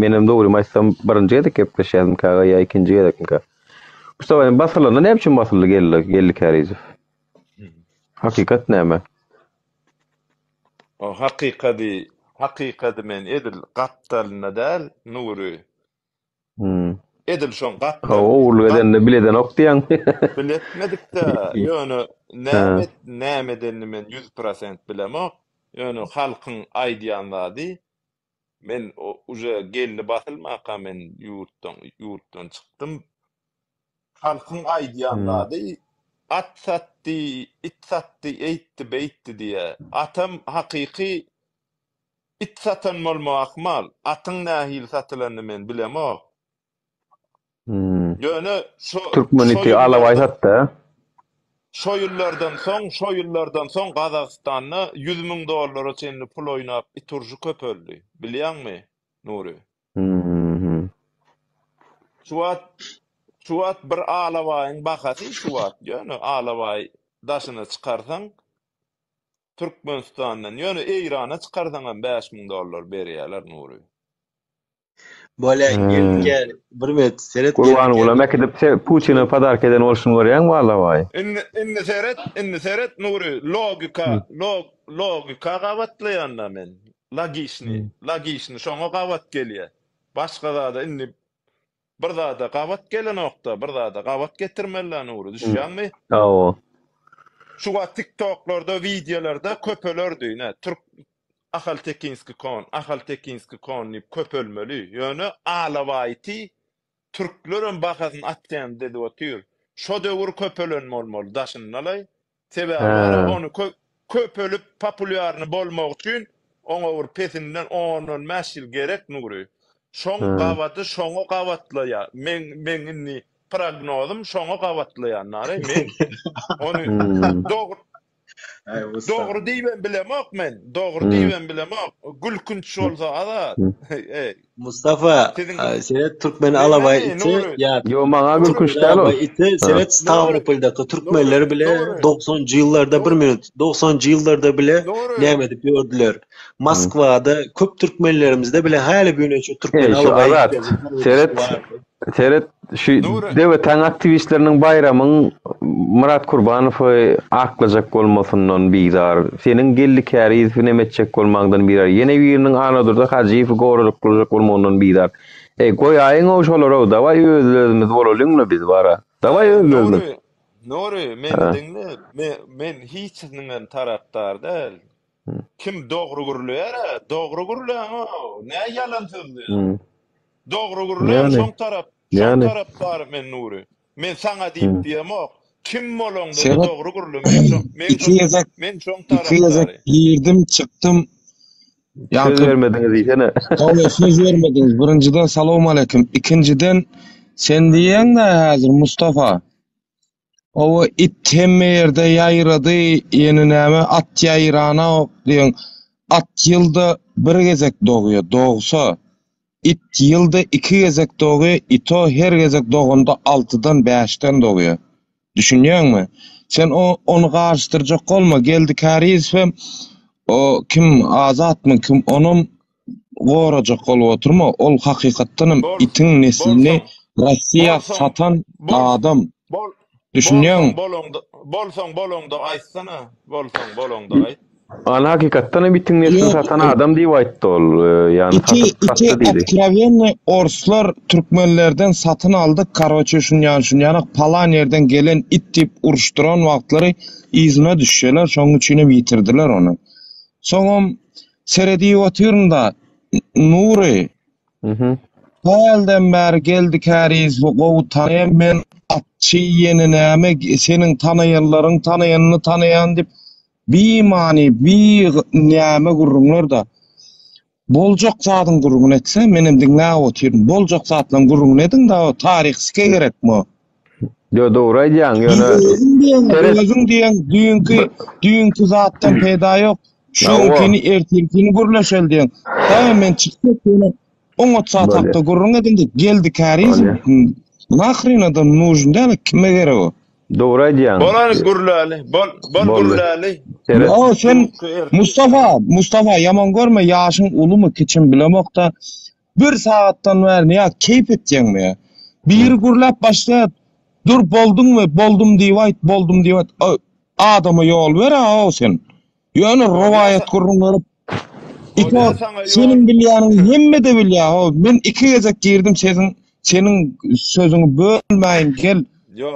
menem dogrymy aýtsam birinji gezek gepleşýäzmika ýa ikinji gezekmika. Mustafa indi basylanda näme üçin basyldy Geldi Geldi Kärizow? Hakykat näme? O hakykady hakykady men edil gapdalynda däl Nury. Hmm. Edil şoň Hawa, gapdal ogurlyk gap edende bile edenok diýýäň. biletmedik-de, ýöne näme näme edenini men 100% bilemok. Ýöne halkyň aýdýan zady men uje geldi basylmaka men ýurtdan ýurtdan çykdym. Halkyň aýdýan Hmm. zady at satdy, it satdy, eýtdi, beýtdi diýýär. Atam hakyky It satan bolmagy ahmal. Atyň nähili satylanyny men bilemok. Hmm. Ýöne şo Türkmen şo iti alabaý ýyllardan satdy a? şo ýyllardan soň şo ýyllardan soň Gazagystanda 100 müň dollara çenli pul oýnap it urşy köpeldi. Bilýäňmi, Nury? Hmm. Şu wagt şu wagt bir alabaýyň bahasy şu wagt ýöne alabaý daşyna çykarsaň Türkmenistandan ýöne Eýrana çykarsaňam 5000 dollar berýärler Nury. Bolýa gelip gel. Bir minut seret gelip gel. Gurbangulam äkidip se Putine podarka eden bolşuny görýäňmi alabaý? Indi indi seret indi seret Nury logika log logika gabatlaýanda men logiçni logiçni şoňa gabat gelýä. Başga zada indi Bir zada gabat gelenokda, bir zada gabat getirmeli Nury, düşýäňmi? Hawa. Şu wagt TikToklarda, wideolarda köpelerdi, ine, türk Ahaltekinski kon, Ahaltekinski kon diýip köpelmeli. Ýöne alabaýty türklerem bahasyny atýan dedip otyr. Şo döwür köpelen bolmaly daşyndalaý. Sebäbi bar ony köpelip populýarny bolmak üçin oňa bir pesinden on-on bäş ýyl gerek Nury. Şoň gabady şoňa gabatlaýa. Meň meň indi prognozym şoňa gabatlaýan nary men ony dogry dogry diýibem bilemok men dogry diýibem bilemok gülkünç bolsa azat. Mustafa, seret türkmen alabaý iti ýa Ýo maňa gülkünç däl ol. Iti seret Stawropoldaky türkmenler bile 90-njy ýyllarda bir minut 90-njy ýyllarda bile näme edip ýördüler. Moskwada köp türkmenlerimizde bile häli bu şu türkmen alabaý Seret Seret, şu DWT-niň aktiwistleriniň Baýramyň Myrat Kurbanowy aklajak bolmasyndan bizar, seniň Geldi Kärizowy neme etjek bolmaňdan bizar, ýene biriniň Annadurdy Hajyýewi gorajaklajak bolmagyndan bizar. Eý, goýaýyň-ow şolary-ow, dawaý özli-özümiz bolalyň-la biz bar-a. Dawaý özli-özümiz. Nury, Nury, meni diňle, men hiçisiniňem tarapdary däl. Kim dogry gürleýär-ä, dogry gürläň-ow, nä ýalan sözleýäň? Dogry gürläň, şoň tarap, şoň tarapdary men Nury. Men saňa diýip diýemok. Kim bolaňda-da dogry gürle, men şoň, men Iki gezek, men şoň iki gezek tarapdary. girdim, çykdym. Söz Ýaňky bermediňiz diýsene. Hawa, söz bermediňiz. Birinjiden salowmaleýkim. Ikinjiden sen diýýäň-dä häzir Mustafa. Hawa it hemme ýerde ýaýrady, ýene näme at ýaýranok diýen. At ýylda bir gezek dogýa, dogsa. It ýylda iki gezek dogýa, ito her gezek doganda altydan, bäşden dogýa. Düşünýäňmi? Sen o ony garyşdyrjak bolma. Geldi Kärizowem o kim Azatmy kim onam gorajak bolup oturma, ol hakykatdanam Bol, itiň neslini bolsaň, Rossiýa bolsaň, satan bol, adam. bol. Düşünýäňmi? Bolsaň bolaňda, bolsaň bolaňda aýtsana, bolsaň bolaňda aýt. Ony hakykatdan hem itiň neslini Ýok, satan adam diýip aýtdy ol. Ýagny iti satyp iti satdy diýdi. otkrowennyý orslar türkmenlerden satyn aldy, karoçe şunýan şunýanak palan ýerden gelen it diýip uruşdyran wagtlary yzyna düşýeler, şonuň üçinem ýitirdiler ony. Soňam seredip otyryn-da, Nury, Hälden bäri Geldi Kärizowy gowy tanaýan men atçy ýene näme seniň tanaýanlaryň tanaýanyny tanaýan diýip bimany bi näme gürrüňler-da. Boljak zadyň gürrüňini etse menem diňläp otyryn. Boljak zatlaryň gürrüňini ediň-da taryh sike gerekmi o. Ýo dogry aýdýaň ýöne Özüň diýen seret özüň diýen düýnki düýnki zatdan peýda ýok. Şu Hawa. günkini ertirkini gürleşeli diýen. Daýy men çykjak ýöne oňat zat Bolýar. hakda gürrüň ediň Geldi Kärizow Bolýar. nahryna da нужен däl kime gerek o. Dogry aýdýaň. Bol hany gürläli. Bol bol Boldy. gürläli. Seret. Ýa sen Düýnki ertirki. Mustafa Mustafa ýaman görme ýaşyň ulumy kiçimi bilemokda Bir sagatdan bäri nä keýp etýäňmi ýa? Biri gürläp başlaýar, Dur, bolduňmy? Boldum diýip aýt, boldum diýip aýt. Adama ýol ber-a-ow sen. Ýöne rowaýat gürrüň berip, Ito, seniň bilýäniňi hemme-de bilýär-ow. Men iki gezek girdim, sesiň, seniň sözüňi bölmäýin, gel,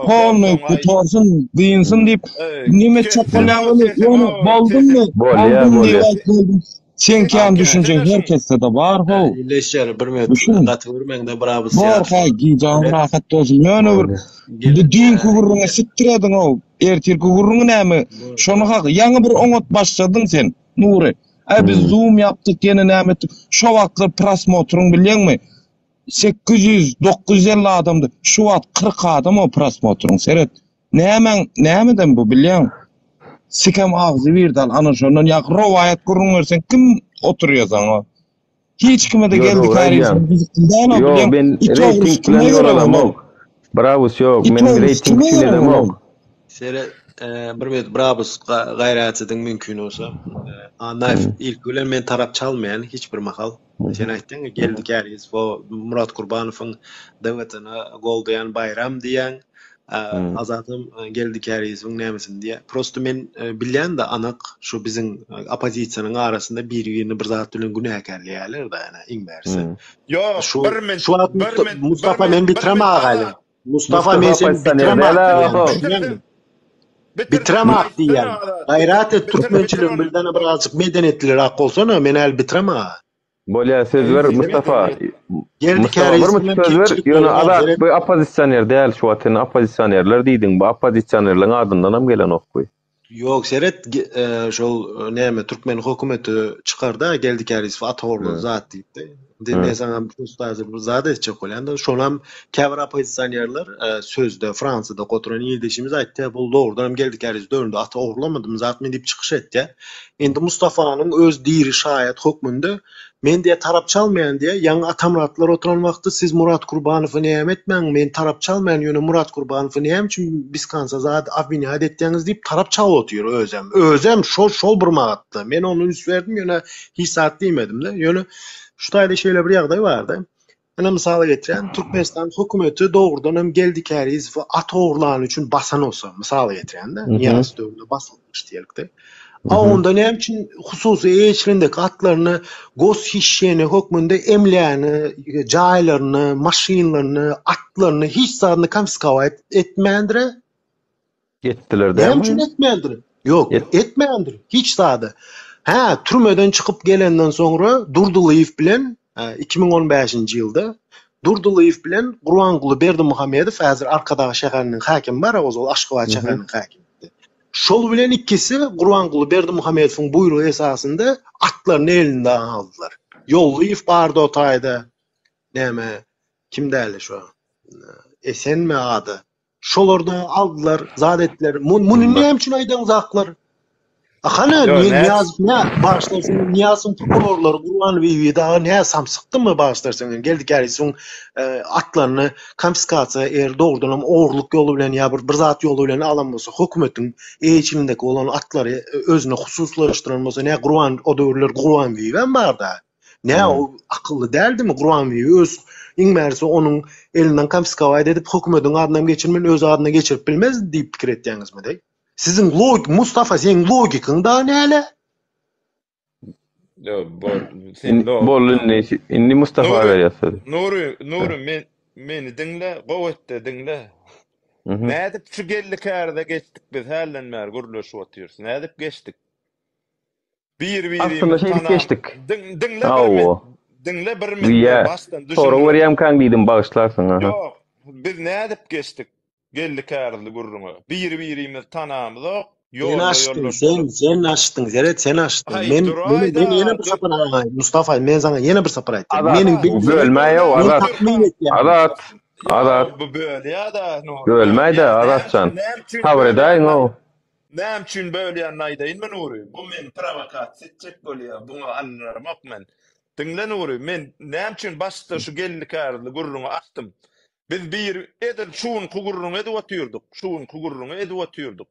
polny gutarsyn, dynsyn diýip, neme etjek bolýaň ony, ýöne boldummy, boldum diýip aýt, boldum. Seňkän düşünje her kesde-de bar how. Illeşýär bir minut Düşün. gaty görmäňde bir abyz Bor haý gijäň rahat bolsun ýöne bir bu düýnki gürrüňe sikdir ediň how ertirki gürrüňi näme şony hak ýaňy bir oňat başladyň sen Nury äý biz zoom ýapdyk ýene näme etdik şo wagtlar prosmotryň bilýäňmi 800 950 adamdy şu wagt 40 adam o prosmotryň seret Nämäň nämeden bu bilýäň? Sikem agzy bir dal ana şondan ýa rowaýat gürrüň berseň kim oturýa saňa? Hiç kime-de Ýo geldi dogry käriň aýdýaň. gyzykly däl o Ýo bilýäň. men It ogrusy reýting kime bilen gerek ýol olam? Brawus ýok It men ogrusy reýting kime üçin gerek edemok. olam? Seret bir minut Brabus gaýrat ediň mümkin bolsa. Annaýew ilki bilen men tarap çalmaýan hiç bir mahal. Sen aýtdyň Geldi Kärizow o Murat Kurbanowyň DWT-ni goldaýan Baýram diýýäň. Azatam Geldi Kärizowyň nämesini diýýär. Prosto men bilýän-de anyk şu biziň oppozisiýanyň arasynda biri-birini bir zat bilen günäkärleýärler-de ýa iň bärisi. Ýok, Şu bir mint, şu wagt bir mint, bir Mustafa men mint, bir mint bitiremag hali. Azat. Mustafa men Mustafa seni oppozisioner bitiremag däl diýýän, aga. düşünýäňmi? Bitir, bitir, Bitiremag aýtsana diýýän. Azat. Gaýrat et Bitir, bitir türkmençiligiň ony. bilden birazjyk medeniýetliräk bolsana, men häli bitiremag. Bolýar söz ber Mustafa. Geldi Mustafa bir Kärizow minut bilen söz ber. kemçilik Ýöne bolmaz, Azat gerek. bu oppozisioner däl şu wagt sen oppozisionerler diýdiň. Bu oppozisionerleň adyndanam gelenok bu. Ýok seret şol näme türkmen hökümeti çykarda Geldi Kärizow ata ogurlady zat diýipdi. Indi men saňa prosta bir zat aýtjak bolýan-da şonam käbir oppozisionerler sözde Fransiýada oturan ildeşimiz aýtdy bu dogrudanam Geldi Kärizow döwründe ata ogurlamadymy zatmy diýip çykyş etdi. Indi Mustafanyň öz diri şaýat hökmünde Men diýýär tarap çalmaýan diýýär. Ýaňy Atamyratlar oturan wagty siz Murat Kurbanowy näme etmäň, men tarap çalmaýan, ýöne Murat Kurbanowy näme üçin biskansa zat obwinýat etýäňiz diýip tarap çalyp otyr özem. Özem şol şol bir magatda. Men ony üns berdim ýöne hiç zat diýmedim-de. Ýöne şu taýda şeýle bir ýagdaý bardy. Ine mysal getirýän, Türkmenistan hökümeti dogrudan hem Geldi Kärizowy at ogurlany üçin basan bolsa, mysal getirýän-de, Nyýazow döwründe basylmyş diýelikde. A onda näme üçin hususy eýeçiligindäki atlaryny goshişşeniýe hökmünde emlägini, jaýlaryny, maşynlaryny, atlaryny hiç zadyny konfiskować etmändir-ä? Etdiler Näme dämi? üçin etmändir? Ýok, Et- etmändir. Hiç zady. Hä, türmeden çykyp gelenden soňra Durdylyýew bilen 2015-nji ýylda Durdylyýew bilen Gurbanguly Berdimuhamedow häzir Arkadag şäheriniň häkimi bar, ozal Aşgabat şäheriniň häkimidi. Şol bilen ikisi Gurbanguly Berdimuhamedowyň buýrugy esasynda atlaryny elinden aldylar. Ýollyýew bardy o taýda. Näme, kim däli şo? Esenmi ady? Şolarda aldylar, zat etdiler. Muny näme üçin aýdaňzaklar? A hany Nyýazow nä bagyşlarsyň Nyýazowyň prokurorlary Gurban Bibi dagy nä samsykdymy bagyşlarsyň Geldi Kärizowyň atlaryny konfiskasiýa eger dogrudanam ogurlyk ýoly bilen ýa bir bir zat ýoly bilen alan bolsa hökümetiň eýeçiligindeki bolan atlary özüne hususlaşdyran bolsa nä Gurban o döwürler Gurban Bibem barda. Nä o akylly däldimi Gurbanbibi öz iň bärisi onuň elinden konfiskować edip hökümediň adyna hem geçirmän öz adyna geçirip bilmezdi diýip pikir etýäňizmi deý? Siziň log Mustafa seň logikiň dagy näle? Ýok, bol, sen Boldy indi, indi Mustafa Nury, berýär sözi. Nury, Nury men meni diňle, gowy etde diňle. Nädip şu geldi kärde geçdik biz hälden bäri gürleşip otyrys. Nädip geçdik? Aslynda Bir-birimizi şeýdip tanam geçdik. Diň, diňle bir Hawa. min, diňle bir min, Diýýä. men başdan Sorag düşündireýin. berýämkäň diýdim, bagyşlarsyň, aha. Ýok, biz nädip geçdik Geldi Kärizli gürrüňe? Bir-birimizi tanamyzok, Sen ýolda açdyň, ýoldaş sen, bolup. sen açdyň, seret, sen açdyň. Haý, Men, men, duraý-da, men ýene bir dur. sapar aýdaýyn, Mustafa, men saňa ýene bir sapar aýtýan. Azat, Meniň Azat, bildiğim, bölmäý-ow, men Azat. takmyn etýän. Azat, Ýok, Azat. bu bölýä-da, Nury, Bölmäý-de, bölýä. Näme Azat jan. üçin, näme üçin Sabyr bölýänini edäýiň-ow. Näme üçin bölýänini aýdaýynmy Nury? Bu meni prowokasiýa etjek bolýar, buňa alynarmok men. Diňle Nury, men näme üçin başda şu geldi-kärizli gürrüňi açdym? Biz bir edil şu günki gürrüňi edip otyrdyk, şu günki gürrüňi edip otyrdyk.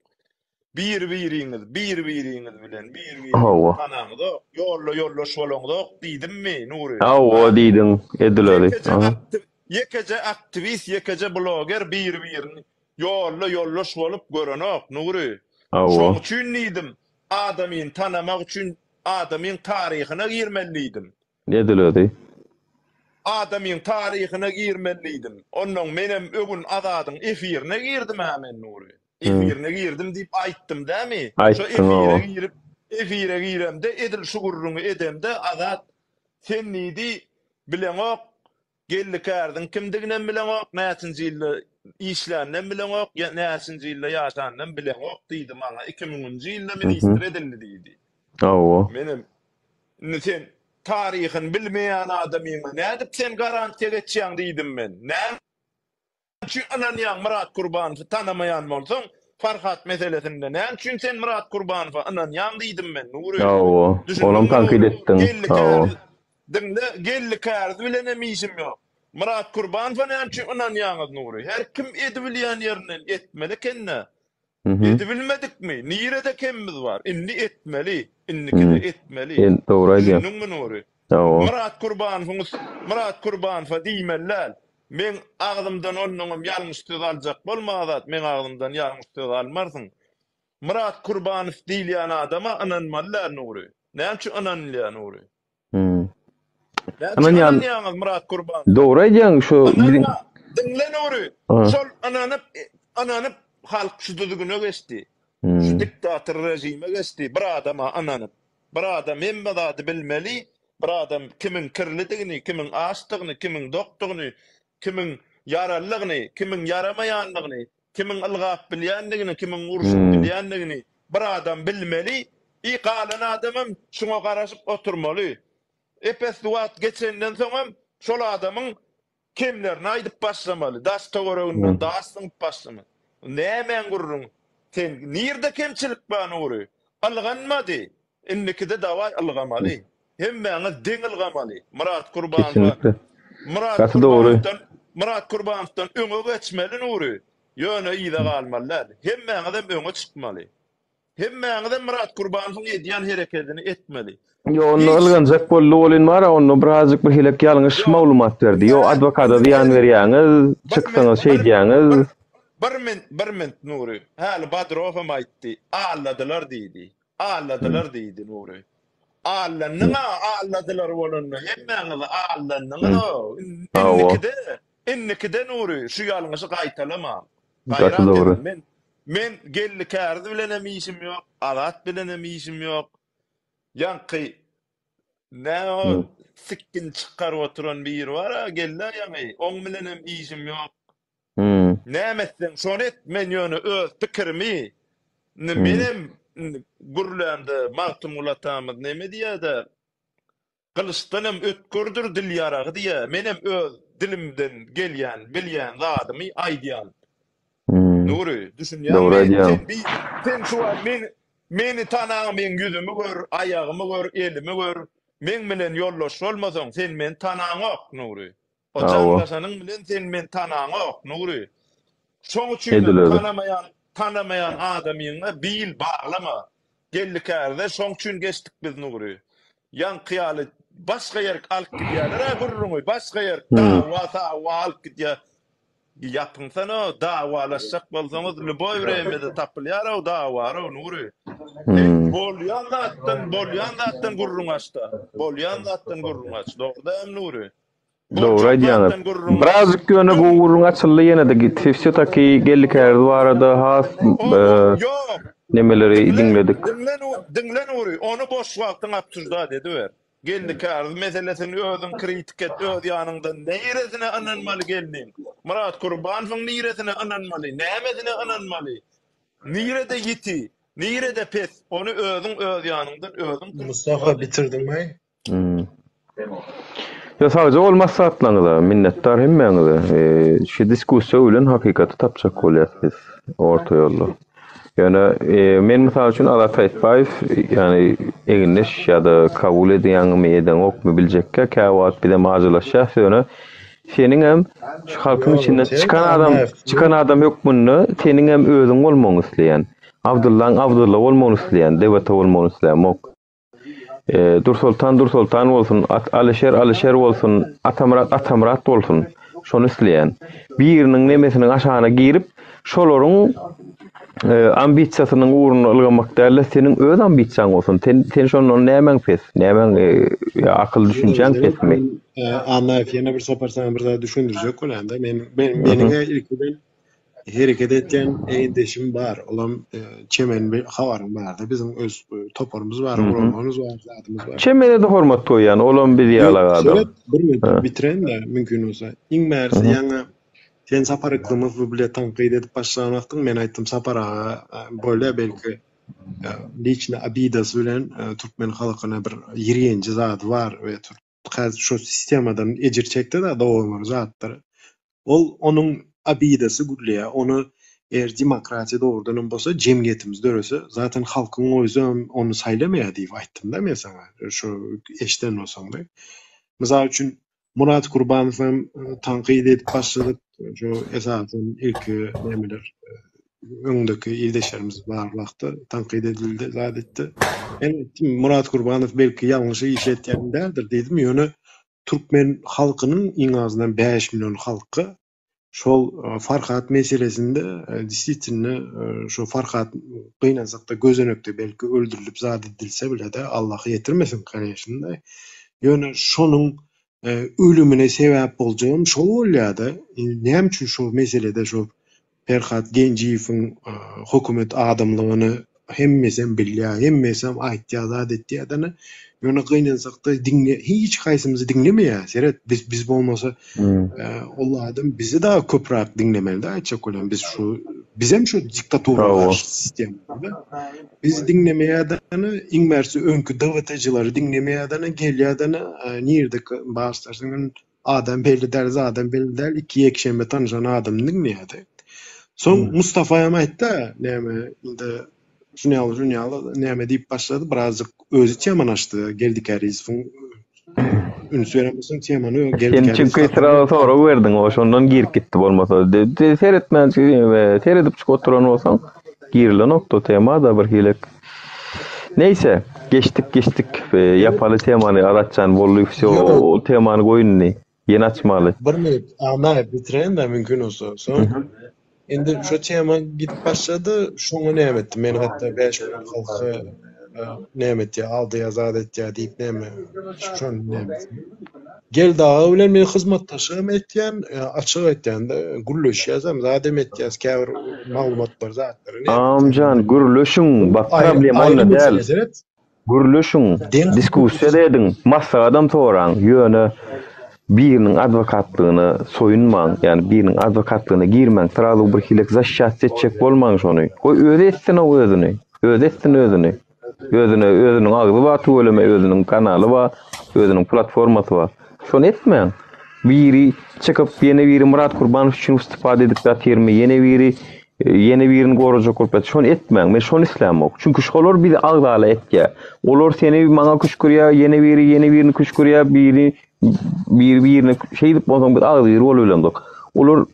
Bir-biriňiz, bir-biriňiz bilen bir-biriňizi Hawa. tanaňyzok, ýolda ýoldaş bolaňyzok diýdimmi Nury? Hawa Ha? diýdiň, edil özi. Ýekeje Aha. aktiw, ýekeje aktiwist, ýekeje bloger bir-birini Ýolda ýoldaş bolup görenok, Nury. Hawa. Şoň üçin diýdim, adamyny tanamak üçin adamyň taryhyna girmeli diýdim. Edil özi. Adamyň taryhyna girmeli diýdim. Onnoň menem ögün Azadyň efirine girdim-ä men, Nury. Efirine girdim diýip aýtdym dämi? Şo Aýtdyň, efire hawa. girip, efire giremde edil şu gürrüňi edemde Azat, sen diýdi, bileňok, Geldi Kärdiň kimdiginem bileňok, näçinji ýylda işläninem bileňok, ýa näçinji ýylda ýaşanynam bileňok diýdi maňa. Iki müňünji ýylda ministr edildi diýdi. Hawa. Menem, indi sen taryhyny bilmeýän adamyňa nädip sen garantiýa geçýäň diýdim men. Näme üçin ynanýaň Myrat Kurbanowy tanamaýan bolsaň, Farhat meselesinde näme üçin sen Myrat Kurbanowa ynanýaň diýdim men Nury. Hawa, olam Düşündiňmi tankyt Nury? etdiň. Geldi Hawa. Kärdi diňle, Geldi Kärdi bilenem işim ýok. Myrat Kurbanowa näme üçin ynanýaňyz Nury? Her kim edibilýän ýerinden etmeli ekende. Edibilmedikmi? Nirede kemimiz bar? Indi etmeli. Indikide etmeli. Dogry aýdýaň. Düşündiňmi Nury? Hawa. Myrat Kurbanowyň Myrat Kurbanowa diýmeli däl. Meň agzymdan onnoňam ýalňyş söz aljak bolma Azat, meň agzymdan ýalňyş söz almarsyň. Myrat Kurbanow diýilýän adama ynanmaly däl Nury. Näme üçin ynanylýar Nury? Näme üçin Ynanýan. ynanýaňyz Myrat Kurbanowa? Dogry aýdýaň şu biziň Ynanma, diňle Nury. Şol ynanyp, ynanyp halk şu düzgüne geçdi. Şu diktator režime geçdi bir adama ynanyp. Bir adam hemme zady bilmeli, bir adam kimiň kirlidigini, kimiň açdygyny, kimiň dokdugyny, kimiň ýaralydygyny, kimiň ýaramaýandygyny, kimiň ylgap bilýändigini, kimiň urşup bilýändigini bir adam bilmeli i galan adamam şuňa garaşyp oturmaly. Ep-esli wagt geçenden soňam şol adamyň Kemlerini aýdyp başlamaly, daş töwereginden daş zyňyp başlamaly. Nämäň gürrüňi? Sen nirde kemçilik bar Nury? Ylganmady. Indikide dawaý ylgamaly. Hemmäňiz deň ylgamaly. Myrat Kurbanowa Kesinlikle. Myrat Gaty dogry. Kurbanowdan Myrat Kurbanowdan öňe geçmeli Nury. Ýöne yza galmaly däl. Hemmäňizem öňe çykmaly. Hemmäňizem Myrat Kurbanowyň edýän herekedini etmeli. Ýo onda Hiç. ylganjak boldy welin bara onda birazjyk bir hilek ýalňyş Ýok. maglumat berdi. Ýo Nä adwokada indi zyýan seret. berýäňiz, Bir min çyksaňyz bir şeýdýäňiz. bir bir min bir mint Nury. Häli Badrowam aýtdy. Alladylar diýdi. Alladylar diýdi Nury. Allandyň-a alladylar bolanda hemmäňizi allandyňyz-ow. Hawa. Indikide indikide Nury şu ýalňyşy gaýtalamaň. Gaty Gaýrat dogry. ediň. Men men Geldi Kärdi bilenem işim ýok, Azat bilenem işim ýok. Ýaňky näme o sikgin çykaryp oturan biri bar-a, geldi-ä ýaňy, oň bilenem işim ýok. Näme etseň şony et, men ýöne öz pikirimi, indi menem indi gürlämde Magtymguly atamyz neme diýýär-de, Gylyçdan hem ötgürdir dil ýaragy diýýär. Menem öz dilimden gelýän, bilýän zadymy aýdýan. Nury, düşünýäňmi? Dogry aýdýaň. Sen bi, sen şu wagt meni, meni tanaň, meň ýüzümi gör, aýagymy gör, elimi gör. Meň bilen ýoldaş bolmasaň, sen meni tanaňok, Nury. O Hawa. jaňlaşanyň bilen sen meni tanaňok, Nury. Şoň üçinem Edil özi. tanamaýan, tanamaýan adamyňa bil baglama. Geldi kärde, şoň üçin geçdik biz Nury. Ýaňky ýaly. Başga ýerik alyp gidýärler-ä gürrüňi, başga ýerik dawa sawa alyp gidýär. Ýapyňsana, dawalaşjak bolsaňyz lýuboý wremýada tapylýar-ow dawa-row Nury. Sen bolýan zatdan, bolýan zatdan gürrüň aç-da. Bolýan zatdan gürrüň aç. Dogry dälmi Nury? Dogry Boljak aýdýaňyz. zatdan gürrüň aç. Birazjyk ýöne bu gürrüň açyldy ýene-de git. Wsýo-taki Geldi Käriz barada has O, e, ýok. nemeleri Diňle, diňledik. diňle, diňle Nury, ony boş wagtyň obsuždat ediber. Geldi Käriz meselesini özüň kritik et öz ýanyňdan niresine ynanmaly gelniň? Myrat Kurbanowyň niresine ynanmaly? Nämesine ynanmaly? Nirede ýiti? Nirede pes? Ony özüň öz ýanyňdan özüň Mustafa bitirdiňmi? Hmm. Ýa sagja bol maslahatlaryňyza, minnetdar hemmäňize. Şu diskussiýa bilen hakykaty tapjak bolýas biz orta ýolda. Ýöne men mysal üçin Azat Saýtbaýew ýani egindeş ýa-da kabul edýäňmi edeňokmy biljekkä käwagt bizem ajylaşýas ýöne seniňem şu halkyň içinden çykan adam çykan adam hökmünde seniňem özüň bolmagyňy isleýän. Abdyllaň Abdylla bolmagyny isleýän, DWT bolmagyny islämok. Dursoltan Dursoltan bolsun, Alyşer Alyşer bolsun, Atamyrat Atamyrat bolsun. Şony isleýän. Biriniň nemesiniň aşagyna girip, şolaryň ambisiýasynyň ugrunda ylgamak däl-de, seniň öz ambisiýaň bolsun. Sen sen şondan nämäň pes? Nämäň ýa akyl düşünjäň pesmi? Annaýew ýene bir sapar saňa bir zat düşündirjek bolýan-da. Men meniň ilki bilen Hereket etýän egindeşim bar. Olam Çemen bir habaryň barda. Biziň öz toparymyz bar, guramamyz bar, zadymyz bar. Çemene-de hormat goýýan, olam biz ýalak adam. Seret, bir minut bitireýin-de, mümkin bolsa. Iň bärisi ýaňy sen Sapar Yklymowy bile tankyt edip başlan wagtyň men aýtdym Sapar aga bolýa belki liçni obidasy bilen türkmen halkyna bir ýigrenji zady bar we Häzir şo sistemadan ejir çekdi-de doganlary zatlar. Ol onuň obidasy gürleýär. Ony eger demokratiýa dogrudanam bolsa, jemgyýetimiz dörese, zaten halkyň özem ony saýlamaýar diýip aýtdym-da men saňa. Şo eşiden bolsaň-da. Mysal üçin, Murat Kurbanow hem tankyt edip başladyk. Şo esasan ilki nämeler öňdeki ildeşlerimiz bar wagtda tankyt edildi, zat etdi. Men aýtdym, Murat Kurbanow belki ýalňyş iş etýän däldir diýdim, ýöne türkmen halkynyň iň azyndan 5 million halky şol e, Farhat meselesinde e, disitinde e, şo Farhat gynansakda gözenekde belki öldürilip zat edilse bile-de Allah ýetirmesin koneşnda. Ýöne şonuň ölümine sebäp boljagam şol bolýar-da. Näme üçin şol meselede şol Perhat Genjiýewiň hökümet adamlygyny hemmesem bilýär, hemmesem aýtýar, zat etýär-de, ýöne gynansakda diňle hiç haýsymyzy diňlemeýär. Seret, biz biz bolmasa ol adam bizi daha köpräk diňlemeli-de aýtjak bolýan. Biz şu bizem şu diktatura garşy sistema. Bizi diňlemeýär-de, iň bärsi öňki DWT-jilary diňlemeýär-de, gelýär-de, nirde başlarsyň Adam belli däl, zadam belli däl, iki ýekşenbe tanyşan adamyny diňleýärdi. Soň Mustafaýam aýtdy, näme, indi şuny ýaly, şuny ýaly näme diýip başlady, birazjyk özi temany açdy, Geldi Kärizowyň üns beren bolsaň temany Geldi Sen Kärizow çünki hakynda. srazu sorag berdiň, o şondan girip gitdi bolmasa. Seretmän seredip çykyp oturan bolsaň girilenokdy o tema-da bir hilek. Neýse, geçdik geçdik. Ýapaly temany Azatjan boldy wsýo o temany goý indi. Ýene açmaly. Bir minut, Annaýew bitireýin-de mümkin bolsa. Soň indi şo tema gidip başlady, şoňa näme etdi? Men hatda 5 million halky näme etýär, aldaýar, zat etýär diýip näme, şony näme etdi? Geldi aga bilen men hyzmatdaşlygam etýän, açyk aýtýan-da, gürleşýäsem, zadam etýäs, käbir maglumatlary, zatlary näme etýän. Agamjan, gürleşiň, bak problema onda däl. Gürleşiň, diskussiýa-da ediň, maslahatam soraň, ýöne biriniň adwokatlygyna soýunmaň, ýagny biriniň adwokatlygyna girmäň, srazu bir hilek zaşşatsa etjek bolmaň şony. Goý özi etsin-ow özüni, özi etsin özüni. Özüne özüniň agzy bar tüweleme özüniň kanaly bar özüniň platformasy bar. Şony etmäň. Biri çykyp ýene biri Myrat Kurbanow üçin wystupad edip ýatyrmy ýene biri ýene birini gorajak bolup ýatyr. Şony etmäň. Men şony islämok. Çünki şolar bizi agzala etýär. Olar seni maňa küşkürýär, ýene biri ýene birini küşkürýär, biri biri birine şeýdip onsoň biz agzybir bolubilemzok. Olar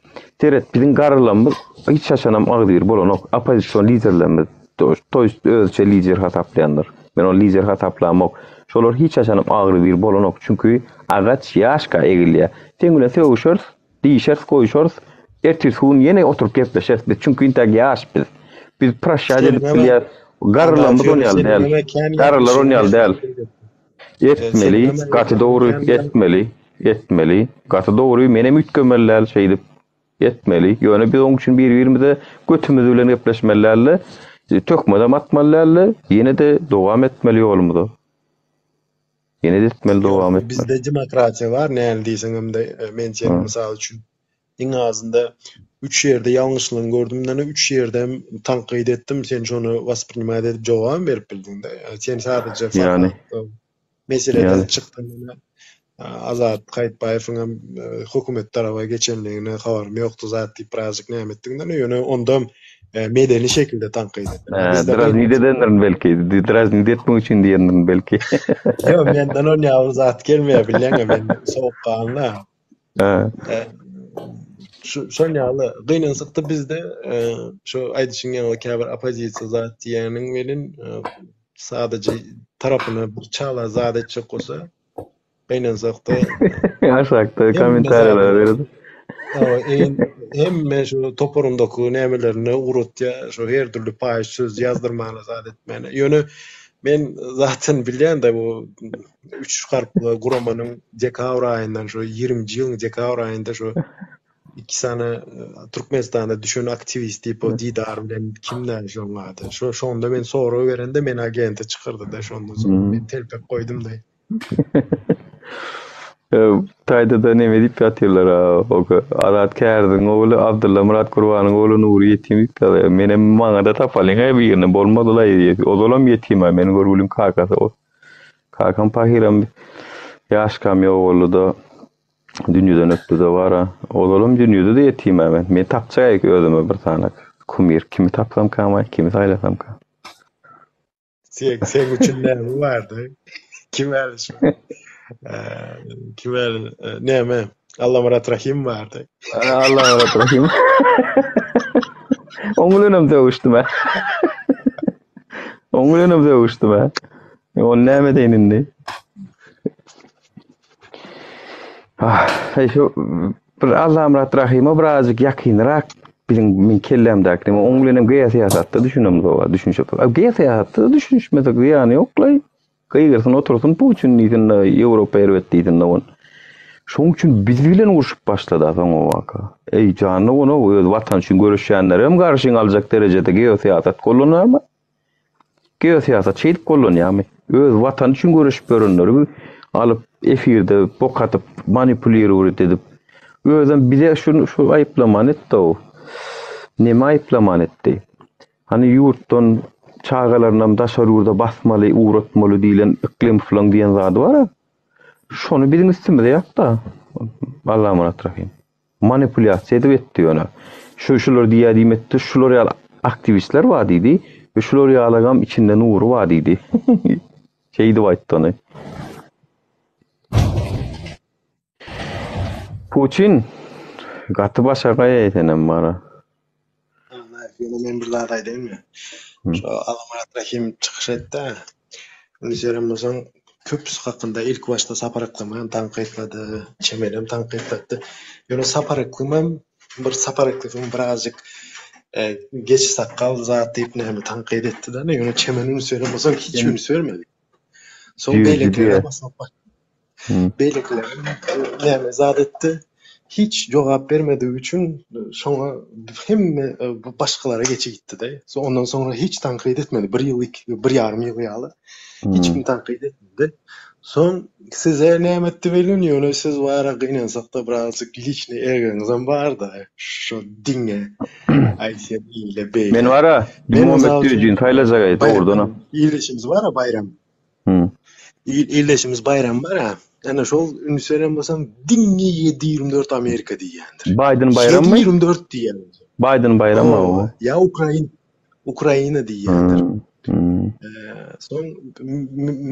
seret biziň garrylarymyz hiç haçanam agzybir bolanok. Oppozision liderlerimiz to ýest özüçe lider hasaplaýanlar. Men ony lider hasaplamok. Şolar hiç haçanam agzybir bolanok. Çünki agaç ýaşka egilýär. Seň bilen sögüşeris, diýişeris, goýuşarys. Ertirsi gün ýene oturyp gepleşeris biz. Çünki intäk ýaş biz. Biz proşşat edip bilýäris. Garrylarymyz on ýaly däl. Garrylar on ýaly däl. Etmeli, gaty dogry, etmeli, etmeli. Gaty dogry, menem üýtgemeli däl şeýdip. Etmeli. Ýöne biz oň üçin bir-birimize götümiz bilen gepleşmeli däl-de, töhmedem atmaly däl-de, ýene-de dowam etmeli ýolumyza. Ýene-de etmeli, dowam etmeli. Bizde demokratiýa bar, näli diýseňem-de, men seni mysal üçin iň azynda üç ýerde ýalňyşlygyňy gördüm-de, üç ýerdem tankyt etdim, sen şony wasprinimat edip jogabam berip bildiň-de. Sen sadaja Ýagny. Meseleden çykdy menä Azat Gaýypbaýewiň hem hökümet taraba geçenligine habarym ýokdy zat diýip birazjyk näme etdiňden ýöne ondam medeni şekilde tankyt etdim. Draznit edendirin belki. Draznit etmek üçin diýendirin belki. Ýok menden on ýaly zat gelmeýär bilýäňä men sowukganly. Şu şon ýaly gynansakda bizde şu aýdyşyň ýaly käbir oppozisiýa zat diýýäniň welin sadaja tarapyna bir çala zat etjek bolsa gynansakda aşakda kommentariýalara berip hemme şu toparyndaky nämelerine ugratýar şu her dürli paýyş söz ýazdyrmana zat etmäne ýöne men zaten bilýän-de bu üç harply guramanyň dekabr aýyndan şu ýigriminji ýylyň dekabr aýynda şu iki sany e, Türkmenistanda düşen aktiwist diýip o Didar bilen kimdä şoň ady. Şo şonda men sorag berende men agente çykardy-da şondan soň hmm. men telpek goýdum-da. Taýda-da neme diýip ýatyrlar o Azat Kärdiň ogly Abdylla Myrat Gurbanyň ogly Nury ýetim diýip ýazýar. Menem maňa-da tapalyň-a birini bolmadylaý. Ozalam ýetim-ä meniň görgüliň kakasy. Kakam pahyram ýaşkam ýogaldy-da, dünýeden ötdi-de bar-a. Ozalam dünýede-de ýetim-ä men. Men tapjak özüme bir sany kumir. Kimi tapsamkam-aý, kimi saýlasamkam? Sen, seň üçin näme bardy? Kim äli şu? Kim äli? Näme? Allamyrat Rahim bardy. Allamyrat Rahim. Oň bilenem sögüşdim-ä. Oň bilenem sögüşdim-ä. Ony näme edeýin indi? Ah, şu bir Allamyrat Rahyma birazjyk ýakynrak biziň men kellämdäki neme oň bilenem geosyýasatda düşünemzok, düşünişip. Geosyýasatda düşünişmesek zyýany ýoklaý. Gygyrsyn otursyn Putin diýsin-de, Ýewropa erbet diýsin-de on. Şoň üçin biz bilen urşup başlady soň o waka. Eý janly ona öz watan üçin göreşýänleri hem garşyňa aljak derejede geosyýasat gollanarmy? Geosyýasat şeýdip gollanýarmy? Öz watany üçin göreşip ýörenleri alyp efirde bok atyp manipulirowat edip özem bize şu şu aýyplamany etdi-ow. Neme aýyplamany etdi? Hany ýurtdan çagalarynam daşary ýurda basmaly, ugratmaly diýlen Yklymowlaň diýen zady bar-a. Şony biziň üstümize ýapdy-a Allamyrat Rahym. Manipulýasiýa edip etdi ýöne. Şu şular diýýär diýmekde şular ýaly aktiwistler bar diýdi we şular ýalagam içinde Nury bar diýdi. Şeýdip aýtdy ony. Putin gaty başagaý senem bara. Ýöne men bir zat aýdaýynmy? Şu Allamyrat Rahim çykyş etdi. Indi gören bolsaň, köpüsi hakynda ilki başda Sapar Yklym hem tankytlady, Çemen hem tankytlatdy. Ýöne Sapar Yklym hem bir Sapar Yklymyň birazjyk e, geç sakgal zat diýip näme tankyt etdi-de, ýöne Çemen üns beren bolsaň hiç üns bermedi. Soň beýlekiler Beýlekiler näme zat etdi? Hiç jogap bermedigi üçin şoňa hemme başgalara geçip gitdi-de. Ondan soňra hiç tankyt etmedi. Bir ýyl, iki, bir ýarym ýyl ýaly hiç kim tankyt etmedi. Soň size näme etdi welin, ýöne siz bara gynansakda birazjyk liçnyý egoňyzam barda şo diňe aý sen eýle beýle. Men bara Muhammet Düýejini saýlajak-aý dogrudanam. Ildeşimiz bar-a Baýram. Ildeşimiz Baýram bar-a, ene şol üns beren bolsaň diňe 7-24 Amerika diýýändir. Baýden Baýrammy? 7-24 diýýän. Baýden Baýram o. Ýa Ukrain, Ukraina diýýändir. Soň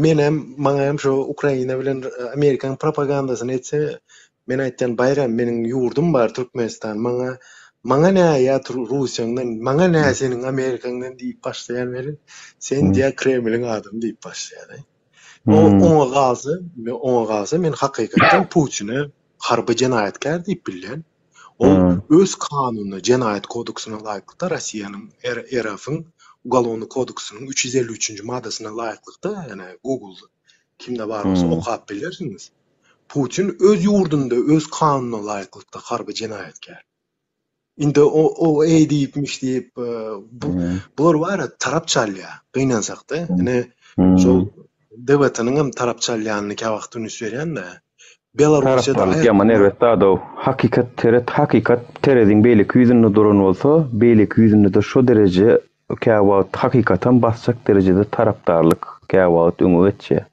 menem maňa hem şo Ukraina bilen Amerikanyň propagandasyny etse, men aýtýan Baýram meniň ýurdum bar Türkmenistan maňa. Maňa nä ýa Russiýaňdan, maňa nä seniň Amerikaňdan diýip başlaýan welin, sen diýýär Kremliň adamy diýip başlaýar. O oňa galsa, oňa galsa men hakykatdan Putine harby jenaýatkär diýip bilýän. Ol öz kanunyna, jenaýat kodeksyna laýyklykda Russiýanyň RF-iň Ugalownyý kodeksynyň 353-nji maddasyna laýyklykda, ýani Google kimde bar bolsa okap bilersiňiz. Putin öz ýurdunda öz kanunyna laýyklykda harby jenaýatkär. Indi o o eý diýipmiş diýip bu bular bar tarap çalýar gynansakda. Ine şol DWT-niň hem tarap çalýanyny käwagt üns berýän-de. Belarussiýada Tarapdarlyk ýaman erbet zad-ow. Hakykat teret hakykat tereziň beýleki ýüzünde duran bolsa, beýleki ýüzünde-de şo dereje käwagt hakykatam basjak derejede tarapdarlyk käwagt öňe geçýär.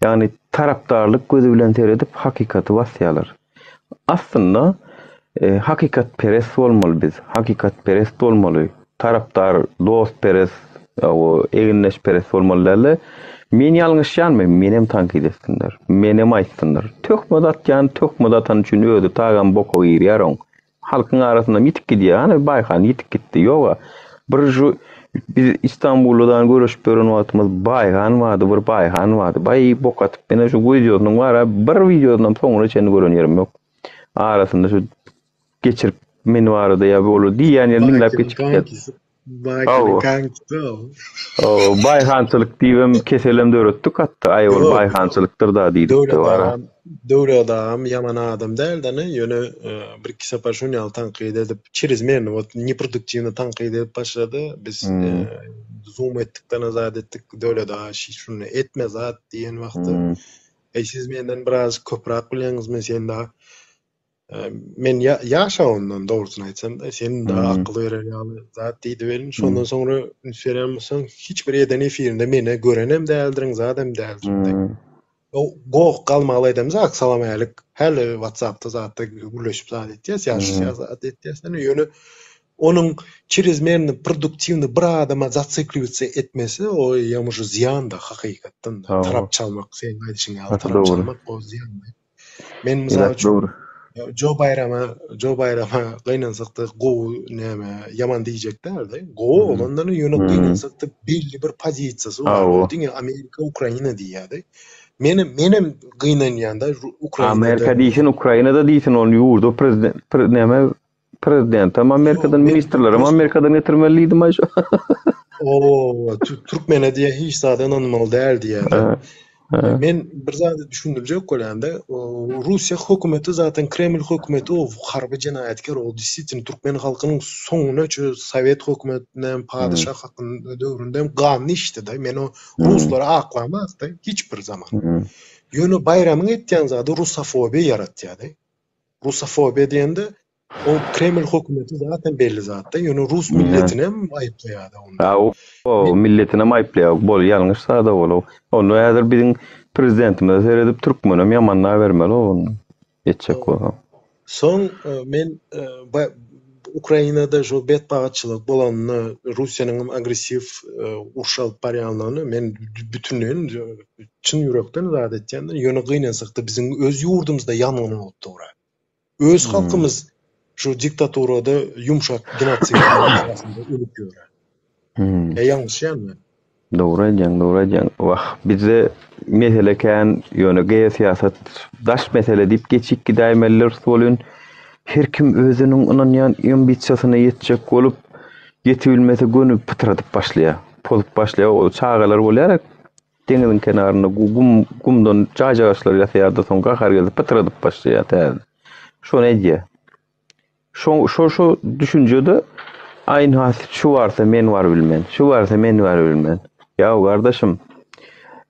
Ýagny tarapdarlyk gözi bilen seredip hakykaty basýarlar. Aslynda hakykatperest bolmaly biz. Hakykatperest bolmaly. Tarapdar, dostperest, egindeşperest bolmaly dälde. Men ýalňyşýanmy? Menem tankyt etsinler. Menem aýtsynlar. Töhmet atýan töhmet atany üçin özi tagam boka girýär oň. Halkyň arasyndan ýitip gidýär. Hany Baýhan ýitip gitdi. Ýog-a. Bir şu biz Istanbulda görüşip ýören wagtymyz Baýhan bardy, bir Baýhan bardy. Baý bok atyp mena şu wideosynyň bar-a, bir wideosynam soňuna çenli gören ýerim ýok. Arasynda şu geçirip men barada ýa olar diýýän ýerini diňläp geçip gitýär. Baýkiniň kankisi ol. Baýhançylyk diýibem keselem döretdik hatda. Aý ol baýhançylykdyr da diýdik. Döwlet agam, Döwlet agam ýaman adam däldi-ne, ýöne bir-iki sapar şuny ýaly tankyt edip, çerezmerno wot neproduktiwno tankyt edip başlady. Biz zoom etdik-de zat etdik, Döwlet aga şuny etme zat diýen wagty, Eý siz menden biraz köpräk bilýäňizmi, sen dagy Men ýaşa ondan dogrusyny aýtsam da, sen daha akyl berer ýaly zat diýdi welin, şondan soňra üns berýän bolsaň, hiç bir eden efirinde meni görenem däldirin, zadam däldirin. O goh galmaly edemzok, salam-älik, häli WhatsApp-da zatda gürleşip zat etýäs, ýaşyşýas zat etýäs, ýöne onuň çerezmerno produktiwny bir adama zasikliwitsa etmesi, o ýa уже zyýan-da hakykatdan-da, tarap çalmak, seň aýdyşyň ýaly tarap çalmak o zyýan. Men mysal üçin Jo Baýrama, Jo Baýrama gynansakda gowy näme ýaman diýjek däldi. Gowy oglandan ýöne gynansakda belli bir pozisiýasy bar. Ol diňe Amerika, Ukraina diýýärdi. Menem menem gynanýan-da Ukrainada. Amerika diýsin, Ukrainada diýsin, ol ýurda prezident näme prezidentem Amerikadan, ministrlerem Amerikadan getirmeli diýdim aý şo. O, türkmene diýýär hiç zada ynanmaly däl diýýär. Men bir zady düşündirjek bolýan-da, Russiýa hökümeti zaten Kreml hökümeti o harby jenaýatkär, ol disitn türkmen halkynyň soňuna çü sowet hökümetinem, padyşah hakynda döwründem ganyny içdi-de. Men o ruslary aklamas-da hiç bir zaman. Ýöne Baýramyň etýän zady rusofobiýa ýaratýar-da. Rusofobiýa diýende o Kreml hökümeti zaten belli zatda, ýöne rus milletinem aýyplaýar-da onda. O milletinem aýyplaýar. Bol ýalňyş zada bol. Onda häzir biziň prezidentimize seredip türkmenem ýamanlabermeli ony etjek bolsaň. Soň men Ukrainada şo betbagytçylyk bolanyny, Russiýanyň agressiw uruş alyp barýanlygyny men bütünleýin çyn ýürekden zat etýän, ýöne gynansakda biziň öz ýurdumyzda ýangyn bolup dur. Öz halkymyz şu diktaturada ýumşak genosid arasynda ölüp ýör. Ýa ýalňyşýanmy? Dogry aýdýaň, dogry aýdýaň. Wah, bizde mesele kän, ýöne geosyýasat daş mesele diýip geçip gidäýmelidiris welin, her kim özüniň ynanýan ambisiýasyna ýetjek bolup, ýetibilmese göni pytradyp başlaýar, pozup başlaýar. O çagalar bolýar-a, deňiziň kenarynda gum gumdan jaýjagaçlar ýasaýar-da, soň gahar gelse pytradyp başlaýar täzeden. Şony edýär. Şo şo şo düşünjede aýn has şu barsa men bar bilmen, şu barsa men bar bilmen. Ýa gardaşym,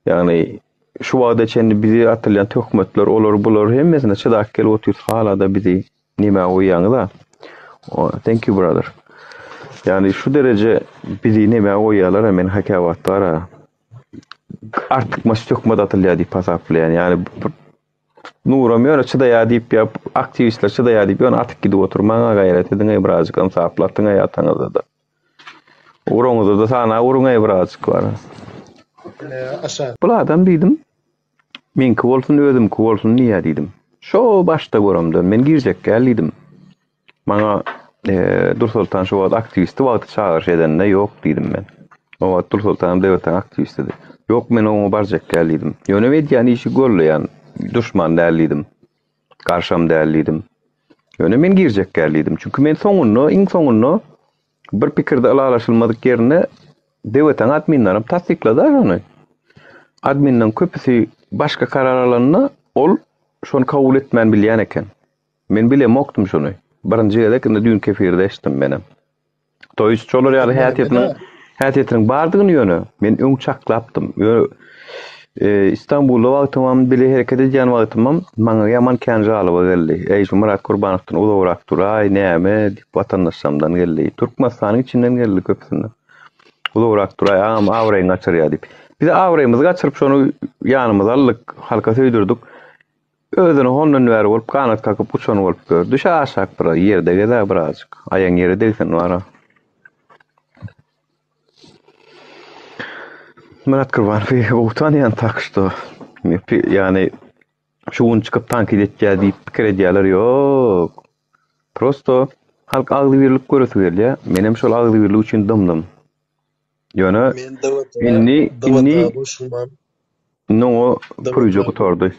ýagny şu wagta çenli bizi atylýan töhmetler, olar bular hemmesine çydap gelip otyrys, hala-da bizi Nime goýýaňyz-a? Thank you brother. Ýagny şu dereje bizi neme goýýarlar-a men hakäwat bar-a. Artykmaç töhmet atylýar diýip hasaplaýan. Ýagny Nuram ýöne çydaýar diýip ýa aktiwistler çydaýar diýip ýöne atyp gidip oturmaň-a gaýrat ediň-eý birazjyk ynsaply atyň-eý ataňyza-da. Uraňyza-da sana uruň-eý birazjyk bar. Bul adam diýdim. Meňki bolsun, özümki bolsun diýýär diýdim. Şo başda göremde, men girjek däl diýdim. Maňa. Dursoltan şo wagt aktiwisti wagty çagyryş edende ýok diýdim men. O wagt Dursoltanam DWT-niň aktiwistidi. Ýok men oňa barjak däl diýdim. Ýöne edýän işi goldaýan, duşman däl diýdim. Garşam däl diýdim. Ýöne men girjek däl diýdim. Çünki men soňunda, iň soňunda bir pikirde ylalaşylmadyk ýerinde DWT-niň adminlerem tassyklady şony. Adminleriň köpüsi başga karar alanda ol şony kabul etmän bilýän eken. Men bilemokdym şuny. Birinji gezek indi düýnki efirde eşitdim menem. To ýest şolar ýaly häsiýetiniň häsiýetiniň bardygyny ýöne men öň çaklapdym. Ýöne e, Istanbulda wagtymam bile hereket edýän wagtymam maňa ýaman kän žaloba geldi. Eý şu Myrat Kurbanowdan uzagrak duraý näme diýip watandaşlarymdan geldi. Türkmenistanyň içinden geldi köpüsinden. Uzagrak duraý agam abraýyňy gaçyrýar diýip. Biz abraýymyzy gaçyryp şony ýanymyza aldyk, halka söýdürdik. Özüni hondan bäri bolup ganat kakyp uçan bolup gör. Düşä aşak biraz, ýerde gezä birazjyk. Aýaň ýere degsin wara. Myrat Kurbanowy gowy tanýan tak şto. Ýagny şu gün çykyp tankyt etýär diýip pikir edýärler. Ýok. Prosto halk agzybirlik göresi gelýär. Menem şol agzybirlik üçin dymdym. Ýöne Men DWT indi indi DWT goşulmam. indi oňa DWT puryja gutardy.